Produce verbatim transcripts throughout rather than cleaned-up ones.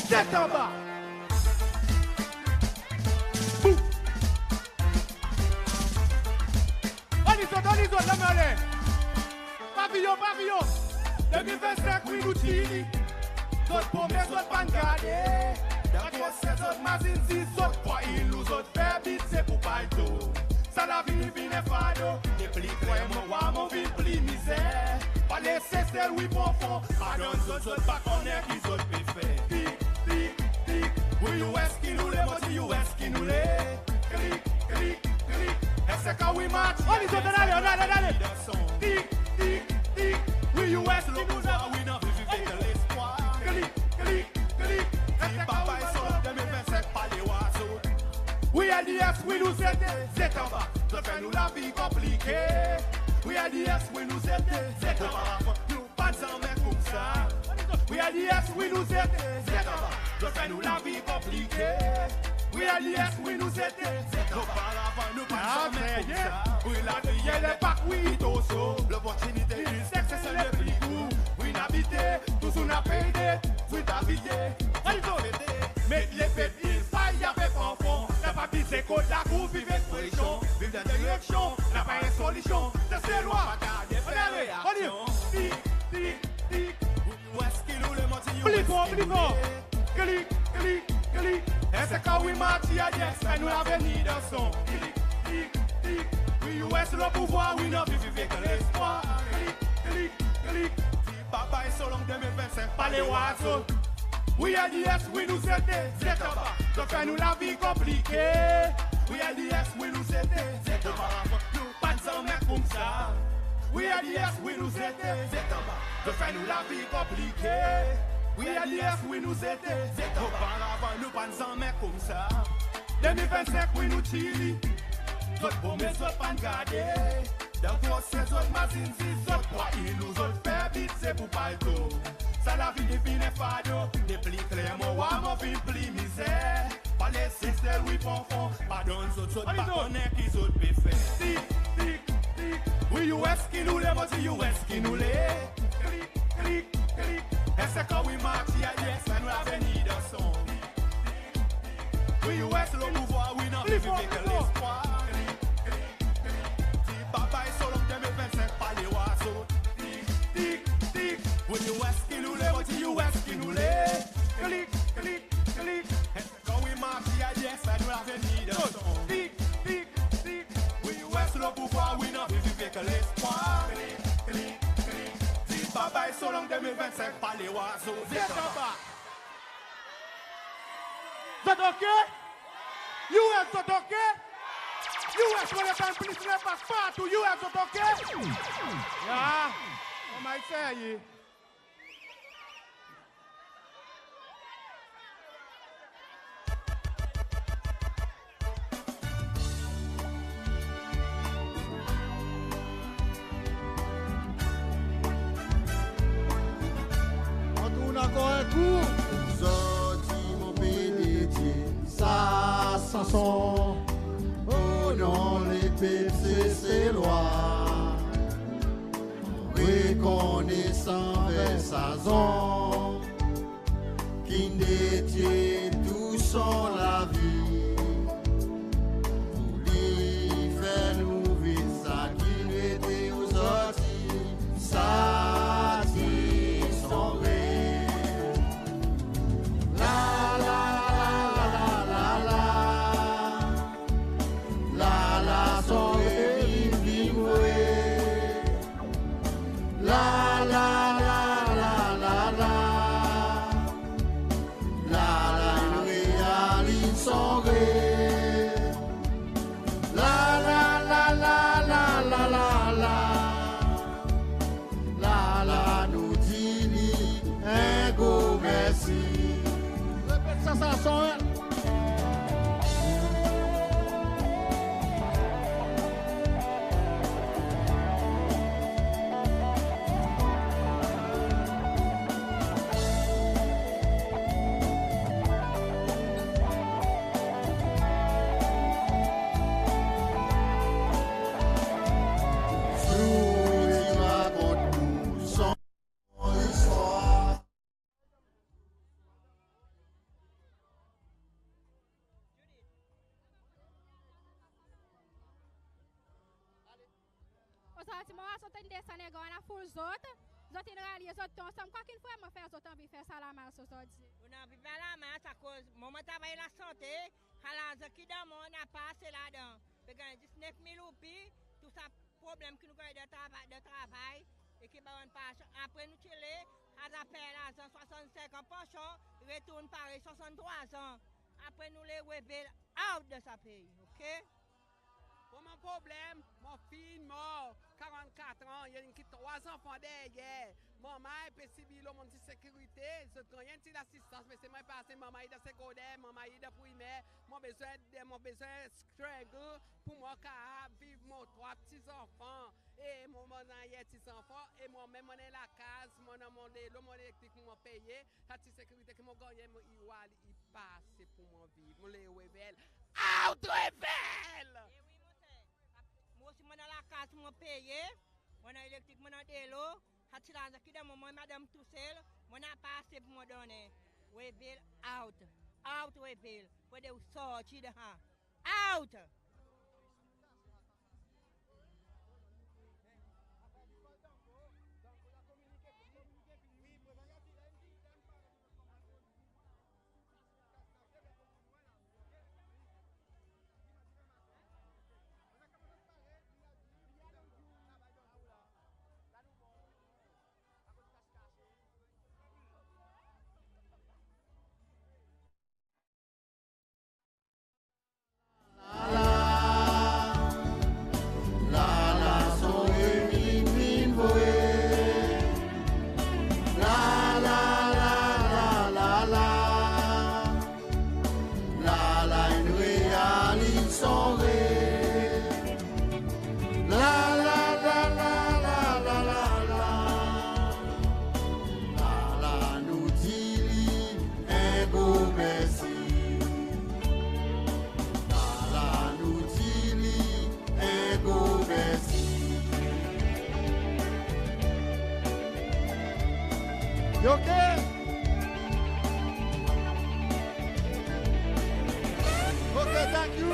Zet anba. Boum. Anli zot, anli zot, lanmen anler. Paviyon, paviyon. De mil vennsenk wi nou tini. Zot promet zot pa'n garde. Dan proses zot mazin zis zot. Kwa i lou zot fer bit se pou palto. Sa lavi i vin en fado. Depli kler mon war mon vin pli mizer. Pale Sesel wi pran fon. Pa donn zot, zot pa konnen ki zot pe fer. Tik, tik, tik. Wi US ki nou le, mon ti US ki nou le. Klik, klik, klik. Eski wi marse? Ann ale, ann ale, ann ale. Tik, tik, tik. Wi US ki nou le. Wi nou viv avek lespwar. Klik, klik, klik. Eski wi marse? De mil vennsenk pa le war zot. Wi LDS, wi nou zete, zet anba. Zot fer nou lavi konplike. Wi LDS, wi nou zete, zet anba. Nou pa'n zanmen koumsa. Wi LDS, wi nou zete, zet anba. Zot fer nou lavi konplike. Wi LDS, wi nou zete, zet anba. Oparavan nou pa'n zanmen koumsa. Wi lavi i le pa kwi toso. Loportinite i seks se le pli gou. Wi nou abite, touzour nou pey det. Wi travay. Met lefet, i pa i ave pran fon. Napa bizin kot lakour, viv ekspresyon. Viv dan direksyon, napa en solisyon. Seselwa, pa gard fer reaksyon. Tik, tik, tik. Wi US ki nou le, mon ti US ki nou le. Pli for, pli for. Klik, klik, klik. Eski wi marse? Yes, fer nou lavenir dan son. Klik, klik, klik. Wi US lo pouvwar, wi nou viv avek lespwar. Klik, klik, klik. Babay, so long de mil vennsenk pa le war zot. Wi LDS, wi nou zete, zet anba. Zot fer nou lavi konplike. Wi LDS, wi nou zete, zet anba. Nou pa'n zanmen koumsa. Wi LDS, wi nou zete, zet anba. Zot fer nou lavi konplike. Wi LDS, wi nou zete, zet anba. Oparavan nou pa'n zanmen koumsa. De mil vennsenk wi nou tini. Zot promet zot pa'n garde. Dan proses zot mazin zis zot. Kwa i lou zot fer bit se pou palto. Sa lavi i vin en fado. Depli kler mon war, mon vin pli mizer. Pale Sesel wi pran fon. Pa donn zot, zot pa konnen ki zot pe fer. Tik, tik, tik. Wi US ki nou le, mon ti US ki nou le. Klik, klik, klik. Eski wi marse? Yes, fer nou lavenir dan son. Wi US lo pouvwar, wi nou viv avek lespwar. Babay, so long de mil vennsenk pa le war zot. Tik, tik, tik. Wi US ki nou le, mon ti US ki nou le. Klik, klik, klik. Eski wi marse? Yes, fer nou lavenir dan son. Tik, tik, tik. Wi US lo pouvwar, wi nou viv avek lespwar. Klik, klik, klik. Babay, so long de mil vennsenk pa le war zot. Zet anba. Zot oke? US, zot oke? US, nou le tann plis lenpak partou. US, zot oke? Ya. Konman i serye. Annou tourn ankor en kou. Ozordi mon pe dedye sa sanson o non lepep Seselwa. Rekonesan anver sa zon ki'n dedye tou son lavi pou li fer nou viv sa ki nou ete ozordi, sa ti son rev. La, la, la, la, la, la. La, la, son rev in vin vre. La, la, la, la, la, la. La, la, in realiz son Sa ti mon razon tonn desann en gran lafoul zot, zot in ralye zot tou ansanm. Kwa ki'n vreman fer zot anvi fer sa lamars ozordi? Nou'n anvi fer lamars akoz mwan mon travay lasante, sa larzan ki dan mwan napa ase ladan. Pe ganny disnef mil roupi, tou sa problenm ki nou ganny dan travay, dan travay, e ki bann pa, apre nou ti le, sa zafer larzan swasannsenk an pansyon, retourn parey swasanntrwa an. Apre nou le Wavell out dan sa pei, oke? Mon, mon problenm, mon fiy in mor, karannkat an, i annan ki trwa zanfan deryer. Manman i pe sibir lo mon ti sekirite, zot ganny en ti lasistans, me se mwan i pase, manman i dan segonner, manman i dan primer, mon bezwen, mon bezwen strangle pour mwan kapab viv mon trwa pti zanfan. E mon, mon annan yer pti zanfan, e mwan menm mon annan lakaz, mon annan mon delo, mon elektrik pour mwan peye, sa ti sekirite ki mon gannyen, mon i war li i pa ase pour mwan viv. Mon le Wavell out, Wavell! E wi, mon ser. Mwan osi mon annan lakaz mon peye, mon annan elektrik, mon annan delo, sa ti larzan ki dan mwan, mon madanm tousel, mon napa ase pour mwan donnen. Wavell out, out Wavell, fodre ou sorti dan sa. Out! La la, son Remi in vin vre. La la, la la, la la. La la, in reyaliz son rev. La la, la la, la la, la la. La la, nou dir li en gro mersi. La la, nou dir li en gro mersi. You okay? Okay, thank you.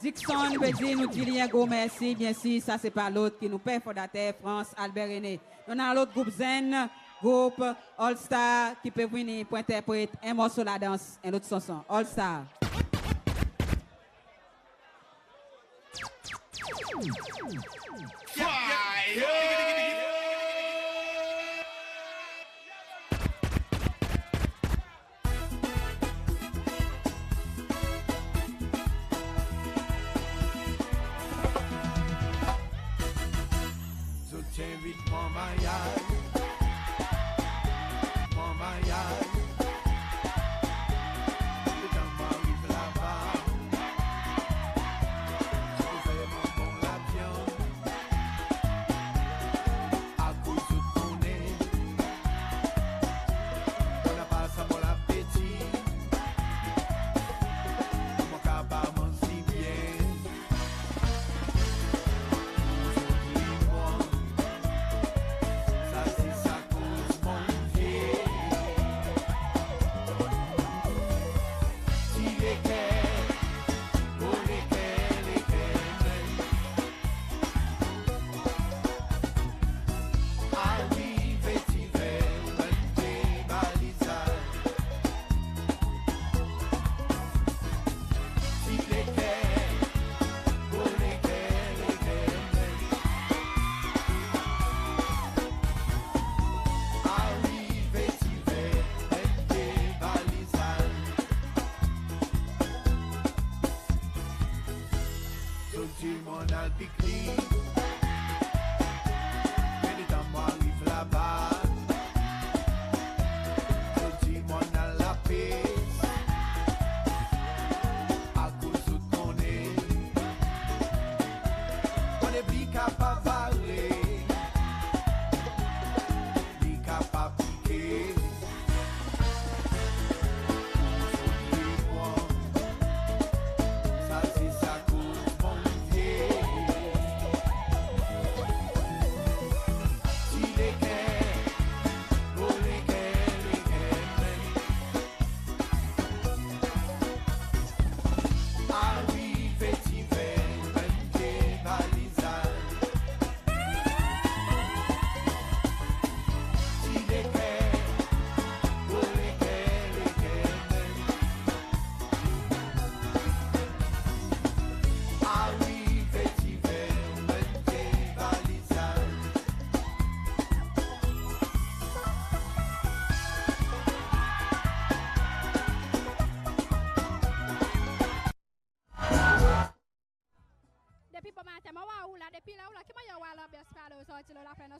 Dickson pe dir nou dir li en gro mersi, byensir sa se pa lot ki nou per fondater Frantz Albert René. Nou annan lot group zenn, group All Star ki pe vini pour enterpret en morso ladans, en lot sanson. All Star. Fire! Zot ti envit mwan maryaz, mwan maryaz. Letan mon ariv laba, ti pou fer mwan bon lavyann. Akoz zot konnen, mon napa sa bon lapeti. Mon kapab manz byen. Zot li mwan, sa zis akoz Bondye.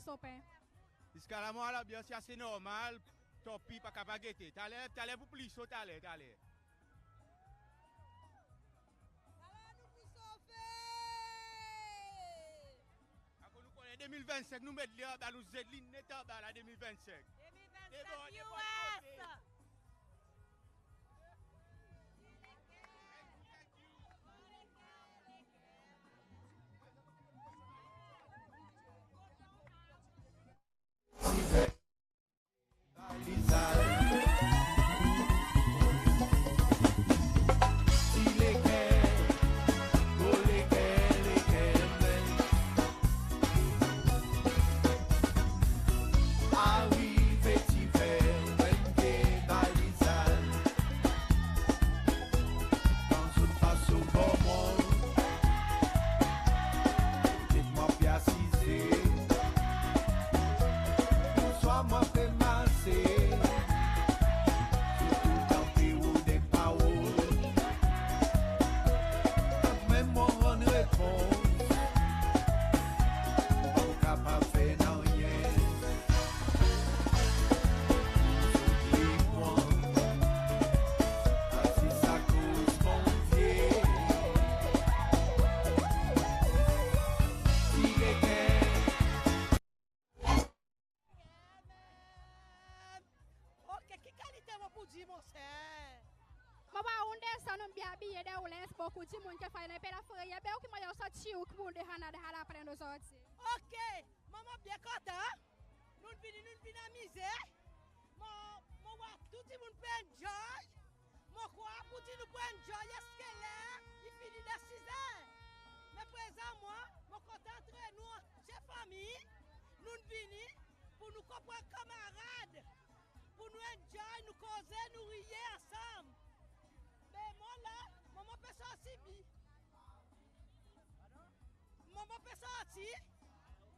Sopin. Ziska la mon war lanbyans i ase normal, tanpi pa kapab gete. Taler, taler pour pli so, taler, taler. Akoz nou konnen de mil vennsenk nou met li anba, nou zet li net anba la de mil vennsenk. De mil vennsenk, debor, debor, U S. Kan zot pas obor mwan, petet mon pe asize. Ouswa mon pe marse, zot toultan pe rod en parol. Kantmenm mon rann repons, mon pa kapab fer nanryen. Ok, ki kalite mon pou dir, mon ser? Mon war ou'n desann, ou'n byen abiye, dan ou lens, bokou dimoun ki fer, i pe lafreyer. Be ou ki mannyer ou santi ou ki pou desann dan Laplenn ozordi? Ok, mon, mon byen kontan. Nou'n vini, nou'n vin amize. Mon, mon war tou dimoun pe enjoy. Mon krwar pour dir nou pou enjoy ziska ler i fini dan siz er. Me prezan mwan, mon kontan antre nou an ze fanmir. Nou'n vini pour nou konpran kanmarad, pour nou enjoy, nou koze, nou riye ansanm. Me mon la, mon, mon pe sorti bi- Mon, mon pe sorti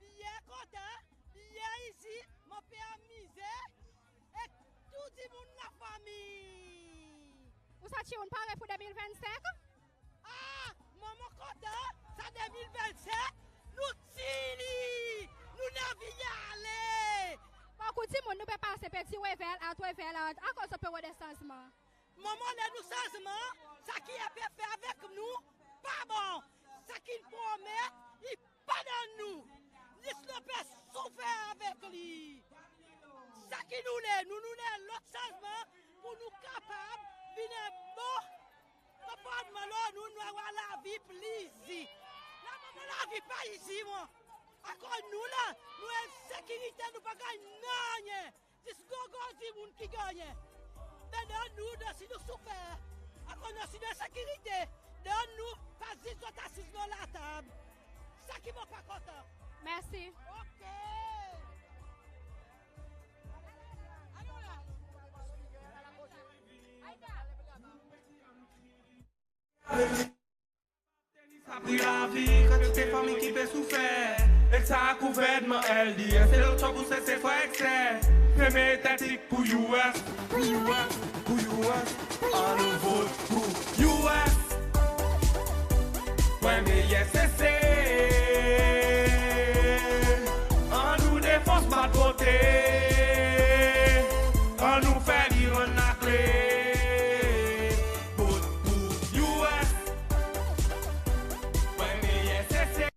byen kontan, byen isi, mon pe amize ek tou dimoun lafanmir. Ou santi ou'n pare pour de mil vennsenk? Ah, mon, mon kontan, sa de mil vennsenk, nou tir li, nou'n anvi ale. Bokou dimoun nou pe pase pe dir Wavel out, Wavel out, akoz zot pe rod en sanzman? Mon, mon le nou sanzman, sa ki i pe fer avek nou pa bon. Sa ki i promet, i pa donn nou. Zis nou pe soufer avek li. Sa ki nou le, nou, nou le lot sanzman pour nou kapab vin en bon konportman lo nou, nou war lavi pli izi. La, mon, mon lavi pa izi, mon. Akoz nou la, nou ensekirite, nou pa ganny nanryen. Zis gro gro dimoun ki gannyen. Me donn nou, donn si nou soufer. Akoz nou si dan ensekirite. Donn nou, pa zis zot asiz lo latab. Sa ki mon pa kontan. Mersi. Ok. Anon la. Sa pri lavi, kantite fanmir ki pe soufer. E sa gouvernman L D S, se lot sa pour sese fwa ekse. Ferme tantik pour U S, pour U S, pour U S. Annou vot pour U S. Premye sese. Annou defans bat vote. Annou fer li rann lakle. Vot pour U S. Premye sese.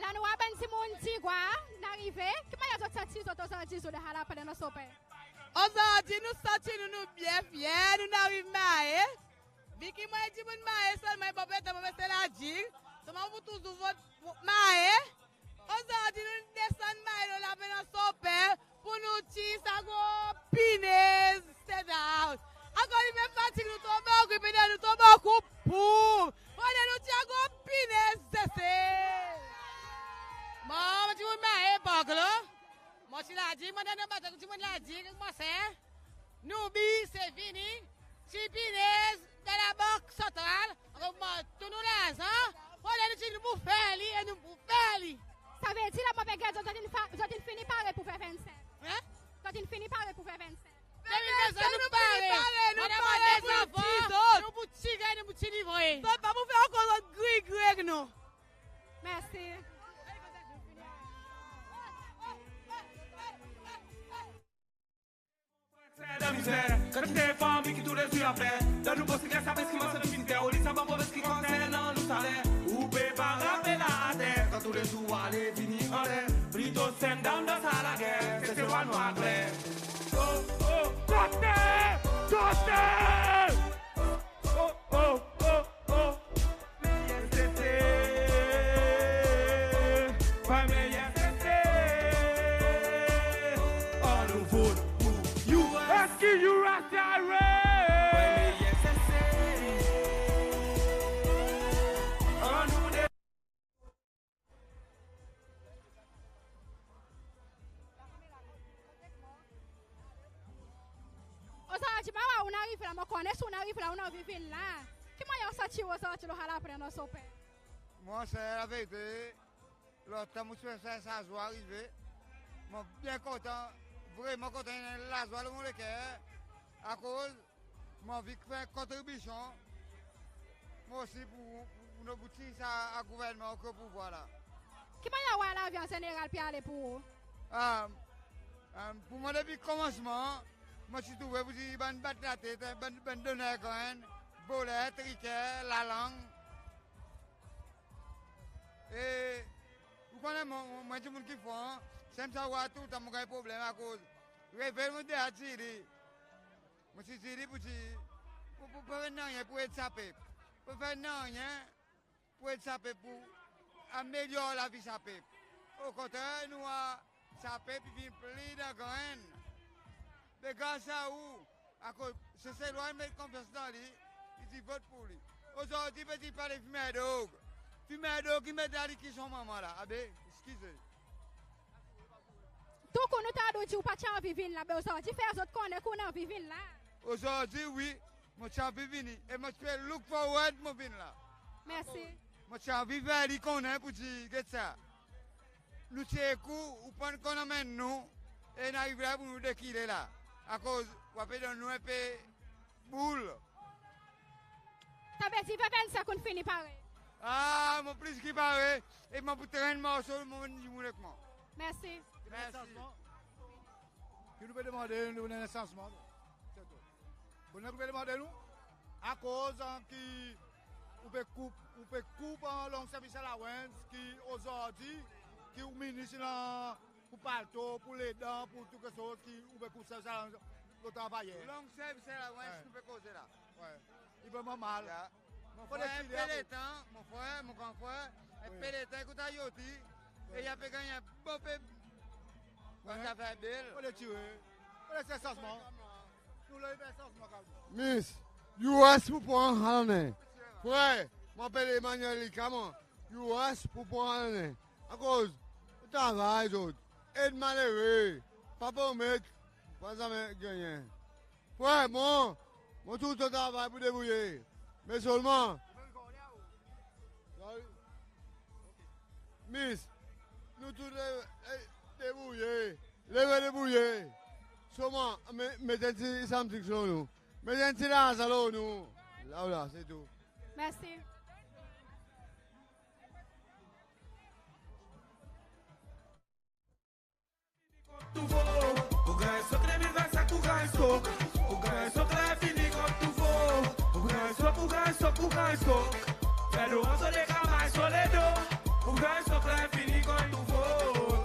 La nou war bann dimoun Tigwa in arive. Ki mannyer zot santi zot ozordi zour de Laplenn Anse Aux Pins? Ozordi nou santi nou, nou byen fyer, nou'n ariv Mahe. Vi ki mwan dimoun Mahe selman, bon, petet mon pe Sent Lazare. Selman pou touzour vot Mahe. Ozordi nou desann Mahe lo Laplenn Anse Aux Pins pour nou tir sa gro pinez State House. Akoz i pe fatig nou tro bokou, i pe donn nou tro bokou poum. Fodre nou tir sa gro pinez sese. Mon, mon dimoun Mahe, Boglo. Mon ti la dir, mon dan nou bato dimoun la dir, mon ser. Nou bi se vini tir pinez dan Labank Santral, akoz nou mont tou nou larzan, fodre nou dir nou pou fer li e nou pou fer li. Savedir la mon pe get zot, zot in fa-, zot in fini pare pour fer vennsenk? Hein? Zot in fini pare pour fer vennsenk? Vennsenk nou pare, nou pare pour dir zot. Zot pa pou fer ankor zot grigrig non. Mersi. Kantite fanmir ki toulezour i anfler, dan nou pos ki ganny sa pres ki manz sa vin fer, oli sa bann provens ki konsernan nou saler. Ou pe pa rapel ater, kan toulezour ale vini anler. Plito send down dan sa lager, se, se wa nou akler. Oh, oh, kote, kote! Oh, oh, oh, oh. Meyer sese, pa meyer sese. Annou vot pour U S. Eski U S i pare? Pa meyer sese. Annou de- Ozordi mon war ou'n arive la, mon konnen si ou'n arive la, ou'n anvi vin la. Ki mannyer ou santi ou ozordi lo Hale Apre Anons Open? Mon ser, laverite, lontan mon ti pe fer sa zwa arive. Mon byen kontan, vreman kontan, lazwa lo mon leker, akoz mon anvi fer kontribisyon, mon osi pour, pour nou bout sa gouvernman ki o pouvwar la. Ki mannyer ou war lavi an zeneral pe ale pour ou? Ah, ah, pour mwan depi konmansman, mon ti trouve pour dir bann bat latet, bann, bann doner grenn, voler, triker, lalang. E ou konnen mwan, mwan, mwan dimoun ki fran, sanmenm sa ou war toultan mon ganny problenm akoz reve mon deza dir li. Mon ti dir li pour dir, ou, ou pa fer nanryen pour ed sa pep. Ou pa fer nanryen pour ed sa pep, pour amelyor lavi sa pep. Okontrer, nou war sa pep i vin pli dan grenn. Me gras a ou, akoz Seselwa i met konfyans dan li, i dir vot pour li. Ozordi pe dir pa le fimer drog. Fimer drog i met dan li ki son manman la. Abe, eskize. Tou kou nou ti a dir ou pa ti anvi vin la, be ozordi fer zot konnen ki ou'n anvi vin la. Ozordi wi, mon ti anvi vini, e mon ti pe look forward mon vin la. Mersi. Mon ti anvi fer li konnen pour dir, get sa. Nou ti ekout, ou pa'n konn anmenn nou, e nou ariv la pour nou dekile la. Akoz ou pe donn nou en pe boul. Savedir venn senk ou'n fini pare? Ah, mon plis ki pare, e mon pou trenn morso, mon, mon ek mwan. Mersi. Mersi. Ki nou pe demande, nou demande en sanzman. Se tou. Konnen ki nou pe demande nou? Akoz, an, ki ou pe koup, ou pe koup, an, long service allowance ki ozordi, ki ou minis la, pour palto, pour ledan, pour tou keksoz ki ou pe koup service allowance lo travayer. Long service allowance, wi, nou pe koze la. Wi. I vreman mal. Ya. Mon frer, pe letan, mon frer, mon gran frer, wi, pe letan, ekout ayoti, wi, e i a pe ganny en bon pe, wi, bann zafer bel. Fodre tire. Fodre fer sanzman. Nou le fer sanzman kanmenm. Miss, U S pou pran sa lannen. Frer, mon apel Emmanuel Lika mwan. U S pou pran sa lannen. Akoz travay zot, ed malere, pa promet, pa zanmen gannyen. Frer, mwan, mon toultan travay pour debrouye. Me selman, Miss, nou tou de, e, debrouye, leve debrouye. Selman, me, met en pti something lo nou. Met en pti larzan lo nou. La, la, se tou. Mersi. Pou ganny sok, de mil vennsenk pou ganny sok. Pou ganny sok, la fini kont tou fo. Pou ganny sok, pou ganny sok, pou ganny sok. Fer nou rantre de kamay so ledo. Pou ganny sok, la fini kont tou fo,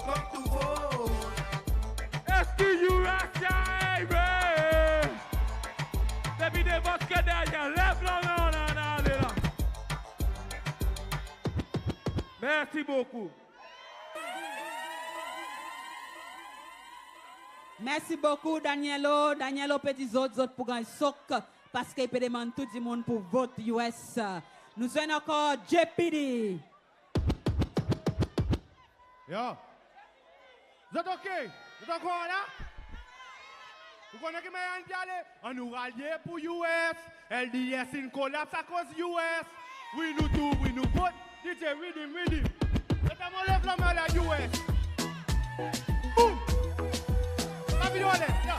kont tou fo. Eski U S i pare? Depi devan ki deryer, lev lanmen, annou ale la. Mersi bokou. Mersi bokou, Danielo. Danielo pe dir zot, zot pou ganny sok, parski i pe demann tou dimoun pour vot U S. Nou zwenn ankor J P D. Yo. Zot ok? Zot ankor la? Ou konnen ki mannyer nou pe ale? Annou ralye pour U S. L D S in kolaps akoz U S. Wi nou tou, wi nou vot. D J, redim, redim. Zot ankor lev lanmen la, U S. Boum! Pa vin ale, yo.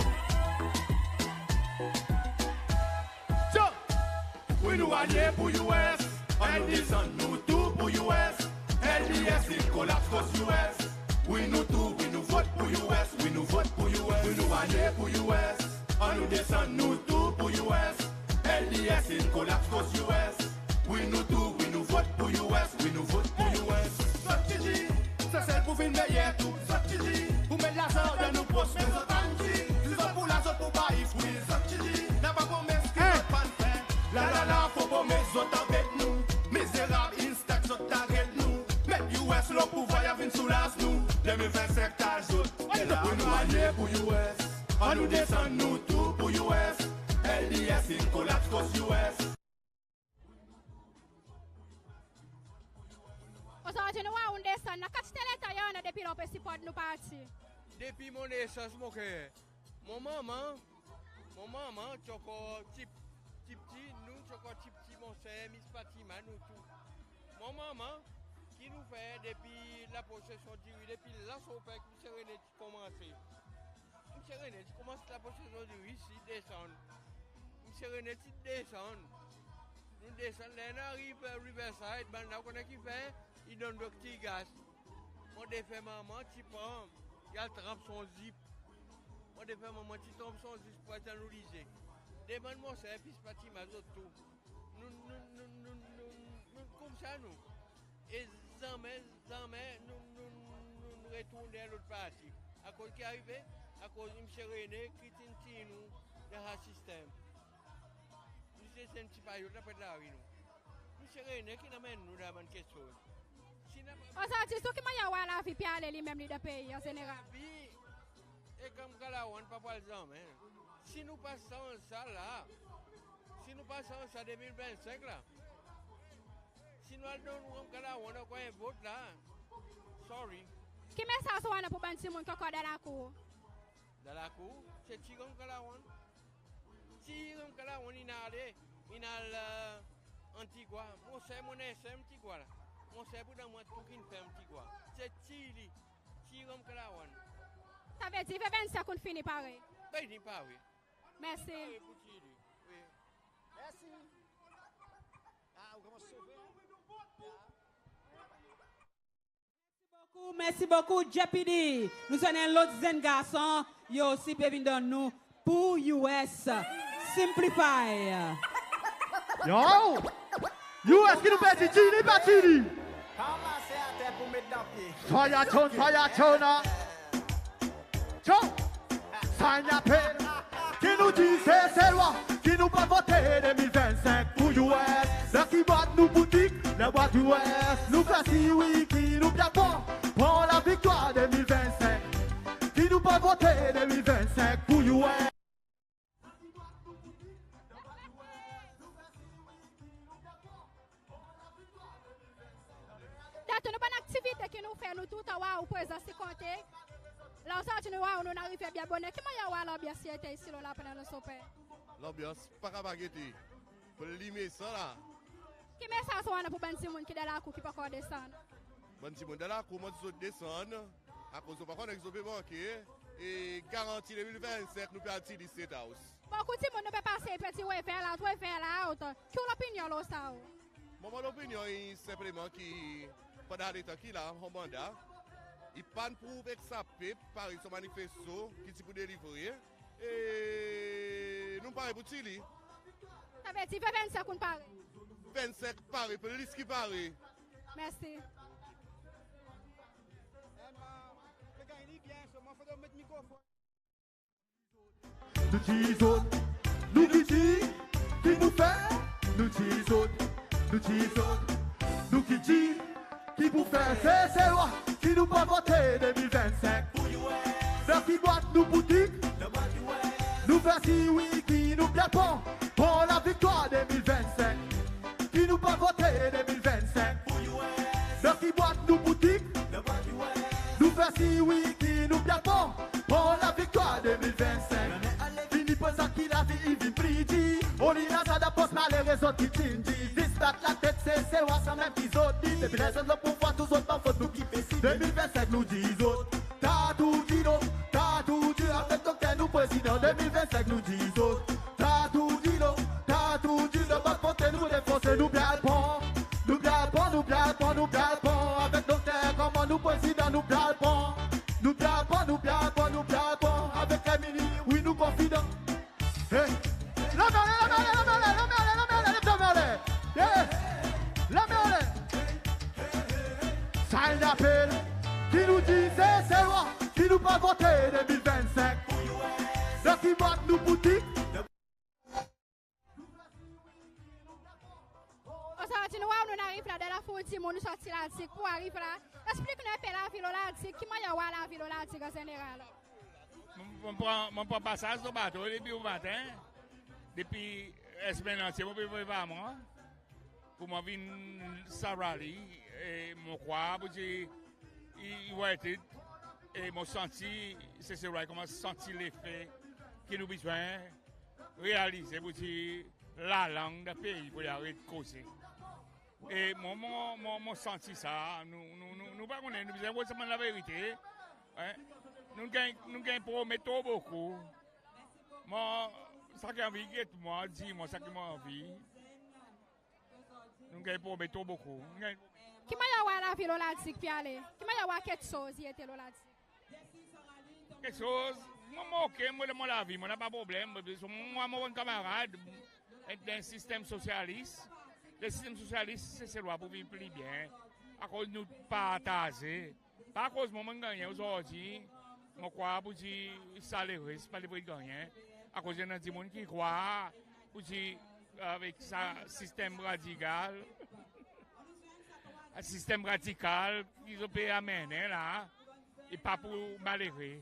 Yo! Wi, nou alye pour U S, annou desann nou tou pour U S. L D S in kolaps akoz U S. Wi, nou tou, wi, nou vot pour U S, wi, nou vot pour U S. Wi, nou alye pour U S, annou desann nou tou pour U S. L D S in kolaps akoz U S. Wi, nou tou, wi, nou vot pour U S, wi, nou vot pour U S. Zot ki dir Sesel pou vin meyer tou, zot ki dir pou met larzan dan nou pos, me zot pa dir si zot pou la, zot pou bay fri, zot ki dir napa promes ki zot pa'n fer. La, la, la, fo promes zot anbet nou. Mizerab, instak zot taget nou. Met U S lo pouvwar, i a vin soulaz nou. De mil vennsenk ta zot. Wi, nou alye pour U S, annou desann nou tou pour U S. L D S in kolaps akoz U S. Ozordi nou war ou'n desann. Nan kantite letan i annan depi la ou pe siport nou parti? Depi mon nesans, mon ker. Mon manman, mon manman ti ankor ti, ti pti, nou ti ankor ti pti, mon ser, Miss Fatima, nou tou. Mon manman, ki nou fer depi laprosesion diri, depi la so fer ki Msye Rene ti konmanse. Msye Rene ti konmans laprosesion diri, ti desann. Msye Rene ti desann. Nou desann, ler nou ariv, e, Riverside, bann la ou konnen ki fer, i donn nou tirgas. Mon defen manman ti pran, i al tranp son zip. Mon defen manman ti tranp son zip pour al dan nou lize. Demann mon ser Miss Fatima, zot tou. Nou, nou, nou, nou, nou, nou koumsa nou. E zanmen, zanmen nou, nou, nou, nou retournen lot parti. Akoz ki arive? Akoz Msye Rene ki ti'n tir nou dan sa sistenm. Msye, se en pti payot la pred lari nou. Msye Rene ki'n anmenn nou dan bann keksoz. Si napa... Ozordi, sou ki mannyer ou war lavi pe ale li menm li dan pei an zeneral? Lavi, e kan Kalawan pa pou al zanmen. Si nou pa sanz sa la, si nou pa sanz sa de mil vennsenk la, si nou al donn Ramkalawan ankor en vot la, sorry. Ki mesaz ou annan pour bann dimoun ki ankor dan lakour? Dan lakour, se tir Ramkalawan. Tir Ramkalawan, in ale, in al, e, Antigwa. Mon ser, mon ensenm Antigwa la. Mon ser, pour dan mwan tou ki'n fer Antigwa. Se tir li. Tir Ramkalawan. Savedir V vennsenk ou'n fini pare? Fini pare. Mersi. Pare pour tir li. Wi. Mersi. A, ou konmans sove, en? Mersi bokou, mersi bokou, J P D. Nou annan en lot zenn garson, i osi pe vin donn nou pour U S. Simplify. Yo! U S ki nou pe dir, tir li, pa tir li? Pa ranmase ater pour met dan pye. Fire tune, fire tune, a. Cho! Sa i apel ki nou dir Seselwa ki nou pa vote de mil vennsenk pour U S. Ler ki bwat nou boutik, ler bwat U S. Nou fer sir wi ki nou byen pran, pran laviktwar de mil vennsenk. Ki nou pa vote de mil vennsenk pour U S. Dan tou nou bann aktivite ki nou fer, nou toultan war ou prezans i konte. La ozordi nou war ou, nou'n arive byen boner. Ki mannyer ou war lanbyans i ete isi lo la pandan nou soper? Lanbyans pa kapab gete. Pli mesan la. Ki mesaz ou annan pour bann dimoun ki dan lakour ki pa ankor desann? Bann dimoun dan lakour, mon dir zot desann, akoz zot pa konnen ki zot pe manke, e garanti de mil vennsenk nou pe al tir li State House. Bokou dimoun nou pe pase, pe dir we fell out, we fell out. Ki ou lopinyon lo sa ou? Mwan, mon lopinyon i senpleman ki pandan letan ki la, son manda, i pa'n prouv ek sa pep, parey son manifesto ki ti pou delivre, e nou pare pour tir li. Savedir V vennsenk ou'n pare? Vennsenk pare, plis ki pare. Mersi. Nou dir zot, nou ki dir ki pou fer, nou dir zot, nou dir zot, nou ki dir ki pou fer. Seselwa ki nou pa vote de mil vennsenk. Ler ki bwat nou boutik, nou fer sir wi ki nou byen pran, pran laviktwar de mil vennsenk. Ki nou pa vote de mil vennsenk. Ler ki bwat nou boutik, nou fer sir wi ki nou byen pran, pran laviktwar de mil vennsenk. Vini prezan ki lavi i vin pli dir. Oli la sa dan pos, malerez zot ki ti'n dir. Zis bat latet, Seselwa sanmenm ki zot dir. Depi ler zot lo pouvwar, tou zot pa fot nou ki pe sir. De mil vennsenk nou dir zot, ta tou dir non, ta tou dir avek dokter nou prezidan. De mil vennsenk nou dir zot, ta tou dir non, ta tou dir non, pa konte nou. Nou byen pran, nou byen pran, nou byen pran, nou byen pran. Avek Dokter konman nou Prezidan, nou byen pran. Nou byen pran, nou byen pran, nou byen pran. Avek Herminie, wi nou konfidan. Hey! Lanmen anler, lanmen anler, lanmen anler, lanmen anler, lanmen anler, lanmen anler. Yeah! Lanmen anler. Sa en apel ki nou dir Seselwa ki nou pa vote de mil vennsenk. Dan ki bwat nou pou tik? Ozordi nou war nou'n ariv la dan lafoul dimoun, nou sorti La Digue pour ariv la. Eksplik nou en pe lavi lo La Digue, ki mannyer ou war lavi lo La Digue an zeneral? Mon, mon pran, mon pran pasaz lo bato depi bomaten. Depi en semenn antye mon pe prepar mwan pour mwan vin sa rally. E mon krwar pour dir i, i worth it. E mon santi Seselwa i konmans santi lefe ki nou bezwen realize pour dir lalang dan pei pour li aret koze. E mwan, mon, mon, mon santi sa, nou, nou, nou, nou pa konnen, nou bezwen vwar selman laverite. En? Nou ganny, nou ganny promet tro bokou. Mwan, sa ki anvi get mwan, dir mwan sa ki mon anvi. Nou ganny promet tro bokou. Nou ganny Ki mannyer ou war lavi lo La Digue pe ale? Ki mannyer ou war keksoz i ete lo La Digue? Keksoz, mwan, mon oke, mwan, dan mon lavi mon napa problenm. Mwan, mon bann kanmarad, dan sistenm sosyalis, dan sistenm sosyalis Seselwa pou viv pli byen. Akoz nou partaze. Pa akoz mwan, mon'n gannyen ozordi, mon krwar pour dir sa leres pa devret gannyen. Akoz i annan dimoun ki krwar pour dir avek sa sistenm radikal, sistenm radikal ki zot pe anmennen la, i pa pour malere.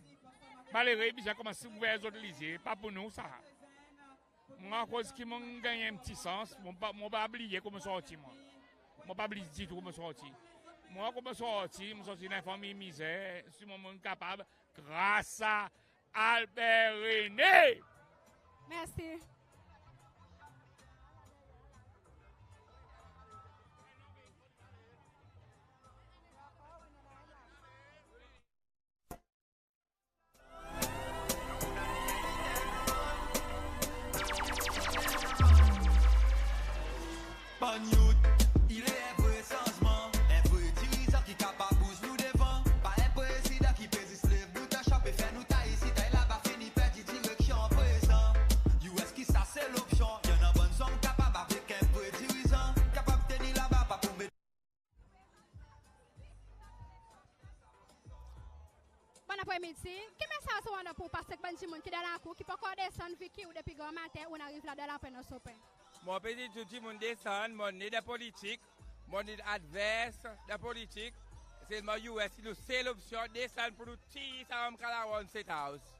Malere i bezwen konmans ouver zot lizye, pa pour nou sa. Mwan, akoz ki mon'n ganny en pti sans, mon pa, mon pa bliye kot mon sorti mwan. Mon pa bliye ditou kot mon sorti. Mwan, kot mon sorti, mon sorti dan en fanmir mizer, si mon, mon'n kapab, gras a Albert René. Mersi. Bann yout, i le en vre sanzman, en vre dirizan ki kapab bouz nou devan. Pa en prezidan ki pe zis lev nou tansion, pe fer nou tay isi, tay laba, fini perdi direksyon prezan. U S ki sa sel opsyon, i annan bann zonm kapab avek en vre dirizan, kapab tenir laba, pa pou met Bonn apre midi. Ki mesaz ou annan pour pas ek bann dimoun ki dan lakour, ki pa ankor desann, vi ki ou depi granmaten ou'n ariv la dan lapenn an sopen? Mon pe dir tou dimoun desann, mon ni dan politik, mon ni advers dan politik. Selman U S i nou sel opsyon, desann pour nou tir sa bann kalawan State House.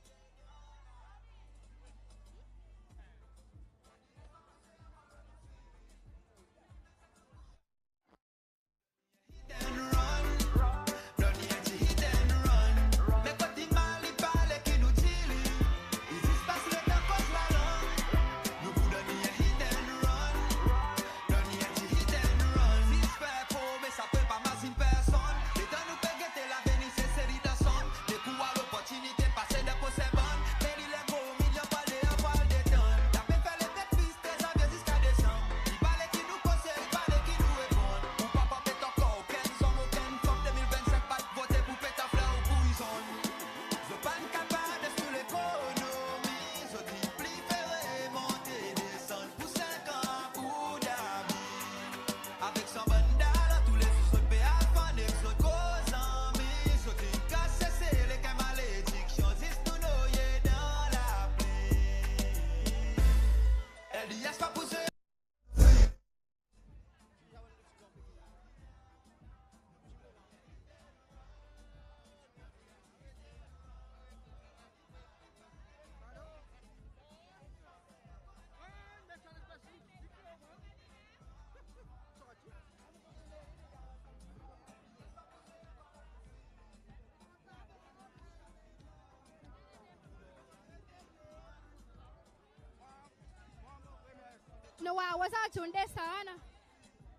Nou war ou ozordi ou'n desann,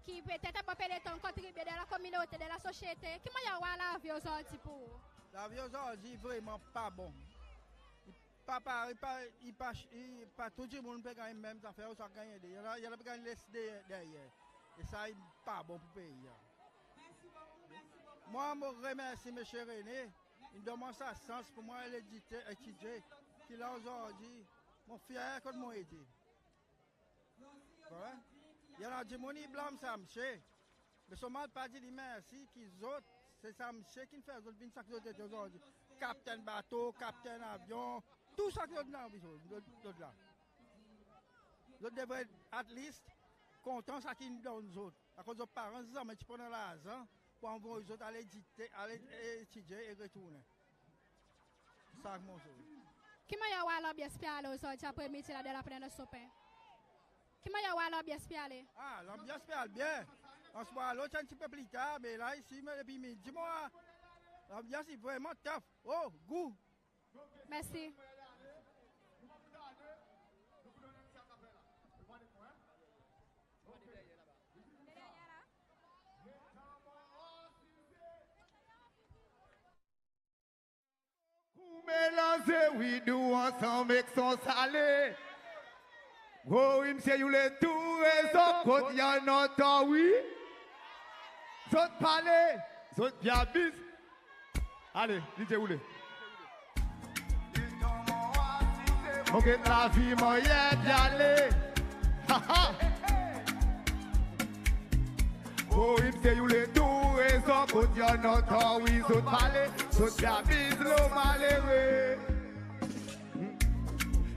ki petet ankor pe letan kontribye dan lakominote, dan lasosyete. Ki mannyer ou war lavi ozordi pour ou? Lavi ozordi vreman pa bon. I pa parey, i pa, i pa, i pa tou dimoun pe ganny menm zafer, ouswa ganny ede. I annan, i annan pe ganny les de, deryer. E sa i pa bon pour pei. Mwan mon remersi Msye René, in donn mwan sa sans pour mwan etidye, etidye, ki la ozordi mon fyer kot mon ete. Bon, en? I annan dimoun i blanm sa msye. Me solman pa dir li mersi ki zot, se sa msye ki'n fer zot vin sa ki zot ete ozordi. Kaptenn bato, kaptenn avyon, tou sa ki zot annan, zot, zot la. Zot devret at least kontan sa ki'n donn zot. Akoz zot paran zanmen ti pran larzan pour anvoy zot al etidye, al etidye e retournen. Sa mon sou. Ki mannyer ou war lanbyans pe ale ozordi apre midi la dan Laplenn Anse Aux Pins? Ki mannyer ou war lanbyans pe ale? Ah, lanbyans pe al byen. An swa lot en pti pe pli tar, me la isi, me depi midi mon war lanbyans i vreman tough. Oh, gou. Mersi. Kou melanze widou ansanm ek son sale. Wi msye, ou le tou rezon, kot i annan tor wi. Zot pale, zot byen abiz. Ale, DJ oule. Mon get lavi mannyer pe ale. Ha, ha. Wi msye, ou le tou rezon, kot i annan tor wi, zot pale, zot byen abiz lo malere.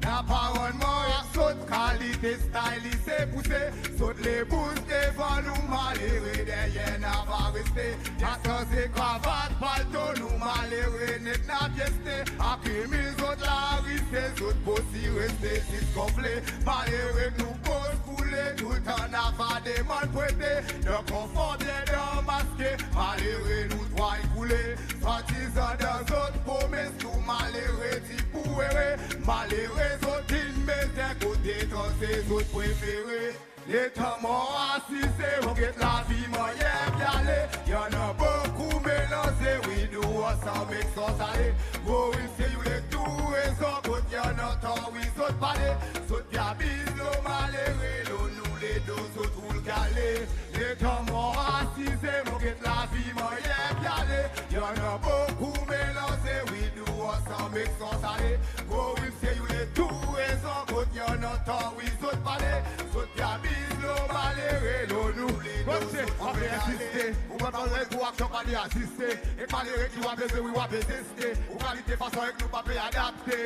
Napa rannman ek zot kalite style, i se pouse zot le bous devan nou, malere deryer napa reste. Ak sanze kravat, palto nou, malere net napa este. Akimil zot lari, se zot pos i reste zis gonfle. Malere nou pos koule, toultan napa demann prete. Dan konfor byen dan maske, malere nou trway koule. Swadizan dan zot promes, tou malere ti pou ere. Malere zot in met en kote, tan se zot prefere. Letan mon asize, mon get lavi mannyer pe ale. I annan bokou melanze, widou ansanm ek son sale. Wi msye, ou le tou rezon, kot i annan tor wi, zot pale. Zot byen abiz lo malere, lo nou ledo zot roul gale. Letan mon asize, mon get lavi mannyer pe ale. I annan bokou melanze, widou ansanm ek son sale. Wi msye, ou le tou rezon, kot i annan tor wi, zot pale. Zot byen abiz lo malere, lo nou ledo zot roul gale. Ou konn pa ler pou aksyon pa de aziste. Ek malere ki ou a bezwen, wi ou a bezwen este. Ou kalite fason ek nou pa pe adapte.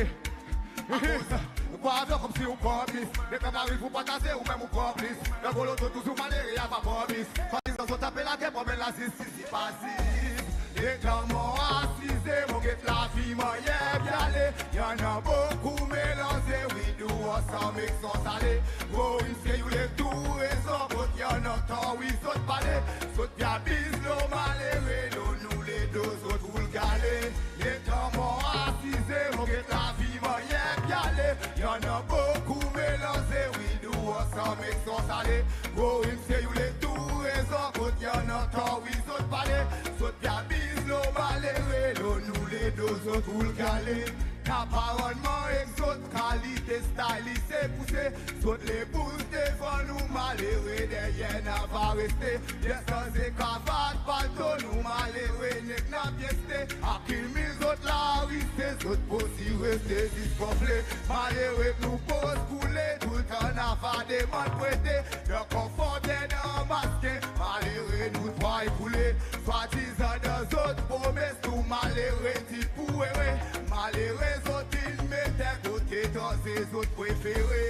Akoz ou krwar avyon konmsi ou pran plis. Letan ariv ou pa kaze, ou menm ou pran plis. Dan gro loto touzour malere, a pa pran plis. Swadizan zot apel lager, pwoblem lazistis i pa zis. Letan mon asize, mon get lavi mannyer pe ale. I annan bokou melanze, widou ansanm ek son sale. Wi msye, ou le tou rezon, kot i annan tor wi, zot pale. Zot byen abiz lo malere, lo nou ledo zot roul gale. Letan mon asize, mon get lavi mannyer pe ale. I annan bokou melanze, widou ansanm ek son sale. Wi msye, ou le tou rezon, kot i annan tor wi, zot pale. Zot byen abiz lo malere, lo nou ledo zot roul gale. Napa rannman ek zot kalite style, i se pouse zot le bous devan nou, malere deryer napa reste. Byen sanze kravat, palto nou, malere net napa este. Akimil zot lari, se zot pos i reste zis gonfle. Malere nou pos koule, toultan napa demann prete. Dan konfor byen dan maske, malere nou trway koule. Swadizan dan zot promes, tou malere ti pou ere. Malere zot in met en kote, tan se zot prefere.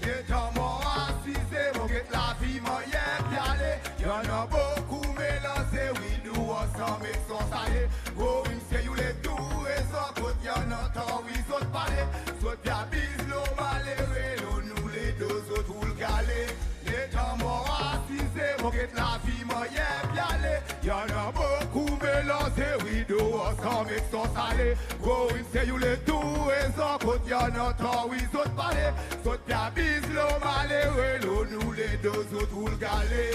Letan mon asize, mon get lavi mannyer pe ale. I annan bokou melanze, widou ansanm ek son sale. Wi msye, ou le tou rezon, kot i annan tor wi, zot pale. Zot byen abiz lo malere, lo nou ledo zot roul gale. Letan mon asize, mon get lavi mannyer pe ale. I annan bokou melanze, widou ansanm ek son sale. Wi msye, ou le tou rezon, kot i annan tor wi, zot pale. Zot byen abiz lo malere, lo nou ledo zot roul gale.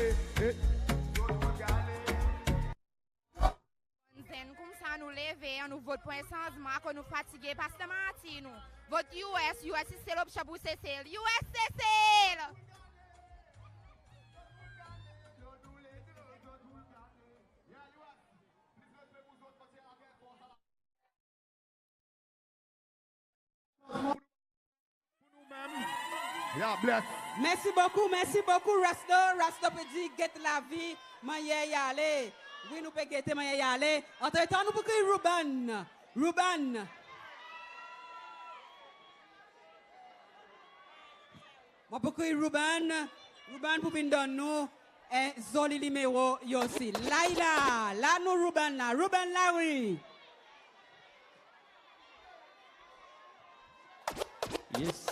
Zenn, koumsa nou leve, annou vot pour en sanzman, akoz nou fatige, pas dan manti nou. Vot U S, U S i sel opsyon pour Sesel. U S Sesel! Ya, bless. Mersi bokou, mersi bokou, Rasto. Rasto pe dir get lavi, mannyer i ale. Wi, nou pe gete mannyer i ale. Antretan, nou pou kriy Ruben. Ruben. Mon pou kriy Ruben. Ruben pou vin donn nou en zoli nimero li osi. La i la, la nou Ruben la, Ruben Larue. Yes.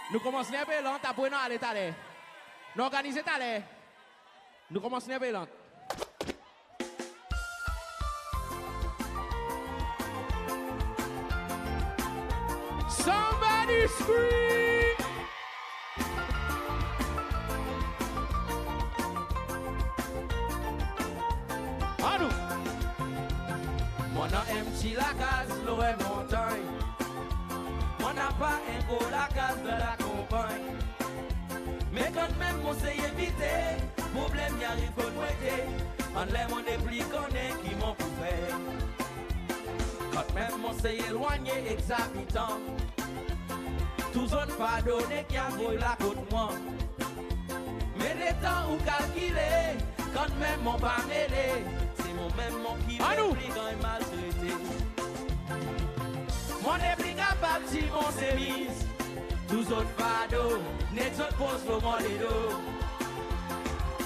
Nou konmans li en pe lant, apre nou ale taler. Nou organize taler. Nou konmans li en pe lant. Somebody scream! Anou! Mon annan en pti lakaz lo en montanny. Mon napa en gro lakaz dan lakonpanny. Me kantmenm mon sey evite problenm i ariv kot mwan, anler mon nepli konnen ki mon pou fer. Kantmenm mon sey elwannyen ek zabitan, tou zot pardone ki avoy la kot mwan. Me letan ou kalkile, kantmenm mon pa mele, se mwan menm mon ki pli ganny maltrete. Mon nepli kapab tir mon semiz, tou zot fardo, nek zot poz lo mon ledo.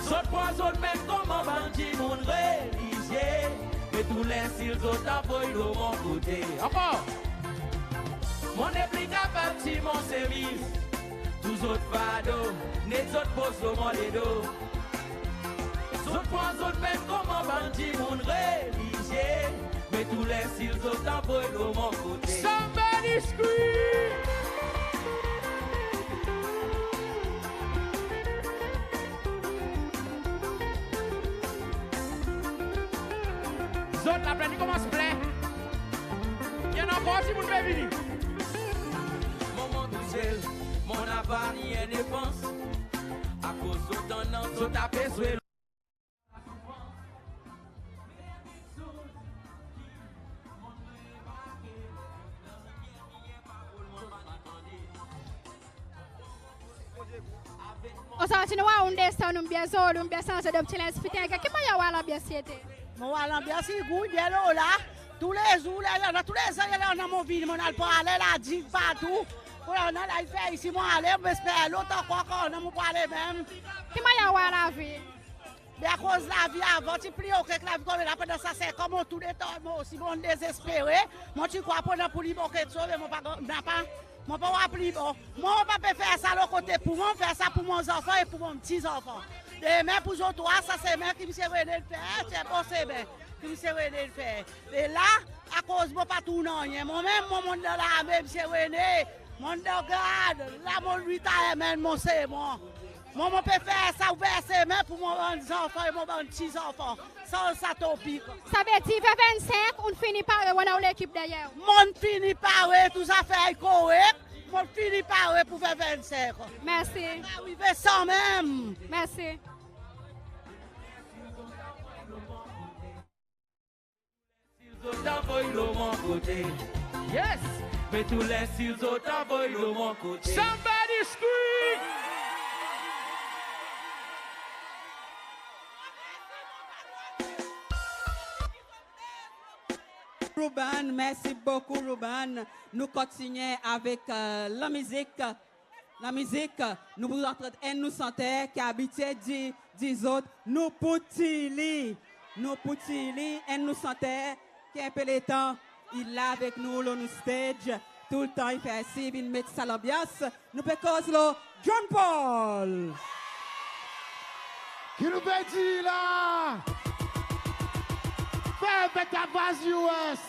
Zot pran zot menm konman bann dimoun relizye, me tou lensil zot anvoy lo mon kote. Ankor! Mon nepli kapab tir mon semiz, tou zot fardo, nek zot poz lo mon ledo. Zot pran zot menm konman bann dimoun relizye, me tou lensil zot anvoy lo mon kote. Somebody scream! Zot, laplenn i konmans plen. I annan ankor dimoun pe vini. Mon, mon tousel, mon napa ni en depans. Akoz zot annan, zot a bezwen. Ozordi nou war ounn desann, ounn byen zoli, ounn byen sanze de pti lenz pti tengen. Ki mannyer ou war lanbyans ete? Mon war lanbyans i gou, i byen lo la. Toulezour, la, la, toulezan, la, la, mon vini, mon al pran ale la, Digue partou. Pou la, la, la, i fer isi, mon ale, mon esper lot ankor, ankor, non, mon pou ale menm. Ki mannyer ou war lavi? Be akoz lavi avan ti pli oke ki lavi koumyela, pandan sa senk an mon tou detann, mon osi mon dezespere. Mon ti krwar pou annan pli bon keksoz, me mon pa, napa, mon pa war pli bon. Mon pa pe fer sa lo kote pou mwan, mon fer sa pou mon zanfan e pou mon pti zanfan. Demen pou zot war sa semen ki Msye René in fer, se bon semen ki Msye René in fer. E la, akoz mon pa tourn anyen. Mon menm, mon, mon dan larme, Msye René, mon dan gard, la mon retire, mon semen. Mon, mon pe fer sa ouver semen pou mon bann zanfan e mon bann pti zanfan. Sanz sa topik. Savedir ver vennsenk, ou'n fini pare, ou annan ou lekip deryer ou? Mon'n fini pare, tou zafer i korek. Mon'n fini pare pou ver vennsenk. Mersi. Arive sanmenm. Mersi. Zot anvoy lo mon kote. Yes! Me tou lensil zot anvoy lo mon kote. Somebody scream! Ruben, mersi bokou, Ruben. Nou kontinyen avek, e, lanmizik. Lanmizik, nou pou antre enn nou santer ki abitye dir, dir zot, nou pou tir li. Nou pou tir li, enn nou santer ki en pe letan i la avek nou lo nou stage. Toultan i fer sir i vin met sa lanbyans. Nou pe koz lo John Paul. Ki nou pe dir la? Fer en vetavaz, U S.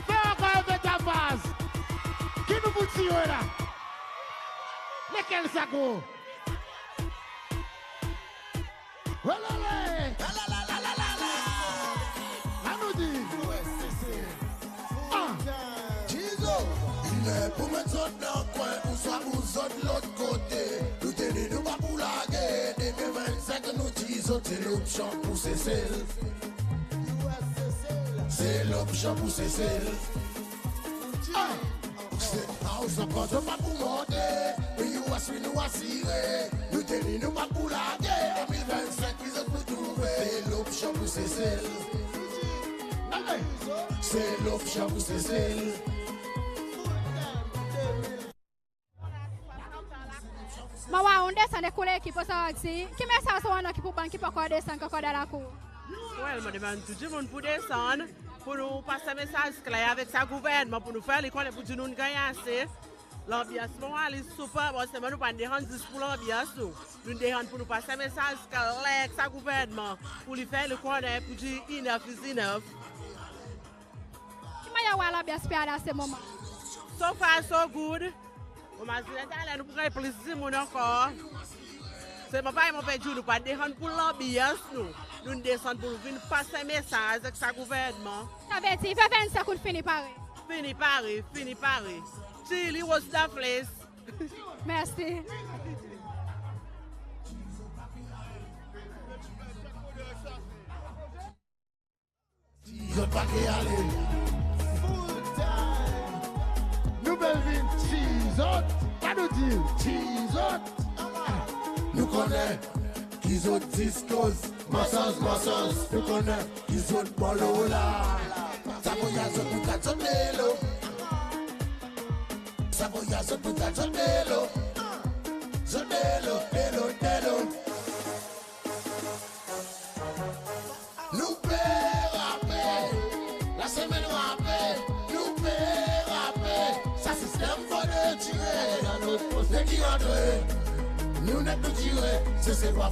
Fer ankor en vetavaz. Ki nou pou tire la? Lekel sa gro? Olele! La, la, la, la. Annou dir. Ah! Tizo! I ler pou met zot dan kwen, ouswa bouz zot lot kote. Nou teni nou pa pou large, de me vennsenk nou dir zot se lopsyon pou Sesel. U S Sesel. Se lopsyon pour Sesel. Ah! Se, a, ou sanpran zot pa pou monte. Wi, ou asire, nou asire. Nou teni, nou pa pou lage. De mil vennsenk, wi, zot pou trouve. Se lopsyon pour Sesel. Hey! Se lopsyon pour Sesel. Mon war ou'n desann ek ou lekip ozordi. Ki mesaz ou annan ki pour bann ki pa ankor desann, ki ankor dan lakour? Well, mon demann tou dimoun pour desann, pour nou pas en mesaz kler avek sa gouvernman, pour nou fer li konnen pour dir nou'n ganny ase. Lanbyans Mont Royal i super, bon, selman nou pa'n desann zis pour lanbyans nou. Nou'n desann pour nou pas en mesaz kler ek sa gouvernman, pour li fer li konnen pour dir enough is enough. Ki mannyer ou war lanbyans pe al an se moman? So far, so good. Mon mazinen taler nou pou ganny plis dimoun ankor. Selman parey mon pe dir ou, nou pa desann pour lanbyans nou. Nou'n desann pour nou vin pas en mesaz ek sa gouvernman. Savedir, i fer vennsenk ou fini pare? Fini pare, fini pare. Chili was the place. Mersi. Zot pa pe ale. Full time. Nouvelle Ville, ti zot. Sa nou dir, ti zot. Nou konnen ki zot diskoz, mansonz, mansonz. Nou konnen ki zot bolo la. Sa voyaz zot pou kat zot delo. Sa voyaz zot pou kat zot delo. Zot delo, delo, delo. Nou pe rape, lasemenn rape, nou pe rape. Sa sistenm fo detire, dan nou poste ki antre. Nou net nou tire, se, se pa.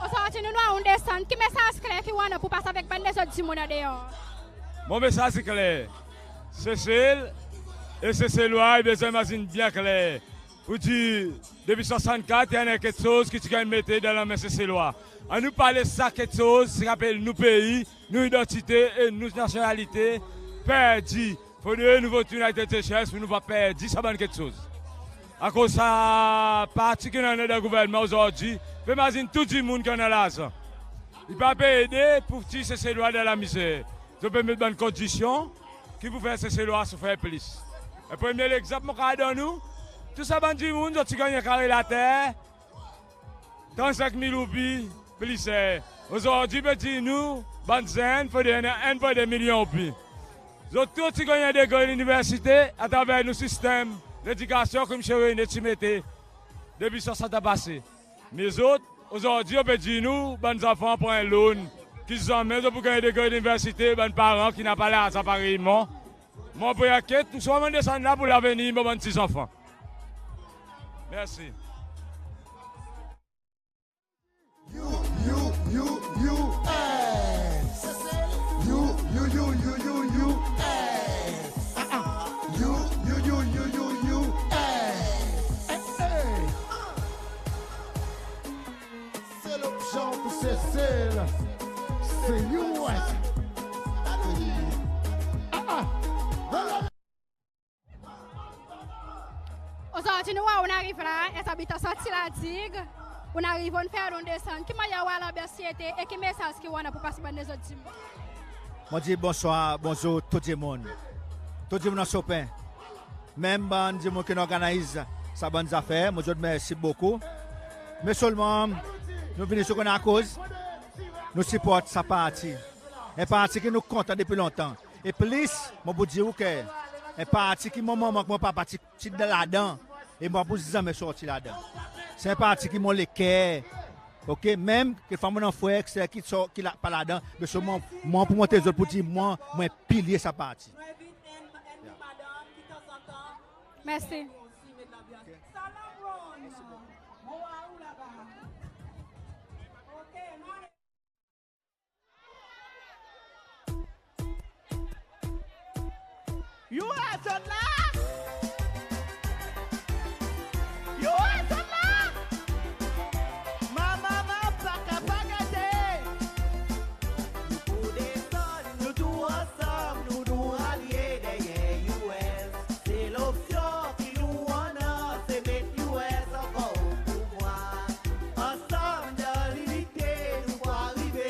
Ozordi nou'n war ou'n desann, ki mesaz kler ki ou annan pour pas avek bann lezot dimoun an deor? Mon mesaz i kler. Sesel e Seselwa i bezwen mazin byen kler. Pour dir, depi swasannkat, i annan keksoz ki ti ganny mete dan lanmen Seselwa. Annou pa les sa keksoz ki apel nou pei, nou idantite e nou nasyonalite perdi. Fodre nou vot United Seychelles pour nou pa perdi sa bann keksoz. Akoz sa parti ki'n annan dan gouvernman ozordi pe mazin tou dimoun ki annan larzan. I pa pe ede pour tir Seselwa dan lamizer. Zot pe met bann kondisyon ki pou fer Seselwa soufer plis. En premye legzanp mon kapab donn ou, tou sa bann dimoun zot ti ganny en kare later trannsenk mil roupi pli ser. Ozordi pe dir nou, bann zenn, fodre annan enn pwen de milyon roupi. Zot tou ti ganny en degre liniversite atraver nou sistenm ledikasyon ki Msye René ti mete depi swasant an pase. Me zot, ozordi, zot pe dir nou, bann zanfan pran loan, ki zanmen zot pou ganny degre liniversite, bann paran ki napa larzan parey mwan. Mon pe enkyet, ouswa mon desann la pour lavenir mon bann ti zanfan. Mersi. U, U, U, U, S. U, U, U, U, U, U, S. Ah, ah. U, U, U, U, U, U, S. Hey, hey. Se lopsyon pour Sesel, se U S. Ah, ah. Ozordi nou war ou'n ariv la, en zabitan sorti La Digue, ou'n ariv, ou'n fer ou'n desann. Ki mannyer ou war lanbyans ti ete e ki mesaz ki ou annan pour pas bann lezot dimoun? Mon dir bonswar, bonzour tou dimoun. Tou dimoun an Sopen. Menm bann dimoun ki'n organiz sa bann zafer, mon dir zot mersi bokou. Me selman, nou vini sou konn akoz nou siport sa parti. En parti ki nou kontan depi lontan. E plis, mon pou dir ou ki en parti ki mon manman ek mon papa ti, ti dan ladan, e mon pa pou zanmen sorti ladan. Se en parti ki mon leker, oke? Menm kekfwa mon annan frer ek ser ki sor, ki la, pa ladan, me selman mon pou montre zot pour dir mwan, mon en pilye sa parti. Mersi. U S zot la? U S zot la? Manman, manman, papa, papa, gete. Nou pou desann, nou tou ansanm, nou, nou alye deryer U S. Se lopsyon ki nou annan, se met U S ankor o pouvwar. Ansanm dan linite nou pou arive.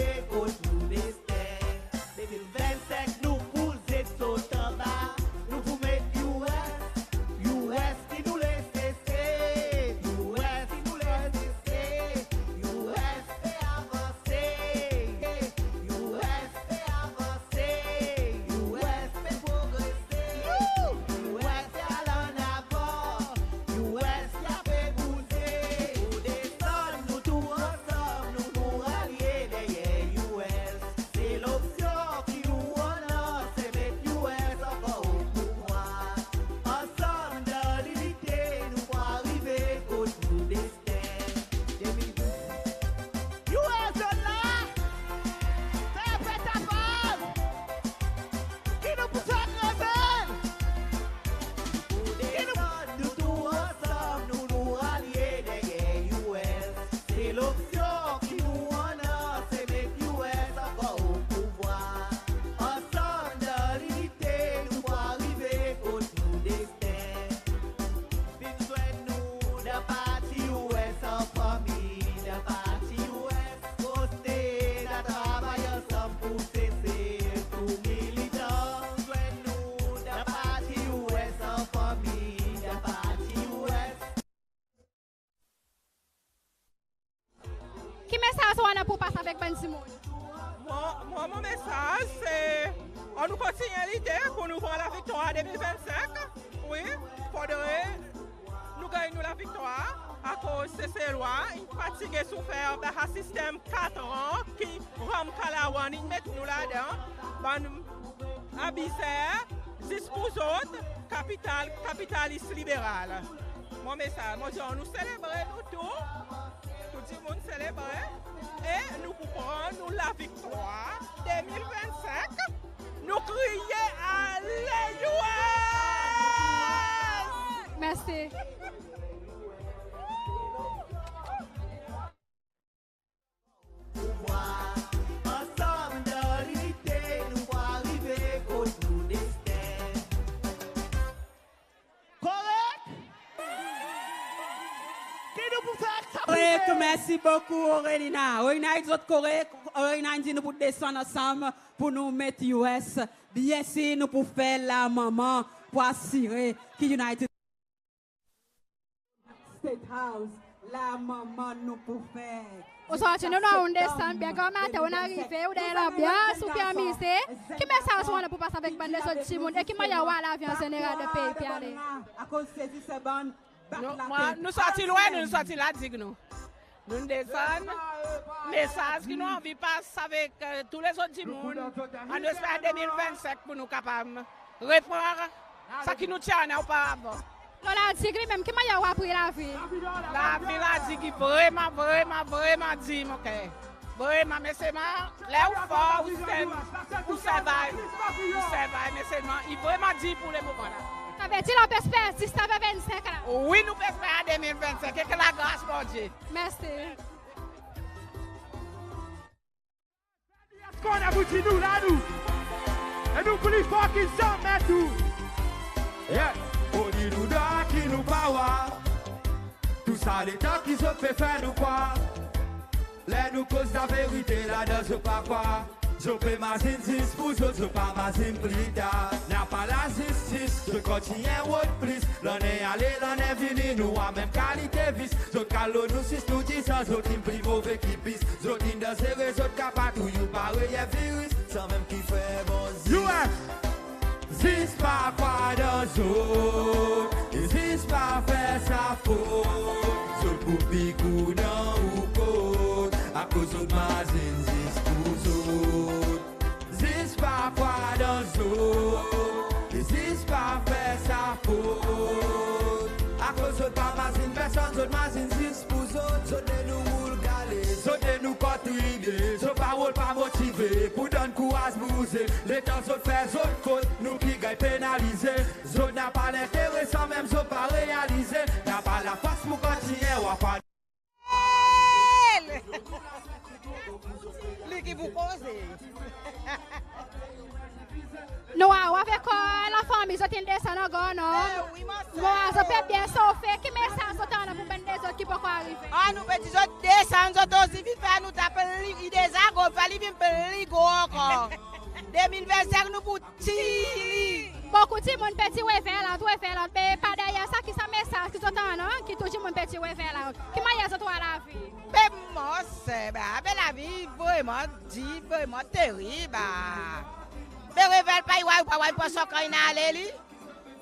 Ki mesaz ou annan pour pas avek bann dimoun? Mwan, mwan, mon mesaz se, annou kontinyen lite pour nou pran laviktwar de mil vennsenk. Wi, fodre nou ganny nou laviktwar, akoz Seselwa in fatige soufer anba sa sistenm kat an ki Ramkalawan in met nou ladan. Bann abizer, zis pour zot, kapital, kapitalis liberal. Mon mesaz, mon dir, annou selebre nou tou, tou dimoun selebre, e nou pou pran nou laviktwar de mil vennsenk. Nou kriye ale U S! Mersi. Ansanm dan lite nou pou arive kot nou desten. Korek? Ki nou pou fer sa? Korek, mersi bokou, Orelina. Orelina i dir zot korek, Orelina i dir nou pou desann ansanm pour nou met U S. Byensir, nou pou fer lamanman pour asire ki United State House, lamanman nou pou fer. Ou sorti nou, nou desann, byen granmaten ou'n arive, ou dan en lanbyans, ou pe amize. Ki mesaz ou annan pour pas avek bann lezot dimoun, e ki mannyer ou war lavi an zeneral dan pei pe ale? Akoz sezi se bann Nou, mwan, nou sorti lwen, nou sorti La Digue nou. Nou'n desann, mesaz ki nou anvi pas avek, e, tou lezot dimoun, annou esper de mil vennsenk pour nou kapab repran sa ki nou ti annan oparavan. Lo La Digue li menm, ki mannyer ou war pri lavi? Lavi La Digue i vreman, vreman, vreman dir, mon ker. Vreman, me selman, ler ou for, ou stand, ou survive, ou survive, me selman, i vreman dir pour lemoman la. Savedir la pe esper zis lavi vennsenk la? Wi, nou pe esper de mil vennsenk, ek lagras Bondye. Mersi. Konn nou pou dir nou la nou. E nou pli for ki zanmen tou. Yeah. Pou dir nou dan ki nou pa war. Tou sa letan ki zot pe fer nou krwar. Ler nou koz laverite ladan zot pa krwar. Zot pe mazin zis pour zot, zot pa mazin pli tar. Napa lazistis, zot kontinyen rod plis. Lannen ale, lannen vini, nou war menm kalite vis. Zot kalo nou sis nou dir sa, zot in pli move ki pis. Zot in danzere, zot kapab tou you parey en viris. Sanmenm ki fer bann zis. U S. Zis pa krwar dan zot, e zis pa fer sa fot. Zot pou pli gou dan ou kot, akoz zot mazin zis pour zot. Zis pa krwar dan zot, e zis pa fer sa fot. Akoz zot pa mazin personn, zot mazin zis pour zot. Zot de nou roul gale, zot de nou kontribye, zot parol pa motive pour donn kouraz bouze. Letan zot fer zot fot, nou ki ganny penalize. Zot napa lentere sanmenm zot pa realize. Napa lafors pour kontinyen war pa Li ki pou koze. Nou war ou avek, e, lafanmir, zot in desann ankor, non? E wi, mon ser. Bon, zot pe byen sofe. Ki mesaz zot annan pour bann lezot ki pa ankor arive? A, nou pe dir zot desann, zot osi vin fer nou tap li, i deza gro, fer li vin pli gro ankor. De mil vennsenk nou pou tir li. Bokou dimoun pe dir we fell out, we fell out, me pa deryer sa, ki sa mesaz ki zot annan, ki tou dimoun pe dir we fell out? Ki mannyer zot war lavi? Be mon ser, be, a, be lavi vreman dir, vreman terib, a. Be we fell out, pa war, pa war, pa san kan in ale li.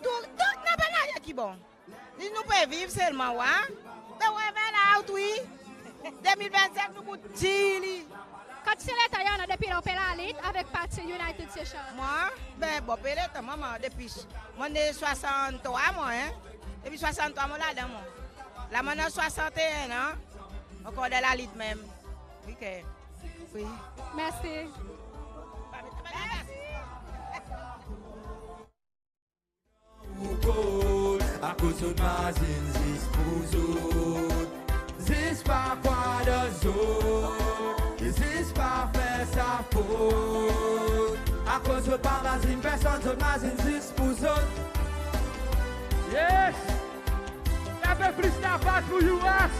Tou, tou, napa nanryen ki bon. Li nou pe viv selman, wa. Be we fell out, wi. De mil vennsenk nou pou tir li. Kantite letan i annan depi ler ou pe lalit avek parti United Seychelles? Mwan, be bon pe letan, mwan, mwan, depi, mon ne swasann trwa mwan, en. Depi swasann trwa mon ladan, mwan. La mon annan swasann-e-enn an, ankor dan lalit menm. Wi. Mersi. Akoz zot mazin zis pour zot. Zis pa krwar dan zot, e zis pa fer sa fot. Akoz zot pa mazin personn, zot mazin zis pour zot. Yes! En pe plis lafors pour U S.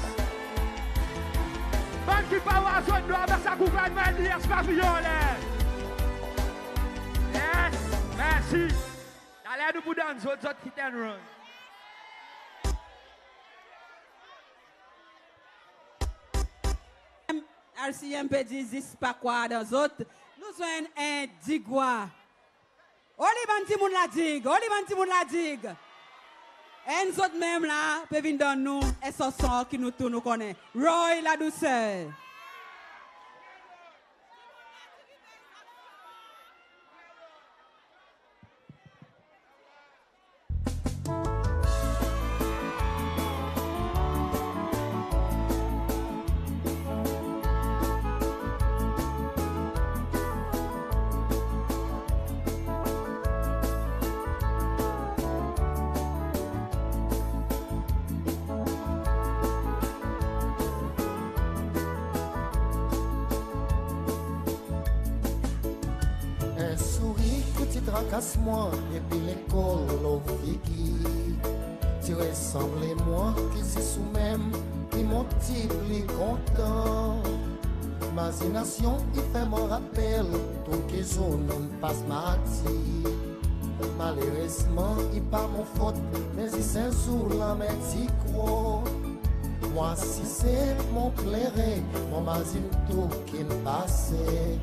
Bann ki pa war zot dwa, anba sa gouvernman, L D S pa vin anler. Yes, mersi. Taler nou pou donn zot, zot hit and run. R C M pe dir zis pa krwar dan zot. Nou zwenn en Digwa. Oli bann dimoun La Digue, oli bann dimoun La Digue. Enn zot menm la pe vin donn nou en sanson ki nou tou nou konnen. Roy Ladouceur. En sourir ki ti trakas mwan depi lekol lo figir. Ti resanble mwan ki zis ou menm ki mon ti pli kontan. Mazinasyon i fer mwan rapel tou ki zour nou'n pas martir. Malerezman i pa mon fot, me zis en zour lanmer ti gro. Mwan si se mon plere, mon mazin tou ki'n pase.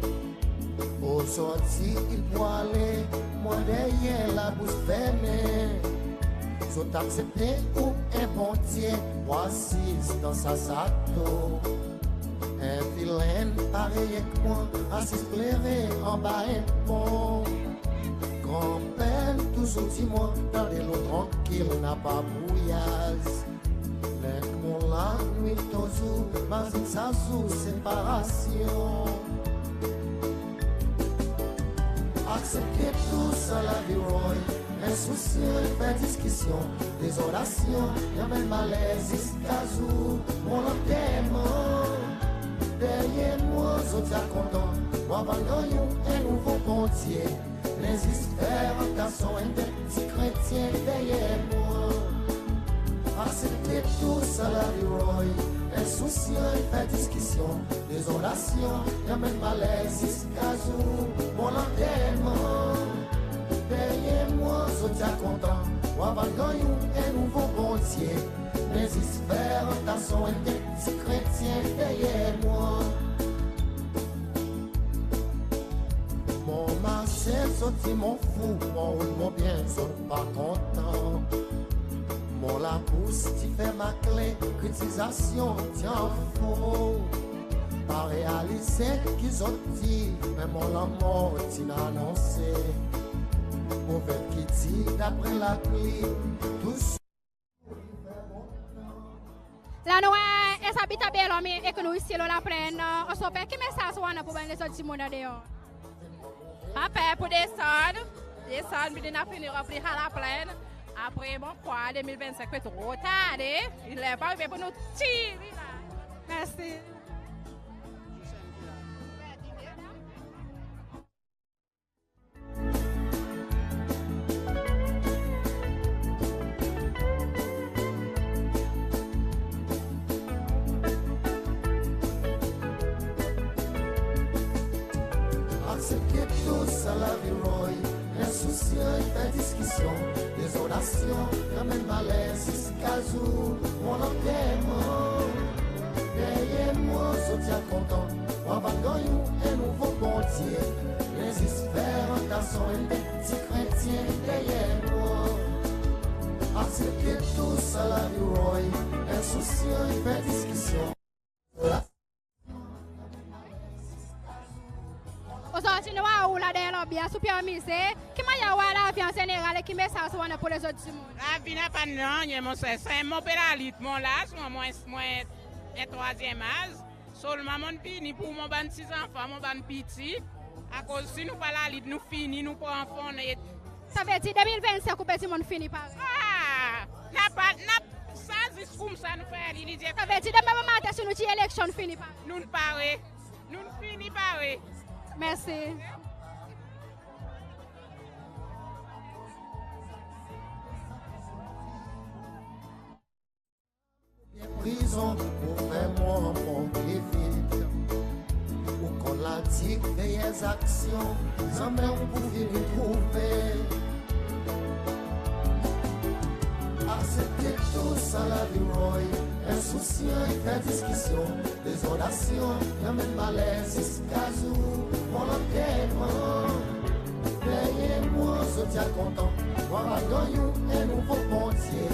Ozordi i pou ale, mwan deryer labous fermen. Zot aksepte ou en Bondye pou asiz dan sa sato. En vilenn parey ek mwan asiz plere anba en pon. Granper touzour dir mwan, dan delo trankil napa brouyaz. Ler mon lanwit touzour mazin sa zour separasyon. Aksepte tou sa lavi Roy, ensousyan i fer diskisyon, dezorasyon i anmenn maler ziska zour mon lanterman. Deryer mwan zot ti a kontan, mwan pa ganny en nouvo Bondye. Me zis fer an gason, en de ti kretyen deryer mwan. Aksepte tou sa lavi Roy, ensousyan i fer diskisyon, dezorasyon i anmenn maler ziska zour mon lanterman. Deryer mwan zot ti a kontan, mwan pa ganny en nouvo Bondye. Me zis fer an gason, en de ti kretyen deryer mwan. Mon marse zot dir mon fou, mon roul mon byen zot pa kontan. Mon labous ti fer makle, kritizasyon ti an fou. Pa realize ki zot dir, me mon lanmor ti'n anonse. Proveb ki dir dapre lapli, tou La nou, e, sa bit a Bel Ombre ek nou isi lo Laplenn, e, Oso Pe, ki mesaz ou annan pour bann lezot dimoun an deor? Pa per pour desann, desann, vin fini ranpli sa Laplenn. Apre mon krwar de mil vennsenk pe tro tarde, ler pa arive pour nou tir li la. Mersi. Aksepte tou sa lavi Roy, ensousyan i fer diskisyon, dezorasyon i anmenn maler ziska zour mon lanterman. Deryer mwan zot ti a kontan, mwan pa ganny en nouvo Bondye. Me zis fer an gason, en de ti kretyen deryer mwan. Aksepte tou sa lavi Roy, ensousyan i fer diskisyon. Ozordi nou a ou la deryer lanbyans, ou pe amize. Ki mannyer ou war lavi an zeneral e ki mesaz ou annan pour lezot dimoun? Lavi napa nanryen, mon ser. Selman pe lalit, mon laz, mon, mon, mon en trwazyenm az. Selman mon'n pini pour mon bann pti zanfan, mon bann piti. Akoz si nou pa lalit, nou fini, nou pran fonnen. Savedir de mil vennsenk ou pe dir mon'n fini pare? A! Napa, napa, sa zis koumsa nou fer li, li dir. Savedir demen bomaten si nou dir eleksyon, nou'n fini pare? Nou'n pare. Nou'n fini pare. Mersi. Prizon pour fer mwan pli vit. Ou konn La Digue, veye zaksyon, zanmen ou pou fini trouve. Aksepte tou sa lavi Roy, en Diskusyon i fer diskisyon, dezoltasyon i anmenn maler ziska zour mon lanterman. Deryer mwan zot i a kontan, mon ava ganny en nouvo Bondye.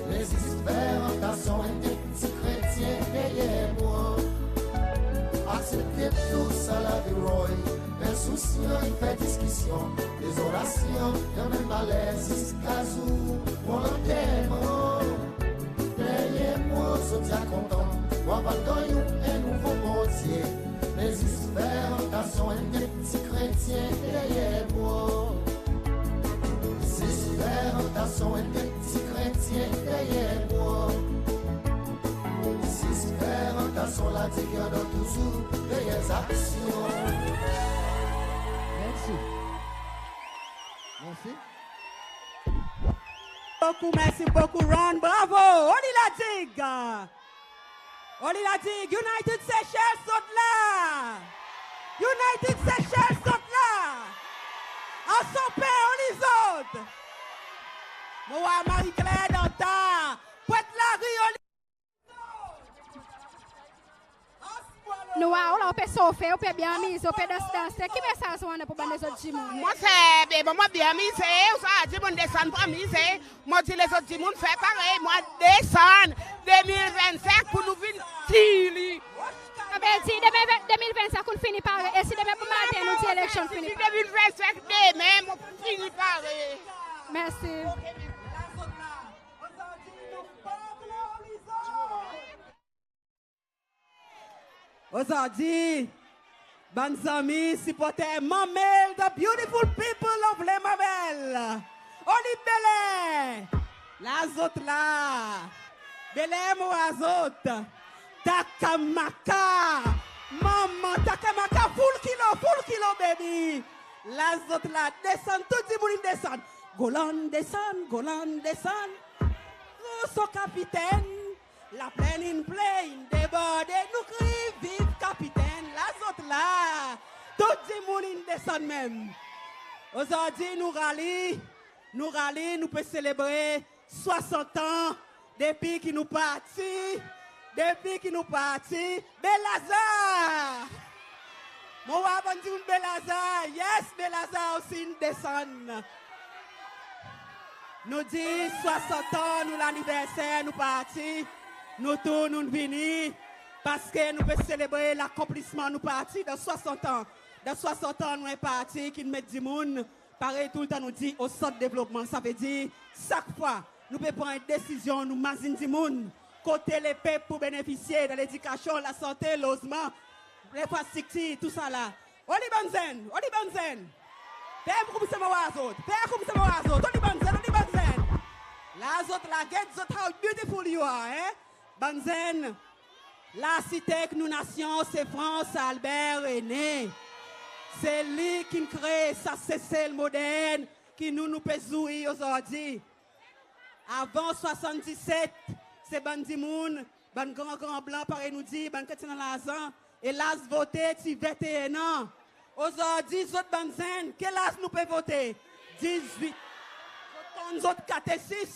Me zis fer an tasyon en pti kretyen deryer mwan. Aksepte tou sa lavi Roy, ensousyan i fer diskisyon, dezoltasyon i anmenn maler ziska zour mon lanterman. Deryer mwan zot i a kontan, mon ava ganny en nouvo Bondye. Me zis fer an tasyon en pti kretyen deryer mwan. Zis fer an tasyon en pti kretyen deryer mwan. Zis fer an tasyon, ladigler dan touzour deryer zaksyon. Mersi. Mersi. Bokou mersi bokou, Ron, bravo. Oli La Digue. Oli La Digue, United Seychelles zot la? United Seychelles zot la? Anse aux Pins, oli zot? Mon war Marie-Claire dan ta. Pointe Larue, oli zot? Nou war ou la, ou pe sofe, ou pe byen amize, ou pe dans, danse. Ki mesaz ou annan pour bann lezot dimoun? Mon ser, be, bon, mon byen amize, ou sa dir mon desann pour amize. Mon dir lezot dimoun fer parey, mon desann. De mil vennsenk pour nou vin tir li. Sa vedir de mil ven, de mil vennsenk ou'n fini pare. E si demen bomaten nou dir eleksyon fini pare? De mil vennsenk demen, mon fini pare. Mersi. Ozordi, bann zanmi, siporter Mamel, the beautiful people of Les Mamelles. Oli Bel Air? La zot la. Bel Air, mon war zot. Takamaka. Manman, Takamaka, full kilo, full kilo, baby. La zot la, desann, tou dimoun in desann. Golan desann, Golan desann. Roso kapitenn. Laplenn in plen, in deborde, nou kriy viv kapitenn, la zot la. Tou dimoun in desann menm. Ozordi nou rali, nou rali, nou pe selebre swasant an depi ki nou parti, depi ki nou parti. Bel Lazar! Mon war bann dimoun Bel Lazar. Yes, Bel Lazar osi in desann. Nou dir swasant an nou laniverser nou parti, nou tou nou'n vini, paski nou pe selebre lakonplisman nou parti dan swasant an. Dan swasant an nou en parti ki'n met dimoun, parey toultan nou dir, o sant devlopman. Savedir sak fwa nou pe pran en desizyon, nou mazin dimoun, kote lepep pou benefisye dan ledikasyon, lasante, lozman, lenfrastriktir, tousala. Oli bann zenn, oli bann zenn. Fer koumsa mon war zot, fer koumsa mon war zot. Oli bann zenn, oli bann zenn. La zot la, get zot, how beautiful you are, en? Bann zenn, larsitek nou nasyon se Frantz Albert René. Se li ki'n kree sa Sesel modern ki nou, nou pe zwir ozordi. Avan swasanndiset, se bann dimoun, bann gran, gran blan, parey nou dir, bann ki ti annan larzan, e laz vote ti venteen an. Ozordi, zot bann zenn, kel laz nou pe vote? Dizwit. Zot konn zot katesis,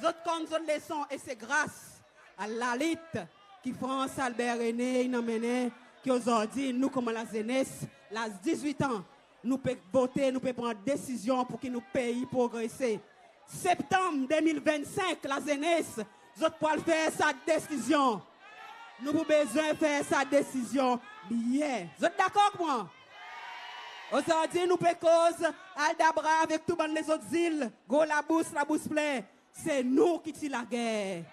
zot konn zot leson, e se gras a lalit ki Frantz Albert René in anmennen, ki ozordi nou konman lazenes, laz dizwit an, nou pe vote, nou pe pran desizyon pour ki nou pei progrese. Septanm de mil vennsenk, lazenes, zot pou al fer sa desizyon. Nou pou bezwen fer sa desizyon byen. Zot dakor avek mwan? Ozordi nou pe koz aldabra avek tou bann lezot zil, gro labous, labous plen. Se nou ki ti lager.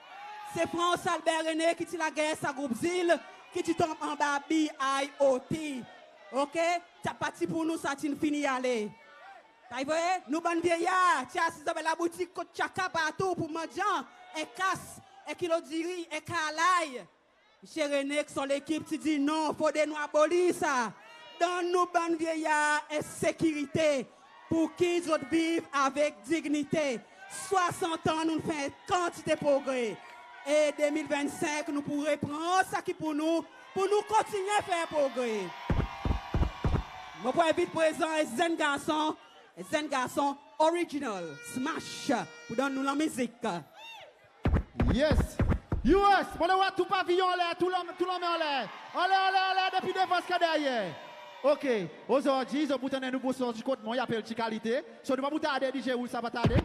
Se Frantz Albert René ki ti lager sa group zil ki ti tonm anba B I O T. Oke? Sa pa ti pour nou, sa ti'n fini ale. Sa i vre? Nou bann vyeyar ti asiz anba laboutik kot tyaka partou pour mandyan en kas, en kilo diri, en kar lay. Msye René ek son lekip ti dir non, fodre nou abolir sa. Donn nou bann vyeyar en sekirite pour ki zot viv avek dinyite. Swasant an nou'n fer kantite progre. E de mil vennsenk nou pou repran sa ki pour nou, pour nou kontinyen fer progre. Mon pou envit prezan en zenn garson, en zenn garson original, smash, pour donn nou lanmizik. Yes. U S, mon le war tou paviyon anler, tou lanmen, tou lanmen anler. Anler, anler, anler, depi devan ziska deryer. OK. Ozordi zot pou tann en nouvo sans, kot mwan i apel Ti Kalite. So nou pa pou tarde, DJ, ou sa pa tarde.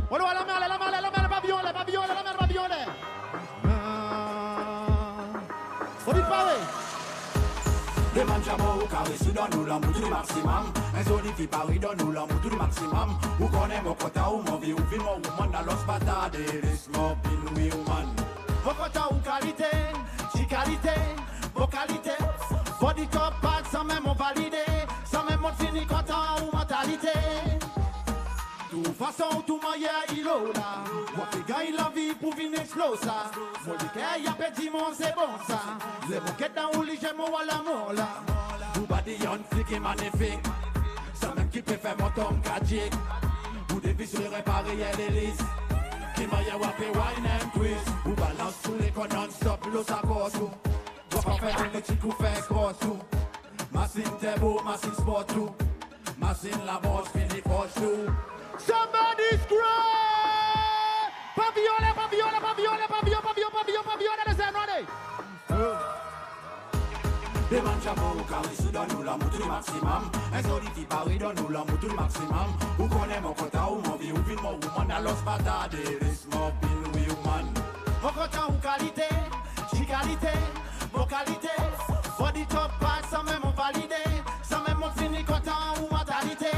Mon le war lanmen anler, lanmen anler, lanmen anler, paviyon anler, paviyon anler, lanmen anler, paviyon anler. Ou vin pare? Demann Jamo, ou kare si ou donn ou lanmour tou li maksimom. En zoli fi parey donn ou lanmour tou li maksimom. Ou konnen mon kontan ou, mon anvi ou vin mon woman, alors pa tarde, les mon vin ou woman. Mon kontan ou kalite, Ti Kalite, bon kalite. Body top, pad, sanmenm mon valide, sanmenm mon fini kontan ou mantalite. Tou fason, tou mannyer i lo la. Ou a pe ganny lanvi pour vin explore sa. Mon leker i a pe dir mwan se bon sa. Ler mon get dan ou li, zye mon war lanmor la. Ou body yon fi ki manifik. Sanmenm ki pe fer mon tonm kadjik. Ou devis ou repare lelis. Ki mannyer ou a pe wine and twist. Ou balans tou le kor non-stop lo sa kors ou. Ou a pa fer atletik ou fer kors ou. Masin terbo, masin sport ou. Masin lamors, fini fors tou. Somebody scream! Paviyon anler, paviyon anler, paviyon anler, paviyon, paviyon, paviyon, paviyon anler, dezyenm rande. Demann Jamo, ou kare si ou donn ou lanmour tou li maksimom. En zoli fi parey donn ou lanmour tou li maksimom. Ou konnen mon kontan ou, mon anvi ou vin mon woman, alors pa tarde, les mon vin ou woman. Mon kontan ou kalite, Ti Kalite, bon kalite. Body top, pad, sanmenm mon valide, sanmenm mon fini kontan ou mantalite.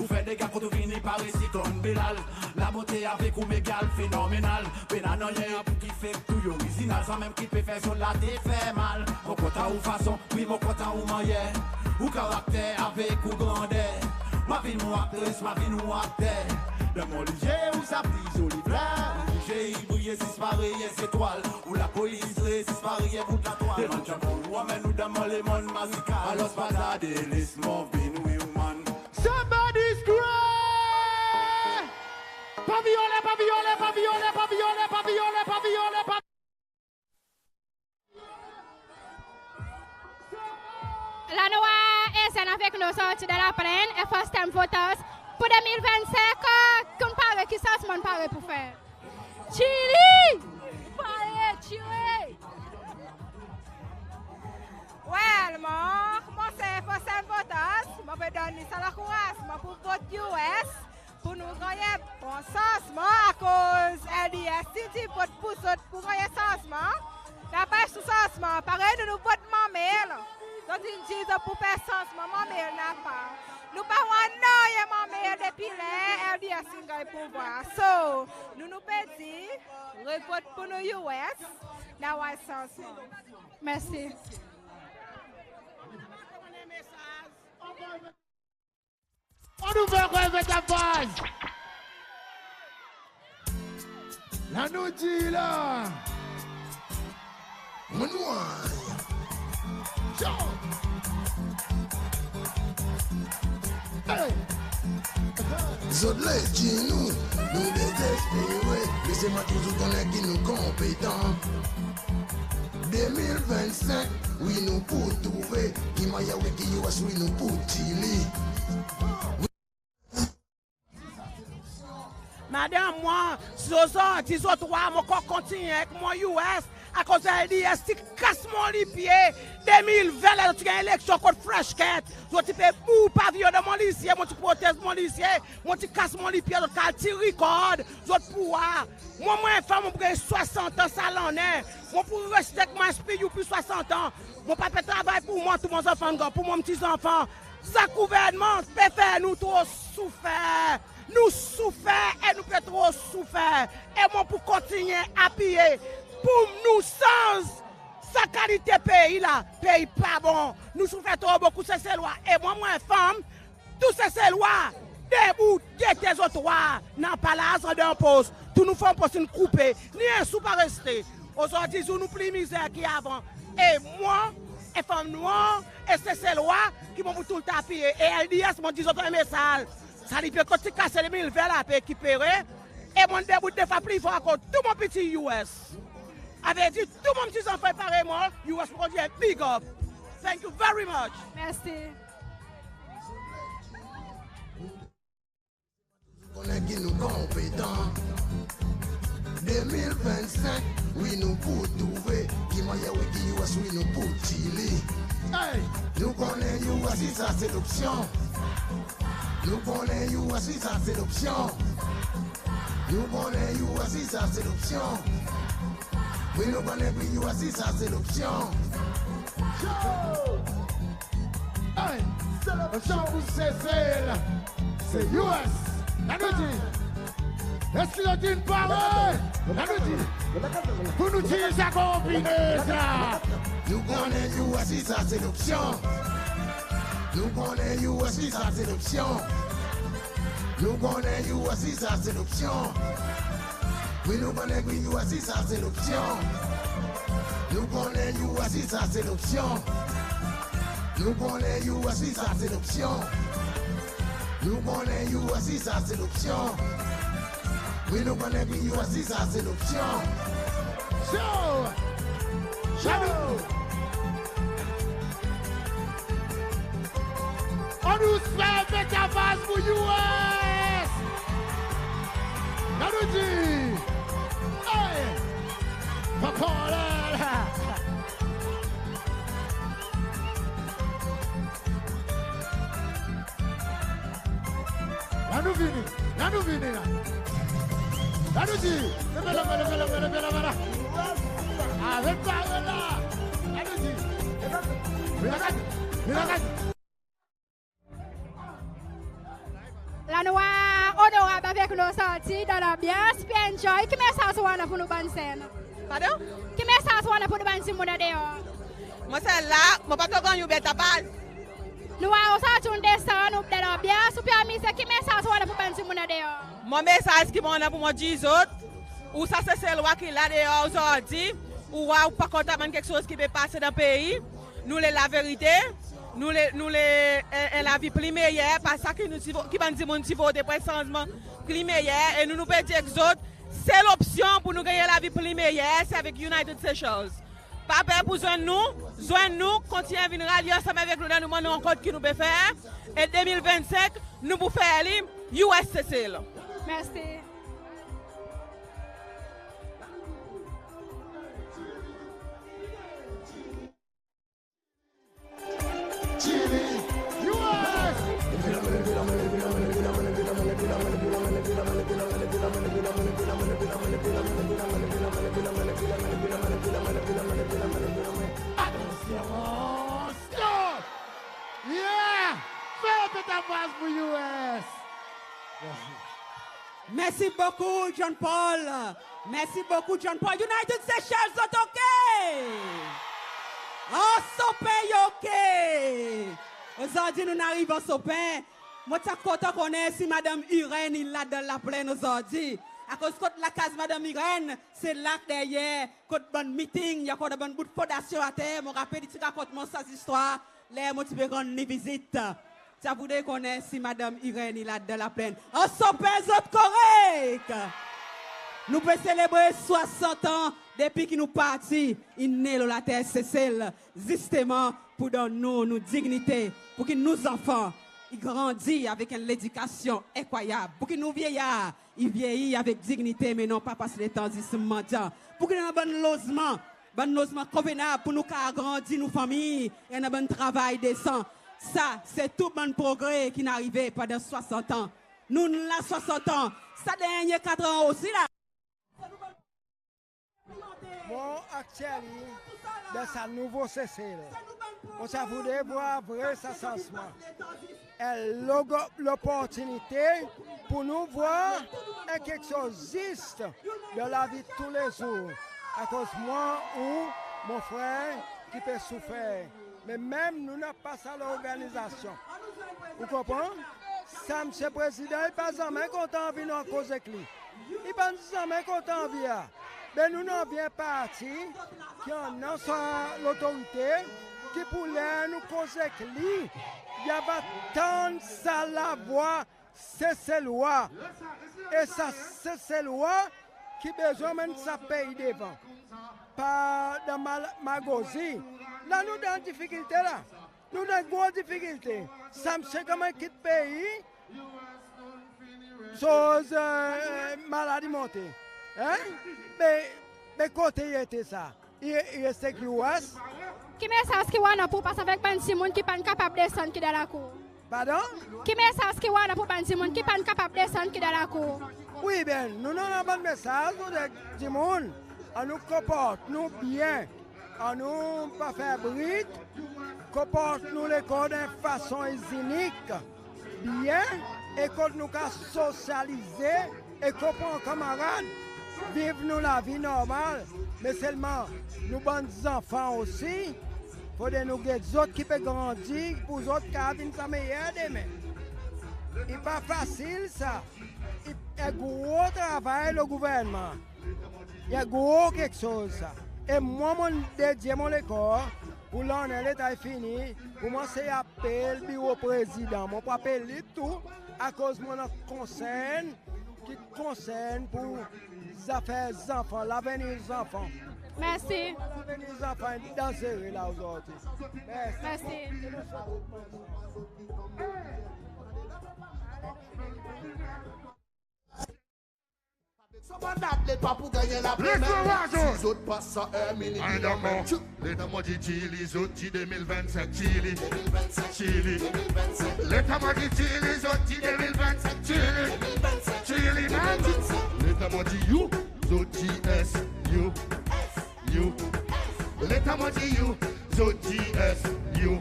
Ou fer dega kot ou vini parey si konn Bilal. Labote avek ou egal fenomenal. Pena nanryen pou ki fek, tou i orizinal. Sanmenm ki pe fer zot latet fer mal. Mon kontan ou fason, wi mon kontan ou mannyer. Ou karakter avek ou grander. Mon a vin mon aktris, mon a vin ou akter. Dan mon lizye ou sa pli zoli fler. Ou lizye i briye zis parey en zetwal. Ou lapo i zis parey en bout latwal. Demann Jamo, ou anmenn ou dan mon lemonn mazikal. Alors pa tarde, les mon vin ou woman. Somebody scream! Paviyon anler, paviyon anler, paviyon anler, paviyon anler, paviyon anler, paviyon anler, paviyon anler. La nou war en zenn avek nou sorti dan Laplenn, e first time voters pour de mil vennsenk, ki pare, ki sansman pare pour fer? Chili! Pare, chili! Well, mwan, mwan se first time voters, mon pe donn sa lankourazman pour vot U S, pour nou ganny bon sansman, akoz L D S ti dir vot pour zot pour ganny sansman. Napa sansman, parey nou, nou vot Manmel. Zot in dir zot pou fer sansman, Manmel napa. Nou pa war nanryen Manmel depi ler L D S in ganny pouvwar. So, nou, nou pe dir, revot pour nou U S, nou a war sansman. Mersi. Annou fer ankor en bel faz. La nou dir la. Annou war. Yo. Hey. Zot le dir nou, nou dezespere, me selman toultan nou konnen ki nou konpetan. De mil vennsenk, wi nou pou trouve, ki mannyer wi ki U S wi nou pou tir li. Madanm, mwan, si zot sorti zot war, mon ankor kontinyen ek mwan U S, akoz L D S ti kas mon lipye de mil ven, ler zot ti ganny eleksyon kot Fresh Kent. Zot ti pe bour paviyon dan mon lizye, mon ti protez mon lizye, mon ti kas mon lipye, zot kal tir rikord, zot pou war. Mwan, mon en fanm, mon pou ganny swasant an sa lannen. Mon pou reste ek mon S P U pou swasant an. Mon pa pe travay pour mwan, tou mon zanfan gran, pour mon pti zanfan. Sa gouvernman pe fer nou tro soufer. Nou soufer e nou pe tro soufer. E mon pou kontinyen apiye pour nou sanz sa kalite pei la. Pei pa bon. Nou soufer tro bokou Seselwa. E mwan, mon en fanm, tou Seselwa debout, gete zot war, napa larzan dan pos, tou nou fanm pos in koupe, ni en sou pa reste. Ozordi zour nou pli mizer ki avan. E mwan, en fanm nwanr, e Seselwa, ki mon pou toultan apiye. E L D S, mon dir zot en mesaz. Sa lipye kot ti kase de mil ven la pe rekipere. E mon debout de fwa pli for akoz tou mon pti U S. Savedir tou mon pti zanfan parey mwan, U S pou kontinyen, big up. Thank you very much. Mersi. Konnen ki nou konpetan. De mil vennsenk, wi nou pou trouve ki mannyer wi ki U S wi nou pou tir li. Hey! Nou konnen U S i sa sel opsyon. Nou konnen U S i sa sel opsyon. Nou konnen U S i sa sel opsyon. Wi nou konnen ki U S i sa sel opsyon. Hey! Sel opsyon pou Sesel, se U S. Annou dir. Eski zot in pare? Annou dir. Pour nou tir sa konbinezon la. Nou konnen U S i sa sel opsyon. Nou konnen U S i sa sel opsyon. Nou konnen U S i sa sel opsyon. Wi nou konnen ki U S i sa sel opsyon. Nou konnen U S i sa sel opsyon. Nou konnen U S i sa sel opsyon. Nou konnen U S i sa sel opsyon. Wi nou konnen ki U S i sa sel opsyon. Show! Show! Annou fer petafaz pour U S! Annou dir! Hey! Papa la la! La nou vini, la nou vini la. La nou dir, leve lanmen, leve lanmen, leve lanmen la. Avek pawol la. La nou dir. Miracle, miracle. La nou war Onorab avek nou ozordi dan lanbyans, pe enjoy. Ki mesaz ou annan pour nou bann zenn? Pardon? Ki mesaz ou annan pour nou bann dimoun an deor? Mon sel la, mon pa tro ganny ou bel tapaz. Nou war ozordi ou'n desann, ou dan lanbyans, ou pe amize, ki mesaz ou annan pour bann dimoun an deor? Mon mesaz ki mon annan pour mon dir zot, ou sa Seselwa ki la deor ozordi, ou war ou pa kontan bann keksoz ki pe pase dan pei, nou le laverite, nou le, nou le en, en lavi pli meyer, pa sa ki nou ti vo-, ki bann dimoun ti vote pour en sanzman pli meyer, e nou, nou pe dir ek zot, sel opsyon pour nou ganny en lavi pli meyer, se avek United Seychelles. Pa per pour zwenn nou, zwenn nou, kontinyen vin ralye ansanm avek nou dan nou bann rankont ki nou pe fer, e de mil vennsenk, nou pou fer li, U S Sesel. Mersi. Attention, stop! Yeah! Fer petafaz pour U S! Mersi bokou, John Paul. Mersi bokou, John Paul. United Seychelles, zot oke? Anse Aux Pins i oke. Ozordi nou'n ariv Anse Aux Pins. Mon ti a kontan konnen si Madanm Irène i la dan Laplenn ozordi. Akoz kot lakaz Madanm Irène, se la deryer, kot bann miting, i ankor dan bann bout fondasyon ater. Mon rapel i ti rakont mwan sa zistwar ler mon ti pe rann li vizit. Ti a voudre konnen si Madanm Irène i la dan Laplenn. Anse Aux Pins, zot korek? Nou pe selebre swasant an depi ki nou parti in ne lo later Sesel, zisteman pour donn nou, nou dignite, pour ki nou zanfan i grandi avek en ledikasyon enkrwayab, pour ki nou vyeyar i vyeyi avek dignite, me non pa pas letan zis mandyan, pour ki nou annan bann lozman, bann lozman konvenab pour nou kapab grandi nou fanmir, e annan bann travay desan. Sa se tou bann progre ki'n arive pandan swasant an. Nou'n la swasant an, sa dernyen kat an osi la. Mon aktyelman dan sa nouvo Sesel, mon ti a voudre vwar vre sa sanzman. En logo, loportinite pour nou vwar en keksoz zis dan lavi toulezour. Akoz mwan ou mon frer ki pe soufer. Me menm nou napa sa lorganizasyon. Ou konpran? Sa Msye Prezidan i pa zanmen kontan anvi nou koz ek li. I pa zanmen kontan anvi a. Be nou, nou anvi en parti ki annan sa lotorite, ki pour ler nou koz ek li, i ava tann sa lavwa Seselwa. E sa Seselwa ki bezwen anmenn sa pei devan. Pa dan mal-, magozi. La nou dan difikilte la. Nou dan gro difikilte. Sa msye konman kit pei, soz, e, maladi monte. Hein? Me, me kote i ete sa? I, i reste ek U S? Ki mesaz ki ou annan pour pas avek bann dimoun ki pa'n kapab desann ki dan lakour? Pardon? Ki mesaz ki ou annan pour bann dimoun ki pa'n kapab desann ki dan lakour? Wi, ben, nou annan bann mesaz nou dir dimoun, annou konport nou byen, annou pa fer bri, konport nou lekor dan en fason izyenik, byen, e kot nou kapab sosyalize e konpran kanmarad, viv nou lavi normal. Me selman nou bann zanfan osi, fodre nou get zot ki pe grandi pour zot kapab vin sa meyer demen. I pa fasil sa. I, i en gro travay lo gouvernman. I en gro keksoz sa. E mwan, mon dedye mon lekor pour lannen leta i fini, pour mon sey apel biro Prezidan. Mon pou apel li tou, akoz mon annan konsern ki konsern pour zafer zanfan, lavenir zanfan. Mersi. Lavenir zanfan i danzere la ozordi. Mersi. Mersi. Sa bann atlet pa pou ganny lapremye. Si zot pas sa en minit, i anmenn. Leta mon dir Chili, zot dir de mil vennsenk Chili. Chili. Leta mon dir Chili, zot dir de mil vennsenk Chili. Chili, man. Leta mon dir U, zot dir S, U, U. Leta mon dir U, zot dir S, U,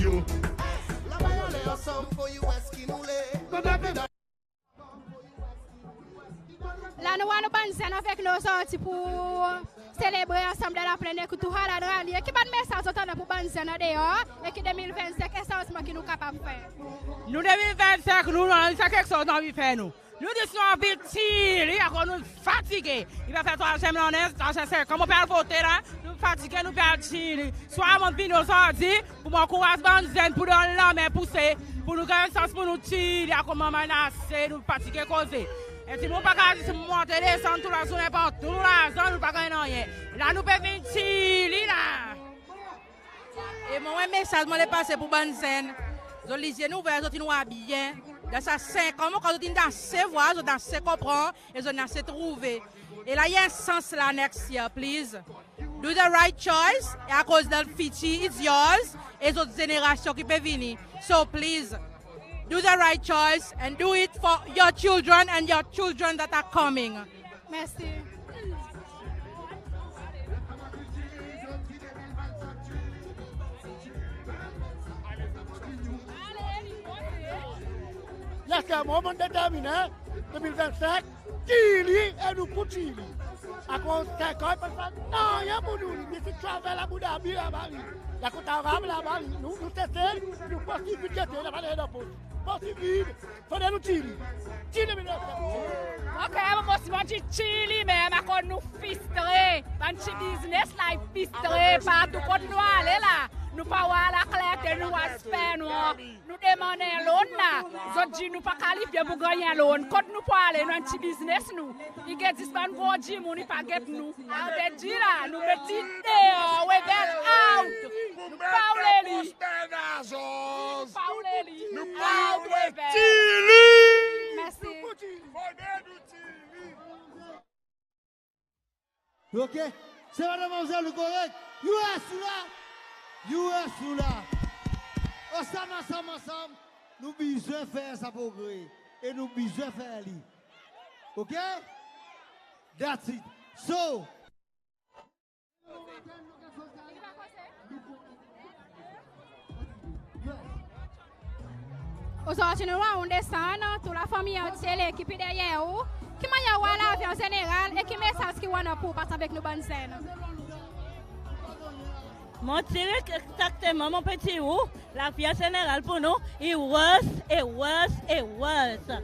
U. Laba i ale ansanm pour U S ki nou le. La nou war nou bann zenn avek nou ozordi pour selebre ansanm dan laplenn ek tou, ala ralye. Ki bann mesaz zot annan pour bann zenn an deor, e ki de mil vennsenk en sanzman ki nou kapab fer? Nou de mil vennsenk, nou, nou annan sa keksoz nou anvi fer nou. Nou dir nou anvi Chili, akoz nou fatige. I pe fer trwazyenm lannen, trwazyenm senk an mon pe al vote la, nou fatige, nou pe al Chili. Swa mon vini ozordi, pour mon ankouraz bann zenn pour donn lanmen pouse, pour nou ganny sans pour nou Chili, akoz nou annan ase, nou fatige koze. E si nou pa kapab zis monte desann tou lazournen, pran tou nou larzan, nou pa ganny nanryen. La nou pe vin Chili la. E mwan, en mesaz mon le pase pour bann zenn. Zot lizye in ouver, zot in war byen. Dan sa senk an, mon krwar zot in ase war, zot in ase konpran, e zot in ase trouve. E la i en sans la, next year, please. Do the right choice, e akoz dan fitir, it's yours, e zot zenerasyon ki pe vini. So please, do the right choice and do it for your children and your children that are coming. Mersi. Yes, sir, mwan mon determinen, de mil vennsenk, Chili, e nou pour Chili. Akoz senk an i pa'n fer nanryen pour nou, li, li ti travel Abu Dhabi laba li, li al kot Arab laba li, nou, nou Sesel, nou pos ti vit gete, napa nanryen dan pos. Pos ti vid, fodre nou Chili. Chili, mezanmi. Ok, mwan osi mon dir Chili, me akoz nou fristre, bann pti biznes la i fristre, partou kot nou ale la, nou pa war laklerte, nou war sfer nwanr. Nou demann en loan la, zot dir nou pa kalifye pour ganny en loan. Kot nou pou ale, nou en pti biznes nou. I get zis bann gro dimoun, i pa get nou. Arete dir la, nou met li deor, we get out. Nou pa oule li. Nou pa oule li. Nou pa oule Chili. Mersi. Ok. Se madanm, manmzel, nou korek? U S ou la? U S ou la? Ansanm, ansanm, ansanm, nou bezwen fer sa progre. E nou bezwen fer li. Ok? That's it. So, ozordi nou war ou desann, tou lafanmir antye, lekip i deryer ou. Ki mannyer ou war lavi an zeneral e ki mesaz ki ou annan pour pas avek nou bann zenn? Mon dir egzakteman, mon pe dir ou, lavi an zeneral pour nou i worse e worse e worse.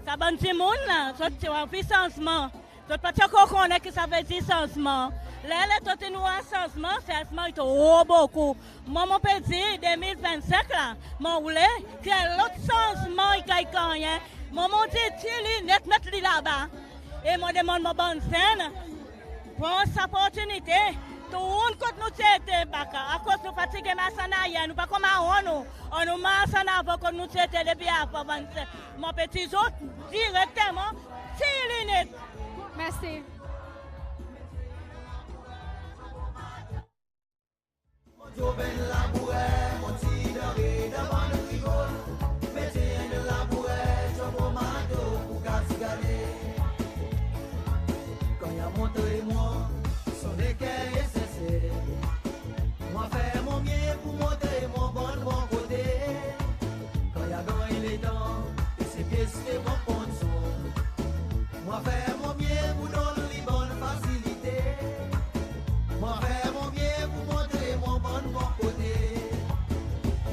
Sa bann dimoun la, zot ti anvi sanzman. Zot pa ti ankor konnen ki savedir sanzman. Ler, ler zot in war sanzman, sanzman i tro bokou. Mwan, mon pe dir, de mil vennsenk la, mon oule ki en lot sanzman i ganny gannyen. Mwan, mon dir, tir li net, met li laba. E mon demann mon bann zenn, pran sa loportinite, tourn kot nou ti ete, baka, akoz nou fatige mars an aryer, nou pa konm avan nou. Annou mars an avan kot nou ti ete depi avan, bann zenn. Mon pe dir zot direkteman, tir li net. Mersi. Mon a fer mon mye pour montre mon bann bon kote. Kan i a ganny letan, e se pyes ke mon konn son. Mon a fer mon mye pour donn li bann fasilite. Mon a fer mon mye pour montre mon bann bon kote.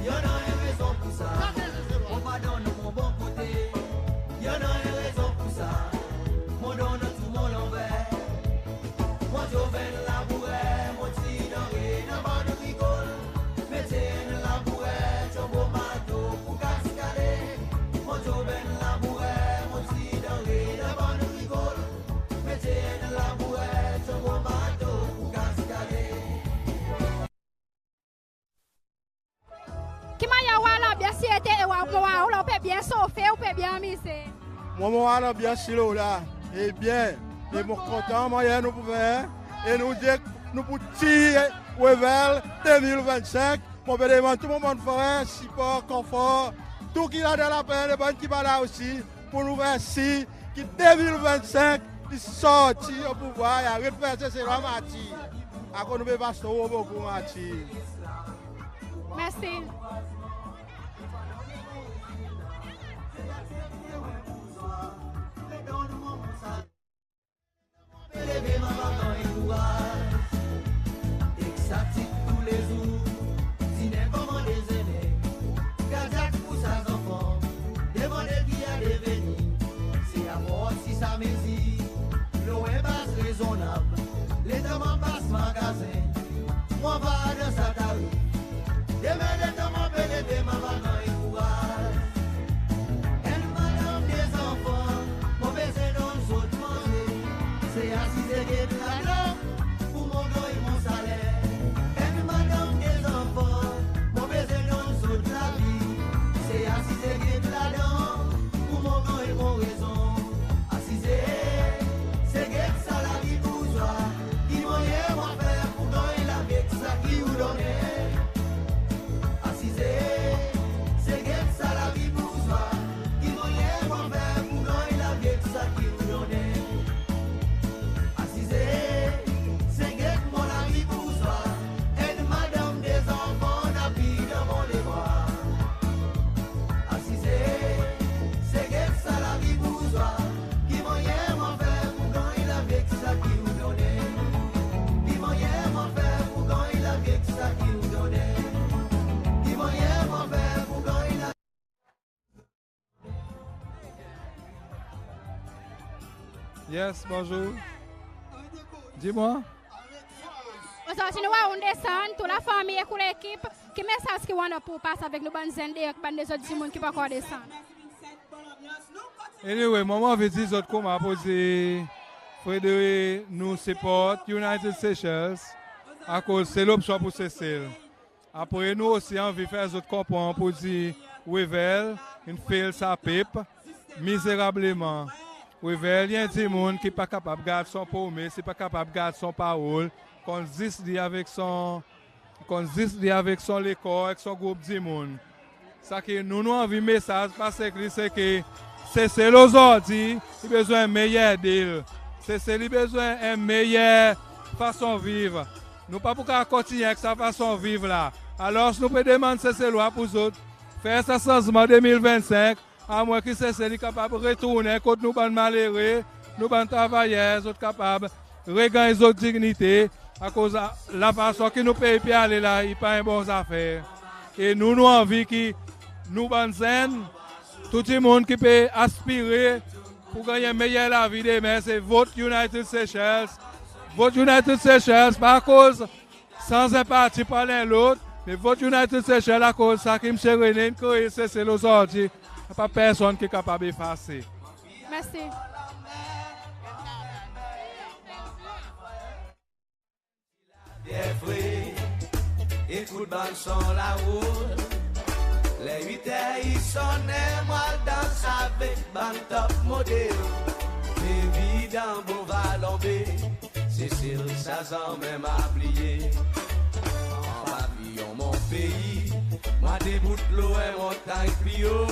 I annan en rezon pour sa. Mon pa donn mon bon kote. I annan en rezon pour sa. Mon donn tou mon lanver. Mon ti bann labourer, mon ti danre dan bann rigol. Mete enn labourer, ti bann mato pour kas kale. Mon ti bann labourer, mon ti danre dan bann rigol. Mete enn labourer, ti bann mato pour kas kale. Ki mannyer ou war lanbyans isi ete e ou war, ou war la ou pe byen sofe, ou pe byen anmize? Mwan mon war lanbyans isi lo la. E byen, e mon kontan mannyer nou pou fer, e nou dir nou pou tir Wavel de mil vennsenk. Mon pe demann tou mon bann frer sipor, konfor, tou ki la dan lapenn, e bann ki pa la osi, pour nou fer sir ki de mil vennsenk i sorti o pouvwar, i aret fer Seselwa martir. Akoz nou pe pas tro bokou martir. Mersi. Pe leve mon maten e kouraz. Egzaktik toulezour, dinen konman dezener. Kadyak pour sa zanfan, demande ki i a deveni. Se apor si sa mezi, lwen baz rezonnab. Letan mon pas magazen, mon war dan sa tarif. Demen letan mon pe leve mon maten e kouraz. Enn madanm, de zanfan, mon bezwen donn zot manze. Se asize get ladan pour mon ganny mon saler. Enn madanm, de zanfan, mon bezwen donn zot lavi. Se asize get ladan pour mon ganny mon rezon. Asize, se get sa lavi bourzwa. Ki mannyer mon a fer pour ganny lavi ek sa ki ou donnen? Asize, se get sa lavi bourzwa. Ki mannyer mon a fer pour ganny lavi ek sa ki ou donnen? Asize, se get mon lavi bourzwa. Enn madanm, de zanfan, napa dan mon lebra. Asize, se get sa lavi bourzwa. Ki mannyer mon a fer pour ganny lavi ek sa ki ou donnen? Ki mannyer mon a fer pour ganny lavi ek sa ki ou donnen? Ki mannyer mon a fer pour ganny lavi? Yes, bonzour. Dir mwan. Ozordi nou war ou'n desann, tou lafanmir ek ou lekip. Ki mesaz ki ou annan pour pas avek nou bann zenn deor, bann lezot dimoun ki pa ankor desann? Anyway, mwan mon anvi dir zot konman pour dir fodre nou siport United Seychelles, akoz se lopsyon pour Sesel. Apre nou osi anvi fer zot konpran pour dir Wavel in fail sa pep mizerableman. Wavel i en dimoun ki pa kapab gard son promes, i pa kapab gard son parol, konn zis dir avek son, konn zis dir avek son lekor, ek son group dimoun. Sa ki nou, nou anvi mesaz pas ek li, se ki Sesel ozordi i bezwen en meyer deal. Sesel i bezwen en meyer fason viv. Nou pa pou kapab kontinyen ek sa fason viv la. Alors nou pe demann Seselwa pour zot fer sa sanzman de mil vennsenk, amwen ki Sesel i kapab retournen kot nou bann malere, nou bann travayer, zot kapab reganny zot dinyite, akoz lafason ki nou pei pe ale la, i pa en bon zafer. E nou, nou anvi ki nou bann zenn, tou dimoun ki pe aspire pour ganny en meyer lavi demen, se vot United Seychelles. Vot United Seychelles, pa akoz sanz en parti pran en lot, me vot United Seychelles akoz sa ki Msye René in kree Sesel ozordi, napa personn ki kapab efase. Mersi. Byen fre, ekout bann son la roul. Ler wit er i sonnen, mon al dans avek bann top model. Evidan Beau Vallon Be, Sesel sa zanmen ma bliye. An paviyon mon pei, mwan debout lo en montanny pli o,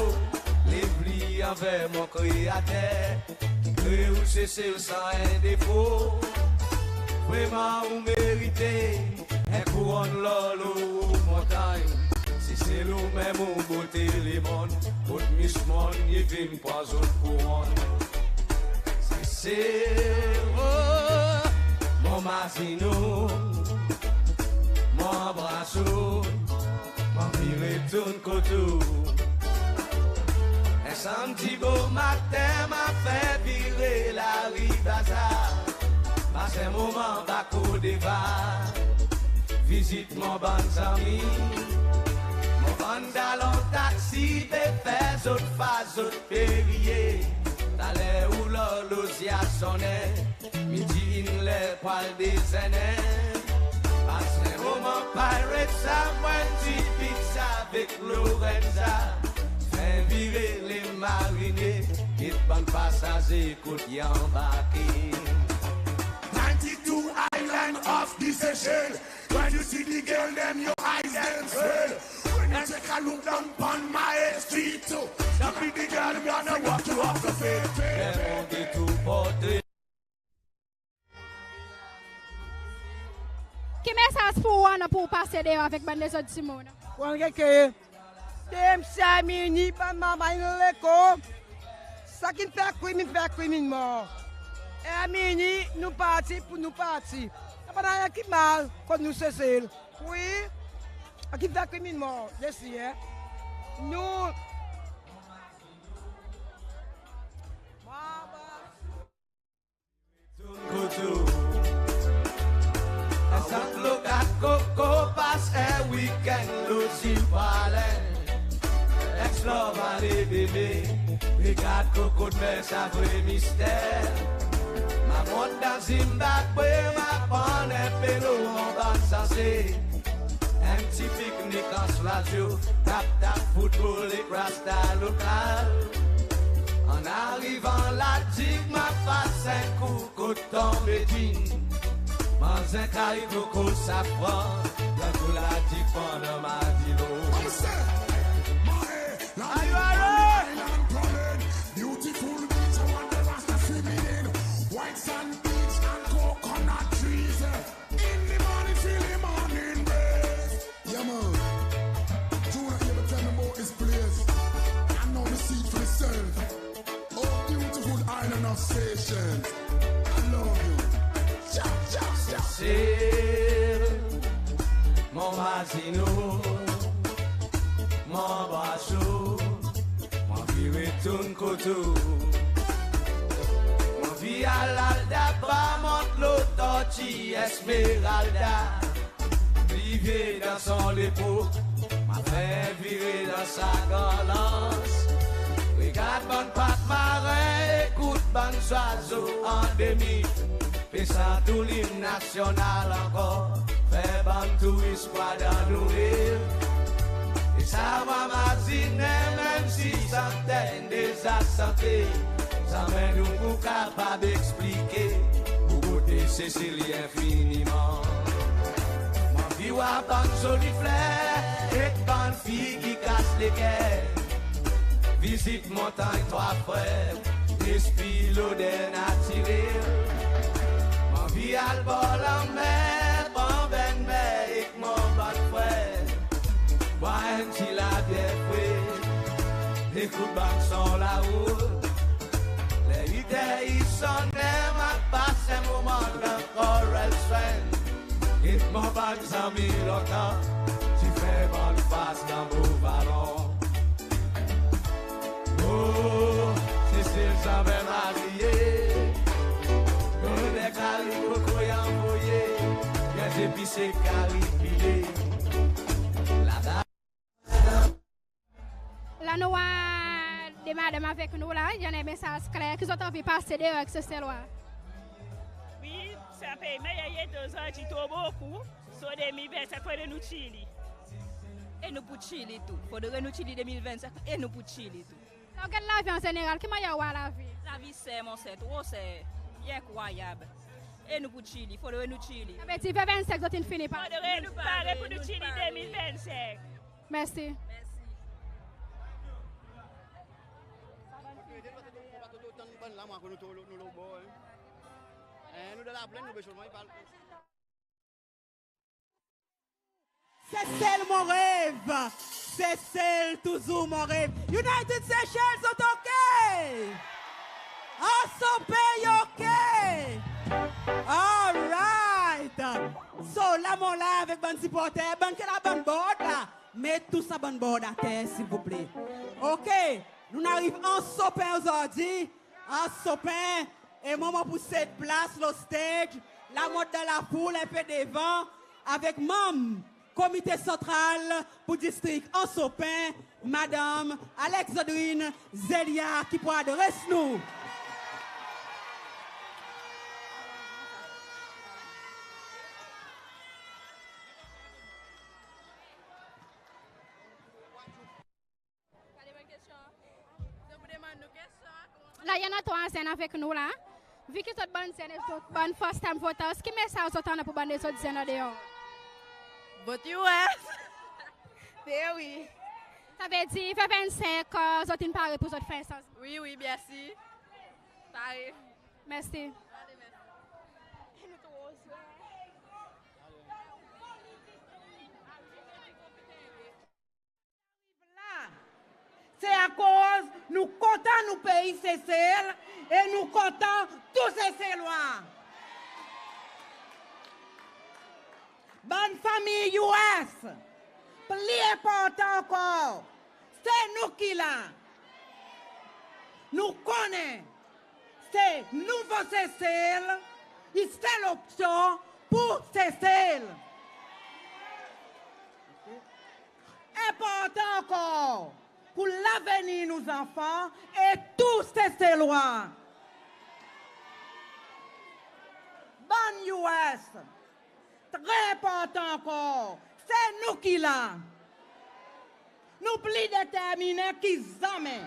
levli anver mon Kreater, ki kree ou Sesel san en defo. Vreman ou merite en kouronn lor lo ou montanny. Sesel ou menm ou bote lemonn, kot Miss Monn i vin pran zot kouronn. Sesel, o, mon mazin ou, mon anbras ou, mon anvi retourn kot ou. En Sanmdi bomaten mon a fer vire lari Bazar, pas en moman bako Devas, vizit mon bann zanmi. Mon bann dalon taksi pe fer zot fas, zot pe riye. Taler ou lorloz i a sonnen, midi in ler pou al dezennen. Pas en moman Pirates, sa mwan ti pizza avek Lorenza. Fer vire Les Mariniers, get bann pasaze kot i anbarke. Ninety-two island of the Seychelles. When you see the girl dem, your eyes dem swell. When you take a look down pon my street too, don't be the girl, me wanna walk you off the feet. Dem monte tou portre. Ki mesaz pou ou annan pou ou pase deor avek bann lezot dimoun? Wan gen ke Dem sa mini pa manman in leko. Sa ki'n fer krim, in fer krim, in mor. E mini nou parti pou nou parti. Napa nanryen ki mal kot nou Sesel. Wi. Sa ki'n fer krim, in mor. Yes, yeah. Nou Kot ou. Zot lo Kat Koko, pas en wikenn lo Zil Pralen. Explore Vale Bebe, regard Kokodmer, sa vre mister. Mon a mont dan Zimbabwe, mon a pran en pe lo mon bann sanse. En pti piknik an Slasio, tap tap foutbol ek rasta lokal. An arivan La Digue, mon a pas en kou kot Tom Edwin. Manz en kari koko safran, dan tou La Digue pandan Mardi Lo. Are you all right? Beautiful beach, I want the Rasta swimming in. White sand beach and coconut trees. In the morning till the morning breeze. Yeah, man. Junior, you ever tell me about this place? I know me see it for myself. Oh, beautiful island of Seychelles. I love you. Cha, cha, cha. Sesel, mon mazin ou, mon anbras ou. Mon anvi retourn kot ou. Mon anvi al Aldabra, mont lo Tortue Esmeralda, pli vye dan son lepok. Mon a fer vire dan sa gran lans, regard bann pat maren, ekout bann zwazo andemik. Pe sant ou lim nasyonal ankor, fer bann touris krwar dan nou riv. E sa mon mazinen, menm si santen deza sante, zanmen nou pou kapab eksplike bote Sesel i enfiniman. Mon anvi war bann zoli fler ek bann fiy ki kas leker. Vizit montanny Trwa Frer, respir loder natirel. Mon anvi al bor lanmer, pran bennmer ek mon bann frer. Bwar en pti labyer fre, ekout bann son larout. Ler wit er i sonnen, mon a pas en moman dan Coral Strand. Get mon bann zanmi lontan, ti fer bann fas dan Beau Vallon. Oh, Sesel zanmen ma bliye. Loder kari koko i anvoye, byen zepis e kari pile. Laba. La nou war de madanm avek nou la, i annan en mesaz kler ki zot anvi pase deor ek Seselwa. Wi, sa pei meyer i ete ozordi tro bokou. So de mil vennsenk fodre nou tchili. E nou pou tchili tou. Fodre nou tchili de mil vennsenk e nou pou tchili tou. Ou get lavi an zeneral, ki mannyer ou war lavi? Lavi ser, mon ser, tro ser. I enkrwayab. E nou pou tchili, fodre nou tchili. Savedir V vennsenk zot in fini pare. Fodre nou pare pour nou tchili de mil vennsenk. Mersi. Mersi. Sesel mon rev. Sesel touzour mon rev. United Seychelles, zot ok? Anse Aux Pins i ok? Alright. So la mon la avek bann siporter, bann ki la bann bord la, met tou sa bann bord ater silvouple. Ok, nou'n ariv Anse Aux Pins ozordi. Anse Aux Pins, e mwan mon pou sed plas lo stage, la mont dan lafoul en pe devan, avek manm Komite Santral pour distrik Anse Aux Pins, Madanm Alexandrine Zelia ki pou adres nou. La i annan trwa zenn avek nou la. Vi ki zot bann zenn e zot bann first time voters, ki mesaz zot annan pour bann lezot zenn an deor? Vot U S. Be wi. Savedir V vennsenk, zot in pare pour zot fer sanzman? Wi, wi, byensir. Pare. Mersi. Ale, mersi. La, se akoz nou kontan nou pei Sesel e nou kontan tou Seselwa. Bann fanmir U S, pli enportan ankor, se nou ki la. Nou konnen se nouvo Sesel i sel opsyon pour Sesel. Enportan ankor pour lavenir nou zanfan e tou Seselwa. Bann U S, tre enportan ankor, se nou ki la. Nou pli determinen ki zanmen.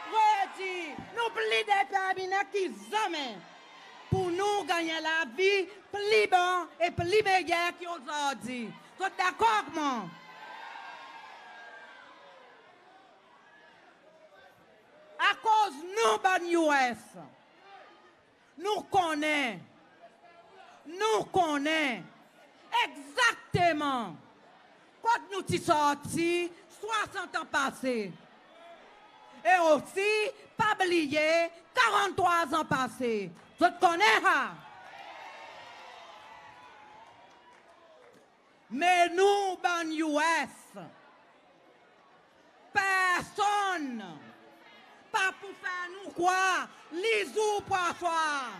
Redir, nou pli determinen ki zanmen pour nou ganny en lavi pli bon e pli meyer ki ozordi. Zot dakor avek mwan? Akoz nou bann U S, nou konnen, nou konnen egzakteman kot nou ti sorti swasant an pase. E osi, pa bliye karanntrwa an pase. Zot konnen sa? Me nou bann U S, personn pa pou fer nou krwar lizour pou aswar.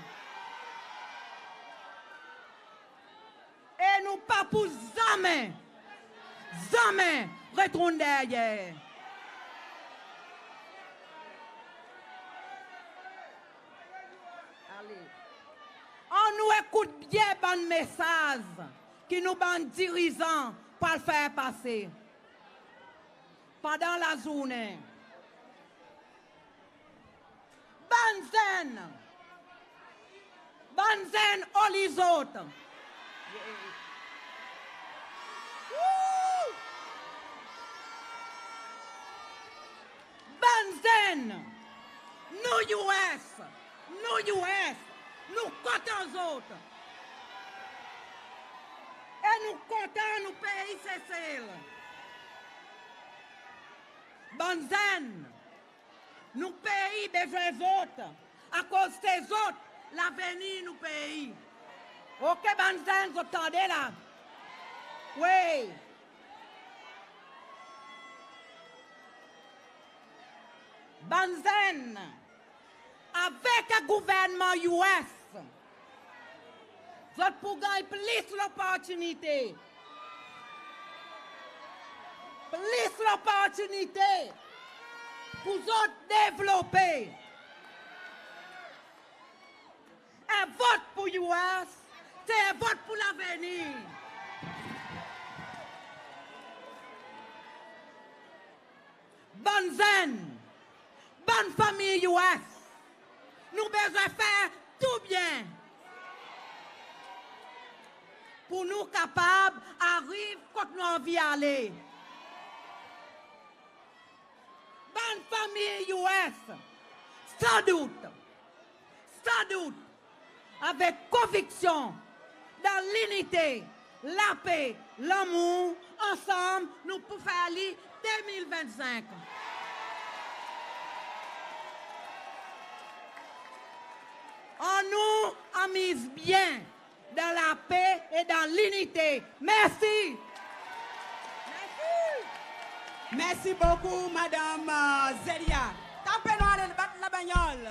E nou pa pou zanmen, zanmen retourn deryer. Ale. Annou ekout byen bann mesaz ki nou bann dirizan pou al fer pase pandan lazournen. Bann zenn, bann zenn, oli zot. Wou! Bann zenn, nou U S, nou U S, nou kontan zot. E nou kontan nou pei Sesel. Bann zenn, nou pei bezwen zot, akoz se zot lavenir nou pei. Ok, bann zenn, zot tande la? Wi. Bann zenn, avek gouvernman U S, zot pou ganny plis loportinite. Plis loportinite pour zot devlope. En vot pour U S, se en vot pour lavenir. Bann zenn, bann fanmir U S, nou bezwen fer tou byen pour nou kapab ariv kot nou anvi ale. Bann fanmir U S, san dout, san dout, avek konviksyon, dan linite, lape, lanmour, ansanm nou pou fer li de mil vennsink. Annou anmiz byen dan lape e dan linite. Mersi. Mersi. Mersi bokou, Madanm, e, Zelia. Tape nou ale bat labanyol.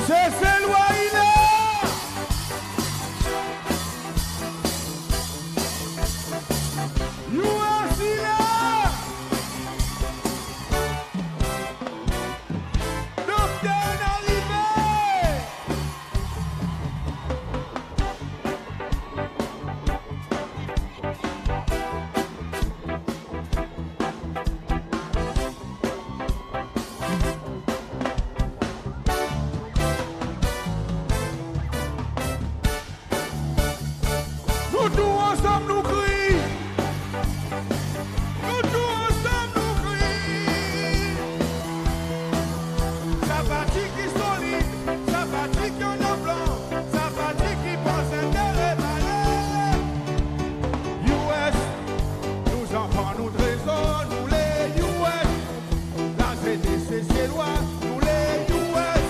Seselwa i la! U S i la! Dokter in arive! Nou tou ansanm nou kriy. Nou tou ansanm nou kriy. Sa parti ki solid, sa parti ki annan plan, sa parti ki pans entere malere. U S, nou zanfan, nou trezor, nou le U S. Lazenes Seselwa, nou le U S.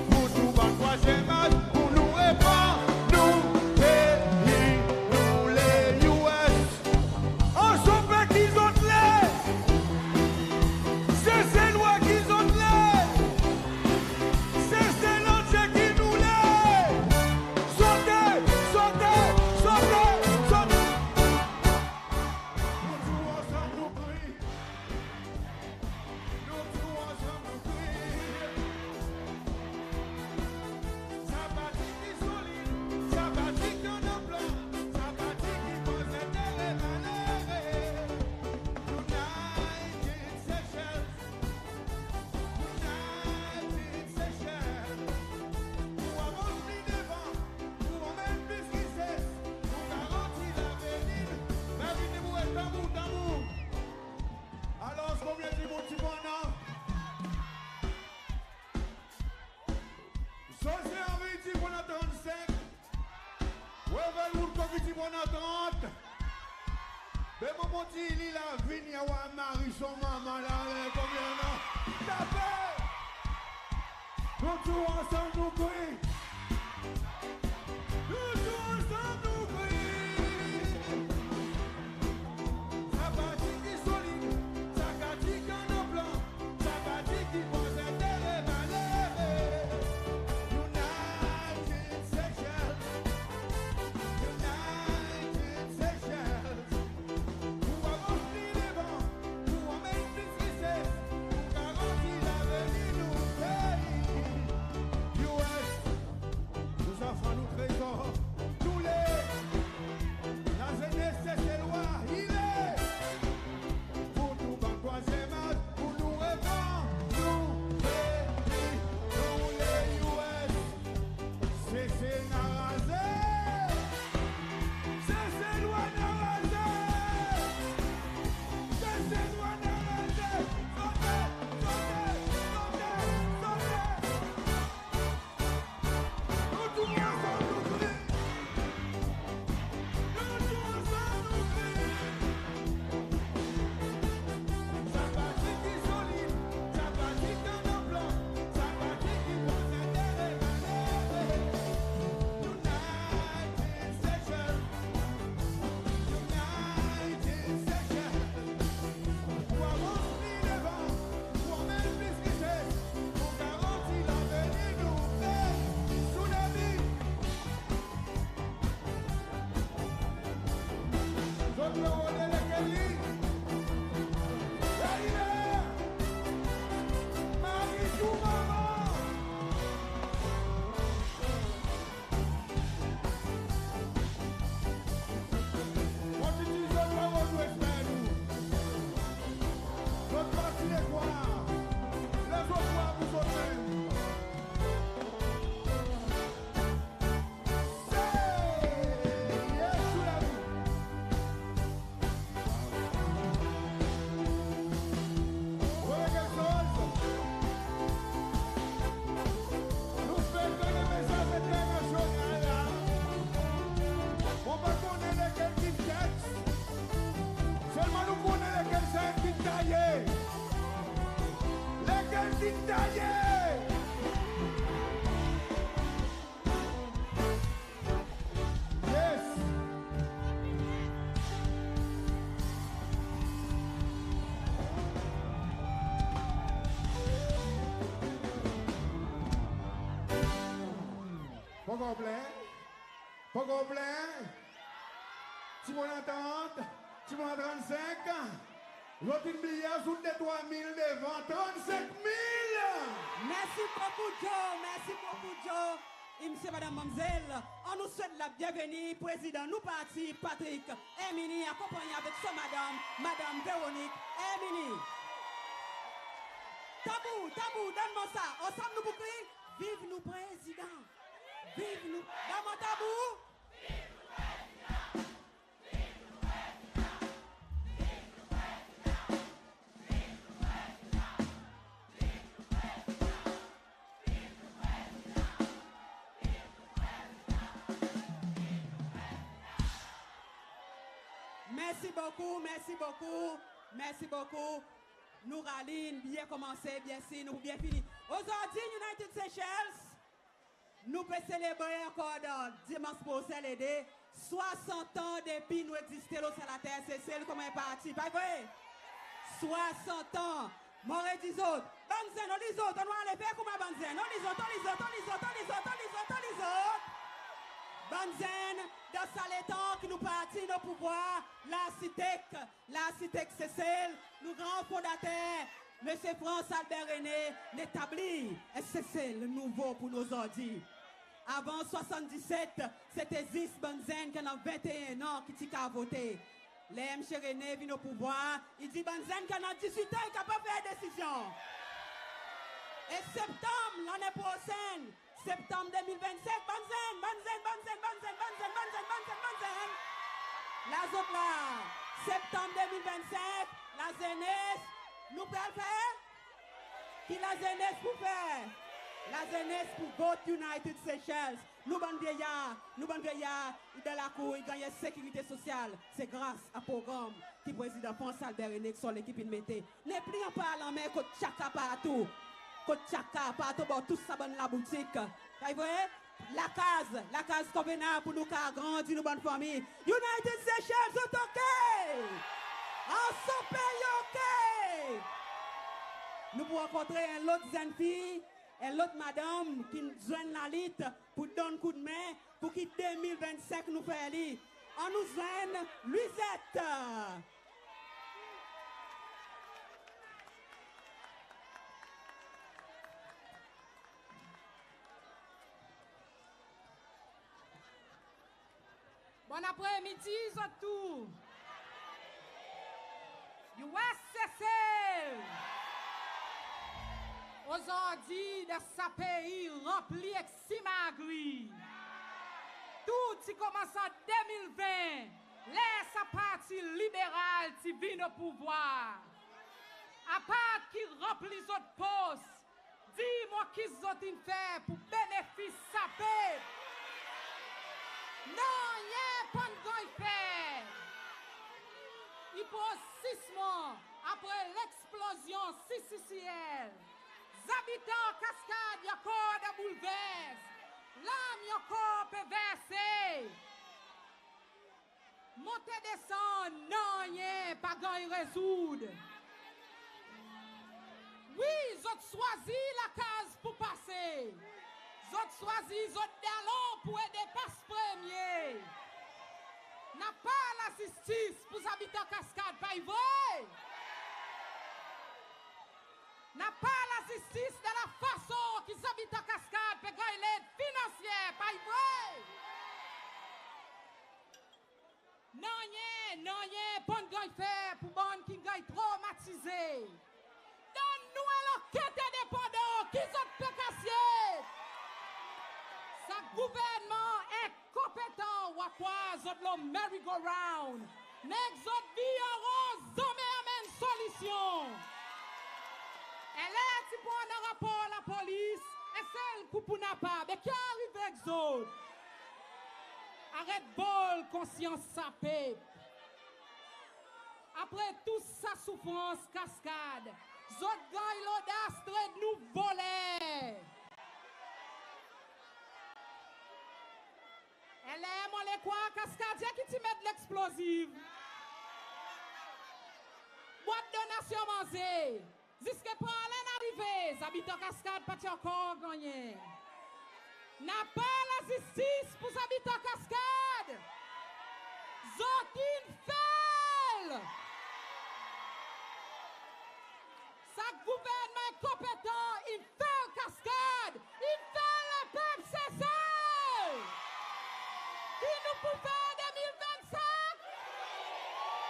Pour tou bann trwazyenm az, pour nou repann nou pei, nou le U S. Ansanm ki zot le, Seselwa ki zot le, Sesel antye ki nou le. Sote, sote, sote, sote. Nou tou ansanm nou kriy. Nou tou ansanm nou kriy. Sa parti ki solid, sa parti ki annan plan, sa parti ki pans entere malere. United Seychelles, United Seychelles. Pour avans pli devan, pour anmenn plis rises, pour garanti lavenir, lavenir pour tanbou, tanbou. Alors, konbyen dimoun ti pou annan? José Henry ti pou annan trannsenk. Wavel Woodcock ti pou annan trant. Me mwan mon dir li la vini, a war mari son manman la, konbyen annan? Tape! Nou tou ansanm nou kriy. Nou tou ansanm nou kriy. Sa parti ki solid, sa parti ki annan plan, sa parti ki pans entere malere. United Seychelles, United Seychelles. Pour avans pli devan, pour anmenn plis rises, pour garanti lavenir nou pei. U S, King Taye! Yes! Pa ankor plen? Pa ankor plen? Ti bon latant? Ti bon trannsenk? Zot in bliye azout de trwa mil devan. Trannsenk mil! Mersi bokou Joe, mersi bokou Joe. E msye, madanm, manmzel, annou swet labyenveni Prezidan nou parti, Patrick Herminie, akonpannyen avek son madanm, madanm Véronique Herminie. Tanbou, tanbou, donn mwan sa. Ansanm nou pou kriy, viv nou Prezidan! Viv nou! Donn mwan tanbou! Mersi bokou, mersi bokou, mersi bokou. Nou rali, nou byen konmanse, byensir nou pou byen fini. Ozordi, United Seychelles, nou pe selebre ankor dan dimans prosen, le de, swasant an depi nou egziste lo sa later Sesel konman en parti, pa vre? Swasant an. Mon redi zot, bann zenn, annou li zot, annou ale fer konman bann zenn, annou li zot, annou li zot, annou li zot. Bann zenn, dan sa letan ki nou parti dan pouvwar, larsitek, larsitek Sesel, nou gran fondater, Msye France Albert René, in etabli en Sesel nouvo pour nou ozordi. Avan swasanndiset, sete zis bann zenn ki annan venteen an ki ti kapab vote. Ler Msye René vin o pouvwar, i dir bann zenn ki annan dizuit an i kapab fer desizyon. E Septanm lannen prosenn, Septanm de mil vennsenk, bann zenn, bann zenn, bann zenn, bann zenn, la zot la. Septanm de mil vennsenk, lazenes, nou pral fer? Ki lazenes pou fer? Lazenes pou vot United Seychelles. Nou bann vyeyar, nou bann vyeyar, i dan lakour, i ganny sekirite sosyal. Se gras a progranm ki Prezidan France Albert René ek son lekip in mete. Nepli anpar lanmer kot tyaka partou. Kot tyaka partou bor tou sa bann laboutik. Pa vre? Lakaz, lakaz konvenab pour nou kapab grandi nou bann fanmir. United Seychelles, zot oke? Ansanm pei oke? Nou pou rankontre en lot zenn fi, en lot madanm ki'n zwenn lalit pour donn koudmen pour ki de mil vennsenk nou fer li. Annou zwenn Louisette. Bonn apre midi zot tou. U S Sesel. Ozordi dan sa pei ranpli ek simagri, tou ti konmans an de mil ven, ler sa Parti Liberal ti vin o pouvwar. Apar ki ranpli zot pos, dir mwan ki zot in fer pour benefis sa pep? Nanryen pa'n ganny fer. I pou sis mwan apre leksplozyon C C C L, zabitan Cascade i ankor dan boulvers, larm i ankor pe verse. Monte desann, nanryen pa ganny rezoud. Wi, zot swazir lakaz pou pase. Zot swazir zot dalon pou ede pas premye. Napa lazistis pour zabitan Cascade, pa vre? Napa lazistis dan lafason ki zabitan Cascade pe ganny led finansyer, pa vre? Nanryen, nanryen pa'n ganny fer pour bann ki'n ganny tromatize. Donn nou en lanket endepandan, ki zot pe kasyet? Sa gouvernman enkonpetan, ou a krwar zot lo merry-go-round. Nek zot vir an ron, zanmen anmenn solisyon. E ler ti pou annan rapor lapolis, en sel kou pou napa, be ki arive ek zot? Aret vole konsyans sa pep. Apre tou sa soufrans Cascade, zot ganny lodas tret nou Egzplozif. Bwat donasyon manze. Ziska pran ler arive, zabitan Cascade pa ti ankor gannyen. Napa lazistis pour zabitan Cascade. Zot in fail. Sa gouvernman enkonpetan in fail Cascade, in fail lepep Sesel. Ki nou pou fer de mil venn senk?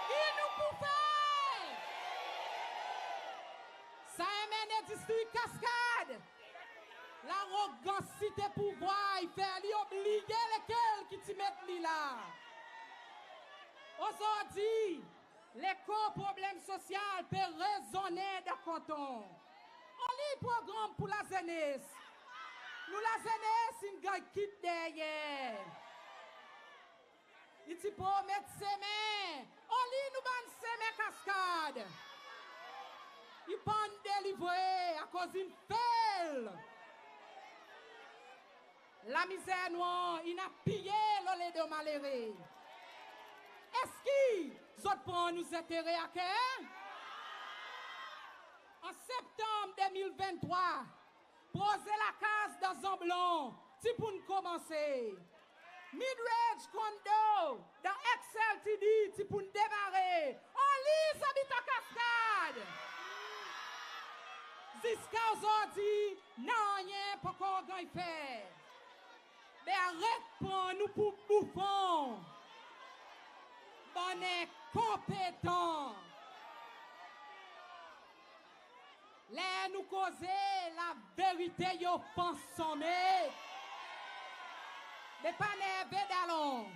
Ki nou pou fer? Sa enn distrik Cascade. Larogans ti te pouvwar i fer li obliye lekel ki ti met li la. Ozordi, lekor problenm sosyal pe rezonnen dan kanton. Anler progranm pour lazenes. Nou lazenes in ganny kit deryer. I ti promet semen. Anler nou bann semen Cascade. I pa'n delivre akoz in fail. Lamizer nou annan in apiye lo ledo malere. Eski zot pran nou zentere a ker? An Septanm de mil venn trwa, proze lakaz dan Zanblon ti pou'n konmanse. Midrange condo dan Excel ti dir ti pou'n demare. Anler zabitan Cascade. Ziska ozordi, nanryen pa ankor ganny fer. Be aret pran nou pour boufon. Bann enkonpetan. Ler nou koze, laverite i ofans sanmen. Be pa nerve dalon,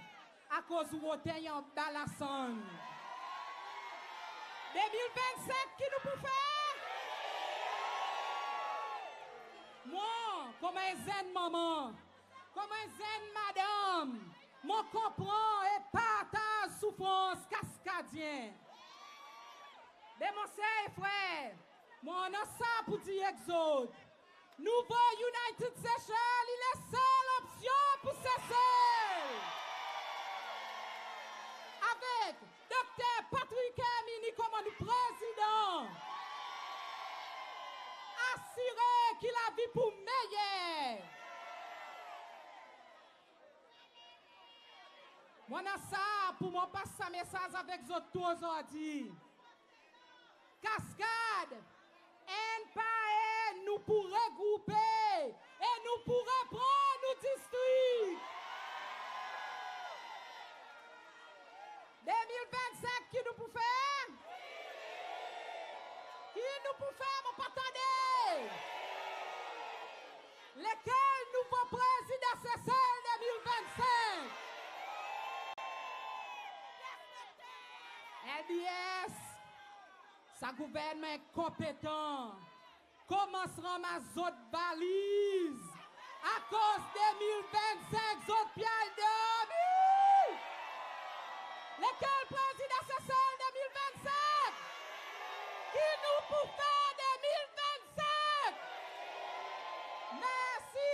akoz ou roten i anba lasann. De mil venn senk ki nou pou fer? Mwan, konman en zenn manman, konman en zenn madanm, mon konpran e partaz soufrans Cascadyen. Be mon ser e frer, mon annan sa pour dir ek zot. Nouvo United Seychelles i lesel opsyon pour Sesel. Avek Dokter Patrick Herminie konman nou prezidan, asire ki lavi pou meyer. Mon annan sa pour mon pas sa mesaz avek zot tou ozordi. Cascade, enn par enn nou pou regroupe e nou pou repran nou distrik. De mil venn senk ki nou pou fer? Ki nou pou fer, mon pa tande? Lekel nouvo prezidan Sesel de mil venn senk? LDS, sa gouvernman enkonpetan. Konmans ranmas zot valiz, akoz de mil venn senk zot pe al dormi. Lekel prezidan Sesel de mil venn senk? Ki nou pou fer de mil venn senk? Mersi.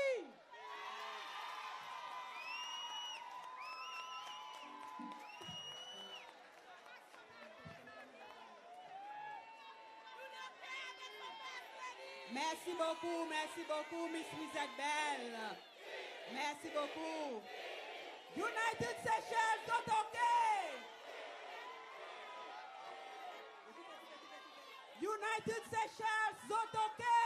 Mersi bokou, mersi bokou, Miss Lisette Bell. Mersi bokou. United Seychelles, zot oke? United Seychelles, zot oke?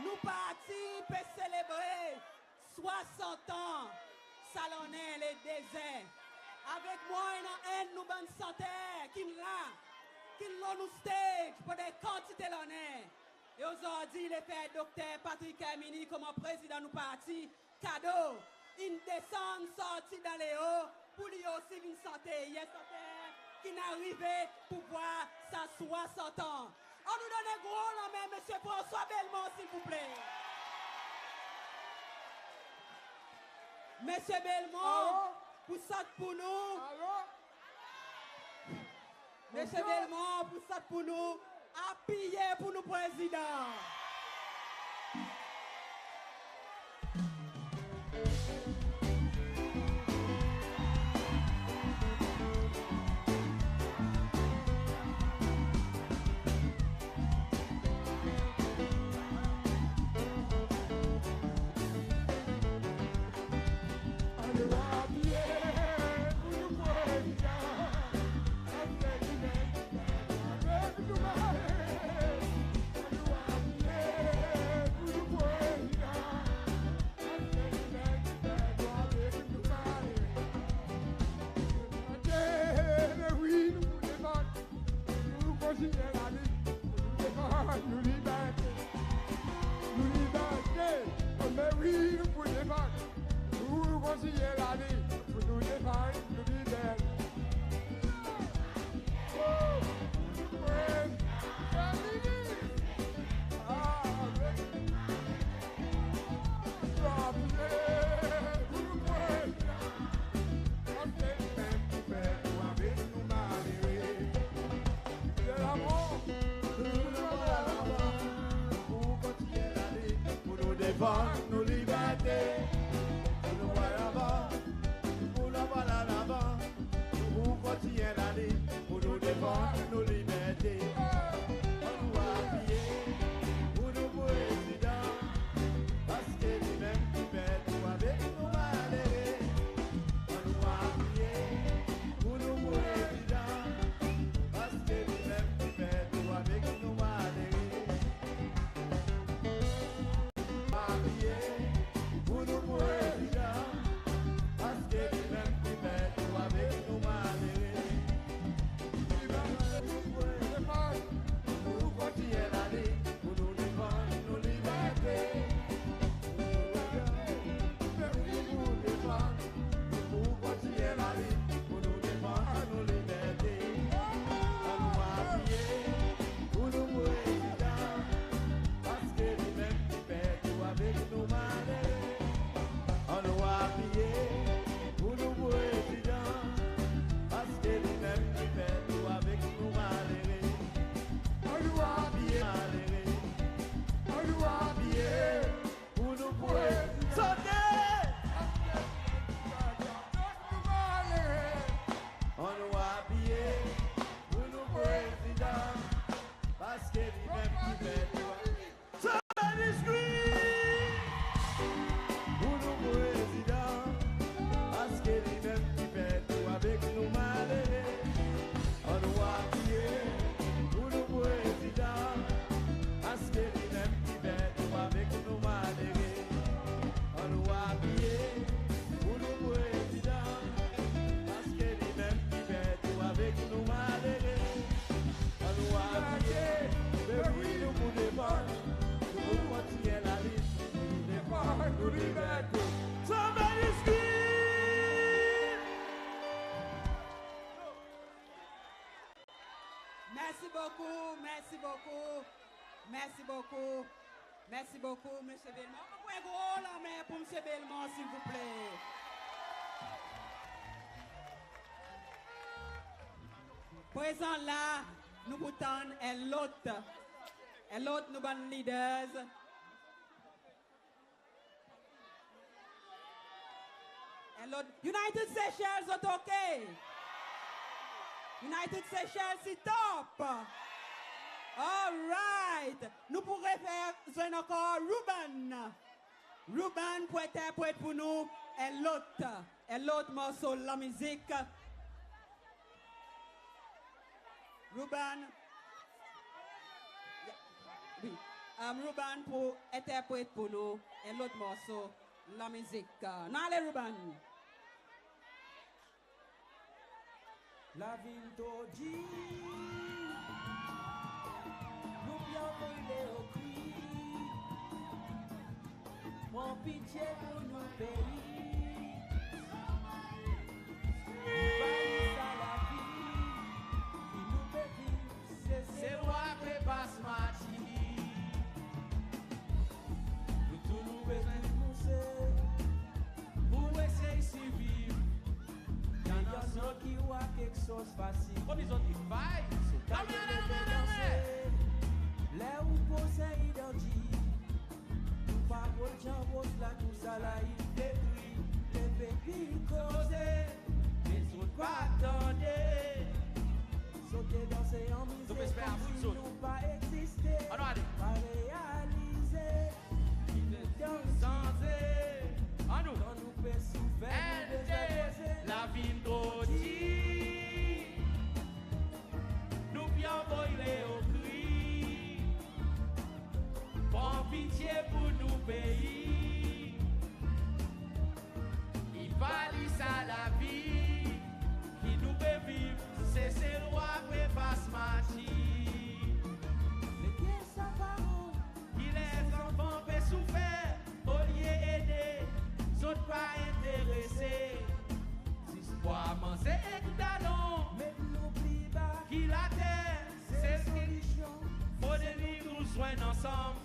Nou parti pe selebre swasant an sa lannen le de zen. Avek mwan i annan enn nou bann santer ki'n la, ki'n lo nou stage pandan kantite lannen. E ozordi i le fer Dokter Patrick Herminie konman prezidan nou parti kado, in desann sorti dan leo pour li osi vin sante. I en santer ki'n arive pour vwar sa swasant an. Annou donn en gro lanmen Msye François Belmont, silvouple. Msye Belmont, alo, pou sant pour nou. Alo. Msye Belmont, pou sant pour nou. Apiye pour nou prezidan. Kontinyen lalin pour nou defann nou liberte. Woo! Praise the Lord! Amen. Aplodi pour nou prezidan. Paske li menm ki fer tou avek nou malere. Lev laman, nou lavan, nou pou kontinyen lalin pour nou defann nou liberte. Pour nou lavan, pour nou lavan, nou pou kontinyen lalin pour nou defann nou liberte. Annou apiye pour nou prezidan, paske li menm ki fer tou avek nou malere. Annou apiye pour nou prezidan, paske li menm ki fer tou avek nou malere. Apiye pour nou prezidan, paske li menm ki fer tou avek nou malere. Li menm ki fer tou avek nou malere. Pour nou kontinyen lalin pour nou defann nou liberte. Pour nou defann, pour kontinyen lalin pour nou defann nou liberte. Annou apiye pour nou prezidan, paske li menm ki fer tou avek nou malere. Annou apiye pour nou prezidan, paske li menm ki fer tou avek nou malere. Annou apiye, malere. Annou apiye pour nou prezidan. Sote! Annou apiye pour nou prezidan, paske li menm ki fer tou. Somebody scream! Pour nou prezidan, paske li menm ki fer tou avek nou malere. Annou apiye pour nou prezidan, paske li menm ki fer tou avek nou malere. Annou apiye pour nou prezidan, paske li menm ki fer tou avek nou malere. Annou apiye, be wi nou pou defann, nou pou kontinyen lalin, nou pou defann nou liberte. Somebody scream! Mersi bokou, mersi bokou, mersi bokou, mersi bokou, Msye Belmont. Annou pran en gro lanmen pour Msye Belmont, silvouple. Prezan la, nou pou tann en lot, en lot nou bann leaders. En lot, United Seychelles, zot ok? United Seychelles, i top. All right. Nou pou refer zwenn ankor Ruben. Ruben pou enterpret pour nou en lot, en lot morso lanmizik. Ruben. Ya. Wi. Am, Ruben pou enterpret pour nou en lot morso lanmizik. Nou ale, Ruben. Lavi in tro dir, nou pli anvi le o kri. Pran pitye pour nou pei. Li pa sa lavi ki nou pe viv. Seselwa pe pas matir. Nou tou nou bezwen bouse pour esey sirviv. Napa zot ki war keksoz fasil. Konbyen zot ki pay? Zot pa bezwen danse. Ler ou pran sa idandye. Nou pa pran chanbos la, tou sa la i detri. Lepep i koze, me zot pa tande. Zot te danse anmize konmsi nou pa egziste. Annou ale. Pa realize ki nou dan sanze. Annou. Kan nou pe soufer, nou bezwen poze. Lavi in tro dir. Nou pli anvi le o kri. Pran pitye pour nou pei. I pa li sa lavi ki nou pe viv. Seselwa pe pas matir. Lekel sa paran ki ler zanfan pe soufer, olye ede, zot pa enterese. ansanm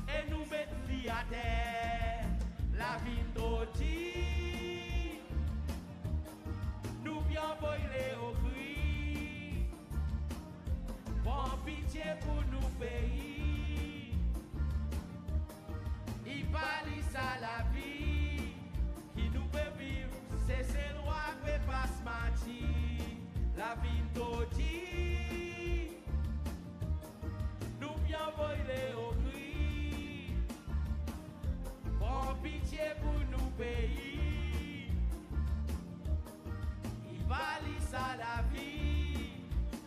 e nou met li ater. Lavi in tro dir, nou pe anvoy le okri. Pran pitye pour nou pei. I pa li sa lavi ki nou pe viv. Seselwa pe pas martir. Lavi in tro dir, nou pe anvoy le okri. Pran pitye pour nou pei. I pa li sa lavi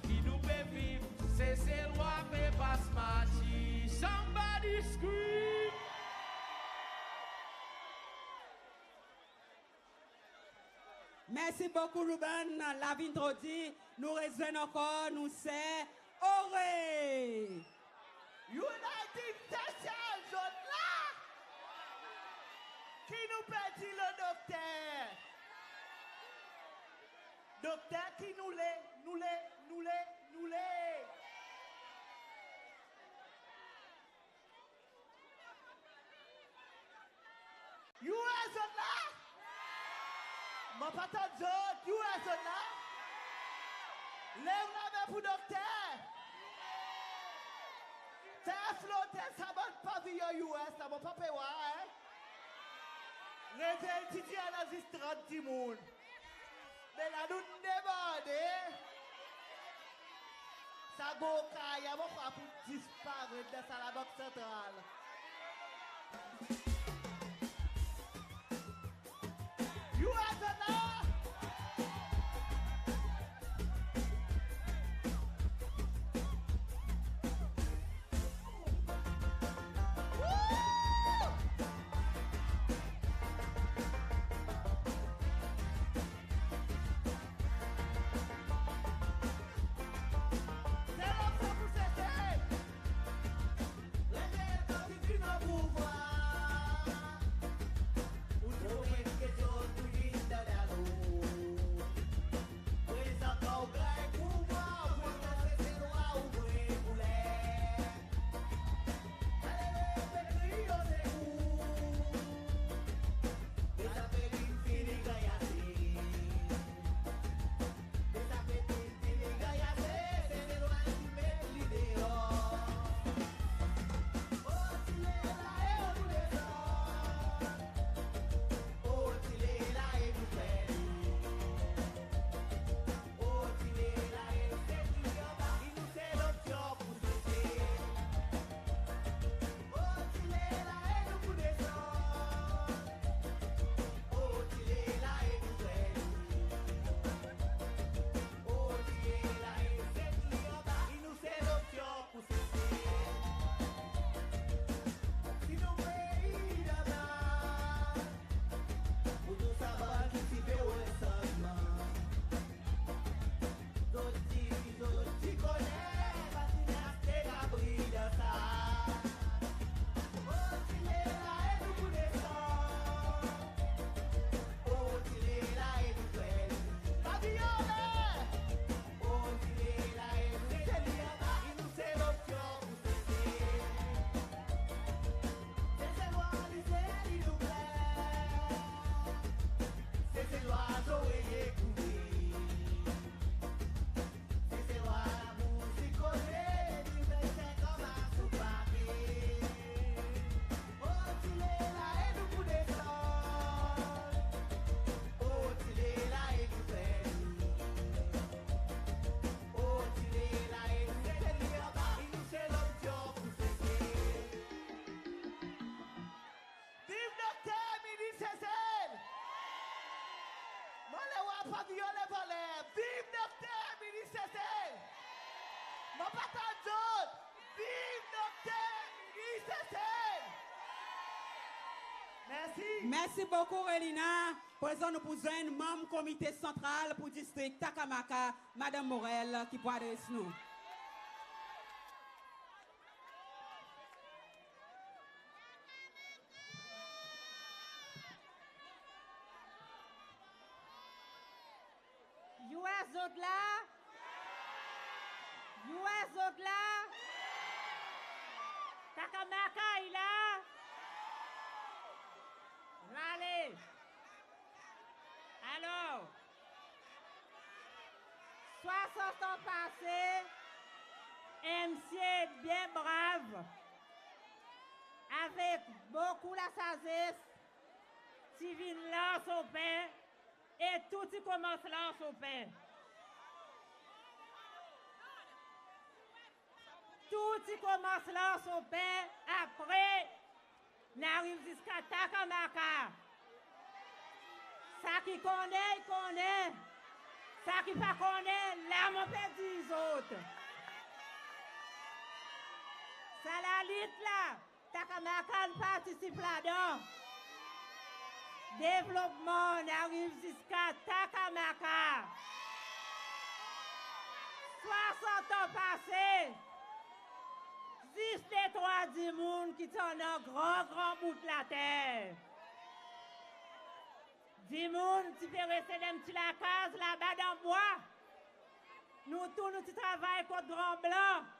ki nou pe viv. Seselwa pe pas martir. Somebody scream! Mersi bokou Ruben. Lavi in tro dir, nou rezwenn ankor nou ser Ore. United Seychelles, zot la? Ki nou pe dir lo dokter? Dokter, ki nou le, nou le, nou le, nou le? U S zot la? Mon pa tann zot. U S zot la? Lev lamen pour dokter. Fer flote sa bann paviyon U S la, mon pa pe war, en? Revey ti dir annan zis trant dimoun. Me la nou'n demande. Sa gro kaya mon krwar pou disparet dan sa Labank Santral. U S zot la? Viv Dokter Minis Sesel! Mon le war paviyon lev anler. Viv Dokter Minis Sesel! Mon pa tann zot. Viv Dokter Minis Sesel! Mersi. Mersi bokou Relina. Prezan nou pou zwenn manm Komite Santral pour distrik Takamaka, Madanm Morel, ki pou adres nou. U S zot la? U S zot la? Takamaka i la? Vale. Alor, swasant an pase, en msye byen brav, avek bokou lasazes, ti vin lans Open, e tou ti konmans lans Open. Tou ti konmans lans Open, apre nou ariv ziska Takamaka. Sa ki konnen, i konnen. Sa ki pa konnen, la mon pe dir zot. Sa lalit la, Takamaka in partisip ladan. Devlopman in ariv ziska Takamaka. Swasant an pase, zis detrwa dimoun ki ti annan gran, gran bout later. Dimoun ti pe reste dan pti lakaz laba dan bwa. Nou tou nou ti travay kot gran blan.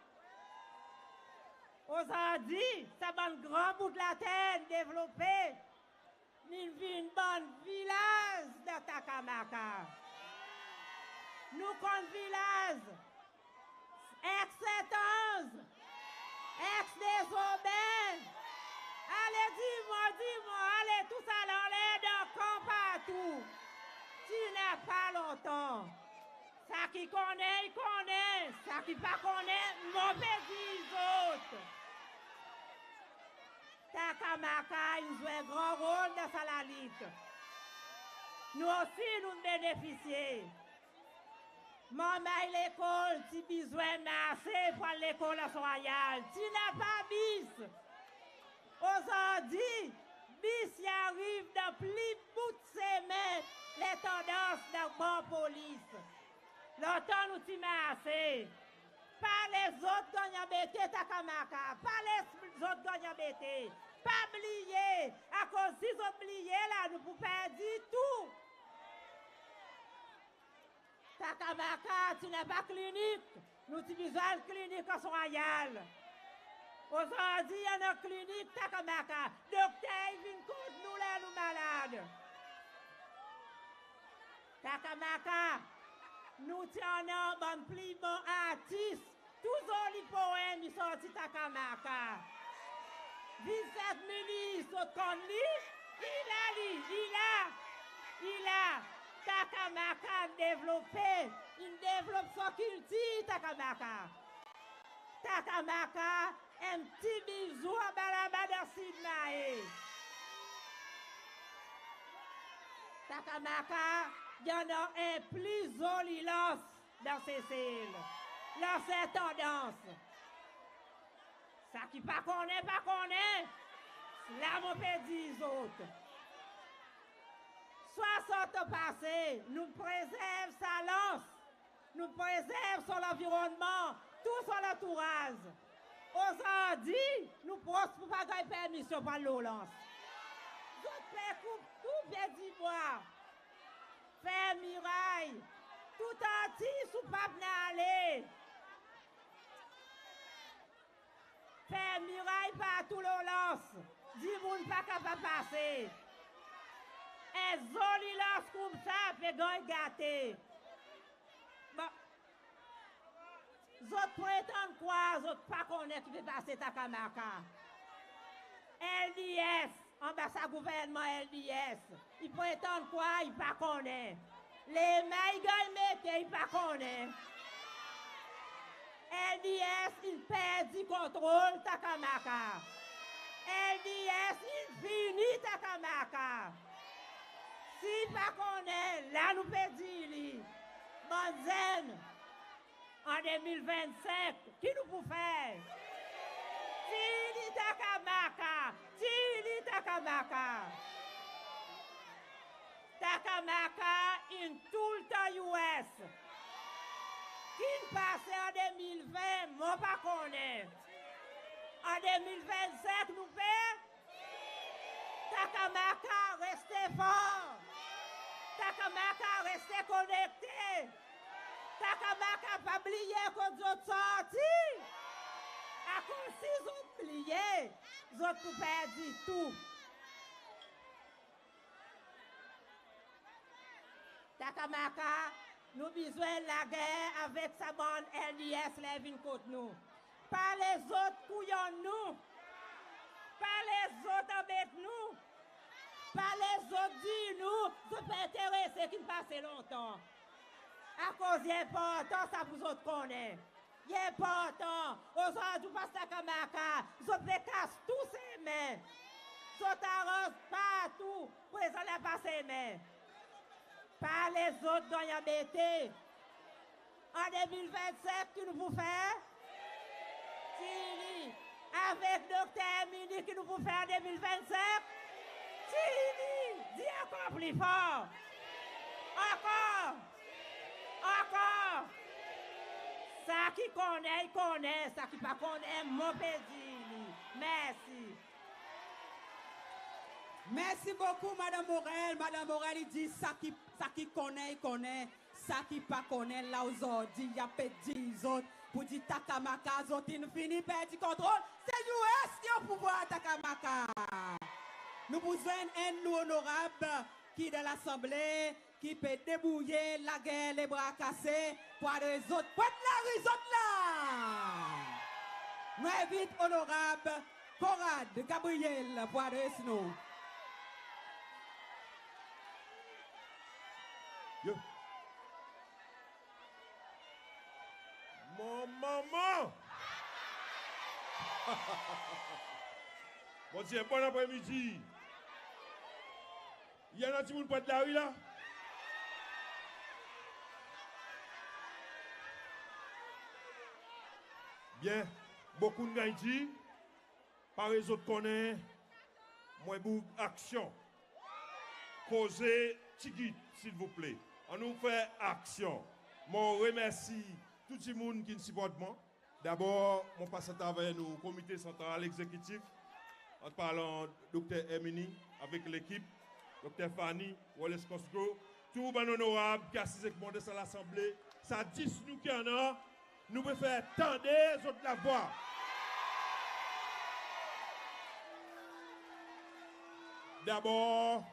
Ozordi, sa bann gran bout later in devlope, in vin bann vilaz dan Takamaka. Nou konn vilaz Eks Saint Ange, Eks Dezobin. Ale dir mwan, dir mwan, ale tous al anler dan kan partou. Ti napa lontan. Sa ki konnen, i konnen. Sa ki pa konnen, mon pe dir zot. Takamaka in zwe gran rol dan sa lalit. Nou osi nou'n benefisye. Manmay lekol ti bezwen marse pour al lekol Anse Royale. Ti napa bis. Ozordi, bis i ariv dan pli bout semen, lentandans dan Bann Polis. Lontan nou ti marse. Pa les zot ganny anbete Takamaka. Pa les zot ganny anbete. Pa bliye. Akoz si zot bliye la, nou pou perdi tou. Takamaka ti napa klinik. Nou ti bezwen al klinik Anse Royale. Ozordi i annan klinik Takamaka. Dokter i vin kot nou ler nou malad. Takamaka, nou ti annan bann pli bon artis. Tou zoli poem i sorti Takamaka. Vinsent Minis, zot konn li? I la li, i la, i la. Takamaka in devlope, in devlop son kiltir Takamaka. Takamaka, en pti bizou anba laba dan Sid Mahé. Takamaka, i annan en pli zoli lans dan Sesel. Lans Lentandans. Sa ki pa konnen, pa konnen. La mon pe dir zot. Swasant an pase, nou prezerv sa lans. Nou prezerv son lanvironnman, tou son lantouraz. Ozordi, nou pros pour pa ganny permisyon pour al lo lans. Zot pe koup tou pye dibwa. Fer miray. Tou artis ou pa pe ale. Fer miray partou lo lans. Dimoun pa kapab pase. En zoli lans koumsa pe ganny gate. Bon. Zot pretann krwar zot pa konnen ki pe pase Takamaka. L D S, anba sa gouvernman L D S, i pretann krwar i pa konnen. Lemay i ganny mete, i pa konnen. L D S in perdi kontrol Takamaka. L D S in fini Takamaka. Si i pa konnen, la nou pe dir li. Bann zenn, an de mil vennsenk, ki nou pou fer? Tir li Takamaka! Tir li Takamaka! Takamaka in toultan U S. Ki'n pase an de mil ven, mon pa konnen. An de mil vennsenk nou pe Takamaka, reste for! Takamaka, reste konekte! Takamaka, pa bliye kot zot sorti! Akoz si zot bliye, zot pou perdi tou. Takamaka, nou bezwen lager avek sa bann L D S ler vin kot nou. Pa lezot kouyonn nou. Pa lezot anbet nou. Pa lezot dir nou zot pa enterese ki'n pase lontan. Akoz i enportan sa pour zot konnen. I enportan. Ozordi ou pas Takamaka, zot pe kas tou semen. Zot aranz partou. Prezan la pa semen. Pa lezot ganny anbete. An de mil vennsenk, ki nou pou fer? Tini. Avek Dokter Herminie, ki nou pou fer an de mil vennsenk? Tini. Dir ankor pli for. Ankor. Ankor. Sa ki konnen, i konnen. Sa ki pa konnen, mon pe dir li. Mersi. Mersi bokou, Madanm Morel. Madanm Morel i dir sa ki, sa ki konnen, i konnen. Sa ki pa konnen la ozordi, i a pe dir zot pour dir Takamaka, zot in fini perdi kontrol. Se US ki o pouvwar Takamaka. Nou pou zwenn enn nou Onorab ki dan Lasanble, ki pe debourye, lager lebra kase, pour adres zot. Pointe Larue, zot la? Mon envit Onorab Conrad Gabriel pour adres nou. Yo. Mon manman! Mon dir, bon apremidi. I annan dimoun Pointe Larue la? Byen, bokou in ganny dir, parey zot konnen, mwen boug aksyon. Koze tigit, silvouple. Annou fer aksyon. Mon remersi tou dimoun ki'n siport mwan. Dabor, mon pas atraver nou Komite Santral Egzekitif, an parlan Dokter Herminie avek lekip, Dokter Fanny, Wallace Cosgrow, tou bann Onorab ki asiz ek mwan dan sa Lasanble, sa dis nou ki annan, nou pe fer tande zot lavwa. Dabor,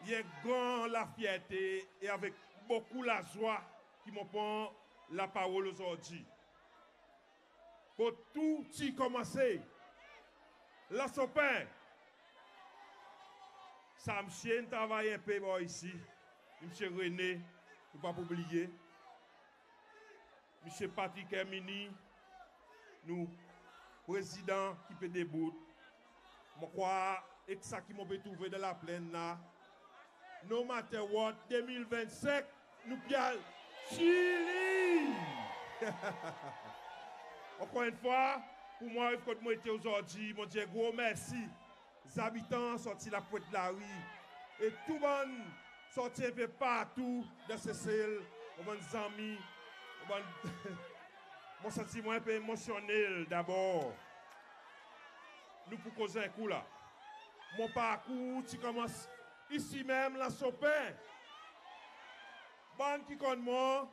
i en gran lafyerte e avek bokou lazwa ki mon pran laparol ozordi. Kot tou ti konmanse, Anse Aux Pins, sa msye in travay en pe bor isi, Msye René, nou pa pou bliye. Msye Patrick Herminie, nou Prezidan ki pe debout. Mon krwar, ek sa ki mon pe trouve dan Laplenn la, no matter what, de mil vennsenk, nou pe al Chili! Ankor enn fwa, pour mwan ariv kot mon ete ozordi, mon dir en gro mersi zabitan sorti La Pointe Larue, e tou bann sorti en pe partou dan Sesel, mon bann zanmi, mon bann mon santi mwan en pe emosyonnel dabor. Nou pou koz en kou la. Mon parkour ti konmans isi menm, Anse Aux Pins. Bann ki konn mwan,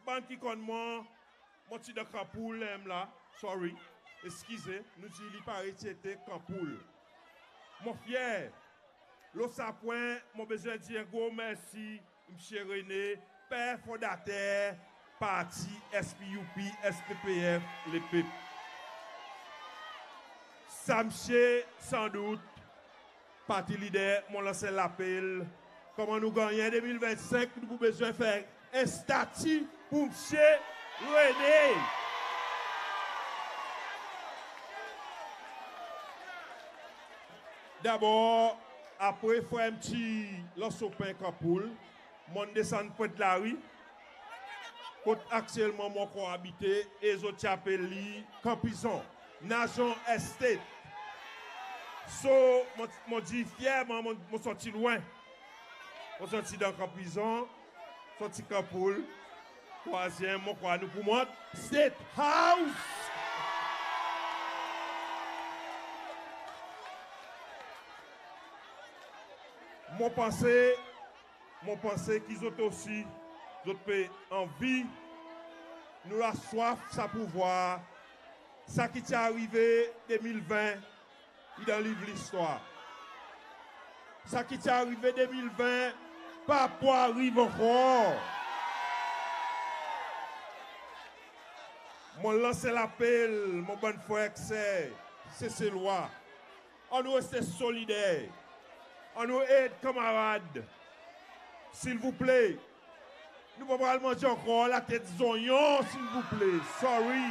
bann ki konn mwan, mon ti dan Kanpoul menm la, sorry, eskize, nou dir li parey ti ete Kanpoul. Mon fyer. Lo sa pwen, mon bezwen dir en gro mersi Msye René, per fondater parti S P U P, S P P F, Lepep. Sa msye, sandout, parti lider, mon lans en lapel, konman nou gannyen de mil vennsenk, nou pou bezwen fer en stati pour Msye René. Dabor, apre fer en pti Anse Aux Pins Kanpoul, mon'n desann Pointe Larue, kot aktyelman mon ankor abite, e zot ti apel li Kanprizon, Nazon Estate. So, mon, mon dir fyerman, mon, mon sorti lwen. Mon sorti dan Kanprizon, sorti Kanpoul, trwazyenm, mon krwar nou pou mont State House. Mon panse, mon panse ki zot osi, zot pe anvi Nou laswaf sa pouvwar. Sa ki ti arive de mil ven i dan liv listwar. Sa ki ti arive de mil ven pa pou ariv ankor. Mon lans en lapel, mon bann frer ek ser Seselwa, annou reste solider. Annou ed kanmarad. Silvouple, nou pa pral manz ankor latet zonyon, silvouple. Sorry.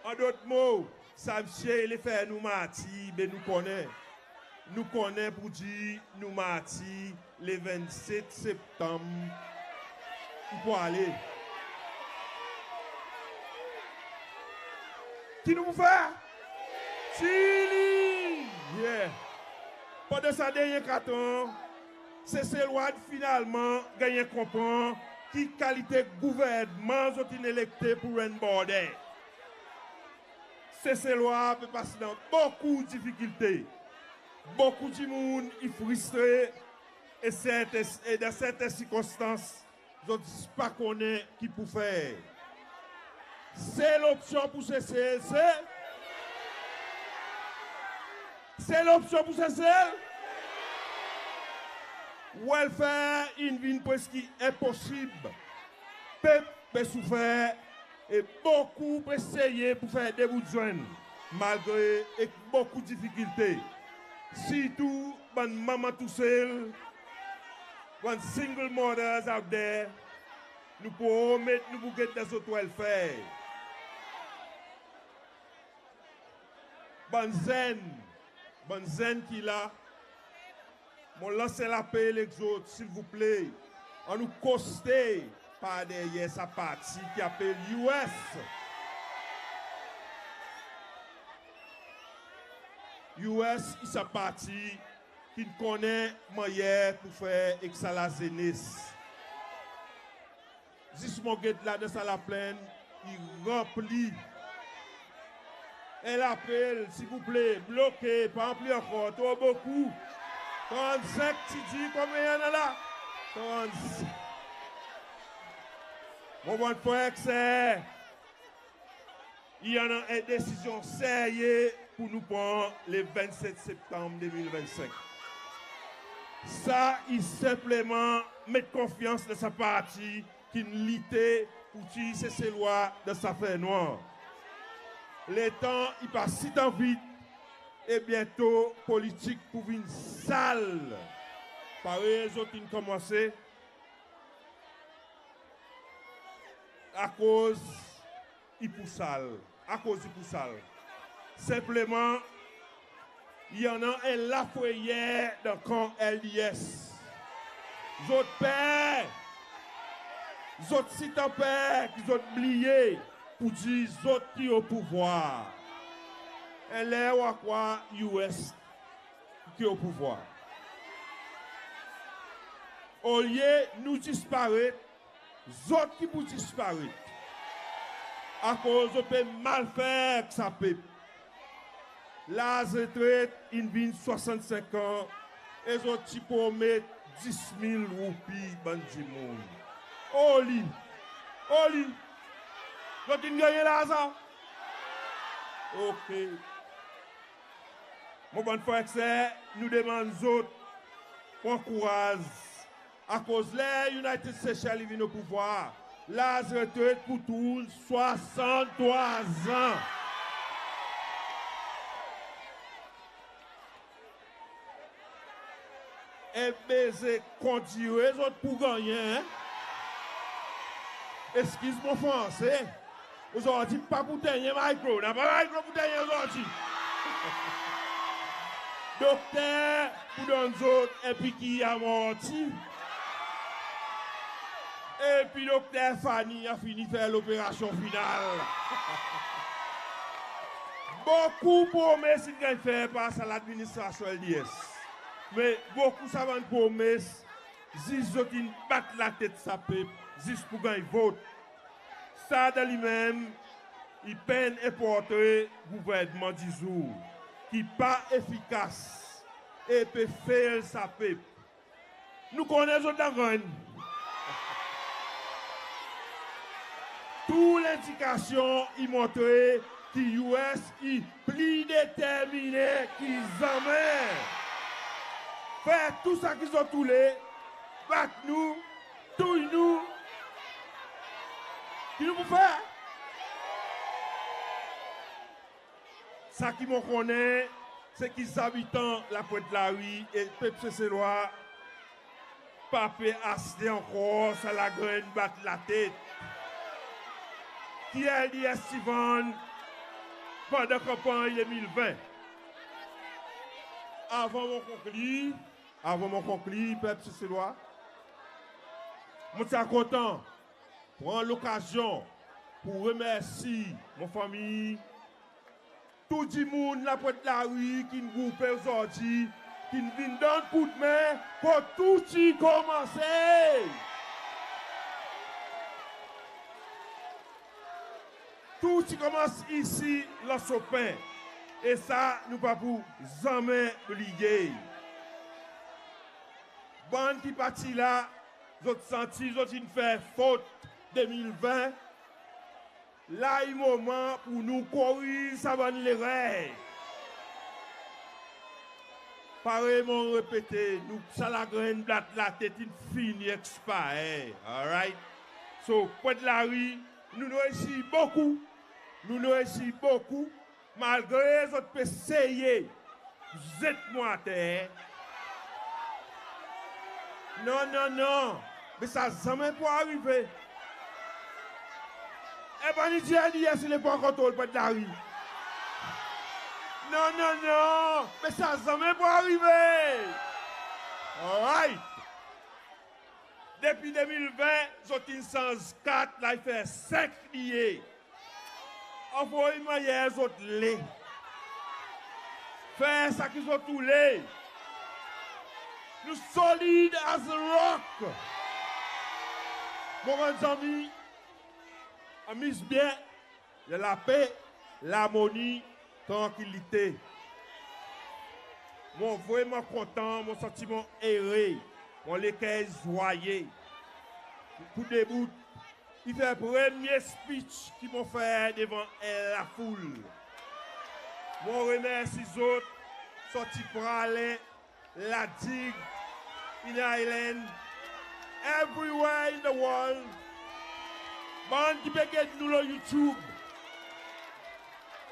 An dot mo, sa msye i le fer nou martir, be nou konnen. Nou konnen pour dir nou martir le vennset Septanm i pou ale. Ki nou pou fer? Tir li! Yeah. Pandan sa dernyen kat an, Seselwa in finalman ganny konpran ki kalite gouvernman zot in elekte pour rann border. Seselwa pe pas dan bokou difikilte. Bokou dimoun i fristre e serten, e dan serten sirkonstans, zot zis pa konnen ki pou fer. Sel opsyon pour Sesel, se, sel opsyon pour Sesel, welfare in vin preski enposib. Pep pe soufer e bokou pe seye pour fer de bout zwenn, malgre ek bokou difikilte. Sirtou bann manman tousel, bann single mothers out there, nou promet nou pou get dan zot welfare. Bann zenn, bann zenn ki la, mon lans en lapel ek zot, silvouple, annou koste par deryer sa parti ki apel US. US i sa parti ki'n konnen mannyer pour fer ek sa lazenes. Zis mon get la dan sa laplenn, i ranpli. En lapel, silvouple, bloke, pa ranpli ankor, tro bokou. Trannsenk ti dir konbyen i annan la? Trannsenk. Mon bann frer ek ser, i annan en desizyon serye pour nou pran le vennset Septanm de mil vennsenk. Sa i senpleman met konfyans dan sa parti ki'n lite pour tir Seselwa dan sa fernwanr. Letan i pa sitan vit, e byento politik pou vin sal. Parey zot in konmanse, akoz i pou sal. Akoz i pou sal? Senpleman, i annan en lafreyer dan kan LDS. Zot per. Zot sitan per ki zot bliye pour dir zot ki o pouvwar. En ler ou a krwar US ki o pouvwar. Olye nou disparet, zot ki pou disparet. Akoz zot pe mal fer ek sa pep. Laz retret in vin swasannsenk an e zot ti promet dis mil roupi bann dimoun. Oli, oli, zot in gannyen larzan? Oke. Mon bann frer ek ser, nou demann zot pran kouraz, akoz ler United Seychelles i vin o pouvwar, laz retret pou tourn swasanntrwa an. En beze kondire zot pou gannyen, en? Eskiz mon franse. Ozordi pa pou tennyen mikro. Napa mikro pou tennyen ozordi. Dokter pou donn zot en pikir amorti. Epi Dokter Fanny a fini fer loperasyon final. Bokou promes in ganny fer par sa ladministrasyon LDS. Me bokou sa bann promes, zis zot in bat latet sa pep, zis pour ganny vot. Sa dan li menm, i penn en portre gouvernman dizour, ki pa efikas e pe fail sa pep. Nou konnen zot dan grenn. Tou lendikasyon i montre ki US i pli determinen ki zanmen. Fer tou sa ki zot oule, bat nou, touy nou. Ki nou pou fer? Sa ki mon konnen, se ki zabitan Lapwent Lari e pep Seselwa pa pe aste ankor sa lagrenn bat latet ki LDS ti vann pandan kanpanny de mil ven. Avan mon konklir, avan mon konklir, pep Seselwa, mon ti a kontan pran lokazyon pour remersi mon fanmir, tou dimoun Lapwent Lari ki'n groupe ozordi, ki'n vin donn koudmen kot tou ti konmanse. Tou ti konmans isi Anse Aux Pins, e sa nou pa pou zanmen bliye. Bann ki pa ti la, zot santi zot in fer fot de mil ven, la i moman pour nou koriz sa bann lerer. Parey mon repete, nou sa lagrenn bat latet in fini expire, alright? So, Pwent Lari, nou'n reisi bokou, nou'n reisi bokou, malgre zot pe seye zet mwan ater. Non, non, non. Me sa zanmen pou arive. E bann idiot LDS i le pran kontrol Pwent Lari. Non, non, non. Me sa zanmen pou arive. Alright. Depi de mil ven, zot in sanz kat, la i fer senk li ye. Anvoy mannyer zot le. Fer sa ki zot oule. Nou solid as rock. Mon bann zanmi, anmiz byen, dan lape, larmoni, trankilite. Mon vreman kontan, mon santi mon ere, mon leker zwaye. Pour debout, i fer premye speech ki mon fer devan en lafoul. Mon remersi zot, sorti Praslin, La Digue, Inner Island, everywhere in the world. Bann ki pe get nou lo YouTube,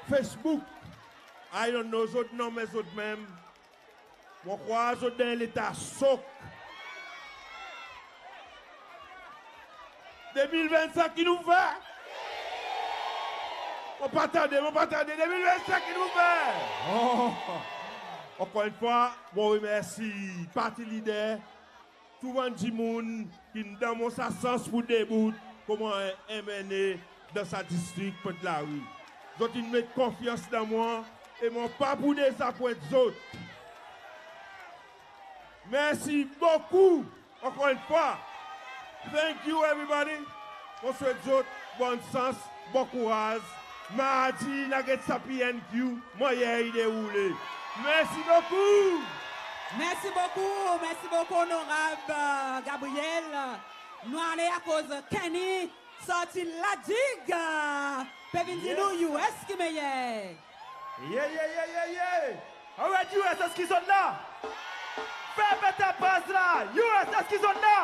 Facebook, I don't know zot non, me zot menm, mon krwar zot dan en leta sok. De mil vennsenk ki nou fer? Mon pa tande, mon pa tande. De mil vennsenk ki nou fer? Oh! Ankor enn fwa, mon remersi parti lider, tou bann dimoun ki'n donn mwan sa sans pour debout konman en MNA dan sa distrik Pwent Lari. Zot in met konfyans dan mwan e mon pa pou dezapwent zot. Mersi bokou ankor enn fwa. Thank you, everybody. Mon swet zot bonn sans, bon kouraz. Mardi, nou a get sa PNQ, mannyer i deroule. Mersi bokou. Mersi bokou, mersi bokou, Onorab, euh, Gabriel. Nou ale akoz Kenny sorti La Digue, pe vin dir nou US ki meyer. Ye, ye, ye, ye, ye. Alright, US, eski zot la? Fer pete baz la. US, eski zot la?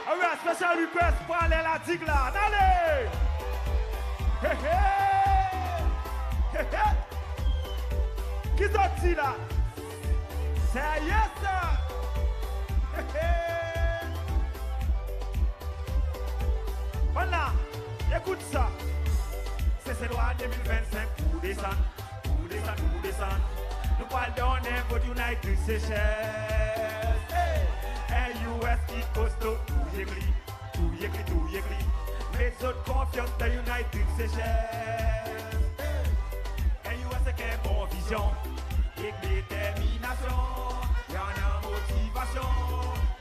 Alright, special request pour ale La Digue la. Ann ale! He, he! He, he! Ki zot dir la? Serye sa! He, he! Bann la, ekout sa. Seselwa de mil vennsenk pou desann, pou desann, pou desann. Nou pral donnen vot United Seychelles. Hey! En US ki kosto, touye li, touye li, touye li. Met zot konfyans dan United Seychelles. Hey! En US ek en bon vizyon, ek determinasyon, i annan motivasyon.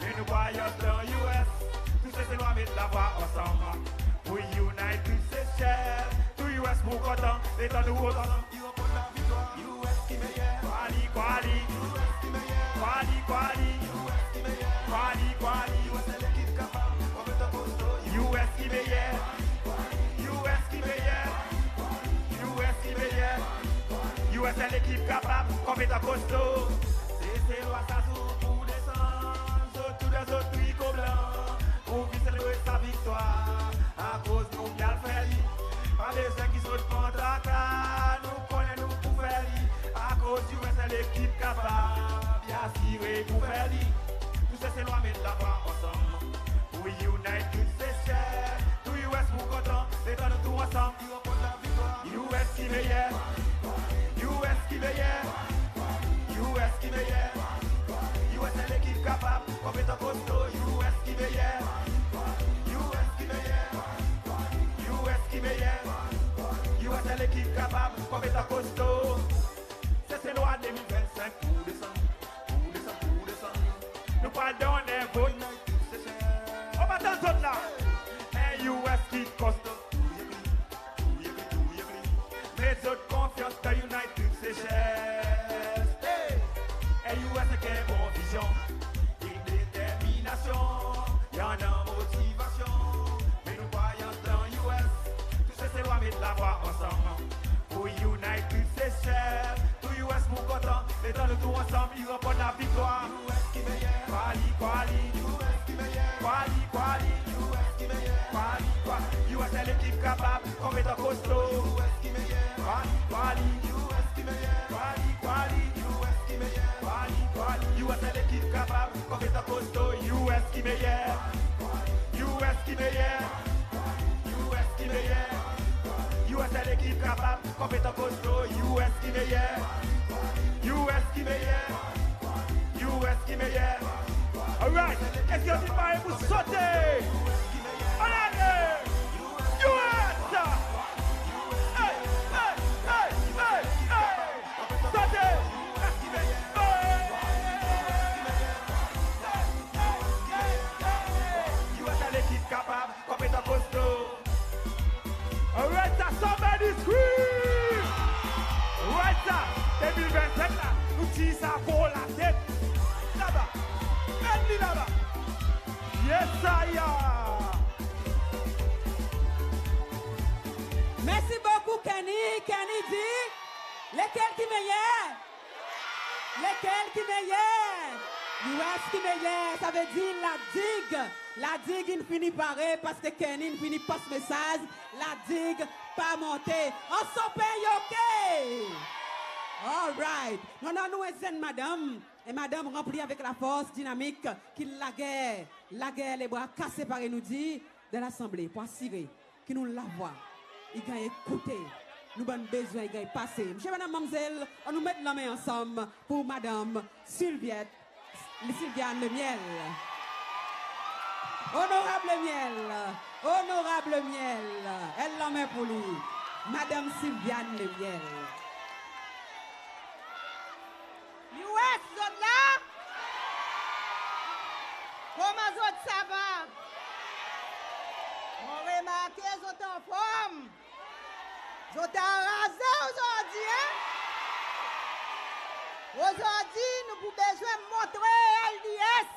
Me nou krwar dan US, tou Seselwa met lavwa ansanm. Pou United Seychelles, tou US pou kontan, letan nou kontan. US ki meyer. Kwali, kwali. US ki meyer. Kwali, kwali. US ki meyer. Kwali, kwali. US ki meyer. Wi, se lekip kapab, konpetan, kosto. Seselwa sa zour pour desann, zot tou dan zot triko blan, pour vin selebre sa viktwar. Akoz nou pe al fer li, pa bezwen ki zot pran traka, nou konnen nou pou fer li. Akoz U S se lekip kapab, i asire pour fer li. Tou Seselwa met lavwa ansanm pour United Seychelles. Tou U S pou kontan, letan nou tou ansanm. U S ki meyer, U S ki meyer, U S ki meyer. U S se lekip kapab, konpetan, kosto. U S ki meyer, U S ki meyer, U S ki meyer. U S se lekip kapab, konpetan, kosto. Seselwa de mil vennsenk pour desann, pour desann, pour desann. Nou pa donn en vot. Annou pa tann zot la. En U S ki kosto. Met zot konfyans dan United Seychelles. Hey! En U S ek en bon vizyon, ek determinasyon, i annan motivasyon. Met nou krwayans dan U S, tou Seselwa met lavwa ansanm pour United Seychelles. Tou U S pou kontan, letan nou tou ansanm i ranport laviktwar. U S ki meyer. Kwali, kwali, U S ki meyer. Kwali, kwali, U S ki meyer. Kwali, kwali, U S se lekip kapab, konpetan, kosto. U S ki meyer. Kwali, kwali, U S ki meyer. Kwali, kwali, U S ki meyer. Kwali, kwali, U S se lekip kapab, konpetan, kosto. U S ki meyer. U S ki meyer. U S ki meyer. U S se lekip kapab, konpetan, kosto. U S ki meyer. U S ki meyer. U S ki meyer. Alright, eski zot pare pour sote? Ann ale! U S! Hey, hey, hey, hey, hey! Sote! Hey! U S se lekip kapab, konpetan, kosto. Alright sa, somebody scream! Alright sa, de mil vennsenk la, nou tir sa for latet. Laba, met li laba. Yes, sir. Mersi bokou, Kenny. Kenny dir, lekel ki meyer? Lekel ki meyer? U S ki meyer, savedir La Digue. La Digue in fini pare, parski Kenny in fini pas mesaz, La Digue pa monte. Anson pey, ok? Alright. Nou annan nou en zenn madanm, en madanm ranpli avek lafors, dinamik, ki lager, lager lebra kase parey nou dir, dan Lasanble, pour asire ki nou lavwa i ganny ekoute, nou bann bezwen i ganny pase. Msye, madanm, manmzel, annou met lanmen ansanm pour Madanm Sylviette, Sylviane Lemiel. Onorab Lemiel, Onorab Lemiel, en lanmen pour li, Madanm Sylviane Lemiel. U S, zot la? Koman zot, sava? Mon remarke zot anform. Zot anraze ozordi, en? Ozordi nou pou bezwen montre L D S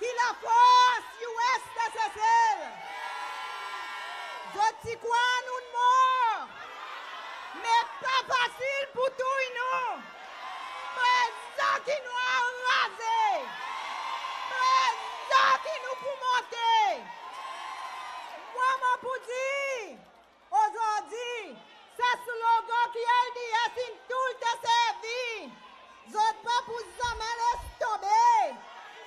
ki lafors U S dan Sesel. Zot ti krwar nou'n mor, me pa fasil pour touy nou. Prezan ki nou anraze, prezan ki nou pou monte. Mwan mon pou dir, ozordi, sa slogan ki L D S in toultan servi, zot pa pou zanmen les tonbe.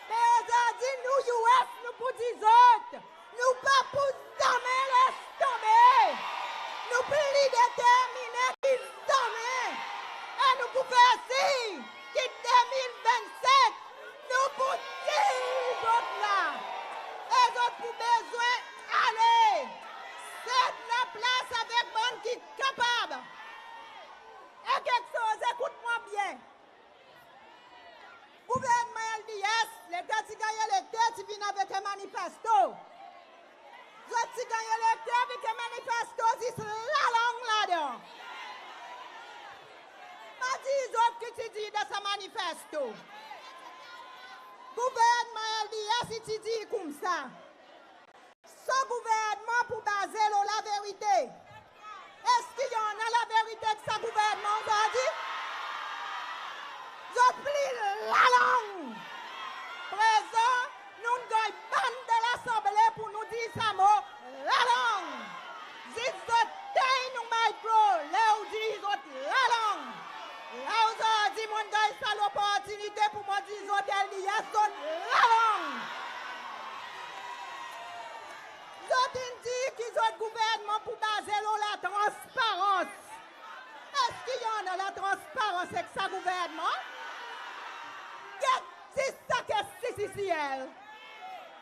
Me ozordi nou U S nou pou dir zot, nou pa pou zanmen les tonbe. Nou pli determinen ki zanmen. E nou pou fer sir ki de mil vennsenk nou pou tir zot la. E zot pou bezwen ale. Set laplas avek bann ki kapab. E keksoz, ekout mwan byen. Gouvernman L D S, letan ti ganny elekte, ti vin avek en manifesto. Zot ti ganny elekte avek en manifesto zis lalang ladan. Pa dir zot ki ti dir dan sa manifesto. Gouvernman L D S i ti dir koumsa, sa gouvernman pou baze lo laverite. Eski i annan laverite ek sa gouvernman ozordi? sa loportinite pour mwan dir zot L D S zot lalong. Zot in dir ki zot gouvernman pou baze lo latransparans. Eski i annan latransparans ek sa gouvernman? Get zis sa kes C C C L.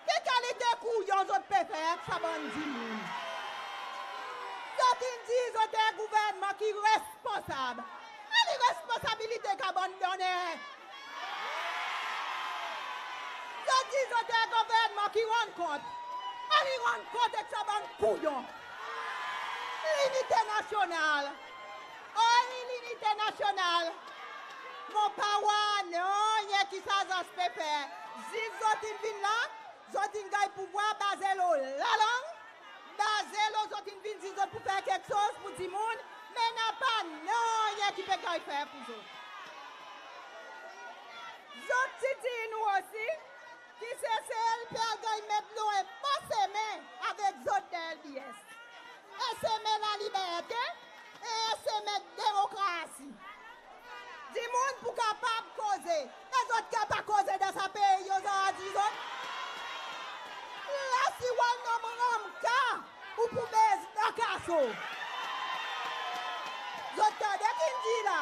Ki kalite kouyon zot pe fer ek sa bann dimoun? Zot in dir zot en gouvernman ki responsab. Ali responsabilite ki abandonnen. Zot dir zot en gouvernman ki rann kont. Ali rann kont ek sa bann kouyon. Linite nasyonal. Oy, linite nasyonal. Mon pa war nanryen ki sa zans pe fer. Zis zot in vin la, zot in ganny pouvwar baze lo lalang, baze lo zot in vin dir zot pou fer keksoz pour dimoun, me napa nanryen ki pe ganny fer pour zot. Zot ti dir nou osi ki Sesel pe al ganny met lo en bon semen avek zot dan L D S. En semen laliberte, en semen demokrasi. Dimoun pou kapab koze. E zot kapab koze dan sa pei ozordi zot? La si ou al nonm Ramka, ou pou bez dan kaso. Zot tande ki'n dir la?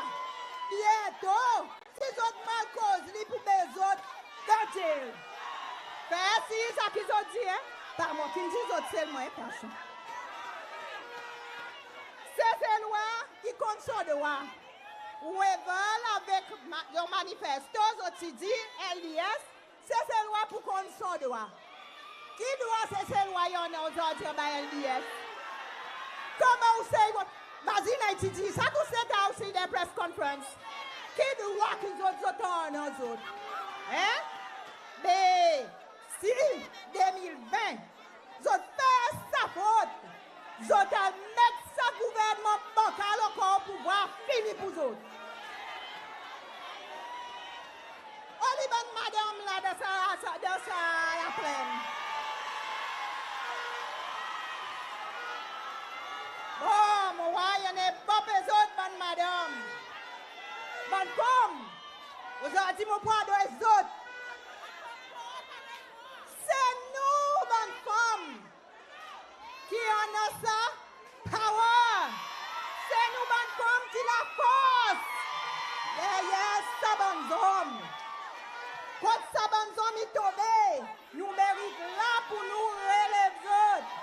Byento, si zot mal koz li pou bez zot dan jel. Fer sir sa ki zot dir, en? Pa mwan ki'n dir zot, selman en fason. Seselwa i konn son drwa. Ou eval avek ma-, yon manifesto zot ti dir, L D S, Seselwa pou konn son drwa. Ki drwa Seselwa i annan ozordi anba L D S? Koman ou sey, Mazin i ti dir sa tou seta osi dan press conference. Ki drwa ki zot, zot annan zot? En? Be si de mil ven zot fer sa fot, zot al met sa gouvernman bankal ankor, pouvwar fini pour zot. Oli bann madanm la dan sa, sa, dan sa laplenn? Bon, mon war i annan en bon pe zot bann madanm. Bann fanm, ozordi mon pou adres zot. Se nou bann fanm ki annan sa power. Se nou bann fanm ki lafors deryer sa bann zonm. Kot sa bann zonm i tonbe, nou merit la pour nou relev zot.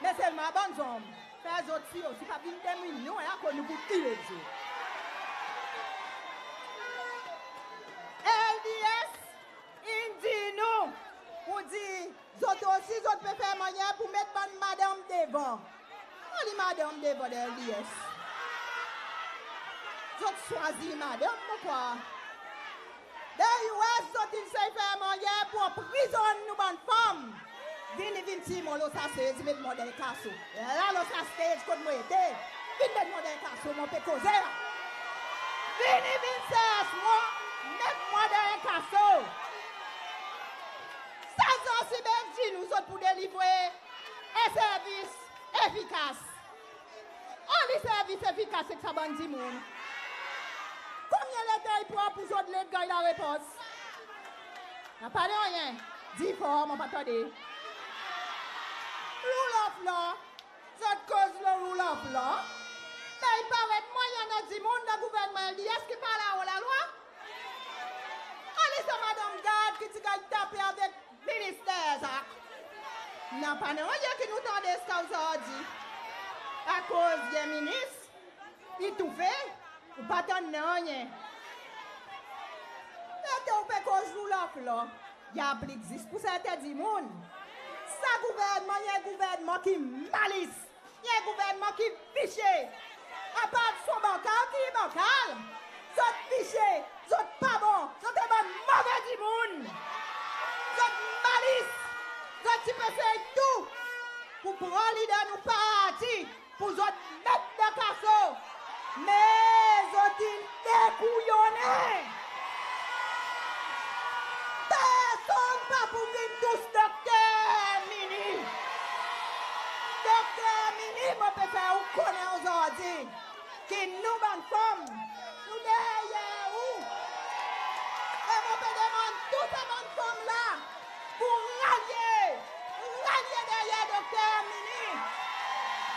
Me selman bann zonm, fer zot sir osi pa vin demwin nou, en, akoz nou pou deal ek zot. L D S in dir nou pour dir zot osi zot pe fer mannyer pour met bann madanm devan. Oli madanm devan dan L D S? Zot swazir madanm, mon krwar. Dan U S zot in sey fer mannyer pour anprizonn nou bann fanm. Vini vin tir mwan lo sa stage, met mwan dan en kaso. La lo sa stage kot mwan ete, vin met mwan dan en kaso, mon pe koze la. Vini vin sers mwan, met mwan dan en kaso. Sa zot ti bezwen dir nou zot pou delivre en servis efikas. Oli servis efikas ek sa bann dimoun? Konbyen letan i pran pour zot let ganny larepons? Napa nanryen. Dir for, mon pa tande. Rule of law. Zot koz lo rule of law. Me i paret mwan i annan dimoun dan gouvernman L D S ki pa laro lalwa. Oli sa madanm gard ki ti ganny tape avek Minister Zak. Napa nanryen ki nou tande ziska ozordi. Akoz i en minis, i toufe, ou pa tann nanryen. Letan ou pe koz rule of law, i aplik zis pour serten dimoun. Sa gouvernman i en gouvernman ki malis. I en gouvernman ki visye. Apard son bankal ki bankal, zot visye, zot pa bon, zot en bann move dimoun. Zot malis, zot ti pe sey tou pour pran lider nou parti pour zot met dan kaso. Me zot in dekouyonnen. Personn pa pou vin tous Dokter Herminie. Dokter Herminie, mon pe fer ou konnen ozordi ki nou bann fanm, nou deryer ou. Mon pe demann tou sa bann fanm la pour ralye, ralye deryer Dokter Herminie.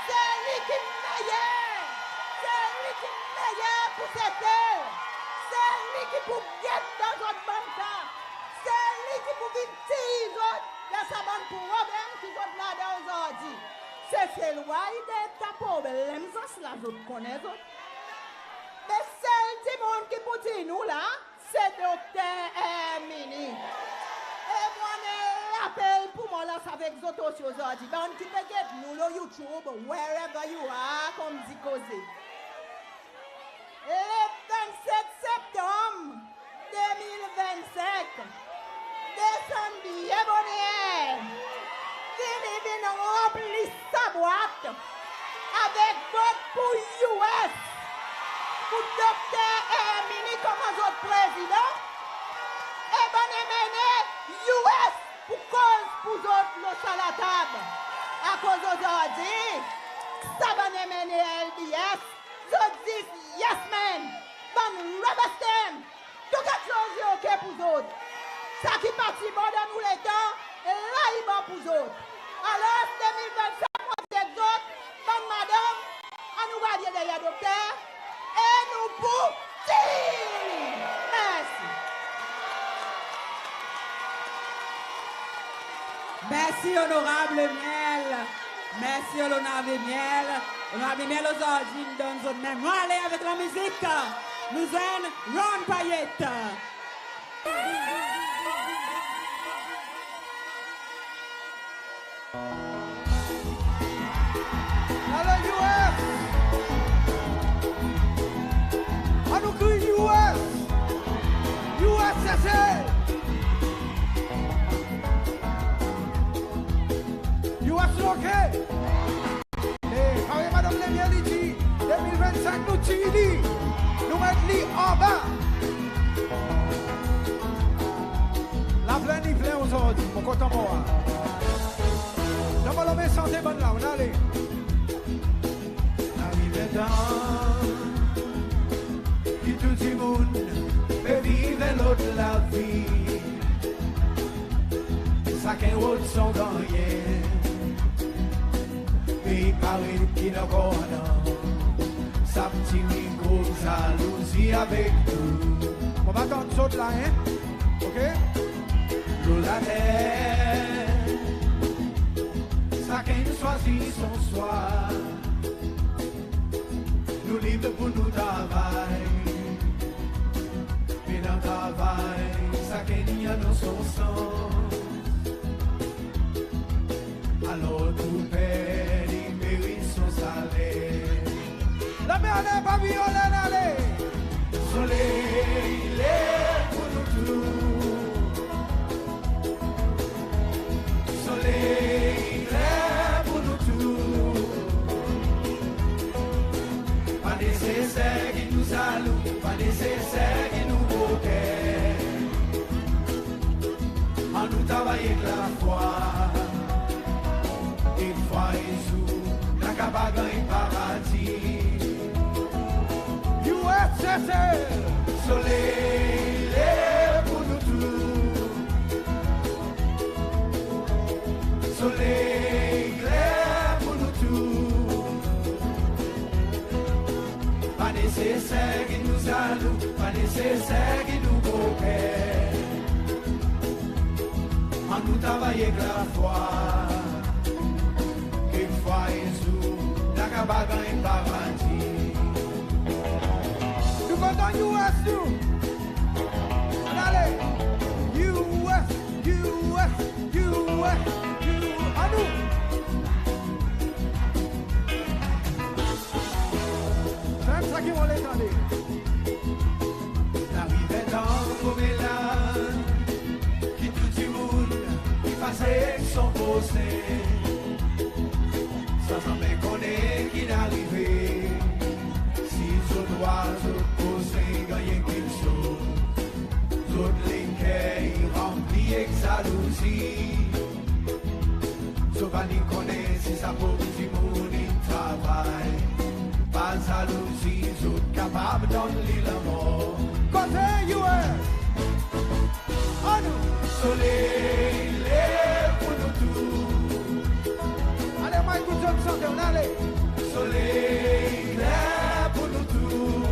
Se li ki meyer, se li ki meyer pour Seselwa. Se li ki pour get dan zot bann ka. Se li ki pour vin tir zot dan sa bann problenm ki zot ladan ozordi. Seselwa i dan en ta problenm, zot la zot konnen zot. Me sel dimoun ki pour dir nou la, se Dokter Herminie. E mon annan en lapel pour mon lans avek zot osi ozordi. Bann ki pe get nou lo YouTube, wherever you are, konmdi koze. Le vennsenk Septanm de mil vennsenk, desann byen boner, vini vin ranpli sa bwat avek vot pour U S, pour Dokter Herminie konman zot prezidan, e bann M N A U S pour koz pour zot lo sa latab. Akoz ozordi sa bann M N A L D S, zot zis yes man, bann rubber stamp. Tou keksoz i oke pour zot. Sa ki pa ti bon dan nou letan, la i bon pour zot. Alors, de mil vennsenk, mon dir zot, bann madanm, annou ralye deryer Dokter, e nou pour tir li. Mersi. Mersi Onorab Lemiel. Mersi Onorab Lemiel. Onorab Lemiel, ozordi nou donn zot menm. Nou ale avek lanmizik. Nou zwenn Ron Payet. Ale U S! Annou kriy U S! U S Sesel! U S loke! E parey Madanm Lemiel i dir, de mil vennsenk nou tir li, nou met li anba. Laplenn i plen ozordi, mon kontan mon war. Donk mon anvi sante bann la, ann ale. Arive tan ki tou dimoun pe viv en lot lavi. Sakenn rod son gannyen. Me i paret ki ankor annan sa pti mikrob zalouzi avek nou. Mon pa tann zot la, en? Oke? Lo later, sakenn swazir son swa. Nou lib pour nou travay. Me dan travay, sakenn i annan son sans. Alor tou pèr i merit son saler. Lanmen anler, papiyon anler, ale! Soley i lev pour nou tou. Soley i lev pour nou tou. Pa neseser ki nou zalou, pa neseser ki nou boker. Annou travay ek lafwa. Enn fwa enn zour, nou a kapab ganny paradi. U S Sesel! Soley i lev pour nou tou. Soley i lev pour nou tou. Pa neseser ki nou zalou, pa neseser ki nou boker. Annou travay ek lafwa. Enn fwa enn zour, nou a kapab ganny paradi. Nou kontan U S nou. Ann ale. U S, U S, U S, U S. Annou. Sa menm sa ki mon le tande. Arive tan konmela ki tou dimoun i fase ek son prosen, san zanmen konnen ki'n arive. Si zot war zot prosen ganny keksoz, zot leker i ranpli ek zalouzi. Zot pa ni konnen si sa pov dimoun in travay. Par zalouzi zot kapab donn li lanmor. Koze U S! Soley lev pour nou tou. Ale, mon ekout zot sante, ale. Soley kler pour nou tou.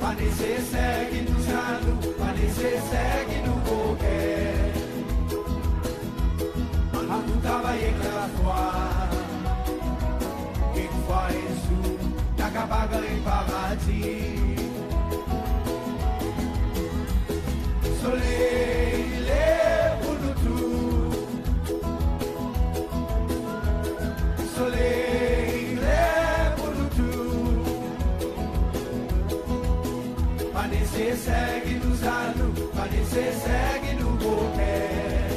Pa neseser ki nou zalou, pa neseser ki nou koker. Annou travay ek lafwa. Enn fwa enn zour, nou a kapab ganny paradi. Soley lev pour nou tou. Soley lev pour nou tou. Pa neseser ki nou zalou, pa neseser ki nou koker.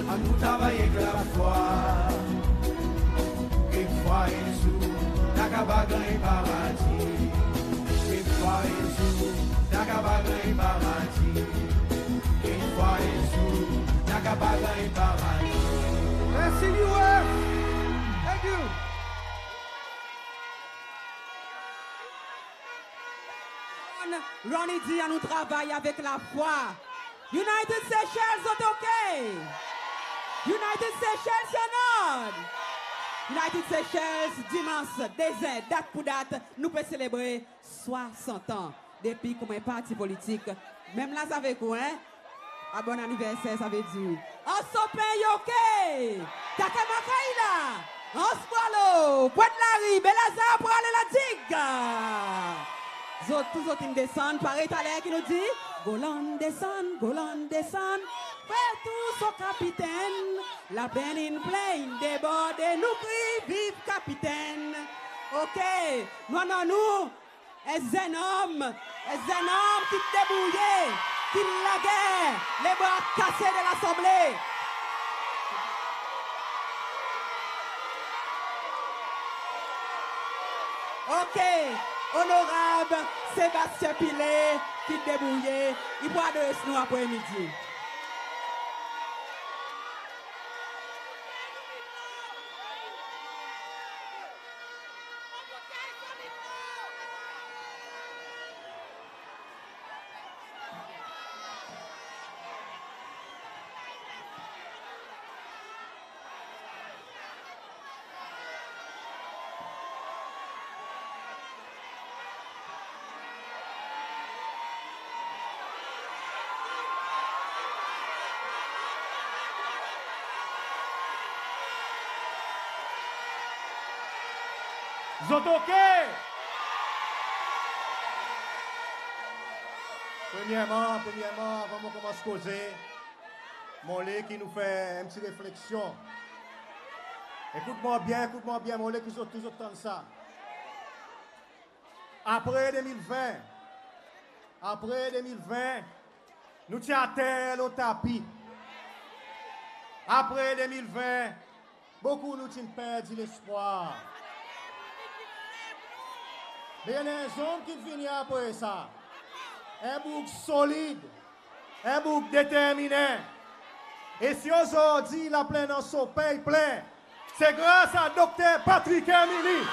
Annou travay ek lafwa. Enn fwa enn zour, nou a kapab ganny paradi. Enn fwa enn zour, nou a kapab ganny paradi. Enn fwa enn zour, nou a kapab ganny paradi. Mersi, U F. Thank you. Ronnie dir annou travay avek lafwa. United Seychelles, zot oke? United Seychelles, i an ord? United Seychelles, dimans de zer, dat pour dat, nou pe selebre swasant an depi konman en parti politik. Menm laz avek ou, en? A, bon aniverser, savedir. Anse Aux Pins, i oke? Takamakaila, Anse Boileau, Pointe Larue, Baie Lazare pour ale La Digue. Zot tou zot in desann, parey taler ki nou dir, Golan desann, Golan desann, fer tour son kapitenn, lapenn in plen, in deborde, nou kriy viv kapitenn. Oke, nou annan nou en zenn om, en zenn om ki debourye, ki lager, lebra kase de Lasanble. Oke, Onorab Sébastien Pillay ki debourye, i pou adres nou apre midi. Zot oke? Premyerman, premyerman, avan mon konmans koze, mon le ki nou fer en pti refleksyon. Ekout mwan byen, ekout mwan byen, mon le ki zot tou zot tann sa. Apre de mil ven, apre de mil ven, nou ti ater lo tapi. Apre de mil ven, bokou nou ti'n perdi lespwar. Me i annan en zonm ki'n vini apre sa. En boug solid, en boug determinen. E si ozordi laplenn Anse Aux Pins i plen, se gras a Dokter Patrick Herminie.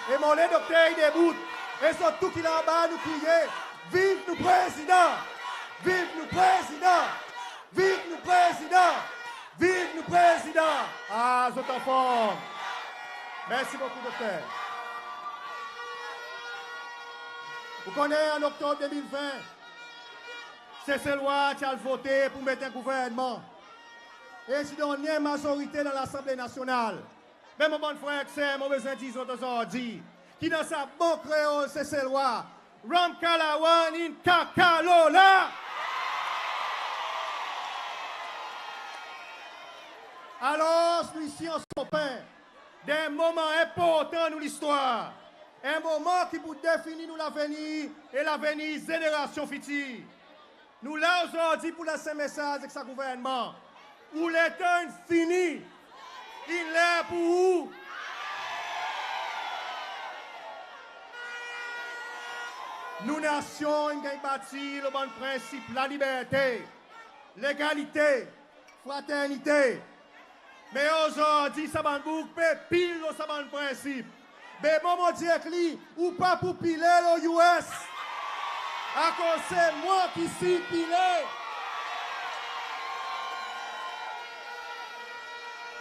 E mon le Dokter i debout, e zot tou ki la anba nou kriye, viv nou Prezidan! Viv nou Prezidan! Viv nou Prezidan! Viv nou Prezidan! A, zot anform. Mersi bokou, Dokter. Ou konnen, an Oktob de mil ven, Seselwa ti al vote pour met en gouvernman. E ti donn li en mazorite dan Lasanble Nasyonal. Me mon bann frer ek ser, mon bezwen dir zot ozordi ki dan sa bon Kreol Seselwa, Ramkalawan in kakalola! Alors, nou isi Anse Aux Pins, dan en moman enportan nou listwar, en moman ki pou defini nou lavenir e lavenir zenerasyon fitir. Nou la ozordi pour lans en mesaz ek sa gouvernman. Ou letan in fini, in ler pour ou. Nou nasyon in ganny bati lo bann prensip laliberte, legalite, fraternite. Me ozordi sa bann boug pe pil lo sa bann prensip. Be mwan mon dir ek li, ou pa pou pile lo U S. Akoz se mwan ki sipile.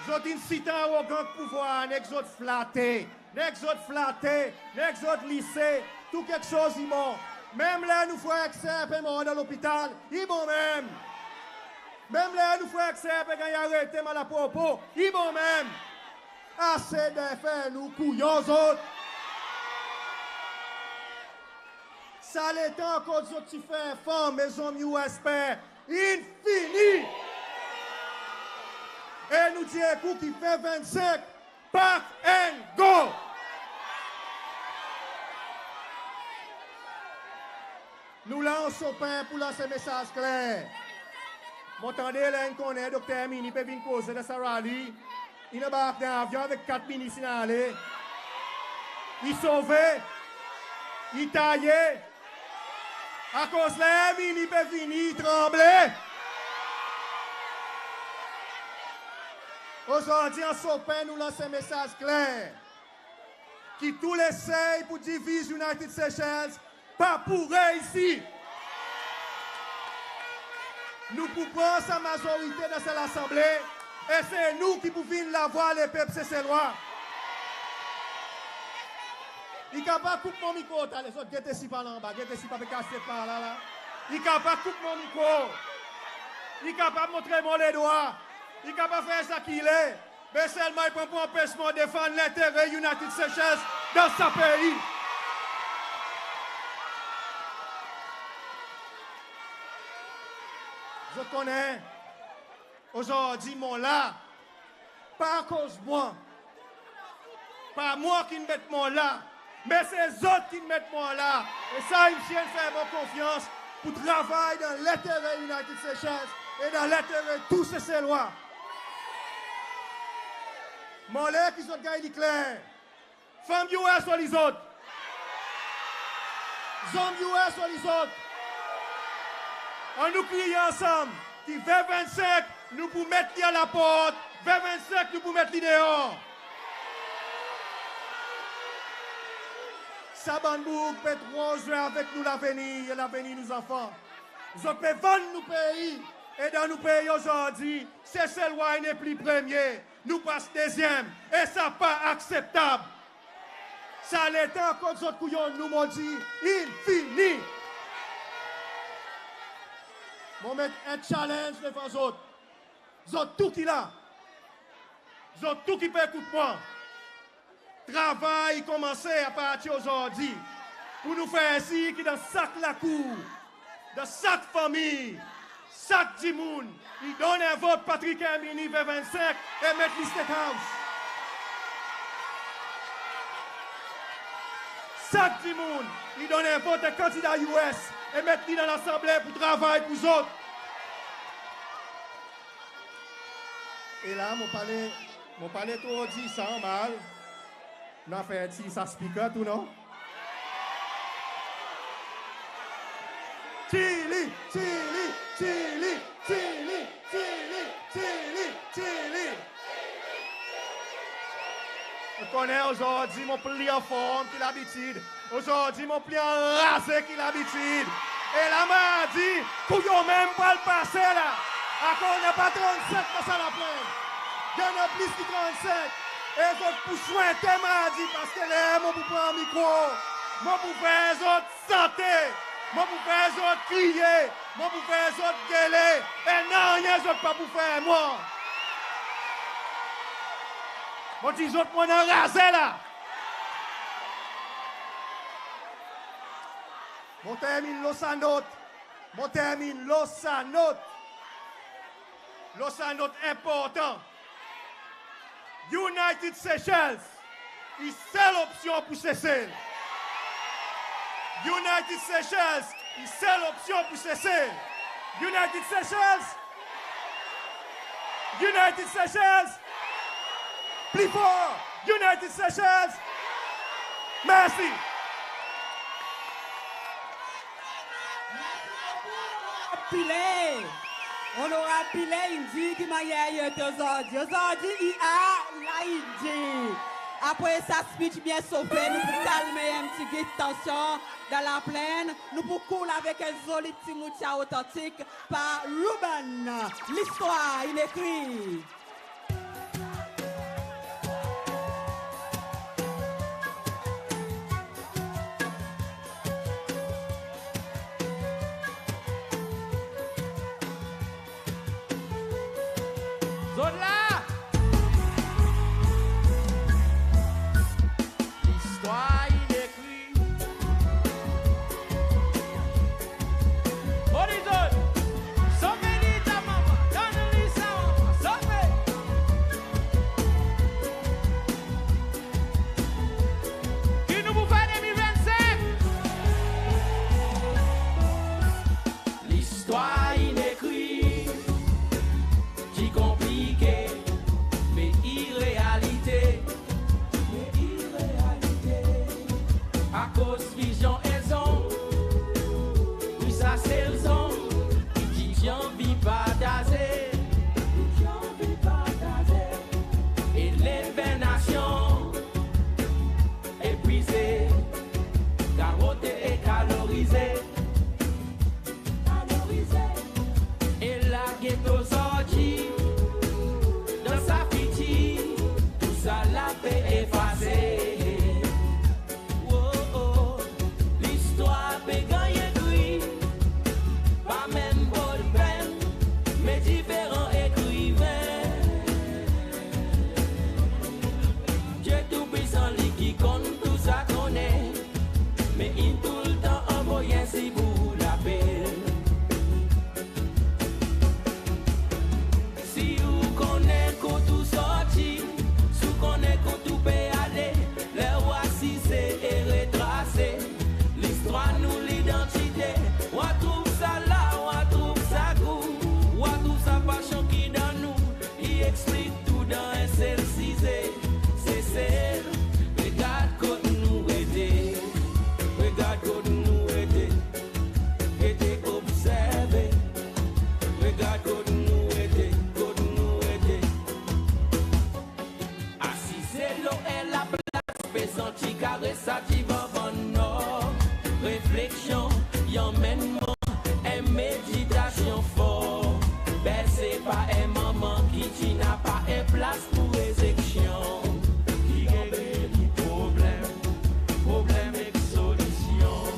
Zot in sitan arogan ek pouvwar, nek zot flate, nek zot flate, nek zot lise, tou keksoz i bon. Menm ler nou frer ek ser pe mor dan lopital, i bon menm. Menm ler nou frer ek ser pe ganny arete malpropo, i bon menm. Ase de fer nou kouyon zot. Sa letan kot zot ti fer fanm e zonm U S per in fini. E nou dir ek ou ki ven vennsenk, pack and go! Nou la Anse Aux Pins pour lanse mesaz kler. Mon tande ler in konnen Dokter Herminie pe vin koze dan sa rally, in anbark dan avyon avek kat minis in ale. I sove, i taye. Akoz ler Herminie pe vini, i tranble. Ozordi Anse Aux Pins nou lanse mesaz kler ki tou lesey pour diviz United Seychelles pa pou reisi. Nou pou pran sa mazorite dan sa Lasanble e se nou ki pou vin lavwa lepep Seselwa. I kapab koup mon mikro, tale zot gete si pa la anba, gete si pa pe kas tet par la la. I kapab koup mon mikro. I kapab montre mon ledwa. I kapab fer sa ki i le. Me selman i pran pou anpes mwan defann lentere United Seychelles dan sa pei. Zot konnen, ozordi mon la, pa akoz mwan. Pa mwan ki'n met mwan la, me se zot ki'n met mwan la. E sa i msye in fer mwan konfyans pour travay dan lentere United Seychelles e dan lentere tou Seselwa. Mon le ki zot ganny li kler. Fanm U S, oli zot? Zonm U S, oli zot? Annou kriye ansanm ki ven vennsenk nou pou met li a laport, ven vennsenk nou pou met li deor. Sa bann boug pe tro zwe avek nou lavenir e lavenir nou zanfan. Zot pe vann nou pei, e dan nou pei ozordi Seselwa i nepli premye, nou pas dezyenm, e sa pa akseptab. Sa letan kot zot kouyon nou, mon dir in fini. Mon met en challenge devan zot. Zot tou ki la, zot tou ki pe ekout mwan, travay i konmanse apartir ozordi pour nou fer sir ki dan sak lakour, dan sak fanmir, sak dimoun i donn en vot Patrick Herminie ven vennsenk e met li State House. Sak dimoun i donn en vot en kandida U S e met li dan Lasanble pour travay pour zot. E la mon pa le, mon pa le tro dir sa an mal. Nou a fer tir sa Speaker tou, non? Tir li, tir li, tir li. Ou konnen ozordi mon pli anform ki labitid. Ozordi mon pli anraze ki labitid. E la Mardi, kouyon menm pral pase la. Akoz napa trannsenk dan sa laplenn. I annan plis ki trannsenk. E zot pou swente Mardi, paske ler mon pou pran mikro, mon pou fer zot sante, mon pou fer zot kriye, mon pou fer zot gele, e nanryen zot pa pou fer mwan. Mon dir zot mon anraze la. Mon termin lo sa not. Mon termin lo sa not. Lo sa not enportan. United Seychelles i sel opsyon pour Sesel. United Seychelles i sel opsyon pour Sesel. United Seychelles. United Seychelles. Pli for. United Seychelles. Mersi. Pillay. Onorab Pillay in dir ki mannyer i ete ozordi. Ozordi i a la i dir. Apre sa speech byen sofe, nou pou kalme en pti git tansyon dan laplenn. Nou pou koul avek en zoli pti moutya otantik par Ruben. Listwar in ekri. Zot la? Listwar in ekri. Oli zot? Sofe li sa manman. Donn li sa manman. Sofe. Ki nou pou fer de mil vennsenk? Listwar in ekri, ti konplike, me i realite, me i realite. Akoz vizyon e zon, wi sa sel zon, ki ti anvi partaze, ki ti anvi partaze. E lever nasyon, eprize, garote e kalorize. E lage ozordi dan sa fitir, tou sa la pe efase. Oh, oh, listwar pe ganny ekri, pa menm bolpenn, me diferan ekriven. Dye Toupwisan li ki konn tou sa konnen, me in toultan anvoy ensi pour ou lapel. Si ou konnen kot ou sorti, si ou konnen kot ou pe ale, ler ou asize e retrase listwar nou, lidantite, ou a trouv sa la, ou a trouv sa gou, ou a trouv sa pasyon ki dan nou. I eksplik tou dan en sel size. Sesel, regard kot nou ete. Regard kot nou ete. Ete obzerve. Regard kot nou ete, kot nou ete. Asize lo en laplas, pe santi kares sa divan vann nor. Refleksyon i anmenn mwan en meditasyon for. Berse par en manman ki ti napa en plas pour rezeksyon. Ki ganny li problenm, problenm ek solisyon.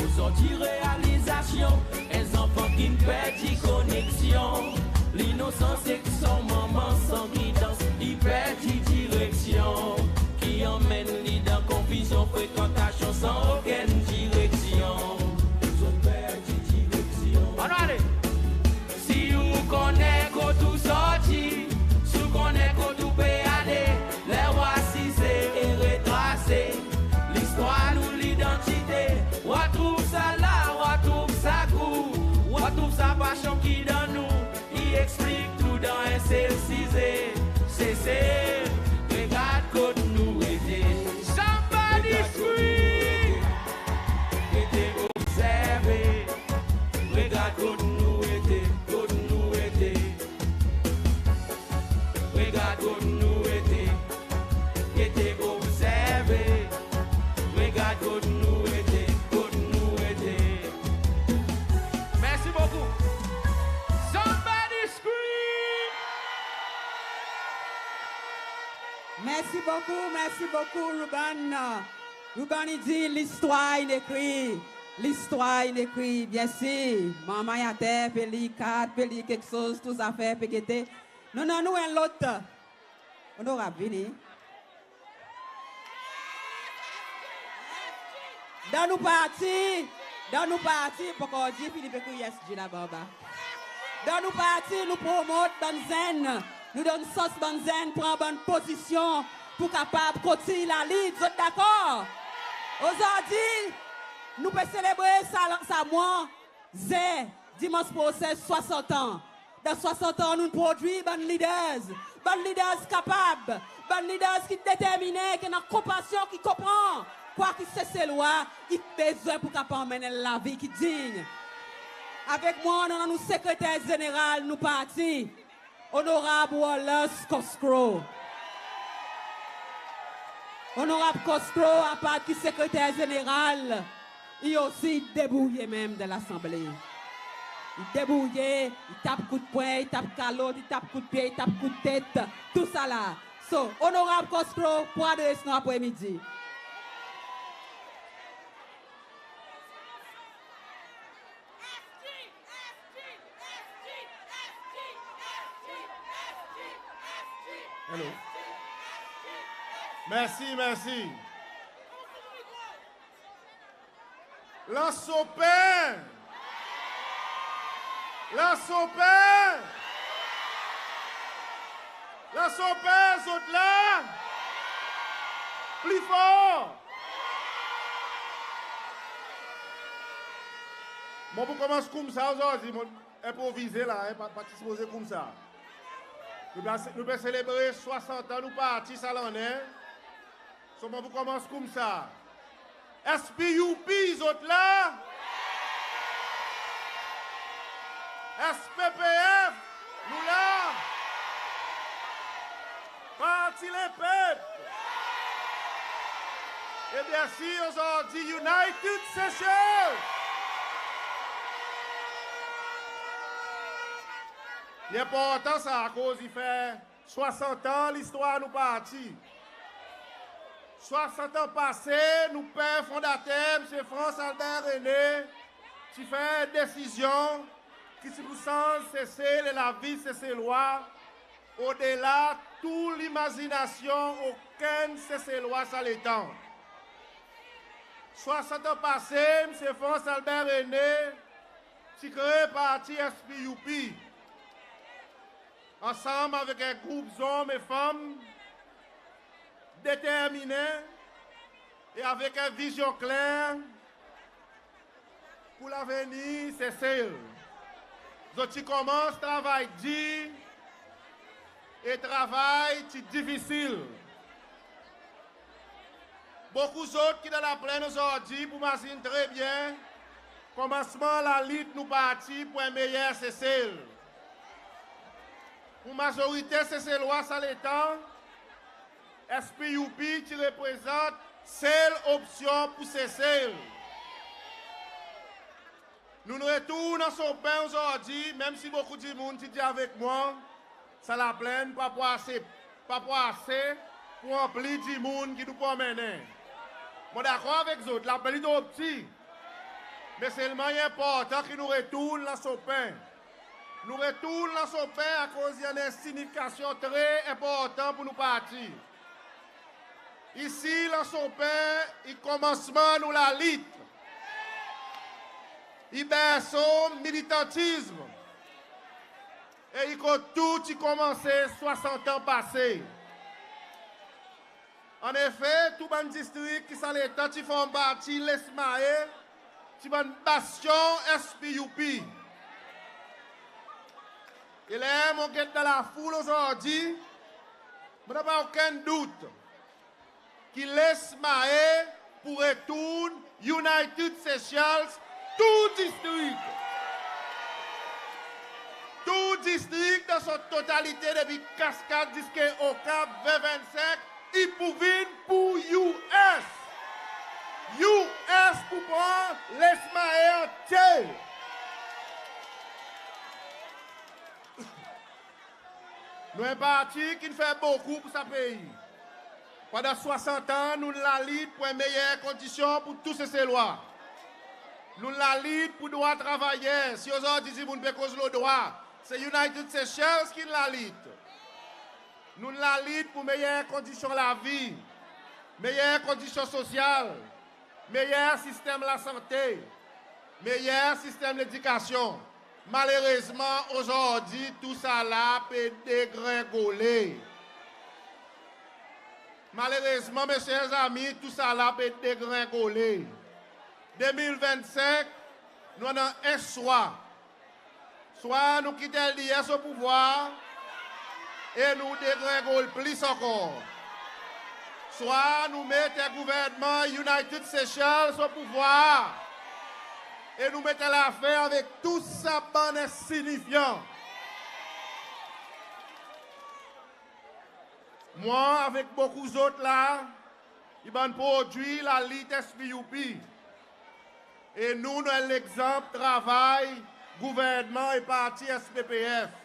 Ozordi realizasyon, en zanfan ki'n perdi koneksyon. Linosans ek son manman san gidans, i perdi direksyon. Ki anmenn li dan konfizyon, frekantasyon san okenn direksyon. Zot perdi direksyon. Annou ale. Si ou konnen kot ou sorti, si ou konnen kot ou pe ale, ler ou asize e retrase listwar nou, lidantite, ou a trouv sa la, ou a trouv sa gou, ou a trouv sa pasyon ki dan nou. I eksplik tou dan en sel size. Sesel, regard kot nou ete. Somebody scream! Ete obzerve. Regard kot nou ete, kot nou ete. Regard kot nou ete. Ete obzerve. Regard kot nou ete, kot nou ete. Mersi bokou. Somebody scream! Mersi bokou, mersi bokou, Ruben. Ruben i dir listwar in ekri. Listwar in ekri, byensir. Manman i ater, pe lir kat, pe lir keksoz, tou zafer pe gete. Nou annan nou en lot Onorab, vini. Dan nou parti, dan nou parti, pa ankor dir Philippe ekrir S G laba anba. Dan nou parti, nou promot bann zenn, nou donn sans bann zenn pran bann pozisyon pour kapab kontinyen lalit. Zot dakor? Ozordi, nou pe selebre sa, sa mwan Zen, dimans prosen, swasant an. Dan swasant an, nou'n prodwir bann leaders. Bann leaders kapab. Bann leaders ki determinen, ki annan konpasyon, ki konpran kwa ki Seselwa i bezwen pour kapab anmenn en lavi ki diny. Avek mwan, nou annan nou Sekreter Zeneral nou parti, Onorab Wallace Cosgrow. Onorab Cosclot, apard ki Sekreter Zeneral, i osi i debourye menm dan Lasanble. I debourye, i tap kout pwen, i tap kalot, i tap kout pye, i tap kout tet, tousala. So, Onorab Cosclot pou adres nou apre midi. Hello. Mersi, mersi. Lansopen! Lansopen! Lansopen, zot la? Pli for! Mon pou konmans koumsa ozordi, mon enprovize la, en, pa, pa ti sipoze koumsa. Nou pe, nou pe selebre swasant an nou parti sa lannen. So mon pou konmans koumsa. S P U P, zot la? S P P F, nou la? Parti Lepep. E byensir, ozordi, United Seychelles. I enportan sa, akoz i fer swasant an listwar nou parti. Swasant an pase, nou per fondater, Msye France Albert René, ti fer desizyon ki ti pou sanz Sesel e lavi Seselwa odela tou limazinasyon okenn Seselwa sa letan. Swasant an pase, Msye France Albert René ti kree parti S P U P, ansanm avek en group zonm e fanm determinen e avek en vizyon kler pour lavenir Sesel. Zot ti konmans travay dir e travay ti difisil. Bokou zot ki dan Laplenn ozordi pou mazin tre byen konmansman lalit nou parti pour en meyer Sesel. Pour mazorite Seselwa sa letan, S P U P ti reprezant sel opsyon pour Sesel. Nou'n retourn Anse Aux Pins ozordi, menm si bokou dimoun ti dir avek mwan, sa Laplenn pa pou ase, pa pou ase pour ranpli dimoun ki nou pou anmennen. Mon dakor avek zot, Laplenn i tro pti. Me selman i enportan ki nou retourn Anse Aux Pins. Nou retourn Anse Aux Pins akoz i annan en sinifikasyon tre enportan pour nou parti. Isi, Anse Aux Pins i konmansman nou lalit. I berso militantizm. E i kot tou ti konmanse swasant an pase. Annefe, tou bann distrik ki sa letan ti form parti Les Mahe, ti bann bastyon S P U P. E ler mon get dan lafoul ozordi, mon napa okenn dout ki Les Mahe pou retourn United Seychelles, tou distrik. Tou distrik dan son totalite, depi Cascade ziska Au Cap, V vennsenk, i pou vin pour U S. U S pou pran Les Mahe antye. Nou en parti ki'n fer bokou pour sa pei. Pandan swasant an, nou'n lalit pour en meyer kondisyon pour tou Seselwa. Nou'n lalit pour drwa travayer. Si ozordi dimoun pe koz lo drwa, se United Seychelles ki'n lalit. Nou'n lalit pour meyer kondisyon lavi, meyer kondisyon sosyal, meyer sistenm lasante, meyer sistenm ledikasyon. Malerezman, ozordi, tousala pe degrengole. Malerezman, mesyezanmi, tousala pe degrengole. De mil vennsenk, nou annan en swa. Swa nou kit L D S o pouvwar e nou degrengol plis ankor. Swa nou met en gouvernman United Seychelles o pouvwar e nou met en lafen avek tou sa bann ensinifiyan. Mwan avek bokou zot la, i bann prodwi lalit S P U P. E nou, nou en legzanp travay gouvernman e parti S P P F.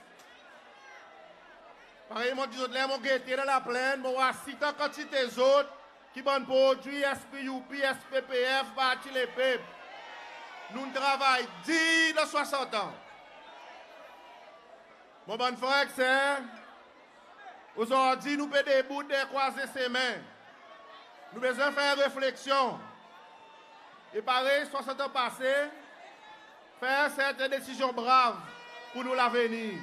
Parey mon dir zot, ler mon gete dan Laplenn, mon war sitan kantite zot ki bann prodwi S P U P, S P P F, Parti Lepep. Nou'n travay dir dan swasant an. Mon bann frer ek ser, ozordi nou pe debout dan en krwaze semen. Nou bezwen fer refleksyon. E parey swasant an pase, fer serten desizyon brav pour nou lavenir.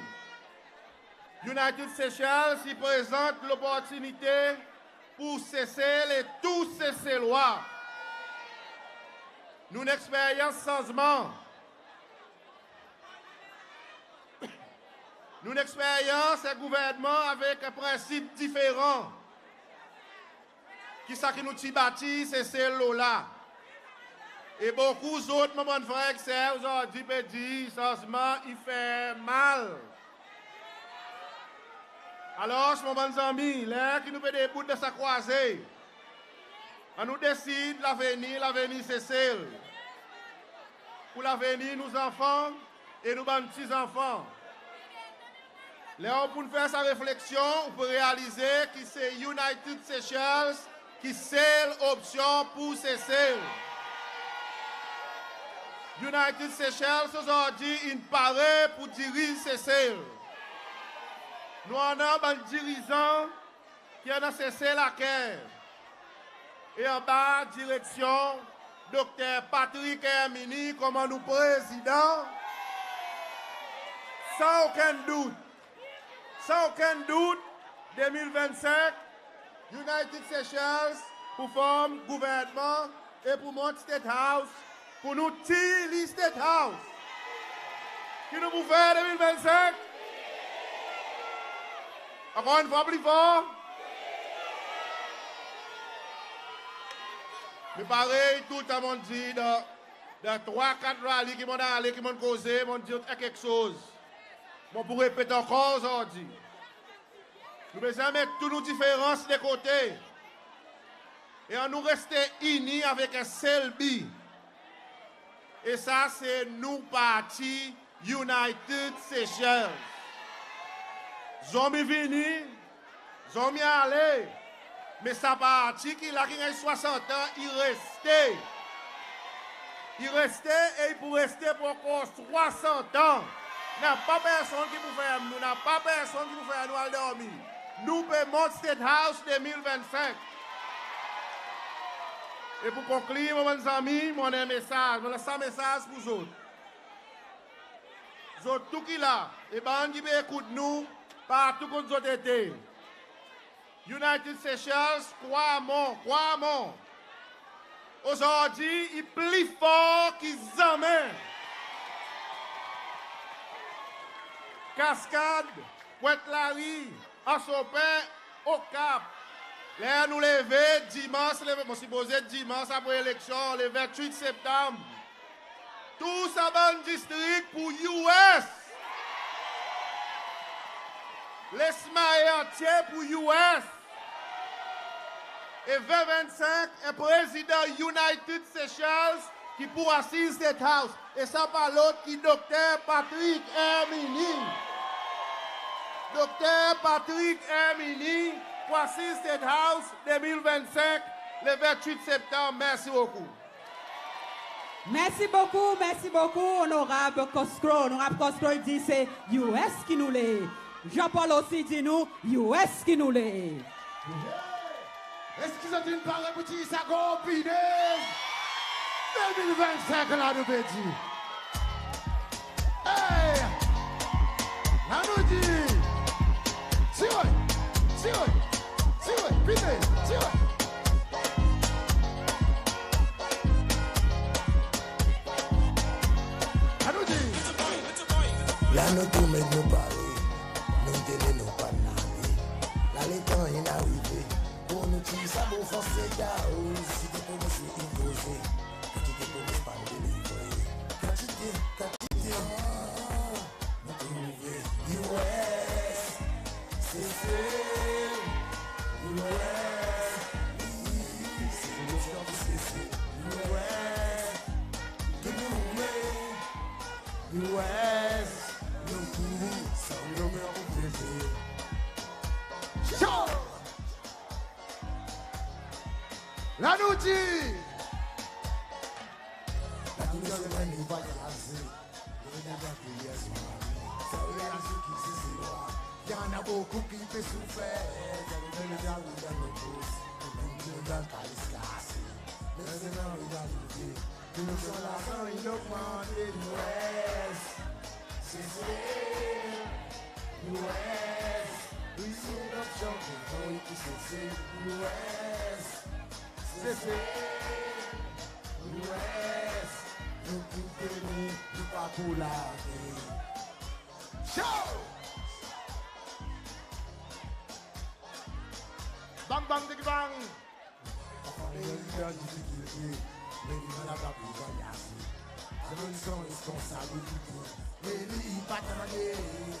United Seychelles i prezant loportinite pour Sesel e tou Seselwa. Nou'n eksperyans sanzman. Nou'n eksperyans en gouvernman avek en prensip diferan ki sa ki nou ti batir Sesel lo la. E bokou zot, mon bann frer ek ser, ozordi pe dir sanzman i fer mal. Alors, mon bann zanmi, ler ki nou pe debout dan sa krwaze, annou desid lavenir, lavenir Sesel, pour lavenir nou zanfan e nou bann pti zanfan. Ler ou pou'n fer sa refleksyon, ou pou realize ki se United Seychelles ki sel opsyon pour Sesel. United Seychelles ozordi in pare pour diriz Sesel. Nou annan bann dirizan ki annan Sesel a ker. E anba direksyon Dokter Patrick Herminie konman nou Prezidan, san okenn dout, san okenn dout, de mil vennsenk, United Seychelles pou form gouvernman e pou mont State House pour nou tir li State House. Ki nou pou fer de mil vennsenk? Ankor enn fwa pli for. Me parey toultan mon'n dir dan, dan trwa, kat rali ki mon'n ale, ki mon'n koze, mon'n dir zot en keksoz. Mon pou repet ankor ozordi. Nou bezwen met tou nou diferans de kote. E annou reste ini avek en sel bi. E sa se nou parti United Seychelles. Zot i vini, zot i ale. Me sa parti ki la, ki ganny swasant an, i reste. I reste e i pou reste pour ankor swasant an. Napa personn ki pou fer nou, napa personn ki pou fer nou al dormi. Nou pe mont State House de mil vennsenk. E pour konklir, mon bann zanmi, mon annan en mesaz, mon annan sa mesaz pour zot. Zot tou ki la, e bann ki pe ekout nou partou kot zot ete. United Seychelles, krwar mwan, krwar mwan, ozordi i pli for ki zanmen. Cascade, Pointe-Larue, Anse Aux Pins, Au Cap. Ler nou leve dimans, leve, mon sipoze dimans apre eleksyon, le vennwit septanm, tou sa bann distrik pour U S. Lestmay antye pour U S. E ven vennsenk, en Prezidan United Seychelles ki pou asiz State House. E sa pa lot ki Dokter Patrick Herminie. Dokter Patrick Herminie pou asiz State House de mil vennsenk, le vennwit septanm. Mersi bokou. Mersi bokou, mersi bokou, Onorab Cosgrow. Onorab Cosgrow i dir se U S ki nou le. Jean-Paul osi dir nou U S ki nou le. Eski zot in pare pour tir sa gro pinez? De mil vennsenk la nou pe dir. Hey! La nou dir, tire, tire, tire, pinez, tire. La nou dir. La nou tou met nou pare, nou tande nou pa nale. La letan in arive pour nou tir sa bon franse, State House. Kantite promes in koze, kantite promes pa'n delivre. Kantite, kantite, ah, nou trouve U S, se, se U S, wi, West, nou pou sa, nou pou fete. Show! La nou dir, la nou dir, nou pa kaze. Nou pa kaze, yes, man. Sa realize ki Seselwa, i annan bokou ki pe soufer. Sa nou fer nou dan nou pous, nou dan kalis kase. Men se la realize. Ki nou son larzan in ogmante, West, Sesel, West. Wi, se nou chanpyon, wi, ki Sesel, West, Sesel, West. Nou pou teni, nou pa pou lage. Show! Bang, bang, digi, bang! Anfen, li dan difikilte, me li dan lavi pou vwayaz. Annou son responsabilite. Me li pa tande,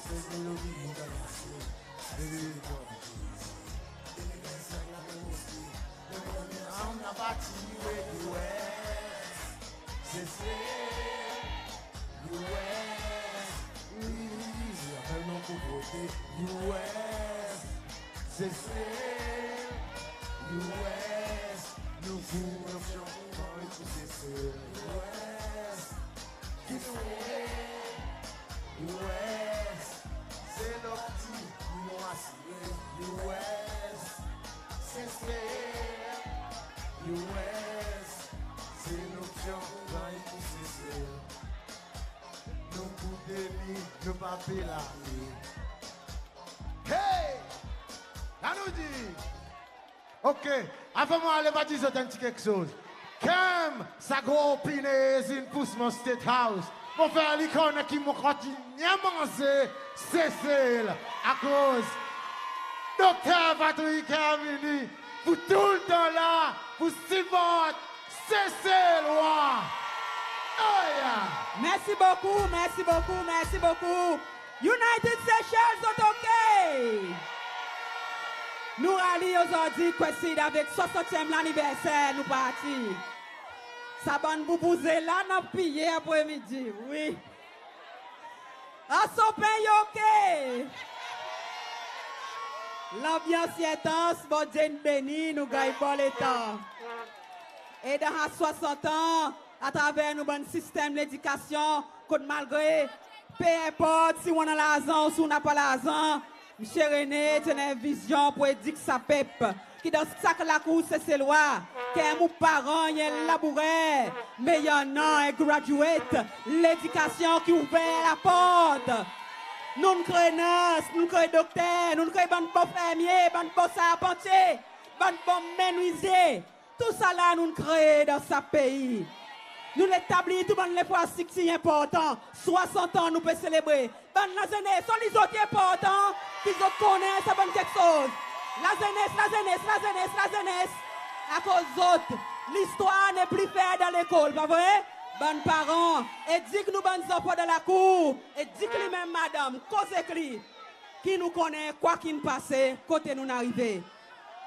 se se lo li vwayaz. Se li vwayaz. Demi vennsenk la nou osi. Annou pati, we di West. Sesel, West. Wi, wi, wi, apel nou pou vote. West, Sesel, West. Nou pou chanpyon, wi, pou Sesel, West. Ki nou ye, West. Se lopti, nou asi. West, Sesel, West, se nou ki chanpyon pou Sesel. Nou pou demi, nou pa pe lage. Hey! La nou dir, OK, avan mon ale, mon a dir zot en pti keksoz. Kem sa gro pinez in pous mon State House, mon fer li konnen ki mon kontinyen manze Sesel, akoz Dokter Patrick Herminie pou toultan la pou siport Seselwa. Oh yeah! Mersi bokou, mersi bokou, mersi bokou. United Seychelles, zot OK? Nou ralye ozordi, kwesid avek swasantyenm laniverser nou parti. Sa bann boubou zela nou ap piye apremidi, wi. Asopen, i OK? Lanbyans i entans, Bondye in beni, nou ganny bon letan. E dan sa swasantan, atraver nou bann sistenm ledikasyon, kot malgre, pe enport si ou annan larzan ouswa ou napa larzan, Msye René ti annan en vizyon pou edik sa pep, ki dan sak lakour Seselwa, ki en boug paran i en labourer, me i annan en graduate, ledikasyon ki ouver laport. Nou'n kree ners, nou'n kree dokter, nou'n kree bann bon fermye, bann bon sarpantye, bann bon menwizye. Tousala nou'n kree dan sa pei. Nou'n etablir tou bann lenfrastriktir enportan. Swasantan nou pe selebre. Bann lazenes, son li zot i enportan, ki zot konnen sa bann keksoz. Lazenes, lazenes, lazenes, lazenes. Akoz zot, listwar nepli fer dan lekol, pa vre? Bann paran, edik nou bann zanfan dan lakour, edik li menm madanm, koz ek li. Ki nou konnen kwa ki'n pase, kote nou'n arive.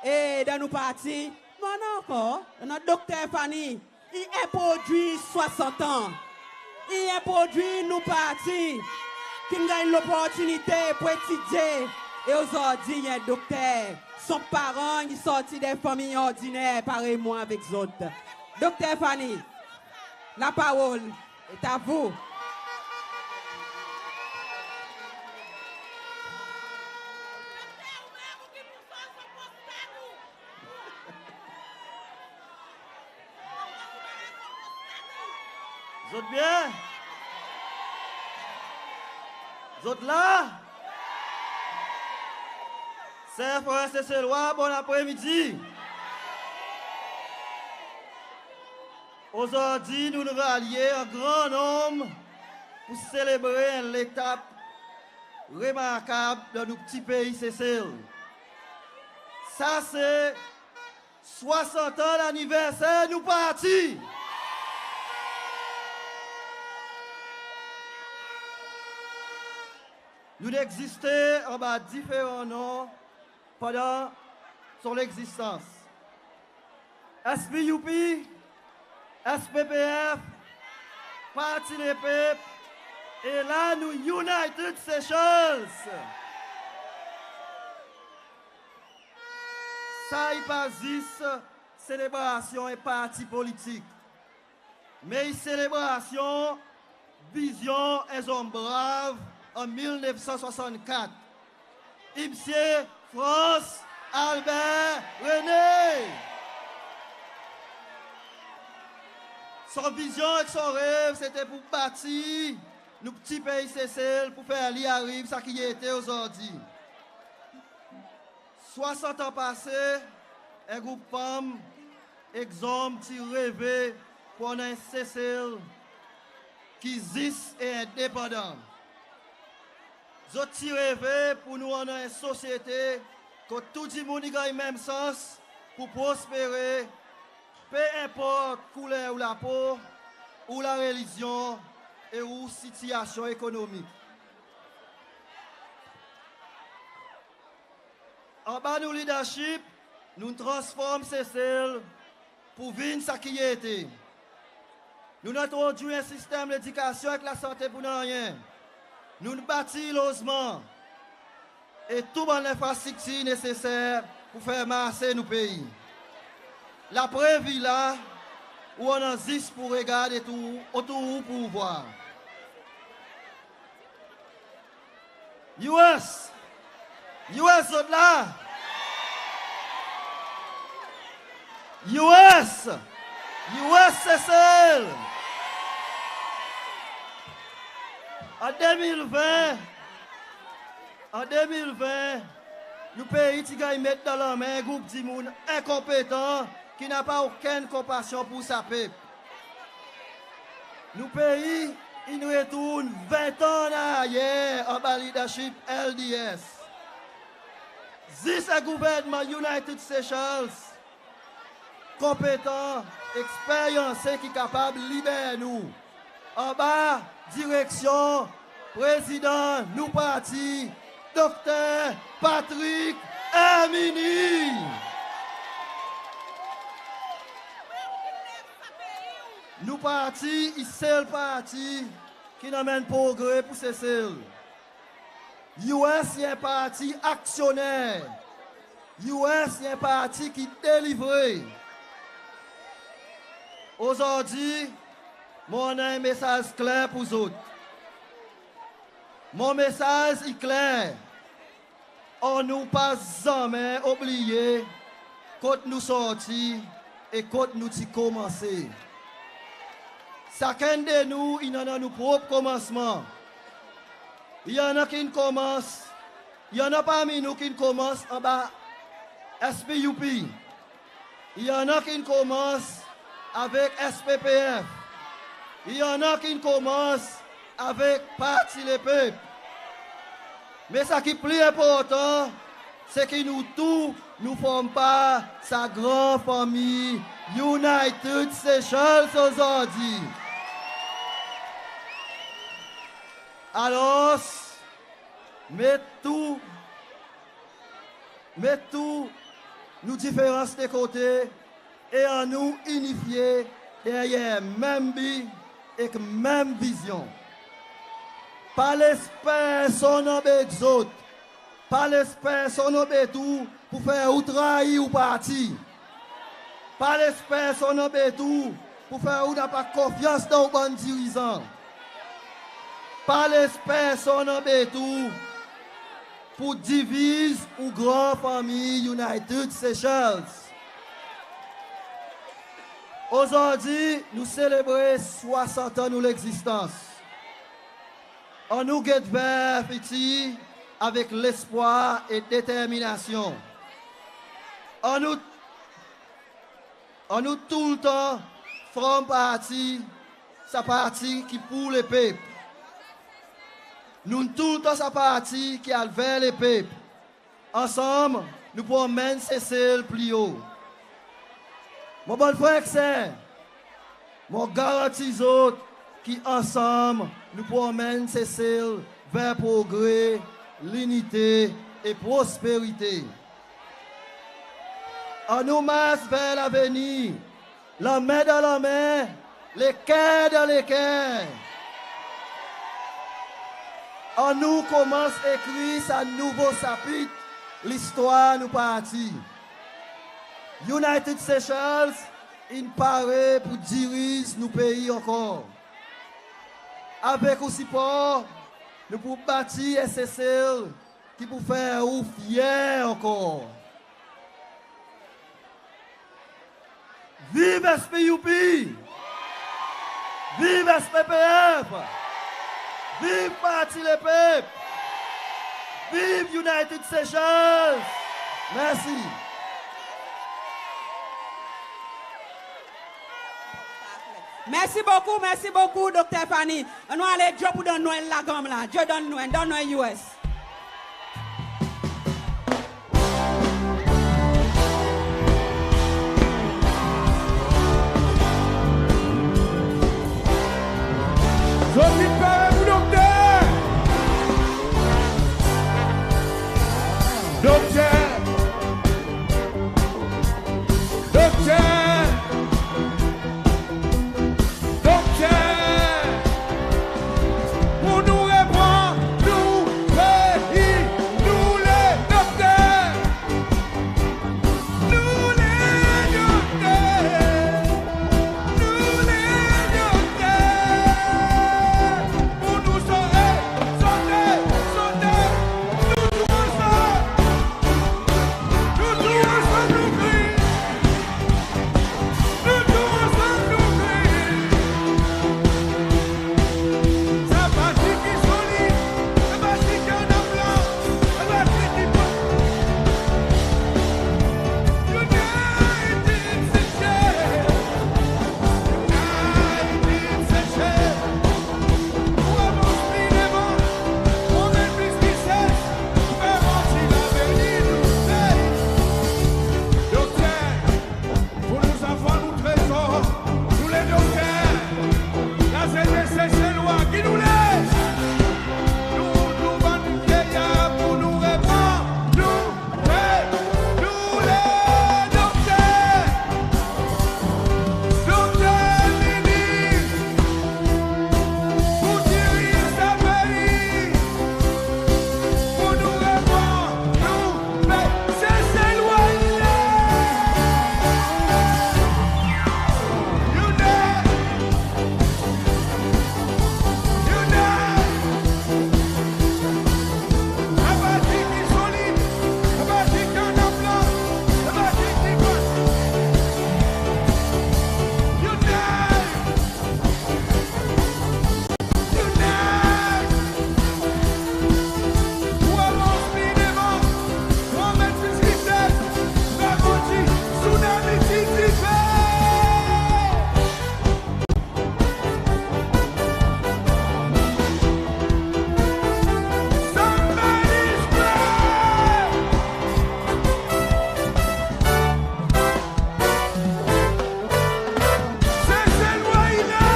E dan nou parti, nou annan ankor, nou annan Dokter Fanny, i entrodwir swasantan. I entrodwir nou parti, ki'n ganny loportinite pou etidye. E ozordi i en dokter. Son paran i sorti dan en fanmir ordiner parey mwan avek zot. Dokter Fanny, laparol est à vous. Zot byen? Zot la? Ser, frer Seselwa, bon apremidi. Ozordi nou'n ralye an gran nonm pou selebre en letap remarkab dan nou pti pei Sesel. Sa se swasantan laniverser nou parti. Nou'n egziste anba diferan non pandan son legzistans. S P U P, S P P F, Parti Lepep, E la nou United Seychelles. Sa i pa zis selebrasyon en parti politik, me i selebrasyon vizyon en zonm brav an mil nef san swasannkat. I Msye France Albert René. Son vizyon ek son rev, se te pour batir nou pti pei Sesel pour fer li ariv sa ki i ete ozordi. Swasant an pase, en group fanm ek zonm ti reve pour annan en Sesel ki zis e endepandan. Zot ti reve pour nou annan en sosyete kot tou dimoun i ganny menm sans pour prospere, pe enport kouler ou lapo, ou larelizyon e ou sitiyasyon ekonomik. Anba nou leadership, nou'n transform Sesel pour vin sa ki i ete. Nou'n entrodwir en sistenm ledikasyon ek lasante pour nanryen. Nou'n batir lozman e tou bann lenfrastriktir neseser pour fer marse nou pei. Lapre vila ou annan zis pour regard otour ou pour vwar. U S! U S zot la? U S! U S Sesel! An de mil ven, an de mil ven, nou pei ti ganny met dan lanmen en group dimoun enkonpetan ki napa okenn konpasyon pour sa pep. Nou pei in retourn ven an an aryer anba leadership L D S. Zis en gouvernman United Seychelles konpetan, eksperyanse ki kapab liber nou anba direksyon Prezidan nou parti, Dokter Patrick Herminie. Nou parti i sel parti ki'n anmenn progre pour Sesel. U S i en parti aksyoner. U S i en parti ki delivre. Ozordi mon annan en mesaz kler pour zot. Mon mesaz i kler. Annou pa zanmen oubliye kot nou sorti e kot nou ti konmanse. Sakenn de nou in annan nou prop konmansman. I annan ki'n konmans, i annan parmi nou ki'n konmans anba S P U P. I annan ki'n konmans avek S P P F. I annan ki'n konmans avek Parti Lepep. Me sa ki pli enportan, se ki nou tou nou form par sa gran fanmir United Seychelles ozordi. Alors, met tou, met tou nou diferans de kote e annou inifye deryer menm bi ek menm vizyon. Pa les personn anbet zot. Pa les personn anbet ou pour fer ou trair ou parti. Pa les personn anbet ou pour fer ou napa konfyans dan ou bann dirizan. Pa les personn anbet ou pour diviz ou gran fanmir United Seychelles. Ozordi nou selebre swasant an nou legzistans. Annou get ver fitir avek lespwar e determinasyon. Annou, annou toultan form parti, sa parti ki pour lepep. Nou'n toultan sa parti ki al ver lepep. Ansanm nou pou anmenn Sesel pli o. Mon bann frer ek ser, mon garanti zot ki ansanm nou pou anmenn Sesel ver progre, linite e prosperite. Annou mars ver lavenir, lanmen dan lanmen, leker dan leker. Annou konmans ekrir sa nouvo sapit listwar nou parti. United Seychelles in pare pour diriz nou pei ankor. Avek ou sipor, nou pou batir en Sesel ki pou fer ou fyer ankor. Viv S P U P! Viv S P P F! Viv Parti Lepep! Viv United Seychelles! Mersi. Mersi bokou, mersi bokou, Dokter Fanny. Annou ale, Joe pou donn nou en laganm la. Joe, donn nou en, donn nou en U S. Zot in pare pour Dokter? Dokter! Dokter! Dokter! Pour nou repran nou pei, nou le Dokter! Nou le Dokter! Nou le Dokter! Pour nou sove, sove, sove! Nou tou ansanm! Nou tou ansanm nou kriy! Nou tou ansanm nou kriy! Sa parti ki solid, sa parti ki annan plan, sa parti ki bon. United Seychelles! United Seychelles! Pour avans pli devan, pour anmenn plis riches, pour garanti lavenir nou pei. Dokter, pour nou zanfan, nou trezor, nou le Dokter, lazenes Seselwa ki nou le. Nou, nou bann vyeyar, pour nou repran nou pei, nou le Dokter. Dokter Minis, pour diriz sa pei, pour nou repran nou pei, Seselwa i la! Unite! Unite! Sa parti ki solid, sa parti ki annan plan, sa parti ki bon. Unite! Unite! Pour avans pli devan, pour anmenn plis riches, pour garanti sou lavenir nou pei. Somebody's crying! Seselwa i la!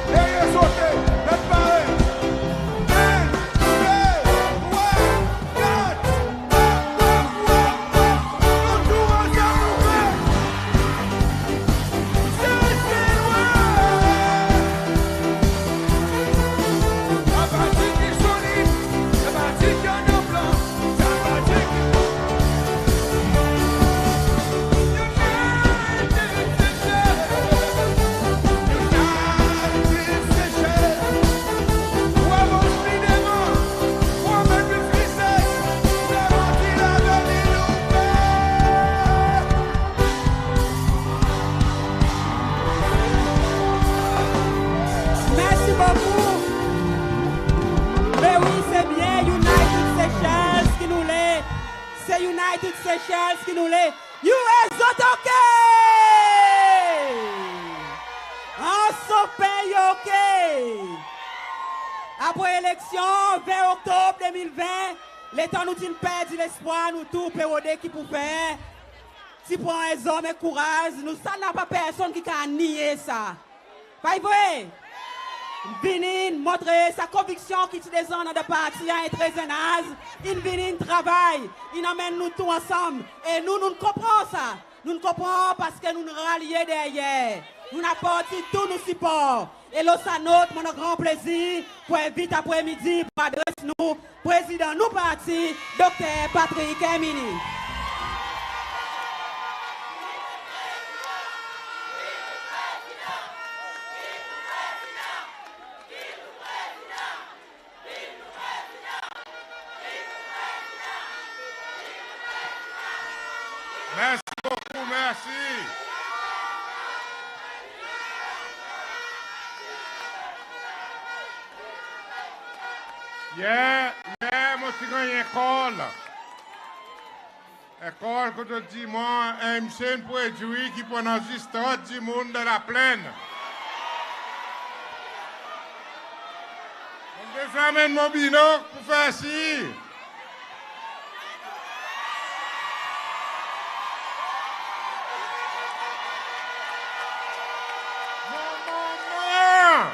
Deryer zot, met pare! En, de, trwa, kat! Mersi bokou. Be wi, se byen, United Seychelles ki nou le. Se United Seychelles ki nou le. U S, zot oke? An, zot pei oke? Apre eleksyon ven Oktob de mil ven, letan nou ti'n perdi lespwar, nou tou pe rod ki pou fer, ti pran en zonm ek kouraz, nou sa, napa personn ki kapab nye sa. Pa i vre? Vini montre sa konviksyon ki ti deza andan parti a en tre zenn az, in vini, in travay, in anmenn nou tou ansanm. E nou, nou'n konpran sa. Nou'n konpran parski nou'n ralye deryer. Nou'n aport tou nou sipor. E lo sa not, mon annan gran plezir pour envit apre midi pour adres nou Prezidan nou parti, Dokter Patrick Herminie. Mersi bokou, mersi. Yer, yer mon ti ganny en call. En call kot zot dir mwan, en msye in predwi ki pou annan zis trant dimoun dan Laplenn. Mon bezwen anmenn mon binok pour fer sir. Mon manman!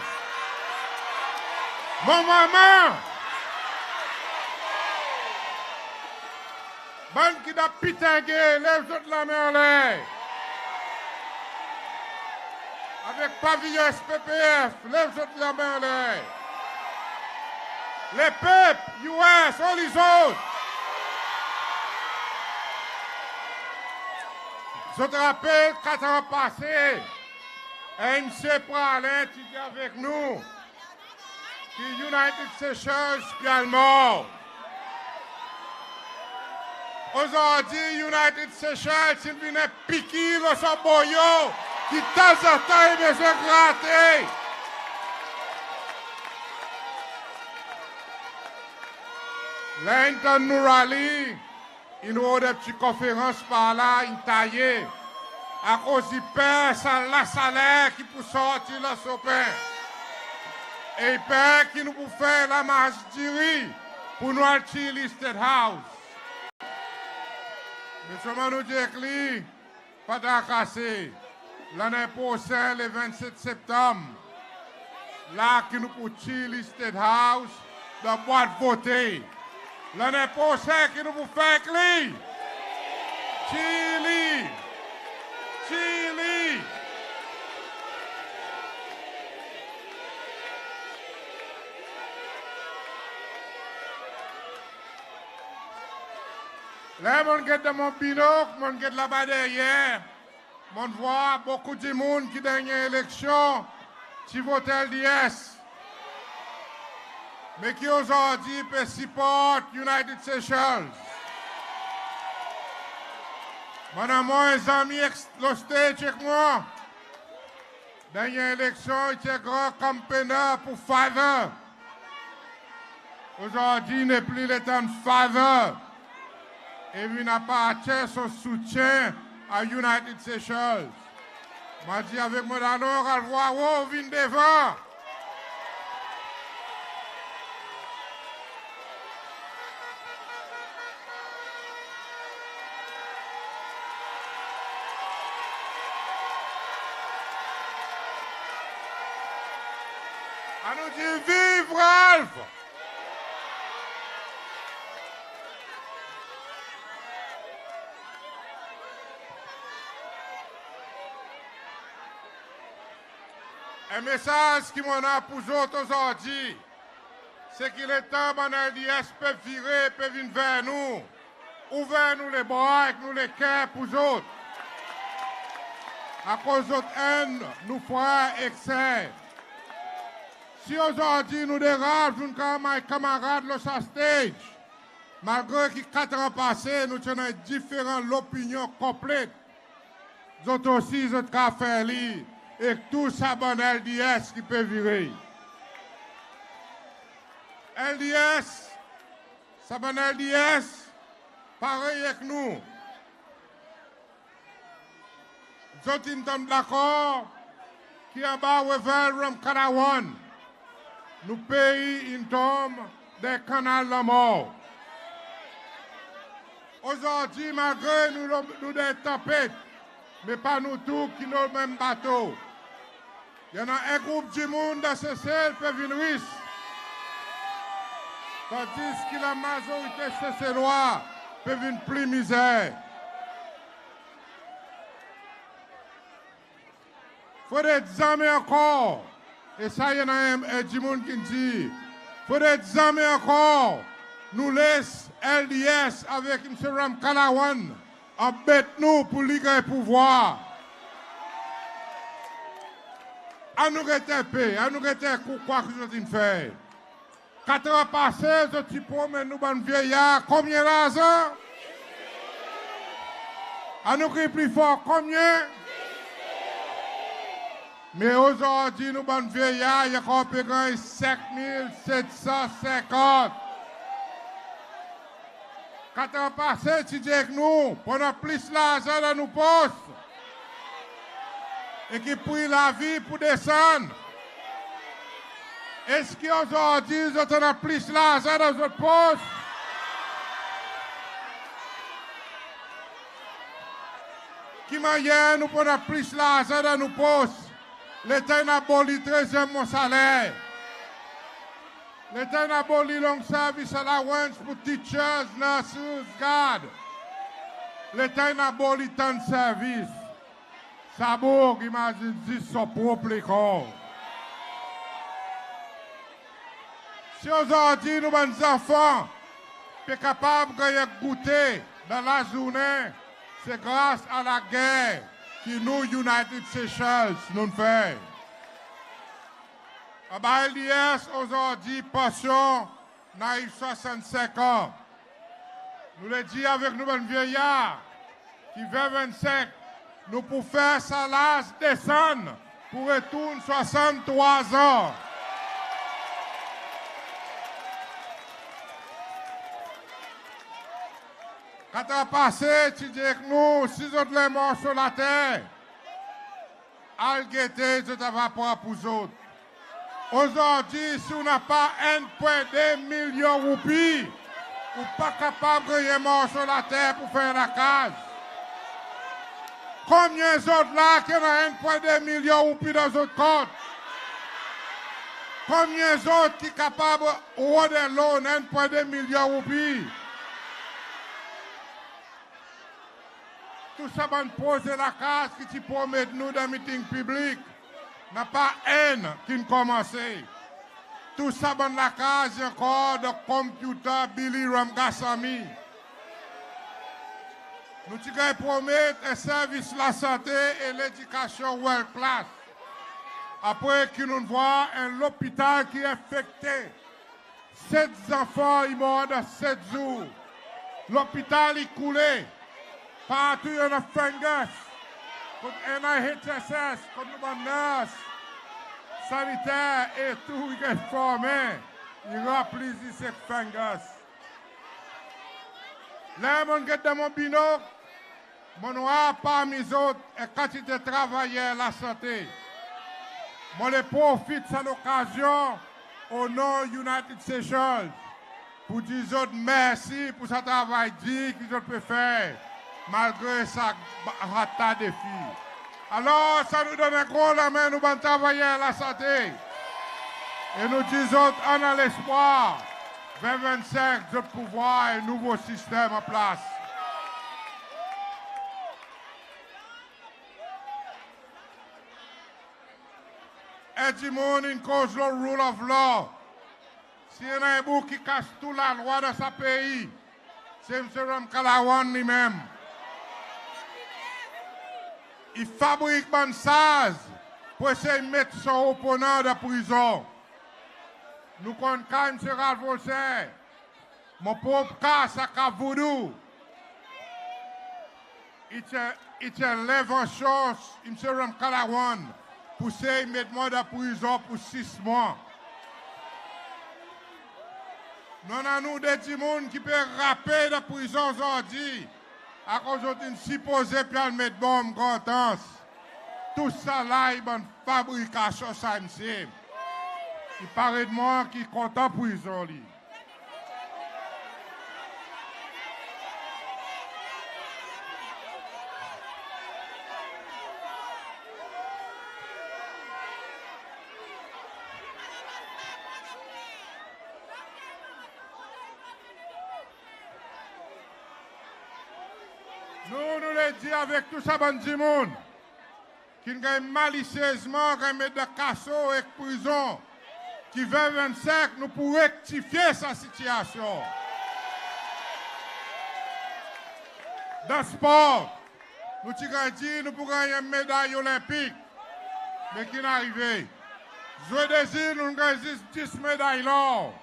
Mon manman! Bann ki dan piten gere, lev zot lanmen anler. Avek paviyon S P P F, lev zot lanmen anler. Lepep, U S, oli zot. Zot rapel kat an pase, en msye Praslin ti dir avek nou ki United Seychelles pe al mor. Ozordi United Seychelles in vin en piki lo son boyo ki tanzantan i bezwen grate. Ler in tann nou rali, in rod en pti konferans par la, in taye, akoz i per sa lasaler ki pou sorti dan son pen. E i per ki nou pou fer lamars diri pour nou al Chili State House. Me selman nou dir ek li, pa trakase. Lannen prosen, le vennset Septanm, la ki nou pou Chili State House, dan bwat vote. Lannen prosen ki nou pou fer ek li. Chili! Chili! Ler mon'n get dan mon binok, mon'n get laba deryer, mon'n vwar bokou dimoun ki dernyen eleksyon ti vot L D S, me ki ozordi pe siport United Seychelles. Mon annan mon en zanmi ek, lo stage ek mwan. Dernyen eleksyon, i ti en gran campaigner pour Pfizer. Ozordi, i nepli le tann Pfizer. E vin apartyen son soutyen a United Seychelles. Mon a dir avek mon dalon, al vwar ou vin devan. Annou dir viv Ralph! En mesaz ki mon annan pour zot ozordi, se ki letan bann L D S pe vire, pe vin ver nou, ouver nou lebra ek nou leker pour zot. Akoz zot enn nou frer ek ser. Si ozordi nou de Ralph nou'n kapab ganny kanmarad lo sa stage, malgre ki kat an pase nou ti annan en diferan lopinyon konplet, zot osi zot kapab fer li ek tou sa bann L D S ki pe vire. L D S, sa bann L D S parey ek nou. Zot in tonm dakor ki anba Wavel Ramkalawan, nou pei in tonm dan kannal lanmor. Ozordi, malgre nou, nou dan tanpet, me pa nou tou ki dan menm bato. I annan en group dimoun dan Sesel pe vin ris, tandis ki lamazorite Seselwa pe vin pli mizer. Fodre zanmen ankor, e sa i annan en, en dimoun ki'n dir, fodre zanmen ankor nou les LDS avek Msye Ramkalawan anbet nou pour li ganny pouvwar. Annou get en pe, annou get en kou kwa ki zot in fer. Katran pase, zot ti promet nou bann vyeyar konbyen larzan? Annou kriy pli for, konbyen? Me ozordi nou bann vyeyar i ankor pe ganny senk mil set san senkant. Katran pase ti dir ek nou pou annan plis larzan dan nou pos e ki pri lavi pou desann. Eski ozordi zot annan plis larzan dan zot pos? Ki mannyer nou pou annan plis larzan dan nou pos? Leta in aboli trezyenm mwan saler. Leta in aboli long service allowance pour teachers, nurses, guard. Leta in aboli tan servis. Sa boug i mazin zis son prop lekor. Si ozordi nou bann zanfan pe kapab ganny goute dan lazournen, se gras a lager ki nou United Seychelles nou'n fer. Anba LDS ozordi pansyon in ariv swasannsenk an. Nou le dir avek nou bann vyeyar ki ven vennsenk nou pou fer sa laz desann pour retourn swasanntrwa an. Katran pase ti dir ek nou, si zot le morso later, al gete zot ava pran pour zot. Ozordi si ou napa enn pwen de milyon roupi, ou pa kapab ganny en morso later pour fer lakaz. Konbyen zot la ki annan enn pwen de milyon roupi dan zot kont? Konbyen zot ki kapab rod en loan enn pwen de milyon roupi? Tou sa bann proze lakaz ki ti promet nou dan miting piblik, napa enn ki'n konmanse. Tou sa bann lakaz i ankor dan kompyuter Billy Ramgoswami. Nou ti ganny promet en servis lasante e ledikasyon world class. Apre ki nou'n vwar en lopital ki enfekte, set zanfan i mor dan set zour. Lopital i koule. Partou i annan fungus. Kot NIHSS, kot nou bann nurse, saniter e tou i ganny formen, i ranpli zis ek fungus. Ler mon'n get dan mon binok, mon'n war parmi zot en kantite travayer lasante. Mon le profit sa lokazyon o non United Seychelles pour dir zot mersi pour sa travay dir ki zot pe fer, malgre sa ba-, sa ta defi. Alor, sa nou donn en gro lanmen nou bann travayer lasante. E nou dir zot annan lespwar, ven vennsenk zot pou vwar en nouvo sistenm an plas. En dimoun in koz lo rule of law. Si i annan en boug ki kas tou lalwa dan sa pei, se Msye Ramkalawan li menm. I fabrik bann sarz pour esey met son oponan dan prizon. Nou konn ka Msye Ralph Volcere, mon prop ka sa ka Voodoo. I ti en, i ti en lenvansyon Msye Ramkalawan pour esey met mwan dan prizon pour sis mwan. Nou annan nou de dimoun ki pe rape dan prizon ozordi akoz zot in sipoze pe al met bonm Grand Anse. Tou sa la i bann fabrikasyon sa msye. I paret mwan ki kontan prizon li. Nou, nou le dir avek tou sa bann dimoun, ki'n ganny malisyezman ganny met dan kaso ek prizon, ki ven vennsenk nou pou rektifye sa sitiasyon. Dan spor, nou ti ganny dir nou pou ganny en meday Olenpik, me ki'n arive? Zwe de zil nou'n ganny zis dis meday lor,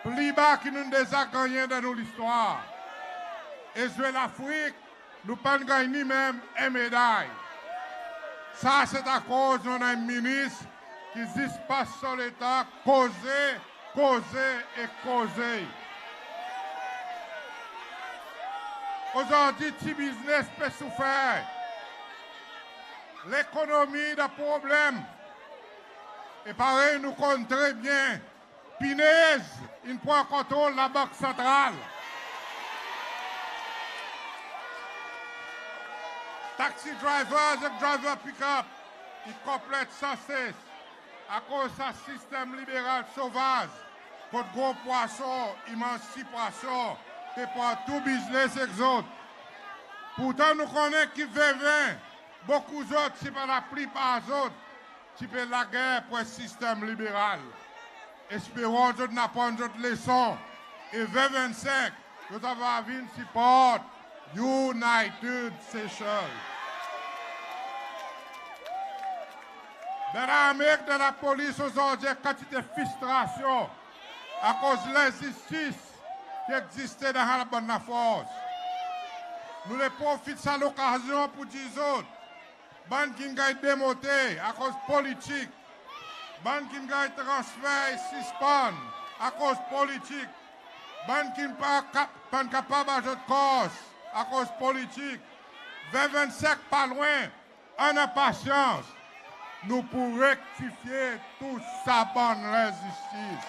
pli ba ki nou'n deza gannyen dan nou listwar. E Zwe Lafrik, nou pa'n ganny ni menm en meday. Sa se akoz nou annan en minis ki zis pas son letan koze, koze e koze. Ozordi pti biznes pe soufer. Lekonomi dan problenm. E parey nou konn tre byen, pinez in pran kontrol Labank Santral. Taxi drivers ek driver pickup i konplent san ses akoz sa sistenm liberal sovaz, kot gro pwason i manz pti pwason, pe pran tou biznes ek zot. Pourtan nou konnen ki ven ven, bokou zot, si pa laplipar zot, ti pe lager pour en sistenm liberal. Esperon zot in aprann zot leson, e ven vennsenk zot ava vin siport United Seychelles. Dan larme ek dan lapolis ozordi en kantite fristrasyon akoz lenzistis ki egziste dan sa bann lafors. Nou le profit sa lokazyon pour dir zot, bann ki'n ganny demote akoz politik, bann ki'n ganny transfer e sispann akoz politik, bann ki'n pa kap-, pa'n kapab al zot kors akoz politik, ven vennsenk pa lwen, annan pasyans, nou pou rektifye tou sa bann lenzistis.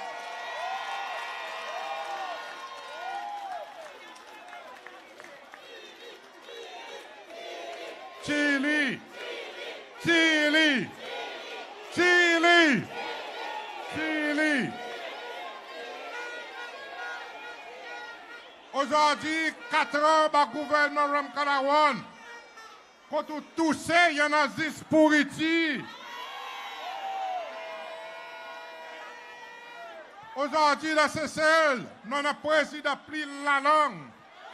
Tir li! Tir li! Tir li! Tir li! Ozordi, katran anba gouvernman Ramkalawan, kot ou touse i annan zis pouritir. Ozordi dan Sesel nou annan prezidan pli lalang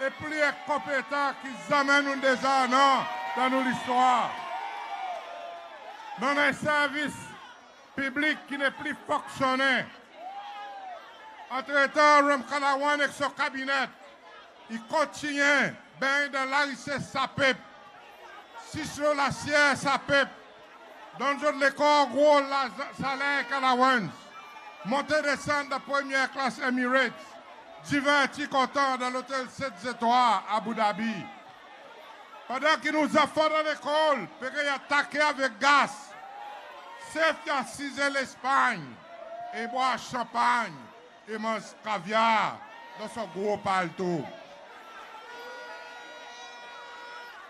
e pli enkonpetan ki zanmen nou'n deza annan dan nou listwar. Nou annan en servis piblik ki nepli fonksyonnen. Antretan Ramkalawan ek son kabinet i kontinyen beny dan larises sa pep, sis lo lasyer sa pep, donn zot lekor gro larzan, saler ek allowance, monte desann dan premyer klas Emirates, diverti kontan dan lotel set zetwal Abu Dhabi. Pandan ki nou zanfan dan lekol pe ganny atake avek gas, sef i asize Lespanny e bwar sanpanny e manz kavyar dan son gro palto.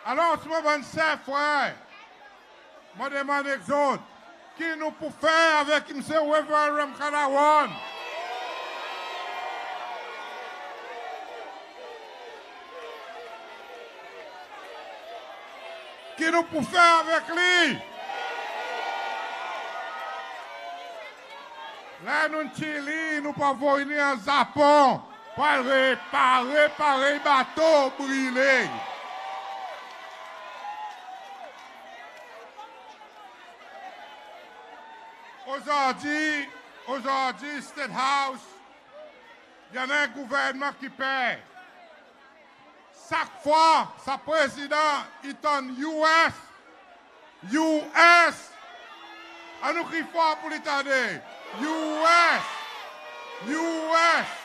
Alor mon bann ser frer, mon demann ek zot, ki nou pou fer avek Msye Wavel Ramkalawan? Ki nou pou fer avek li? Ler nou'n tir li, nou pou anvoy li an Zapon pour al repare parey bato brile. Ozordi, ozordi State House i annan en gouvernman ki per. Sak fwa sa prezidan i tann U S, U S, annou kriy for pour li tande, U S, U S,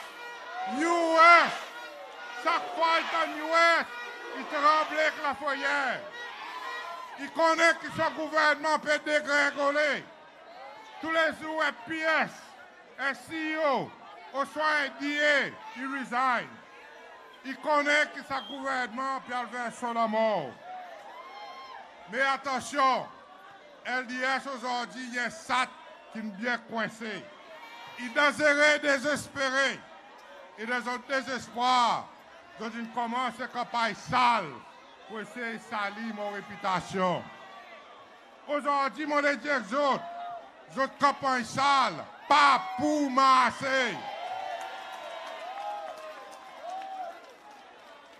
U S. Sak fwa i tann U S, i tranble ek lafreyer. I konnen ki son gouvernman pe degrengole. Toulezour en P S, en C E O, oswa en D A i resign. I konnen ki sa gouvernman pe al ver son lanmor. Me atansyon, L D S ozordi i en sat ki'n byen kwense. I danzere, dezespere. E dan zot dezespwar, zot in konmans en kanpanny sal pour esey sali mon repitasyon. Ozordi mon le dir ek zot, zot kanpanny sal pa pou marse.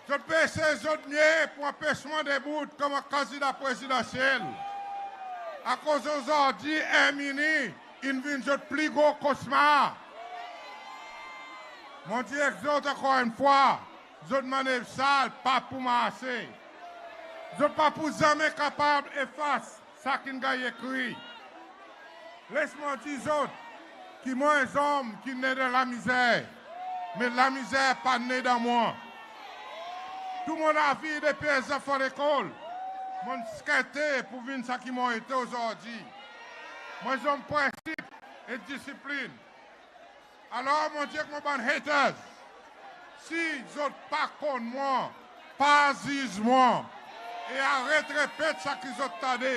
Zot pe esey zot mye pour anpes mwan debout konman kandida prezidansyel. Akoz ozordi Herminie in vin zot pli gro kosmar. Mon dir ek zot ankor enn fwa, zot mannev sal pa pou marse. Zot pa pou zanmen kapab efas sa ki'n ganny ekri. Les mwan dir zot ki mon en zonm ki ne dan lamizer, me lamizer pa ne dan mwan. Tou mon lavi depi en zanfan lekol, mon'n skerte pour vin sa ki mon ete ozordi. Mon en zonm prensip e disiplin. Alor mon dir ek mon bann haters, si zot pa konn mwan, pa ziz mwan, e aret repet sa ki zot tande.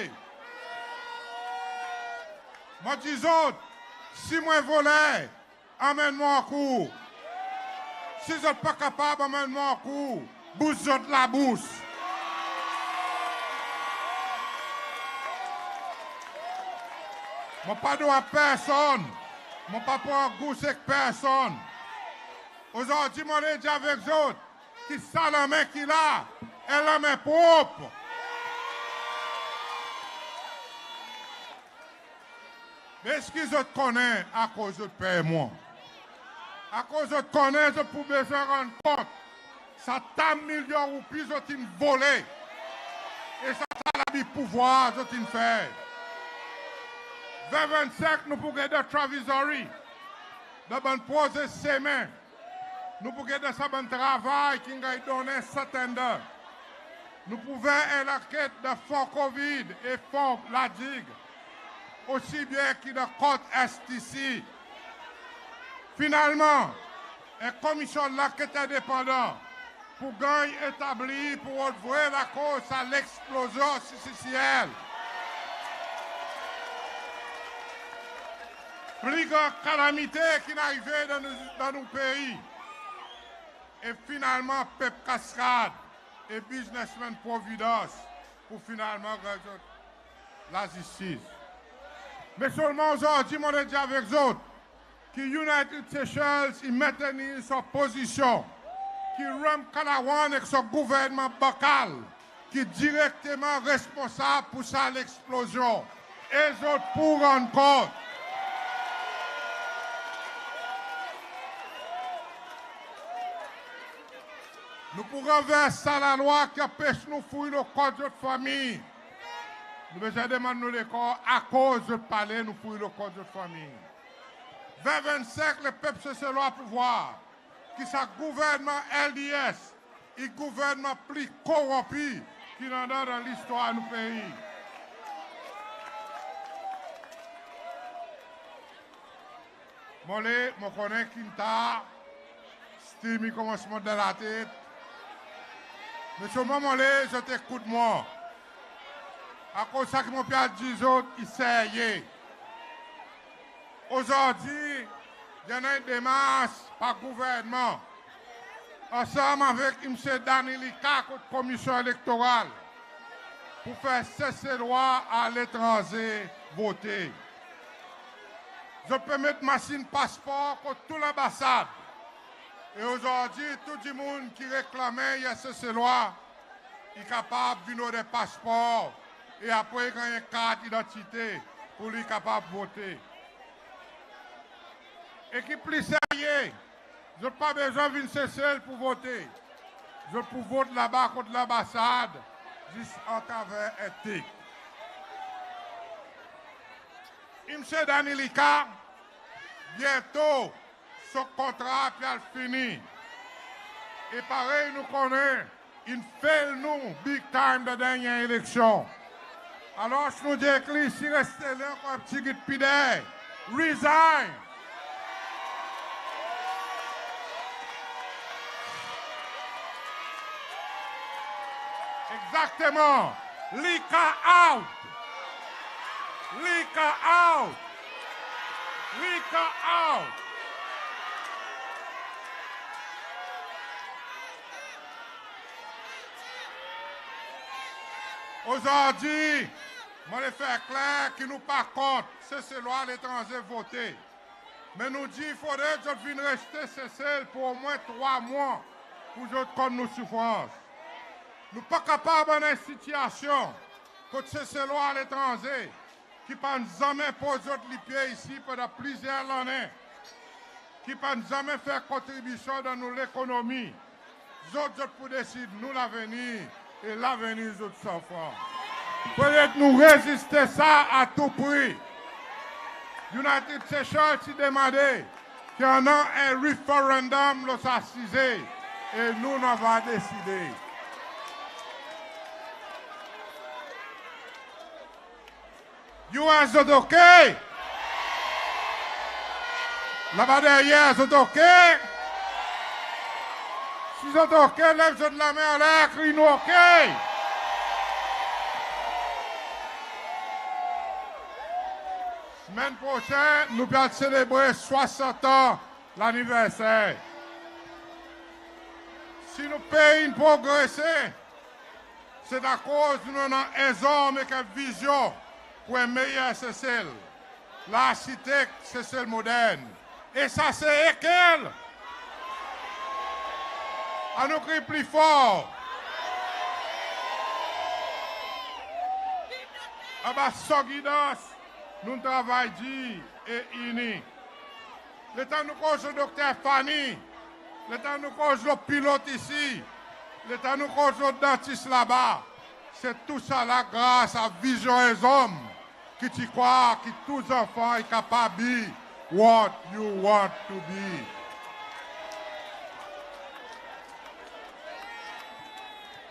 Mon dir zot, si mwan voler, anmenn mwan ankour. Si zot pa kapab anmenn mwan ankour, bous zot labous. Mon pa dwa personn, mon pa pran gous ek personn. Ozordi mon le dir avek zot ki sa lanmen ki la, en lanmen prop. Me eski zot konnen akoz zot per mwan? Akoz zot konnen zot pou bezwen rann kont sa ta milyon roupi zot in vole e sa ta labi pouvwar zot in fer. Ven vennsenk nou pou get dan Travizory, dan bann proze semen. Nou pou get dan sa bann travay ki'n ganny donnen san tender. Nou pou fer en lanket dan fon COVID e fon La Digue, osi byen ki dan kot STC. Finalman, en komisyon lanket endepandan pou ganny etablir pour rod vre lakoz sa leksplozyon CCCL. Pli gran kalamite ki'n arive dan nou, dan nou pei. E finalman pep Cascade e biznesmenn Providence pou finalman ganny zot lazistis. Me selman ozordi mon le dir avek zot ki United Seychelles i mentenir son pozisyon ki Ramkalawan ek son gouvernman bankal ki direkteman responsab pour sa leksplozyon. E zot pou rann kont. Nou pou ranvers sa lalwa ki anpes nou fouy lo kot zot fanmir. Nou bezwen demann nou lekor akoz zot pa le nou fouy lo kot zot fanmir. Ven vennsenk, lepep Seselwa pou vwar ki sa gouvernman LDS i gouvernman pli koronpi ki'n annan dan listwar nou pei. Mon le, mon konnen ki'n tar, stim i konmans mont dan latet. Me selman mon le zot ekout mwan. Akoz sa ki mon pe al dir zot i serye. Ozordi i annan en demars par gouvernman ansanm avek Msye Danny Lika kot Komisyon Elektoral pour fer Seselwa aletranze vote. Zot pe met masin paspor kot tou lanbasad. E ozordi tou dimoun ki reklamen i en Seselwa i kapab vin rod en paspor e apre i ganny en kart idantite pour li kapab vote. E ki pli serye, zot pa bezwen vin Sesel pour vote. Zot pou vot laba kot lanbasad, zis atraver en tik. Msye Danny Lika, byento son kontra pe al fini. E parey nou konnen, in fail nou big time dan dernyen eleksyon. Alor nou dir ek li, si reste la ankor en pti git pider, resign. Egzakteman. Lika out. Lika out. Lika out. Ozordi Mon le fer kler ki nou pa kont Seselwa aletranze vote. Me nou dir fodre zot vin reste Sesel pour omwen trwa mwan pour zot konn nou soufrans. Nou pa kapab annan en sitiasyon kot Seselwa aletranze ki pa'n zanmen poz zot lipye isi pandan plizyer lannen, ki pa'n zanmen fer kontribisyon dan nou lekonomi, zot, zot pou desid nou lavenir e lavenir zot zanfan. Fodre nou reziste sa a tou pri. United Seychelles ti demande ki annan en referendum lo sa size e nou, nou ava deside. U S, zot oke? Laba deryer, zot oke? Si zot oke, lev zot lanmen anler, kriy nou oke. Semenn prosen nou pe al selebre swasant an laniverser. Si nou pei in progrese, se akoz nou annan en zonm ek en vizyon pour en meyer Sesel, larsitek Sesel modern. E sa se lekel? Annou kriy pli for. Anba son gidans, nou'n travay dir e ini. Letan nou koz lo Dokter Fanny, letan nou koz lo pilot isi, letan nou koz lo dantis laba, se tousala gras a vizyon en zonm ki ti krwar ki tou zanfan i kapab be what you want to be.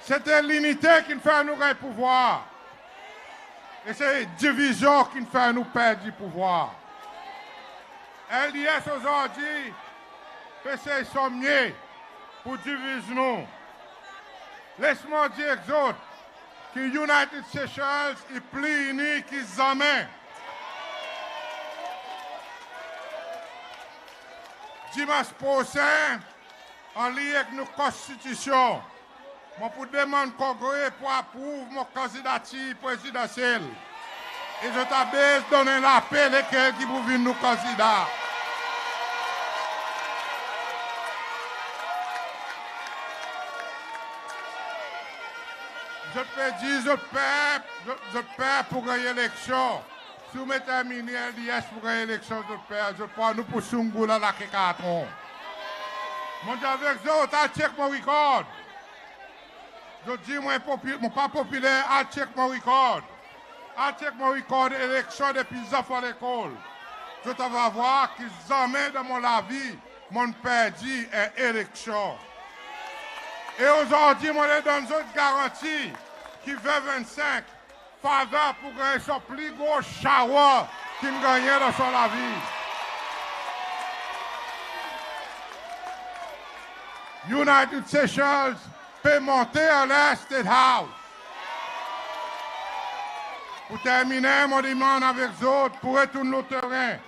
Se te linite ki'n fer nou ganny pouvwar. E se divizyon ki'n fer nou perdi pouvwar. L D S ozordi pe sey son mye pour diviz nou. Les mwan dir ek zot ki United Seychelles i pli ini ki zanmen. Dimans prosen, anliny ek nou Konstitisyon, mon pou demann Kongre pour aprouv mon kandidatir prezidansyel. E zot a bezwen donn en lape lekel ki pou vin nou kandida. Zot pe dir zot per, zot, zot per pour ganny eleksyon. Si ou met en mini L D S pour ganny eleksyon, zot per, zot pran nou pour soungoula lake kartron. Mon dir avek zot, al tyek mon rikord. Zot dir mon popi-, mon pa popiler, al tyek mon rikord. Al tyek mon rikord eleksyon depi zanfan lekol. Zot ava vwar ki zanmen dan mon lavi mon'n perdi en eleksyon. E ozordi mon le donn zot garanti ki ven vennsenk, Father pou ganny son pli gro shower ki'n gannyen dan son lavi. United Seychelles pe monte anler State House. Pour terminen, mon demann avek zot pour retourn lo teren.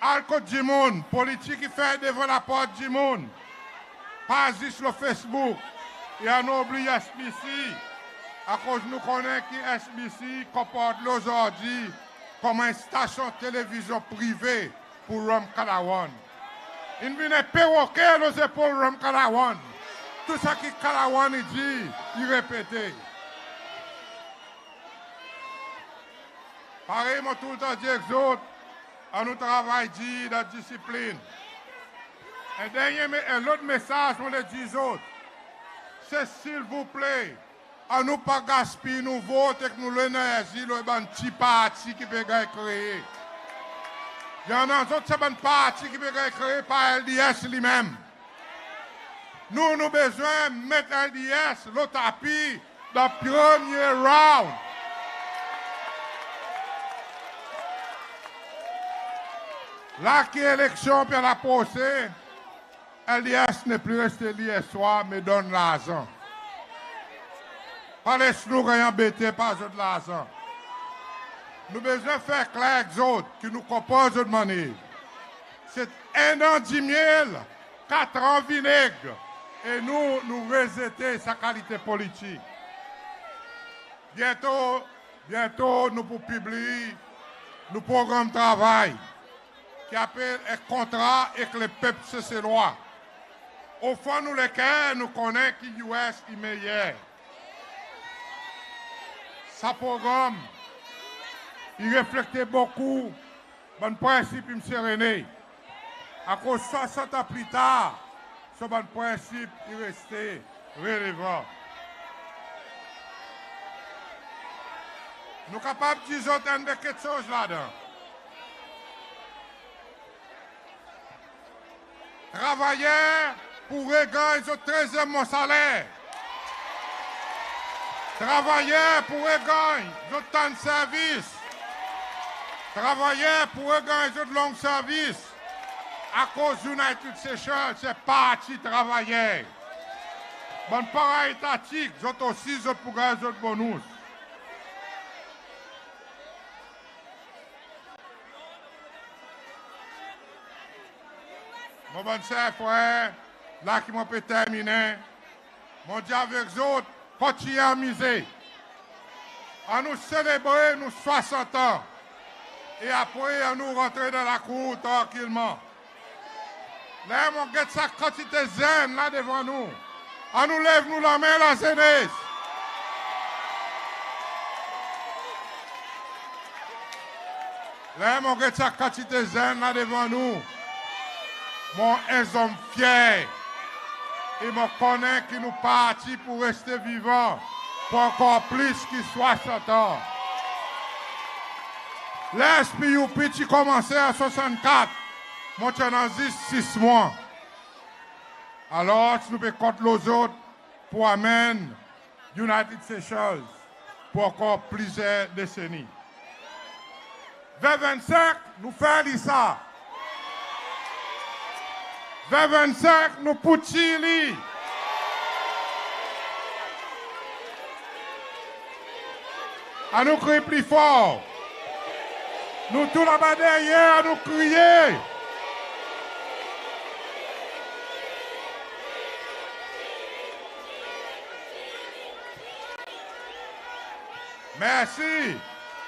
Al kot dimoun, politik i fer devan laport dimoun, pa zis lo Facebook. E annou oubliy S B C, akoz nou konnen ki S B C konport li ozordi konman en stasyon televizyon prive pour Ramkalawan. In vin en peroke lo zepol Ramkalawan. Tou sa ki Kalawan i dir, i repete. Parey mon toultan dir ek zot, annou travay dir dan disiplin. En dernyen me-, en lot mesaz mon le dir zot, se silvouple, annou pa gaspiy nou vot ek nou lenerzi lo bann pti parti ki pe ganny kree. I annan zot se bann parti ki pe ganny kree par L D S li menm. Nou, nou bezwen met L D S lo tapi dan premye round. La ki eleksyon pe al aprose, L D S nepli reste li eswa, me donn larzan. Pa les nou ganny anbete par zot larzan. Nou bezwen fer kler ek zot ki nou konpran zot mannev. Se en an dimyel, katran vineg, e nou, nou rezete sa kalite politik. Byento, Byento nou pou pibliy nou progranm travay ki apel En Kontra ek Lepep Seselwa. O fon nou leker nou konnen ki US i meyer. Sa progranm i reflekte bokou bann prensip Msye René. Akoz swasant an pli tar, son bann prensip i reste relevan. Nou kapab dir zot enn de keksoz ladan. Travayer pou reganny zot trezyenm mwan saler. Travayer pou reganny zot tan servis. Travayer pou reganny zot long servis. Akoz United Seychelles se parti travayer. Bann paraetatik, zot osi zot pou ganny zot bonous. Mon bann ser frer, la ki mon pe terminen, mon dir avek zot, kontinyen anmize. Annou selebre nou swasant an. E apre annou rantre dan lakour trankilman. Ler mon get sa kantite zenn la devan nou, annou lev nou lanmen, lazenes. Ler mon get sa kantite zenn la devan nou, mon en zonm fyer. E mon konnen ki nou parti pou reste vivan pou ankor plis ki swasant an. Ler SPUP ti konmanse an swasannkat, mon ti annan zis sis mwan. Alors nou pe kont lo zot pou anmenn United Seychelles pou ankor plizyer deseni. Ven vennsenk, nou fer li sa. Ven vennsenk, nou pou tir li. Annou kriy pli for. Nou tou laba deryer, annou kriye. Mersi.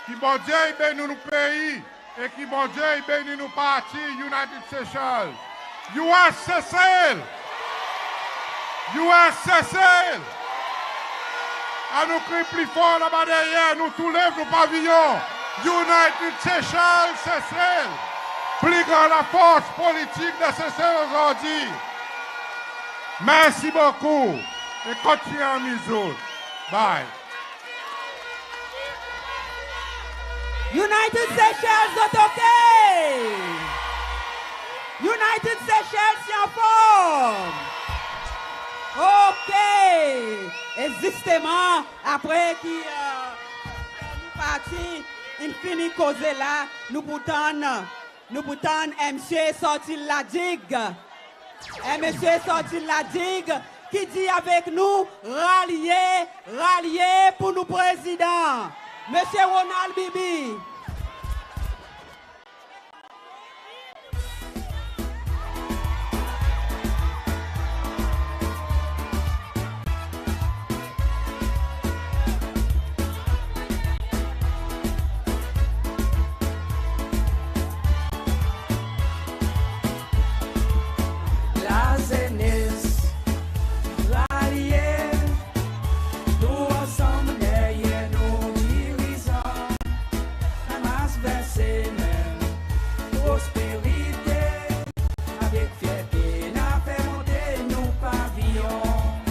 Ki Bondye i beni nou pei e ki Bondye i beni nou parti United Seychelles. US Sesel! US Sesel! Annou kriy pli for laba deryer, nou tou lev nou paviyon. United Seychelles, Sesel! Pli gran lafors politik dan Sesel ozordi. Mersi bokou e kontinyen anmiz zot. Bye. United Seychelles, zot oke? United Seychelles, i anform? Oke. E zisteman, apre ki, e, nou parti in fini koze la, nou pou tann, nou pou tann en msye sorti La Digue. En msye sorti La Digue ki dir avek nou, ralye, ralye pour nou Prezidan, Msye Ronald Bibi. Lazenes, ralye, nou ansanm deryer nou dirizan. Anmas ver semen prosperite, avek fyerte nou a fer monte nou paviyon.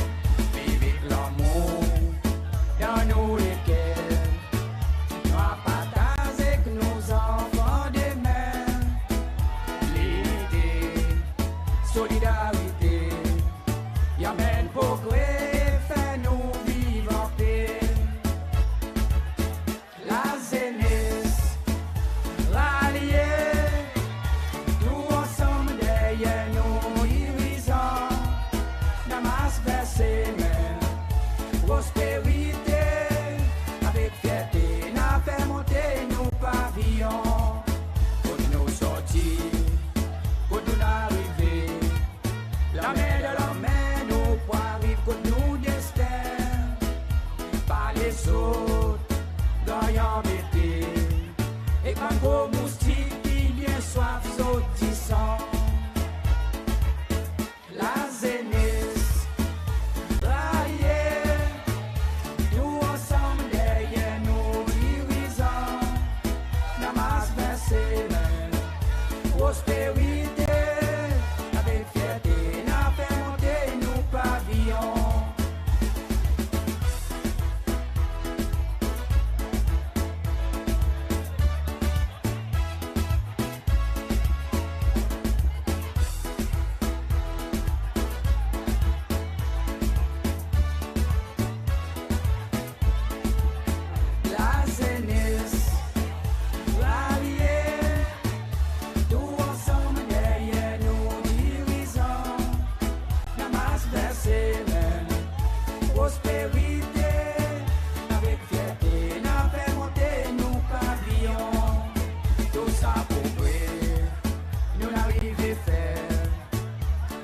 Viv ek lanmour dan nou leker, nou a partaz ek nou zanfan demen. Linite, solidarite, i anmenn progre, fer nou viv an pe. Lazenes, ralye, nou ansanm deryer nou dirizan. Anmas ver semen prosperite, avek fyerte nou a fer monte nou paviyon. Kot nou sorti, kot nou arive, lanmen dan lanmen nou pou ariv kot nou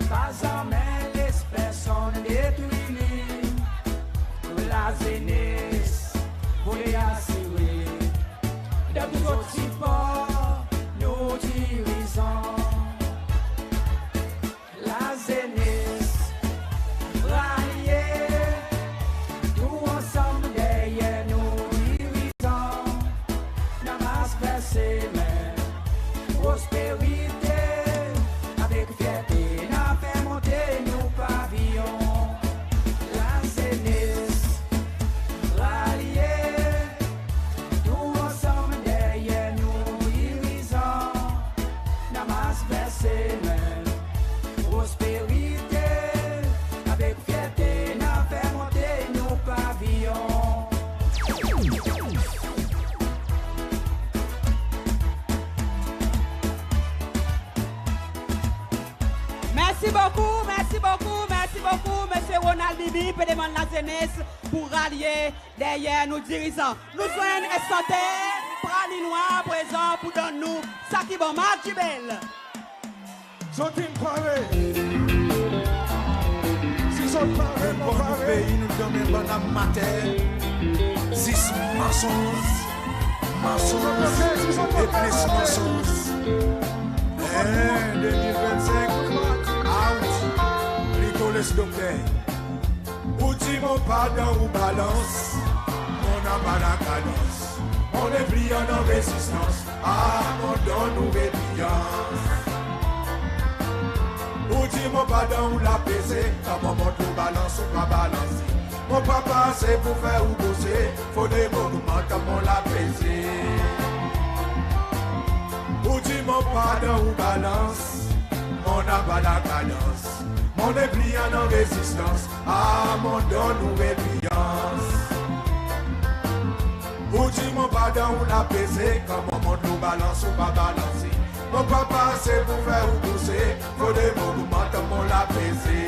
Pa zanmen les personn detwi nou. Lazenes, vle asire dan tou zot sipor nou dirizan. Lazenes, ralye, tou ansanm deryer nou dirizan. N a mars ver semen prosperite, avek fyerte n a fer monte nou paviyon. Lazenes, ralye, tou ansanm deryer nou dirizan. N a mars ver semen prosperite, avek fyerte n a fer monte nou paviyon. Mersi bokou, mersi bokou, mersi bokou, Msye Ronald Bibi pe demann lazenes pour ralye deryer nou dirizan. Nou zwenn en santer Pralinwa aprezan pour donn nou sa ki bon. Mark Djibel. Zot in pare? Si zot pare, mon pare. Peyi nou donn en bann amater, zis mansonz, mansonz, e plis mansonz. En de mil vennsenk, out, plito les dokter. Ou dir mon pa dan ou balans, mon anba lakadans, mon nepli annan rezistans, a mon donn ou repiyans. Ou dir mon pa dan ou lapeze, kan mon mont ou balans ou pa balanse. Mon pa pase pour fer ou bouse, fodre mon ogmant mon lapeze. Ou dir mon pa dan ou balans, mon anba lakadans, mon nepli annan rezistans, a mon donn ou repiyans. Ou dir mon pa dan ou lapeze, kan mon mont ou balans ou pa balanse. Mon pa pase pour fer ou bouse, fodre mon ogmant mon lapeze.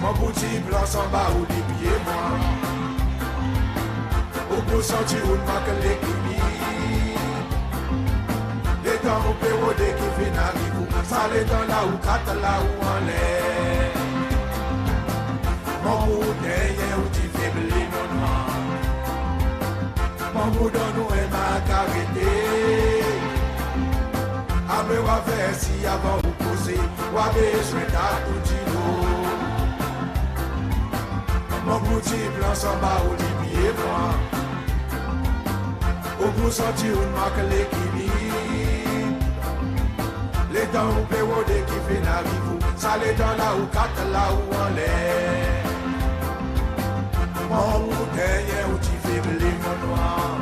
Mon pou dir plans anba ou lipye mwan. Ou pou santi ou mank lekilib. Letan ou pe rode ki finn ariv ou, sa letan la ou kat la ou anler. Mon pou dernyen ou ti febli mon nwanr. Mon pou donn ou en mark arete. Apre ou a fer si avan ou koze, ou a bezwen tat ou dilo. Mon pou dir plans anba ou lipye mwan. Ou pou santi ou mank lekilib. Letan ou pe rode ki finn ariv ou, sa letan la ou kat la ou anler. Mon pou dernyen ou ti febli mon nwanr.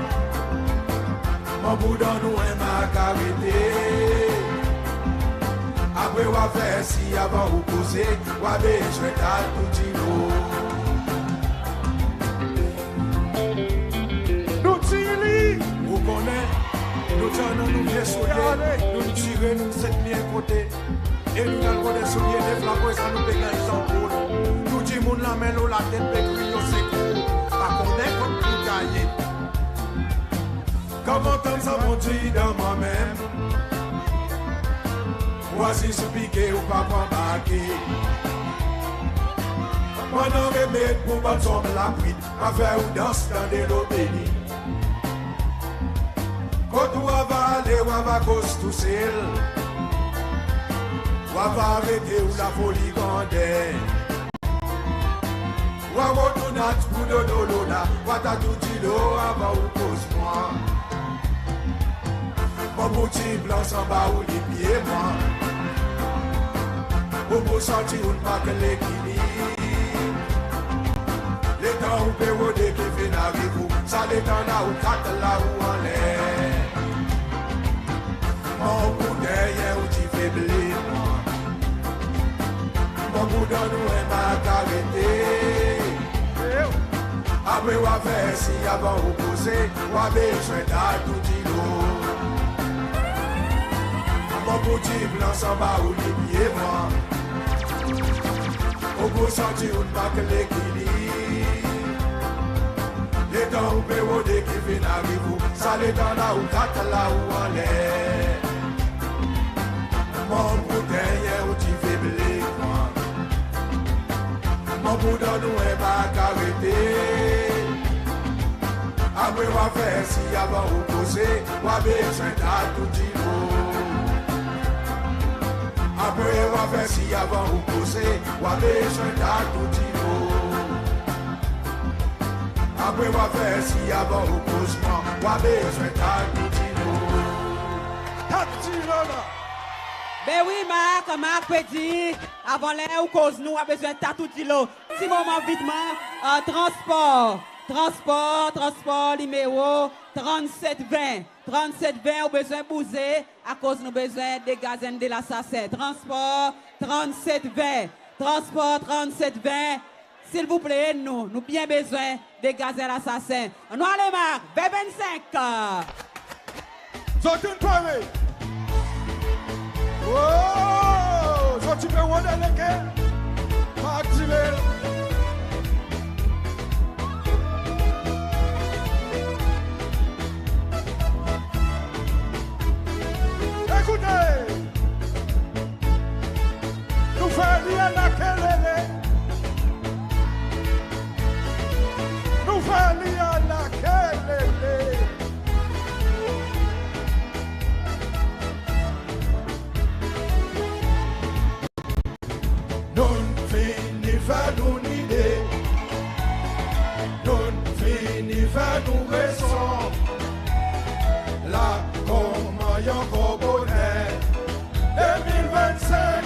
Mon pou donn ou en mark arete. Apre ou a fer si avan ou koze, ou a bezwen tat ou dilo. Nou tir li. Ou konnen, nou ti annan nou vye soulye, nou tire, nou set li en kote. E nou al rod en soulye nef, la prezan nou pe ganny zanpoul. Tou dimoun lanmen lo latet pe kriy o sekour, pa konnen kot pou gaye. Kan mon tann sa mon dir dan mwan menm, ou a zis pike ou pa pran bake. Pandan remed pour bann zonm lapwit, pa fer ou dans dan delo beni. Kot ou ava ale, ou ava koz tousel. Ou ava arete ou lafoli grander. Ou a rod ou nat pour dodo lo la, ou a tat ou dilo avan ou koz mwan. Mon pou dir plans anba ou lipye mwan. Ou pou santi ou mank lekilib. Letan ou pe rode ki finn ariv ou, sa letan la ou kat la ou anler. Mon pou dernyen ou ti febli mwan. Mon pou donn ou en mark arete. Apre ou a fer si avan ou koze, ou a bezwen tat ou dilo. Mon pou dir plans anba ou lipye mwan. Ou pou santi ou mank lekilib. Letan ou pe rode ki finn ariv ou, sa letan la ou kat la ou anler. Mon pou dernyen Pou donn ou en bak arete. Apre ou a fer si avan ou koze, ou a bezwen tatou dilo. Apre ou a fer si avan ou koze, ou a bezwen tatou dilo. Apre ou a fer si avan ou koz mwan, ou a bezwen tatou dilo. Tatou dilo la. Be wi, Marc, Marc pe dir, avan ler ou koz nou, ou a bezwen tatou dilo. Ti moman vitman, euh, transpor, transpor, transpor, nimero trannset ven. Trannset ven, ou bezwen bouze, akoz nou bezwen degaz enn de lasasen. Transpor trannset ven, transpor trannset ven, silvouple, nou, nou byen bezwen degaz en lasasen. Nou ale, Marc, ven vennsenk. Zot in pare? Oh, zot ti pe rod leke? Marc Tirel. Ekoute! Nou fer li a lakelele. Nou fer li a lakelele. Nou'n fini fer nou nide. Nou'n fini fer nou rezon. La konman i ankor boner. De mil vennsenk,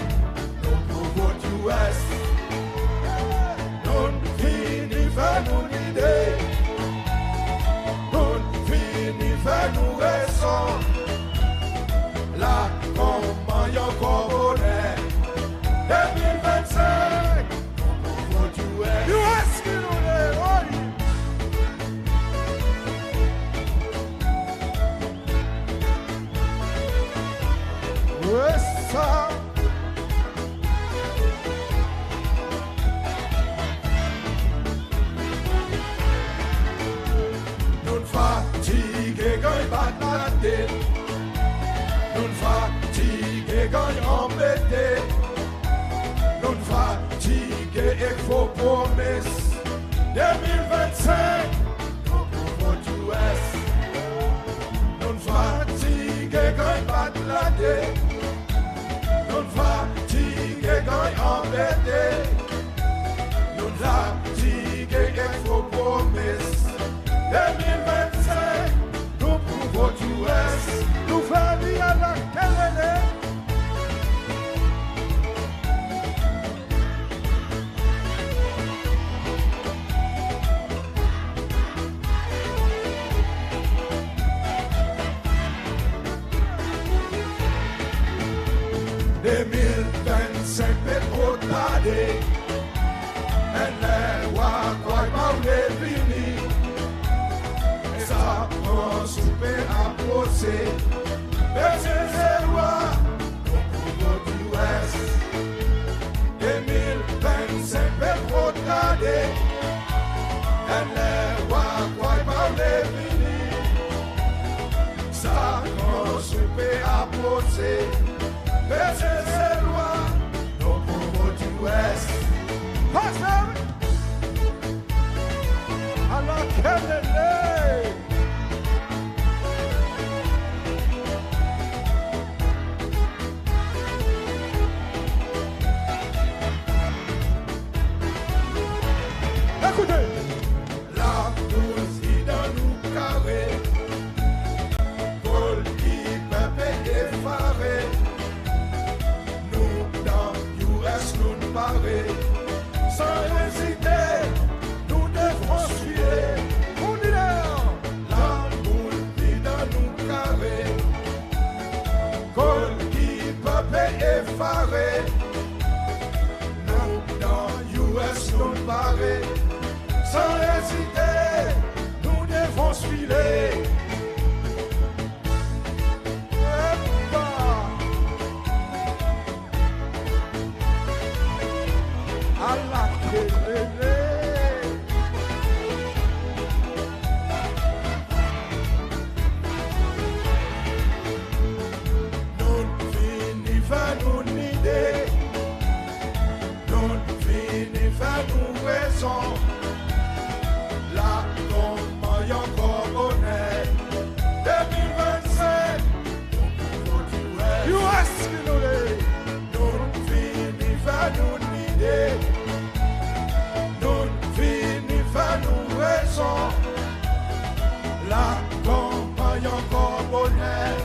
nou pou vot U S. Nou'n fini fer nou nide. Nou'n fini fer nou rezon. La konman i ankor boner. De mil vennsenk, nou pou vot U S. U S ki nou le, wi. Wi, sa. Nou'n fatige ganny bat latet. Nou'n fatige ganny anbete. Nou'n fatige ek fo promes. De mil vennsenk, nou pou vot U S. Nou'n fatige ganny bat latet. Nou'n fatige ganny anbete. Nou'n fatige ek fo promes. De mil vennsenk, nou pou vot U S. Nou fer li a lakelele. De mil vennsenk pe tro tarde. Enn ler ou a krwar pa oule vini. E sa Fransou pe aprose. Pep Seselwa, nou pou vot U S. De mil vennsenk pe tro tarde. Enn ler ou a krwar pa oule vini. Sa Fransou pe aprose. Pep Seselwa, nou pou vot U S. Pase! A lakelele! Ekoute! Laboul i dan nou kare, golkiper pe efare. Nou dan U S, nou pare. San ezite, nou defans file. Pou lider! Laboul i dan nou kare, golkiper pe efare. Nou dan U S, nou pare. San ezite, nou defans file. Epa! A lakelele! Nou'n vini fer nou rezon. Lakanpanny ankor boner.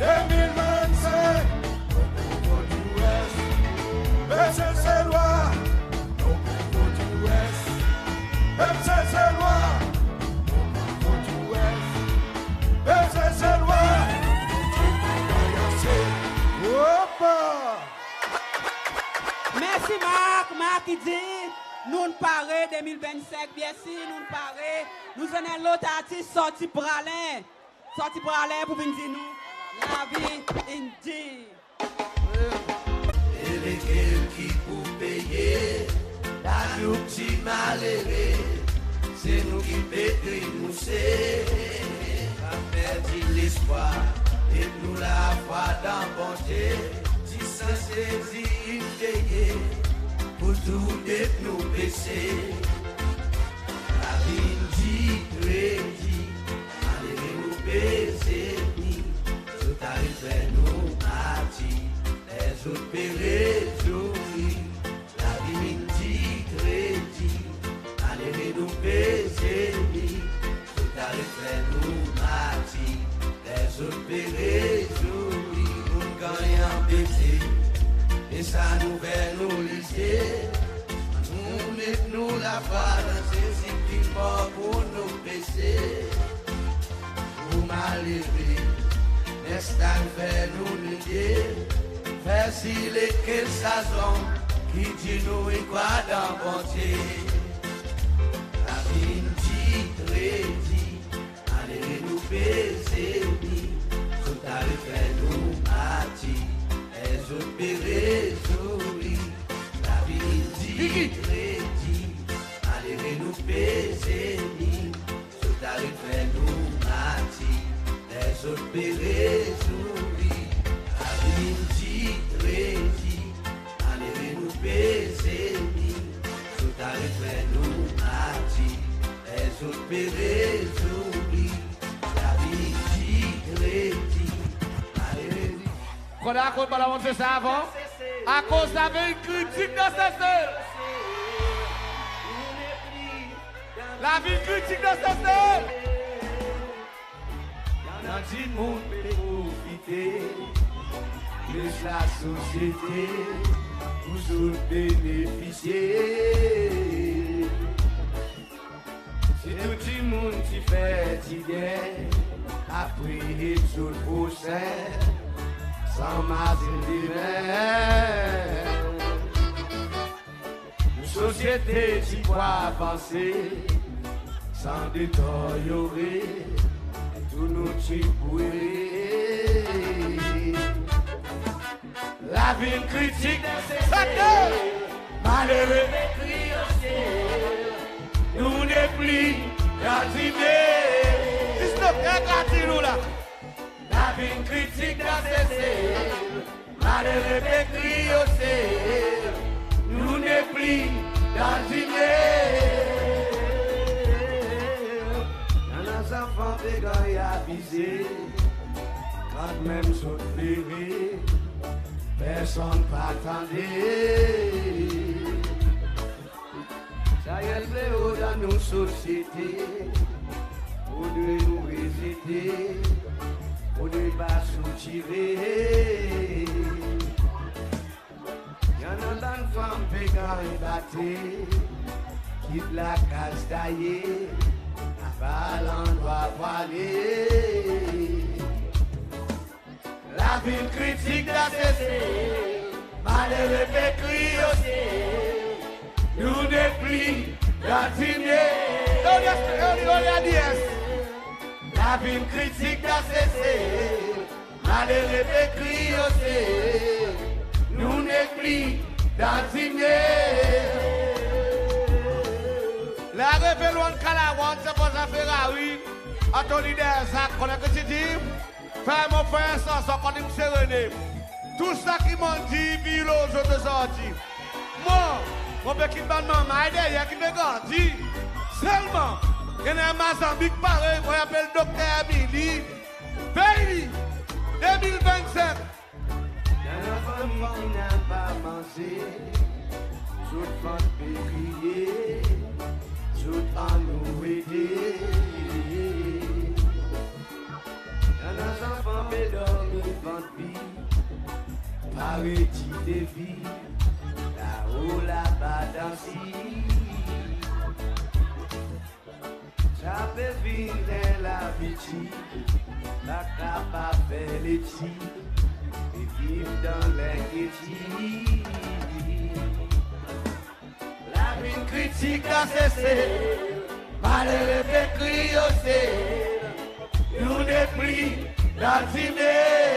De mil vennsenk, nou pou vot US. Pep Seselwa, nou pou vot US. Pep Seselwa, nou pou vot US. Pep Seselwa, nou tou pou vwayaze. Opa! Mersi Marc. Marc i dir, nou'n pare de mil vennsenk, byensir nou'n pare. Nou annan en lot artis sorti Praslin. Sorti Praslin pour vin dir nou lavi in dir. E lekel ki pou peye? Lavi nou ti malere, se nou ki pe trimouse. Pa perdi lespwar, e nou lafwa dan Bondye. Ti sa Zezi in peye pour tou de nou pese. Lavi in dir, tre dir, malere nou pe zeni, zot aret fer nou martir, ler zot pe rezouri. Lavi in dir, tre dir, malere nou pe zeni, zot aret fer nou martir, ler zot pe rezouri. Nou'n ganny anbete, e sa nouvel nou lize. Nou'n met nou lafwa dan Zezi ki mor pour nou pese. Pour malere, nestan fer nou lide, fer si lekel sa zonm ki dir nou i krwar dan Bondye. Lavi in dir, tre dir, malere nou pe zeni, zot aret fer nou martir, ler zot pe rezouri. Lavi in dir, tre dir, malere nou pe zeni, zot aret fer nou martir, ler zot pe rezouri. Lavi in dir, tre dir, malere nou pe zeni, zot aret fer nou martir, ler zot pe rezouri. Lavi in dir, tre dir, malere nou Konn akoz mon anons sa avan? Akoz lavi in kritik dan Sesel. Lavi in kritik dan Sesel. Annan dimoun pe profite, plis lasosyete pour zot benefisye. Si tou dimoun ti fer dibyen, apre ed zot prosen, san mazin demen. Nou sosyete ti pou avanse, san deteryore, tou nou ti pou ere. Lavi in kritik dan Sesel. Malere pe kriye o syel. Nou nepli dan dine. Zis nou pe gade nou la. Lavi in kritik dan Sesel. Malere pe kriye o syel. Nou nepli dan dine. Annan zanfan pe ganny abize. Kantmenm zot plere, personn pa tande. Sa i en fleo dan nou sosyete, fodre nou rezete, fodre pa soutire. I annan bann fanm pe ganny bate, kit lakaz taye, napa landrwa pou ale. Lavi in kritik dan Sesel, malere pe kriye o syel, nou nepli dan dine. Lavi in kritik dan Sesel, malere pe kriye o syel, nou nepli dan dine. Ler Reveran Kalawan, se pou sa fer lawi, Anthony Derzac, konnen ki ti dir, fer mon fer en sanson kot in serene. Tou sa ki mon dir, vin lo zot ozordi. Mwan, mon pe kit bann manmay deryer ki pe grandi. Selman, i annan en Mazanbik parey mwan, i apel Dokter Emily. Baby, de mil vennsenk. Dan lafanmir napa manze, Zot vant pe kriye, zot annou ede. I annan zanfan pe dormi vant vid, pa redi devi, lao laba dan si. Sa pe vin en labitid, pa kapab fer letid, e viv dan lenkyetid. Lavi in kritik dan Sesel, malere pe kriye o syel, nou nepli dan diner.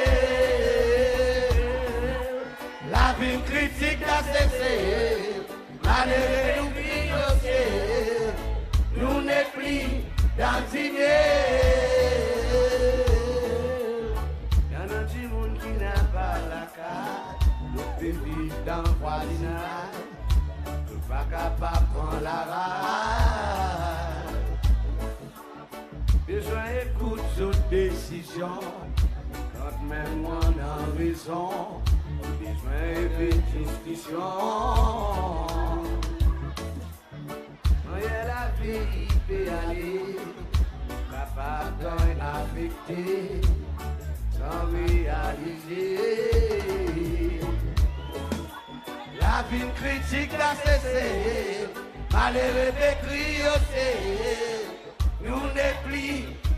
Lavi in kritik dan Sesel, malere nou kriye o syel, nou nepli dan diner. I annan dimoun ki napa lakaz, zot pe viv dan vwazinaz, zot pa kapab pran laraz. Bezwen ekout zot desizyon, kantmenm ou annan rezon, bezwen en pe diskisyon. Mannyer lavi pe ale, kapab ganny afekte san realize. Lavi in kritik dan Sesel, malere pe kriye o syel, nou nepli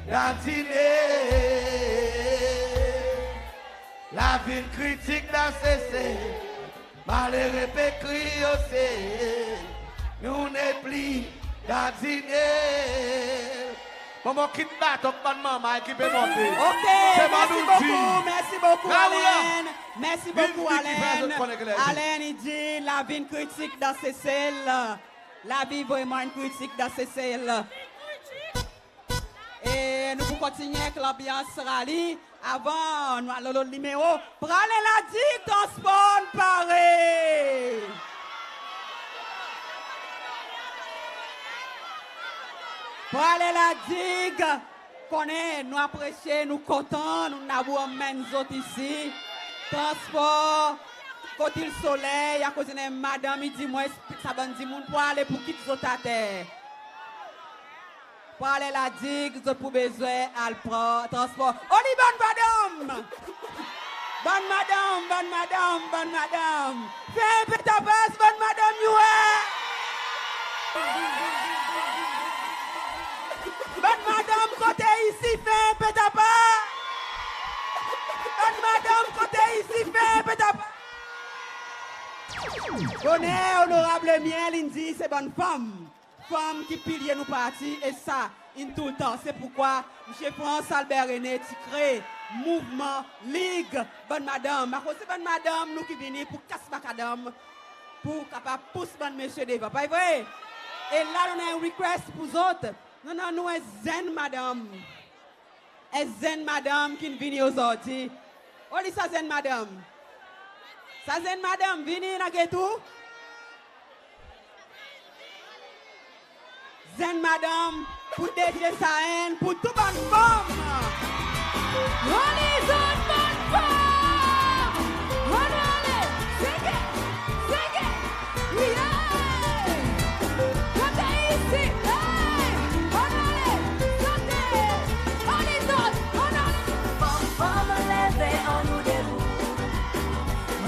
dan diner. Lavi in kritik dan Sesel, malere pe kriye o syel, nou nepli dan diner. Bon, mon kit baton pour bann manman ki pe monte. OK, mersi bokou, mersi bokou, Alain. Mersi bokou, Alain. Alain i dir lavi in kritik dan Sesel. Lavi vreman in kritik dan Sesel. E nou pou kontinyen ek lanbyans rali. Avan nou al lo lot nimero, Praslin La Digue, transpor, nou pare? Praslin La Digue, konnen nou apresye, nou kontan, nou nabou anmenn zot isi. Transpor, kot Ile Soleil, akoz i annan en madanm i dir mwan sa bann dimoun pou ale, pou kit zot ater. Praslin La Digue, zot pou bezwen al pran transpor. Oli bann madanm! Bann madanm, bann madanm, bann madanm! Fer en pe tapas, bann madanm, nou e! Bann madanm kote isi, fer en pe tapas! Bann madanm kote isi, fer en pe tapas! Konnen Onorab Lemiel in dir se bann fanm. Fanm ki pilye nou parti, e sa in toultan. Se poukwa Msye France Albert René ti kree mouvman Lig Bann Madanm. Akoz se bann madanm nou ki vini pour kas makadanm, pour kapab pous bann mesye devan. Pa vre? E la nou annan en request pour zot. Nou annan nou en zenn madanm. En zenn madanm ki'n vini ozordi. Oli sa zenn madanm? Sa zenn madanm, vini, nou a get ou. Zenn madanm, pour DG Saenn, pour tou bann fanm. Oli zot bann fanm! Annou ale! Sege! Sege! Wi, hey! Kote isi, hey! Annou ale! Sote! Oli zot! Annou ale! Fanm, fanm, leve, annou debout.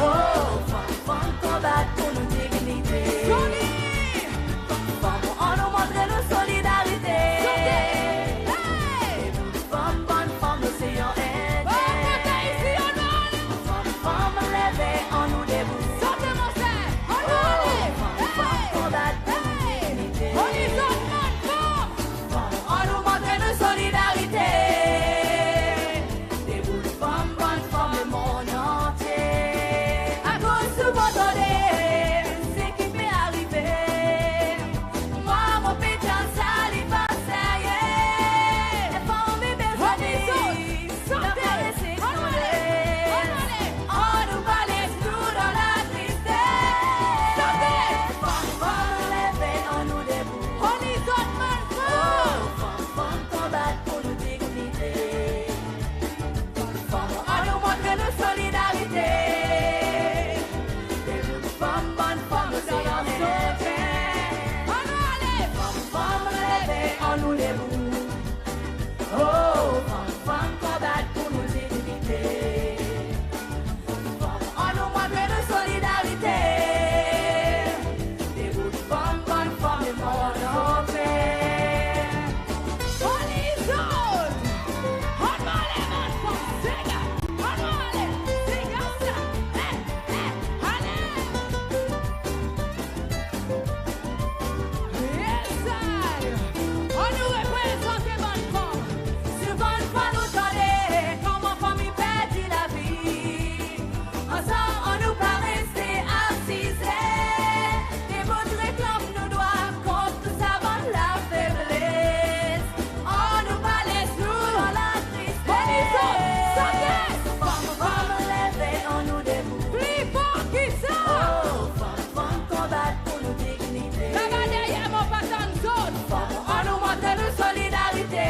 Oh, fanm, fanm, konbat pour nou dignite. Zoli! Fanm, annou montre nou solidarite. Sote! Hey! Debout fanm, bann fanm, nou se yon Endyen. Oh, kote isi, annou ale! Fanm, fanm, leve, annou debout. Sote, mon ser, annou ale! Fanm, fanm, konbat pour nou dignite. Oli zot, bann fanm! Fanm, annou montre nou solidarite. Debout fanm, bann fanm lemonn antye. Akoz sou mon tande, seki pe arive. Mwan mon pe dir sa li pa serye. Fanm i bezwen viv, sote, annou ale, annou ale. Annou pa les nou dan latristes. Sote! Fanm, fanm, leve, annou debout. Oli zot, bann fanm! Oh, fanm, fanm, konbat pour nou dignite. Fanm, annou montre nou solidarite. Debout fanm, bann fanm, nou se yon Annou debout. Oh, fanm, fanm, konbat pour nou dinyite. Fanm, annou montre nou solidarite. Debout fanm, bann fanm lemonn antie. Annou zot! Annou ale, bann fanm, sega! Annou ale, sega sa! Eh, eh, ale! Yes I! Annou reprezante bann fanm. Souvan fwa nou tande konman fanm i perdi lavi. Ansanm annou pa reste asize. Debout reklanm nou drwa kont tou sa bann lafebles. Annou pa les nou dan latristès. Annou sot, sot! Fanm, fanm, leve, annou debout. Pli for ki sa! Oh, fanm, fanm, konbat pour nou dinyite. Laba deryer mwan, pa tann zot. Fanm, annou montre nou solidarite.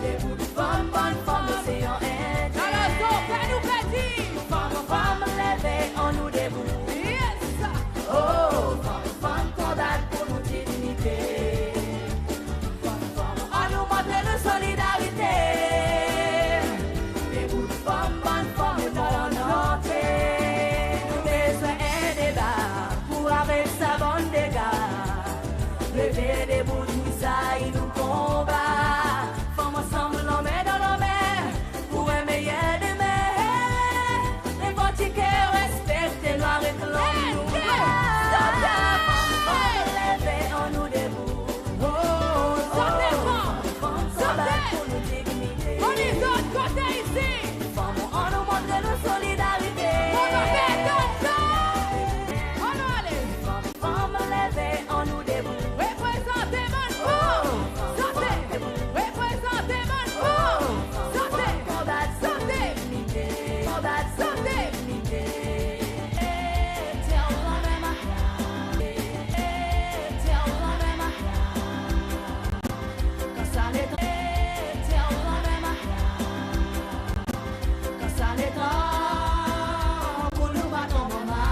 Debout fanm, bann fanm, nou se en enn. Alor, zot, fer nou plezi. Fanm, fanm, leve, annou debout. Yes! Oh, fanm, fanm, konbat pour nou dinyite. Fanm, fanm, annou montre nou solidarite. Debout fanm, bann fanm lemonn antie. Nou bezwen en deba pour aret sa bann dega. Leve debout, wi, sa i nou konba. Fanm ansanm, lanmen dan lanmen, pour en meyer demen. Revandike, respekte, nou aret lanmou. Hey, hey, sote! Leve, annou debout. Oh, sote, fanm, fanm, sote! Konbat pour nou dinyite. Annou zot kote isi. Fanm, annou montre nou solidarite. Annou ale. Fanm, leve, annou debout. Reprezante bann fanm. Sote. Reprezante bann fanm. Sote. Konbat, sote. Konbat, sote. Kan sa letan, kan sa letan pour nou pa tonm anba.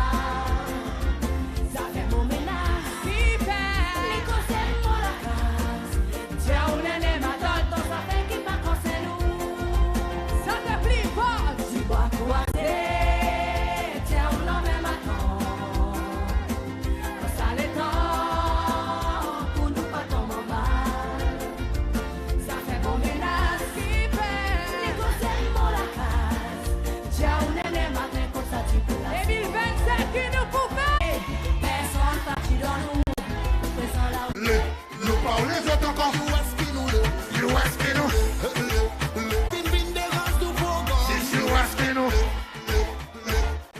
Zafer bon menas ki pe, li koze mon lakaz. Tyen ou nene matant, ton zafer ki pa konsern ou. Sa pe pli for. Dibwa krwaze, tyen ou lanmen matant. Kan sa letan pour nou pa tonm anba. Zafer bon menas ki pe, li koze mon lakaz. Tyen ou nene matant, konsa ti pou la. De mil vennsenk ki nou pou fer. Personn pa ti donn ou prezan la. Le, nou pa oule zot ankor. U S ki nou le, U S ki nou le, le, le. Vin, vin derans nou program. Dis U S ki nou le, le, le,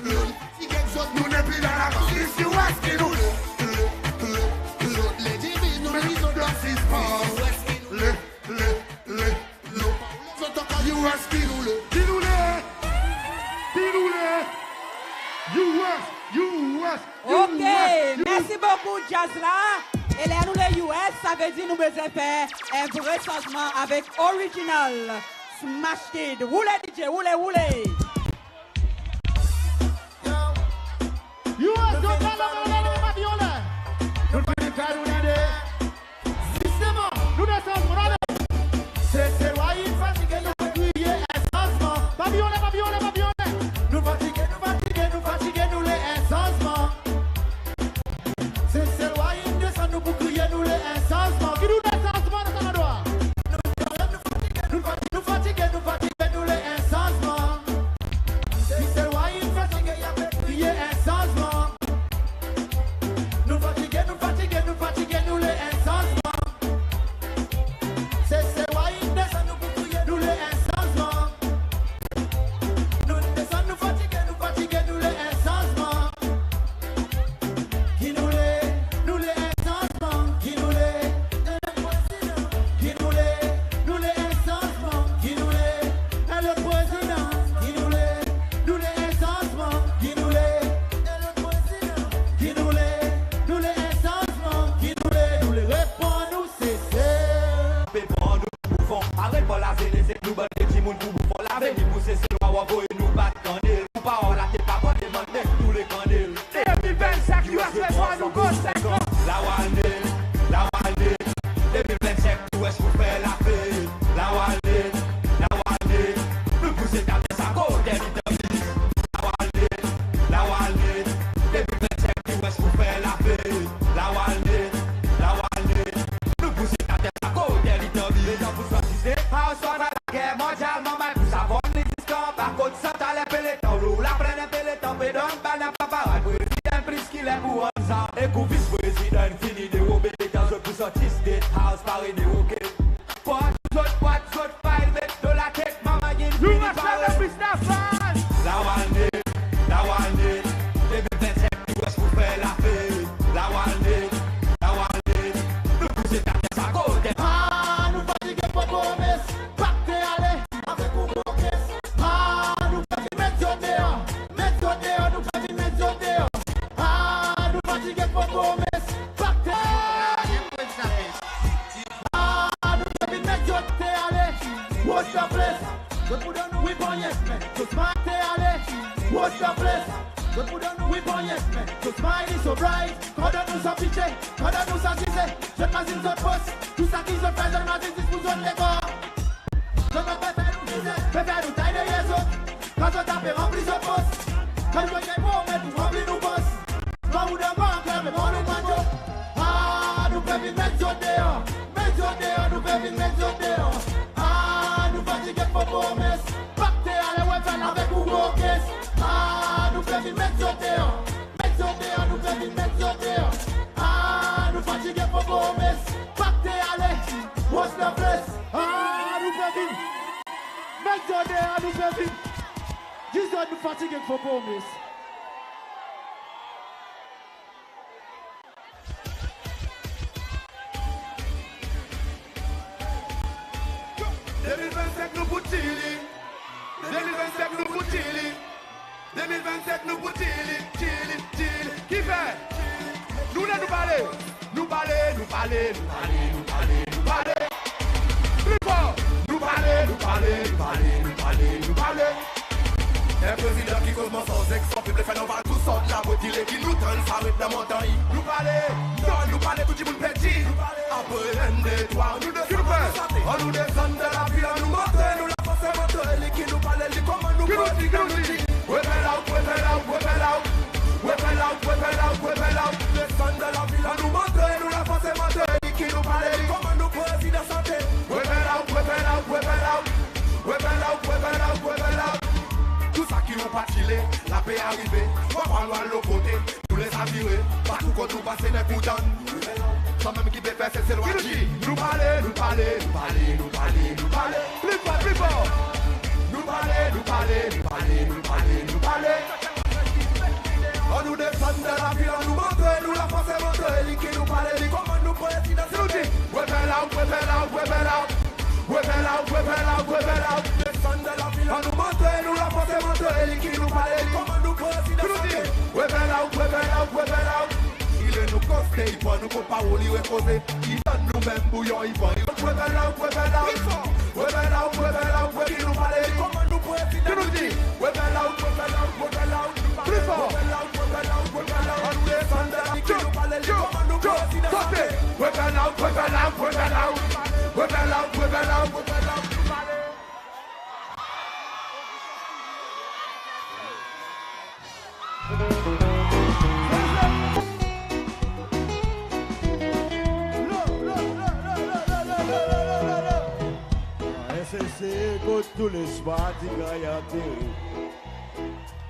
le. Fatige zot, nou nepli dan lakou. Dis U S ki nou le, le, le, le. Zot le dir vin, nou dir zot dwa sispann. U S ki nou le, le, le, le. Nou pa oule zot ankor. U S ki nou le, ki nou le, ki nou le. U S, U S, U S. Ok, mersi bokou, Jazz la. E ler nou le U S, sa vedir nou bezwen fer en vre sanzman avek Original Smash Kid. Woule D J, woule, woule. U S, nou pa vin anler. Zisteman, nou dan sanzman, ale. Seselwa in fatige, nou kriye en sanzman. Pa vin anler, pa vin anler, pa vin anler. Nou fatige, nou fatige, nou fatige, nou le en sanzman. Seselwa in desann, nou pou kriye, nou le en sanzman. Ki nou le en sanzman dan sa landrwa? Nou fatige, nou fatige, nou fatige, nou le en sanzman. Bann aparay prezidan plis ki ler pou rann sa. Ek ou vis prezidan in fini derobe, letan zot pou sorti State House pare deroke. Pwat zot, pwat zot fayl met dan latet, manman gin fini pare. Lawalnet, Lawalnet, de mil vennsenk nou pres pou fer lafer. Lawalnet, Lawalnet, nou pou se tape sa kote. Ah, nou fatige pou promes, pakte ale avek ou gro kes. Ah, nou pe vin met zot deor, met zot deor, nou pe vin met zot deor. Ah, nou fatige pou promes, pakte ale. Ah, nou pe vin met zot ale. What's the place? Zot pou donn nou wi ponyet, men zot smile te ale. What's the place? Zot pou donn nou wi ponyet, men zot smile is so bright. Kan donn nou sa pitye, kan donn nou sa dize, zot mazin zot pos. Tou sa ki zot fer, zot mazin zis pou zot lekor. Zot pa pe fer nou mizer, pe fer nou tay deryer zot. Kan zot ape ranpli zot pos, kan zot ganny promet pou ranpli nou pos. Kan ou dan gran kler, me mon nou manz ou. Ah, nou pe vin met zot deor, met zot deor, nou pe vin met zot deor. Ah, nou fatige pou promes, pakte ale, we fer avek ou gro kes. Ah, nou pe vin met zot deor, met zot deor, nou pe vin met zot deor. Ah, nou fatige pou promes, pakte ale, what's the place? Ah, nou pe vin met zot deor, nou pe vin. Dizon nou fatige pou promes. De mil vennsenk nou pou tir li. De mil vennsenk nou pou tir li. De mil vennsenk nou pou tir li, tir li, tir li. Kifer? Nou la nou pale. Nou pale, nou pale, nou pale, nou pale, nou pale. Pli for. Nou pale, nou pale, nou pale, nou pale, nou pale. En prezidan ki koz mansonz ek son pep, le fer nou val tou sort labwe, dile ki nou tann sa ret dan montanny. Nou pale, non, nou pale, tou dimoun pe dir. Apre enn, de, trwa, nou desann, nou sante. Annou desann dan lavil, annou montre nou lafors e montre li ki nou pale, li konman nou pwofit dan nou di. Rebel out, rebel out, rebel out. Rebel out, rebel out, rebel out. Desann dan lavil, annou montre nou lafors e montre li ki nou pale, li konman nou prezidan sante. Rebel out, rebel out, rebel out. Rebel out, rebel out, rebel out. Tou sa ki ou pa ti le, lape arive. Ou a pran ou al lot kote. Tou le sa vire, partou kot ou pase nek ou tann. Sanmenm ki pe fer Seselwa dir. Nou pale, nou pale, nou pale, nou pale, nou pale. Pli for, pli for. Nou pale, nou pale, nou pale, nou pale, nou pale. Annou desann dan lavil, annou montre nou lafors e montre li ki nou pale, li konman nou prezidan sante. Rebel out, rebel out, rebel out. Rebel out, rebel out, rebel out. Desann dan lavil, annou montre nou lafors e montre li ki nou pale, li konman nou prezidan sante. Rebel out, rebel out, rebel out. I le nou koste, i pran nou kot parol, i repoze. I donn nou menm bouyon, i pran, i... Rebel out, rebel out. Rebel out, rebel out, rebel out. Ki nou pale, li konman nou prezidan nou di. Rebel out, rebel out, rebel out. Pli for. Rebel out, rebel out, rebel out. Annou desann dan lavil, ki nou pale, li konman nou prezidan sante. Rebel out, rebel out, rebel out. Rebel out, rebel out, rebel out. S S C, kot tou lespwar ti ganny antere,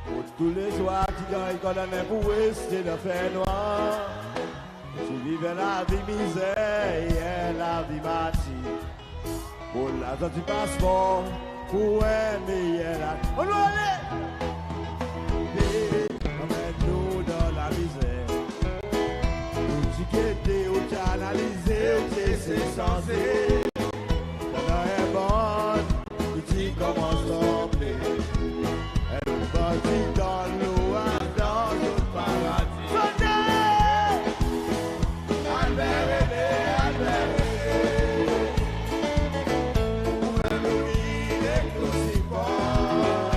kot tou lespwar ti ganny kondannen pou reste dan fernwar. Ti viv en lavi mizer e en lavi martir. Pour larzan ti pas for, pour en meyer lavi. Annou ale! Anmenn nou dan lamizer. Ou ti gete, ou ti analize, ou ti esey sanze. Pandan en bann ki ti konmans tonbe, en bann ti donn nou adan zot paradi. Sante! Albert René, Albert René, ou menm ou vin ek nou sipor.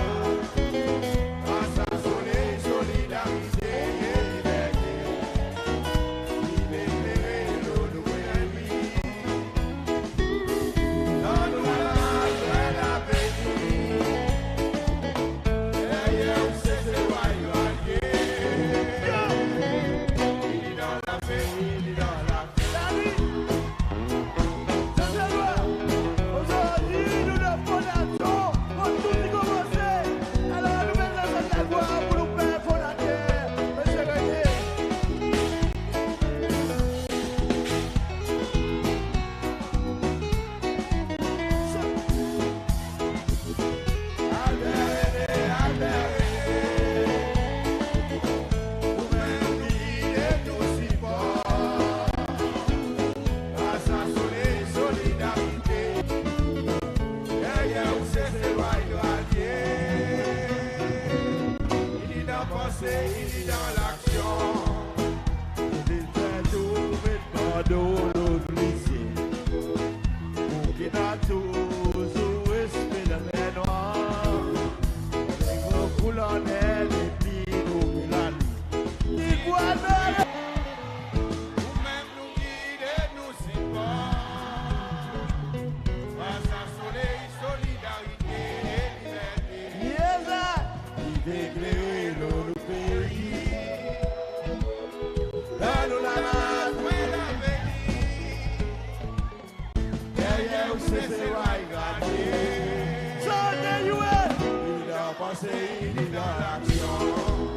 Se ini dan laksyon.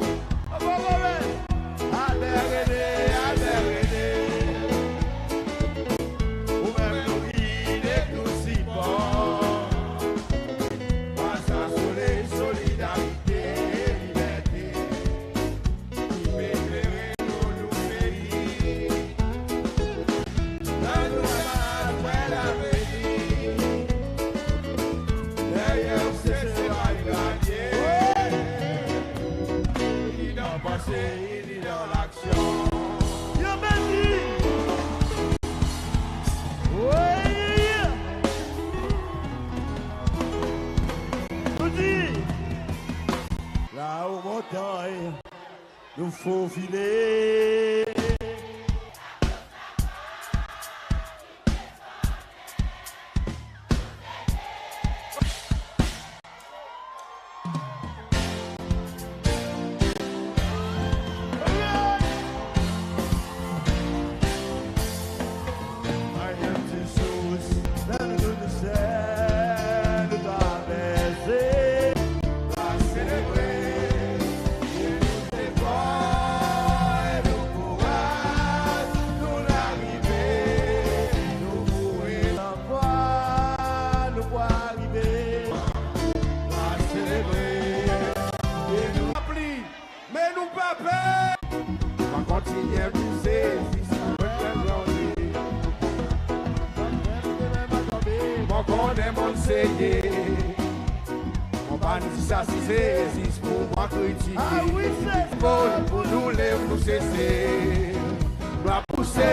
Albert René, Albert René. Ou menm nou gid ek nou sipor. Gras a soley, solidarite, liberte. Ki pe klere nou, nou pei. Annou al war lavenir. Deryer ou se, se pa gradye. Ni dan panse, ni dan laksyon. Yo, Benji! Wi, wi, wi! Nou dir, la o montanny, nou fofile. Me nou pa per. Mon kontinyen bouse zis pou mwan. Mon konnen mon'n seye. Mon pa'n zis asize zis pou mwan kritike. Awi, se bon pou nou lev nou sese. Nou a bouse,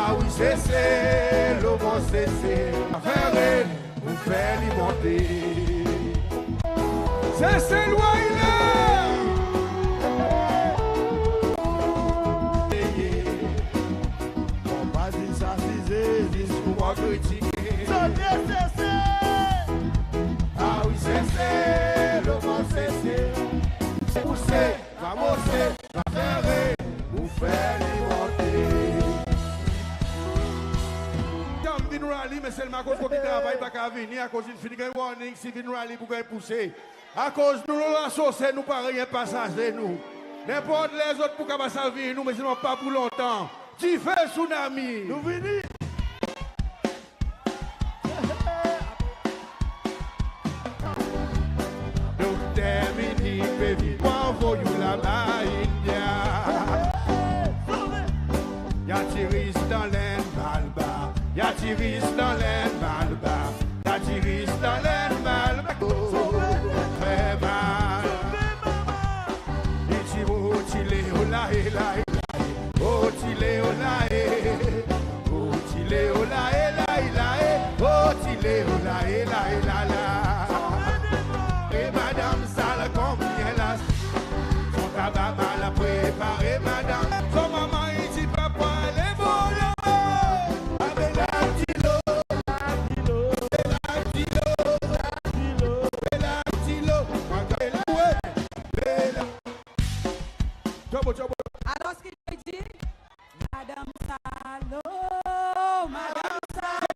awi, sese, lo mon sese. Afere, nou fer li monte. Sese lwa i la. Mon pa zis asize zis pou mwan kritike. Sote sese. Awi, sese, lo mon sese. Bouse, pa bouse, pa fer, nou fer li monte. Tann vin rally, me selman akoz kote travay pa kapab vini, akoz in fini ganny warning, si vin rally pou ganny pouse. Akoz nou, nou la sose, nou pa anyen pasaze nou. Nenport ler zot pou kapab sa vini nou, me selman pa pou lontan. Dife, Tsunami. Nou vini. Dokter Mini pe vin pou anvoy ou laba India. I a tiris dan Lenn Malba, i a tiris dan Lenn Malba, i a tiris dan Lenn Malba. Tre mal. Li ti, o ti le, o la e, la e, la e. O ti le, o la e, o ti le, o la e, la e, la e. O ti le, o la e, la e, la la. E madanm sal konbyen la? Son taba mal prepare, madanm. Son manman i dir pa pou ale bolo. Abe la dilo, la dilo, la dilo, la dilo. Tyobo, tyobo. Alor ki i dir, madanm sal, o, madanm sal.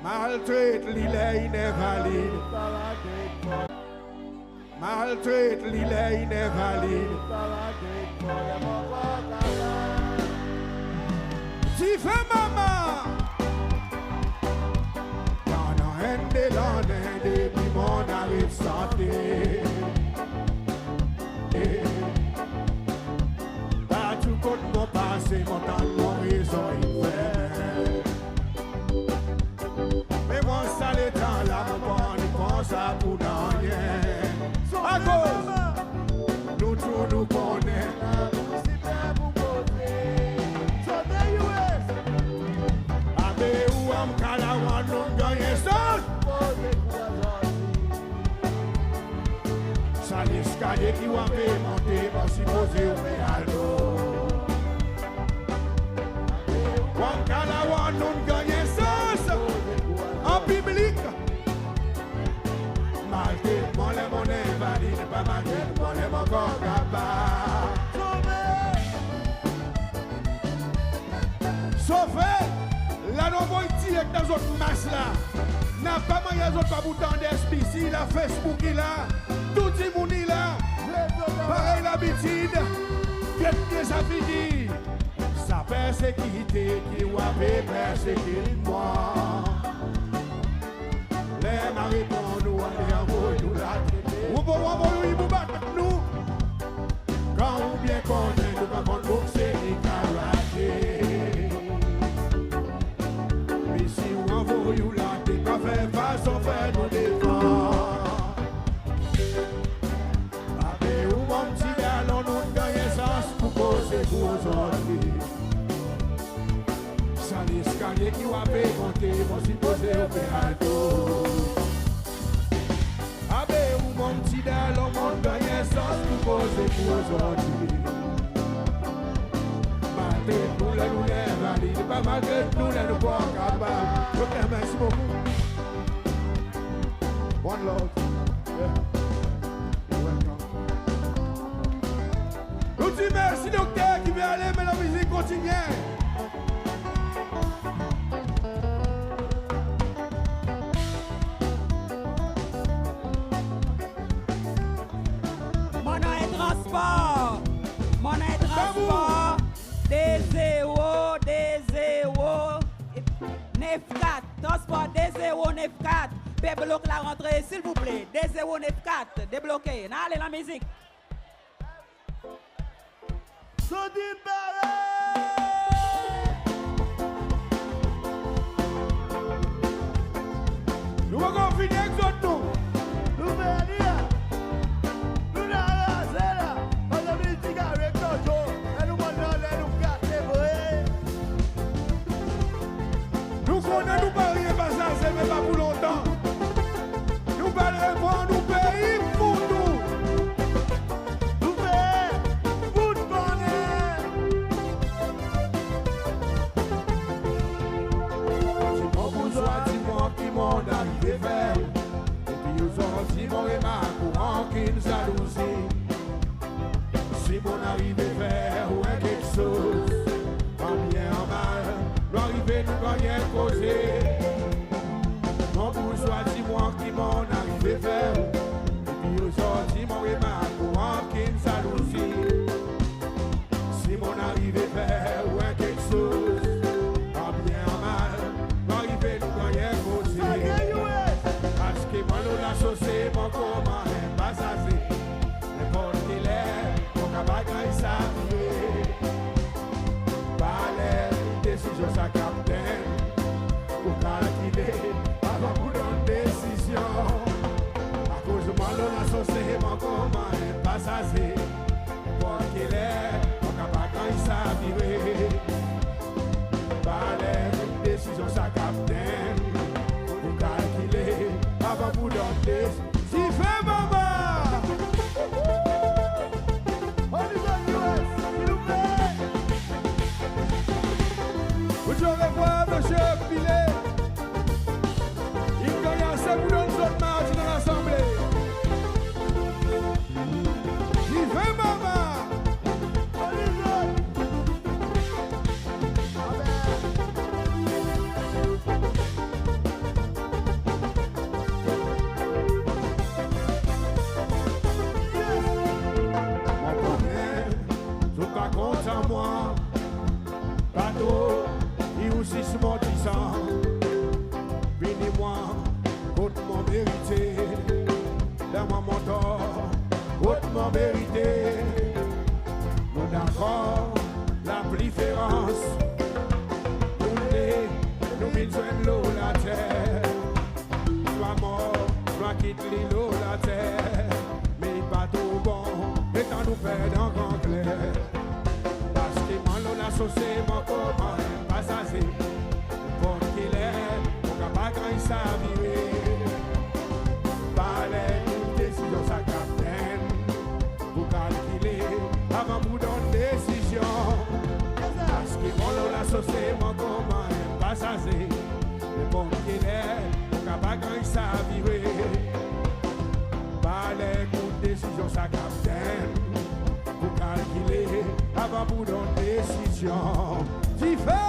Maltret li ler i nerval li. Maltret li ler i nerval li. Dife, mama. Pandan enn de lannen depi mon aret sante. Partou kot mon pase, mon tann mon rezon i fer. Me mwan sa letan la, mon pa'n pran sa pou nanryen. Akoz nou tou nou konnen. Abe ou anmwey, kalawan, nou'n gannyen sans. Sa leskalye ki ou pe monte, mon sipoze ou pe al do. Wan kalawan, nou'n gannyen sans an piblik. Maltret mwan ler mon envalid, pa maltret mwan ler mon ankor kapab. Sove! La nou anvoy direk dan zot mas la. Napa mannyer zot pa pou tann. S B C i la, Facebook i la, tou dimoun i la. Parey labitid, get byen sa figir. Sa persekite ki ou a pe persekit mwan. Ler mon a reponn ou, ale anvoy ou latrete. Ou pou anvoy ou, i pou bat nou. Kan ou byen konnen nou pa konn boukse ni karate. Me si ou anvoy ou latrete, pa fer fason fer nou devan. Abe ou mon pti dalon, nou'n gannyen sans pou koze pou ozordi. Sa leskalye ki ou a pe monte, mon sipoze ou pe al tou. Abe ou mon pti dalon, mon'n gannyen sans pou koze pou ozordi. Maltret nou ler nou envalid, pa maltret nou ler nou pa kapab. Ok, mersi bokou. One love. Yeah. You're welcome. Nou dir mersi dokter ki pe ale, me lamizik kontinyen. Mon annan en transpor. Mon annan en transpor de zero, de zero nef kat. Transpor de zero nef kat. Pe blok larantre, silvouple. De zero nef kat. Debloke. Ann ale, lamizik. Soti pare! Nou pa ankor fini ek zot, nou. Nou pe ale la. Nou la raze la. Ozordi ti gare ek Jojo. E nou monn anler, nou gate vre. Nou konnen nou pa vin pasaze, me pa pou lontan. Nou pral reprann nou pei pour nou. Nou pei pour nou. Ti mon bouzwa, dir mwan ki mon'n arive fer. Depi ozordi mon remark ou annan zalouzi. Si mon'n arive fer ou en keksoz, an byen an mal, nou arive nou gannyen koze. Mon bouzwa, dir mwan ki mon'n arive fer. Depi ozordi mon remark ou annan zalouzi. Si mon'n arive fer ou en keksoz, an byen an mal, nou arive nou gannyen koze. Parski mwan lo lasose, mon konman en pasaze. Nenport ki ler mon kapab ganny sa vire. Valer desizyon sa kaptenn, ou kalkile avan ou donn desizyon. Akoz mwan lo lasose, mon konman en pasaze. Nenport ki ler mon kapab ganny sa vire. Valer desizyon sa kaptenn, ou kalkile avan ou donn desizyon. Dife, mama! Pour dir orevwar Msye Pillay. In ganny ase pour donn zot mardi dan Lasanble. Dife, mama! Mon konnen zot pa kontan mwan, pa tro, i ou zis mon disan. Vini mwan kot mon merite. Dan mwan mon tor, kot mon merite. Nou dakor, lapli fer rans. Nou de, nou vin zwenn lo later. Swa mor, swa kit li lo later. Me i pa tro bon, letan nou fer dan gran kler. Parski mwan lo lasose, mon konman en pasaze. Nenport ki ler mon kapab ganny sa vire. Valer desizyon sa kaptenn, ou kalkile avan ou donn desizyon. Parski mwan lo lasose, mon konman en pasaze. Nenport ki ler mon kapab ganny sa vire. Valer desizyon sa kaptenn, ou kalkile avan ou donn desizyon. Dife!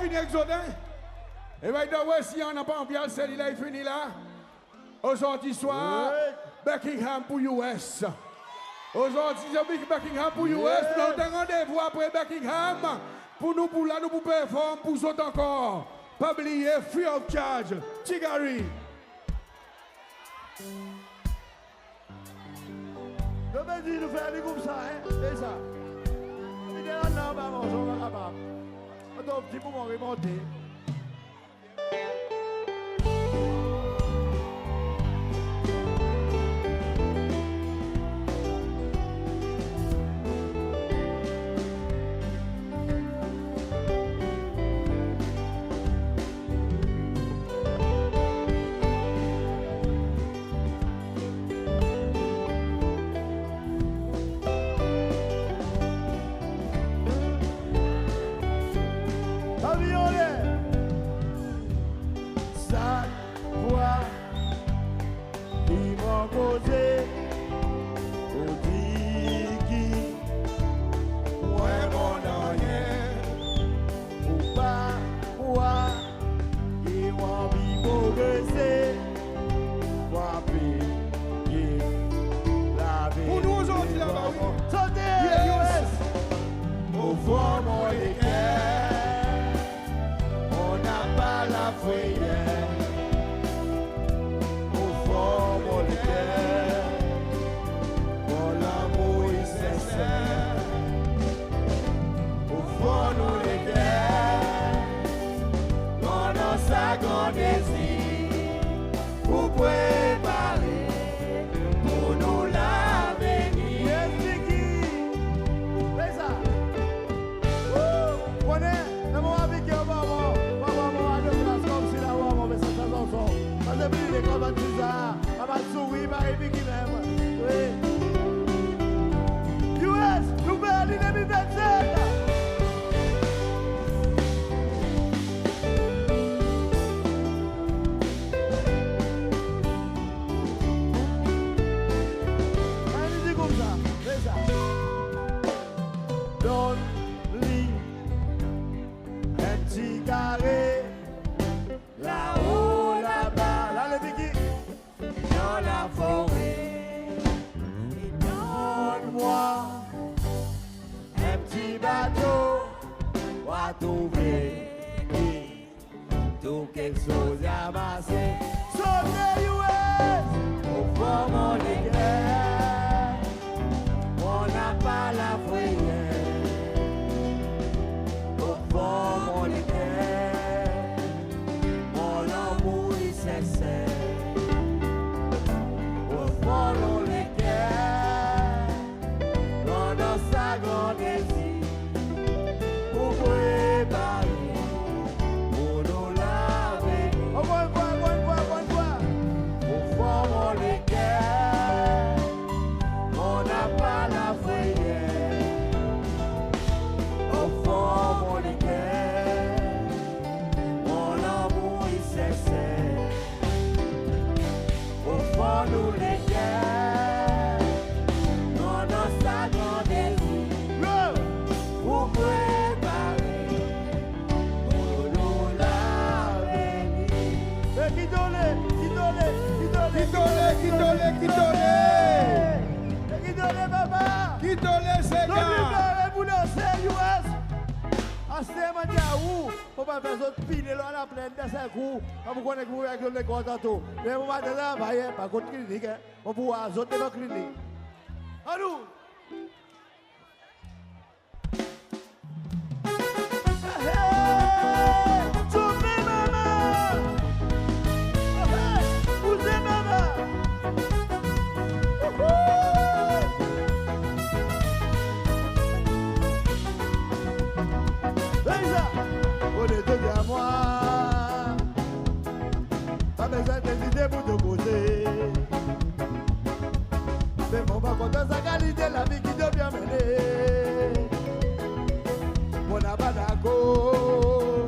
Fini ek zot, en? E by the way, si i annan pa anvi al, selila i fini la. Ozordi swar, Buckingham pour U S. Ozordi se Buckingham pour U S, nou annan randevou apre Buckingham pour nou, pour la nou pou perform pour zot ankor. Pa bliye, free of charge. Tigari. Zot pe dir nou fer li koumsa, en? Se sa. Li devan la, anba manzon, pa kapab. Atann, ti pou mon remonte. Sa fwa ki mon koze, ou dir ki mwen mon nanryen, ou pa krwar ki mon anvi progrese, frape, ye, lave. Pour nou ozordi laba, wi. Sote, yes. Yes. O fon mon leker, mon napa lafreyer. O fon mon leker, mon lanmour i senser. O fon nou leker, mon annan sa gran dezir pour prepare pour nou lavenir. Yes, Vicky. Fey sa. Woo! Konnen, dan mon anvi ki ou pa, pa, pa, pa, pa, de plas konmsi la, ou pa, pa, me sa, sa, sa, sa. Sa se pli lekor bann ti sa. Pa mal souri, pa repikin menm. Wi. U S, nou fer li de mil vennsenk. Ann dir koumsa, fey sa. Donn li en ti kare, lao laba, la le Vicky, dan lafore. E donn mwan en ti bato, ou a trouve ki tou keksoz i amase. Sote U S! O fon mon leker, mon napa lafreyer. O fon mon leker, mon lanmour i senser. O fon mon leker, mon annan sa gran dezir pour prepare pour nou lavenir. Ankor enn fwa, ankor enn fwa, ankor enn fwa. O fon mon leker, mon napa lafreyer. O fon mon leker, mon lanmour i senser. O fon nou leker, nou annan sa gran dezir. Yo! Pour prepare pour nou lavenir. E ki tole, ki tole, ki tole, ki tole, ki tole, ki tole. E ki tole, papa. Ki tole, sega. Donn nou pare pour danse, U S. Aster mon dir a ou, mon pa fer zot pile lo laplenn dan senk kou, konman ou konnen ki pou fer ek zot lekor tanto. Me bomaten travay, en, pa kot klinik, en. Mon pou war zot devan klinik. Annou! Hey! Sofe mama! Hey! Bouze mama! Wouhou! Hey sa! Konnen to dir a mwan, pa bezwen ezite pour to koze. Me mon pa kontan sa kalite lavi ki to pe anmennen. Mon napa dakor.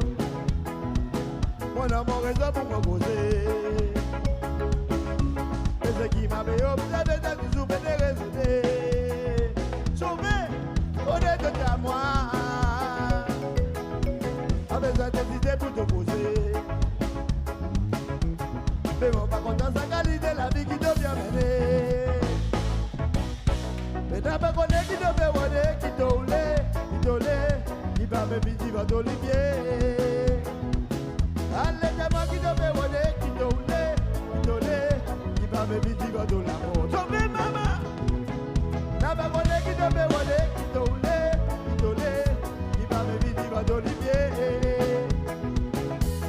Mon annan mon rezon pour mon koze. E seki mon pe obzerve, sa ti soufer de rezone. Sofe, konnen to dir a mwan, pa bezwen Mon pa kontan sa kalite lavi ki to pe anmennen. Me napa konnen ki to pe rode, ki to oule, ki to le, ki pa pe vin divan to limyer. Ale dir mwan ki to pe rode, ki to oule, ki to le, ki pa pe vin divan to lamor. Sove manman! Napa konnen ki to pe rode, ki to oule, ki to le, ki pa pe vin divan to limyer.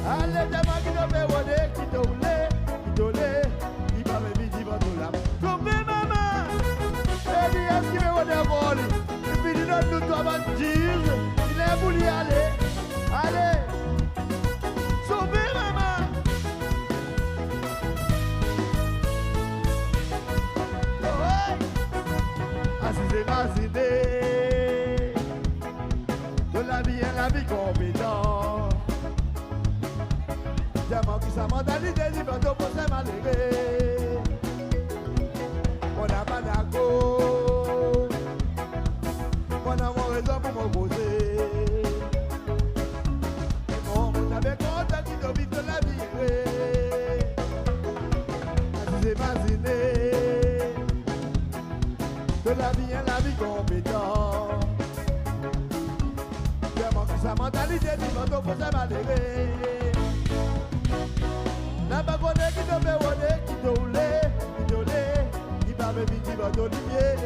Ale dir mwan ki to pe rode, ki to oule, ki to le, ki pa pe vin divan to lamor. Sove manman! E li, eski pe rode ankor li? Li fini donn nou trwa bann diz, li ler pour li ale. Ale! Sove manman! Oy! Asize mazinen. To lavi en lavi konpetan. Dir mwan ki sa mantalite divan to prosen malere. Mon napa dakor. Mon napa rezon pour mon koze. Mon, mon ti a pe kontan ki to viv to lavi ere. Asize mazinen. To lavi en lavi konpetan. Dir mwan ki sa mantalite divan to prosen malere. Napa konnen ki to pe rode, ki to oule, ki to le, ki pa pe vin divan to limyer.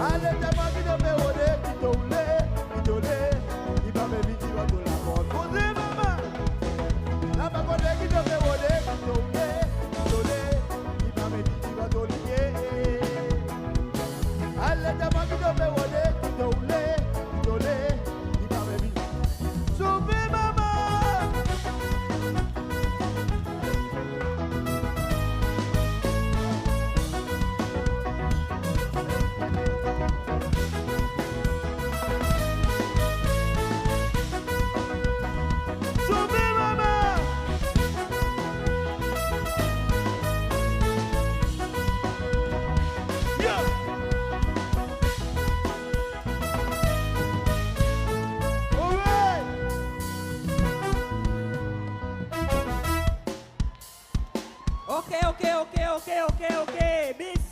Ale dir mwan ki to pe rode, ki to oule, ki to le, ki pa pe vin divan to lamor. Sove manman! Napa konnen ki to pe rode, ki to oule, ki to le, ki pa pe vin divan to limyer. Ale dir mwan ki to pe rode, ki to oule, ki to le, ki pa pe vin. Sove manman! Sove manman! Yo! Alright! Oke, oke, oke, oke, oke, oke. Bis,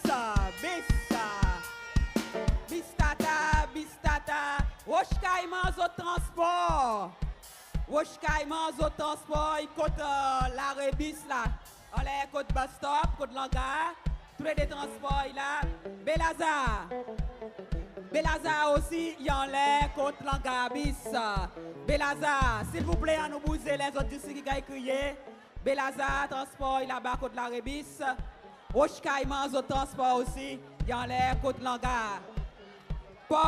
bis, bis tata, bis tata. Roche Caiman zot transpor. Roche Caiman zot transpor i kot, e, lare bis la. Anler kot bus stop, kot langar. Tou lede transpor i la. Belazar. Belazar osi i anler kot langar bis. Belazar, silvouple, annou bouze, lezot distrik i ganny kriye. Belazar transpor i laba kot lare bis. Roche Caiman zot transpor osi i anler kot langar. Por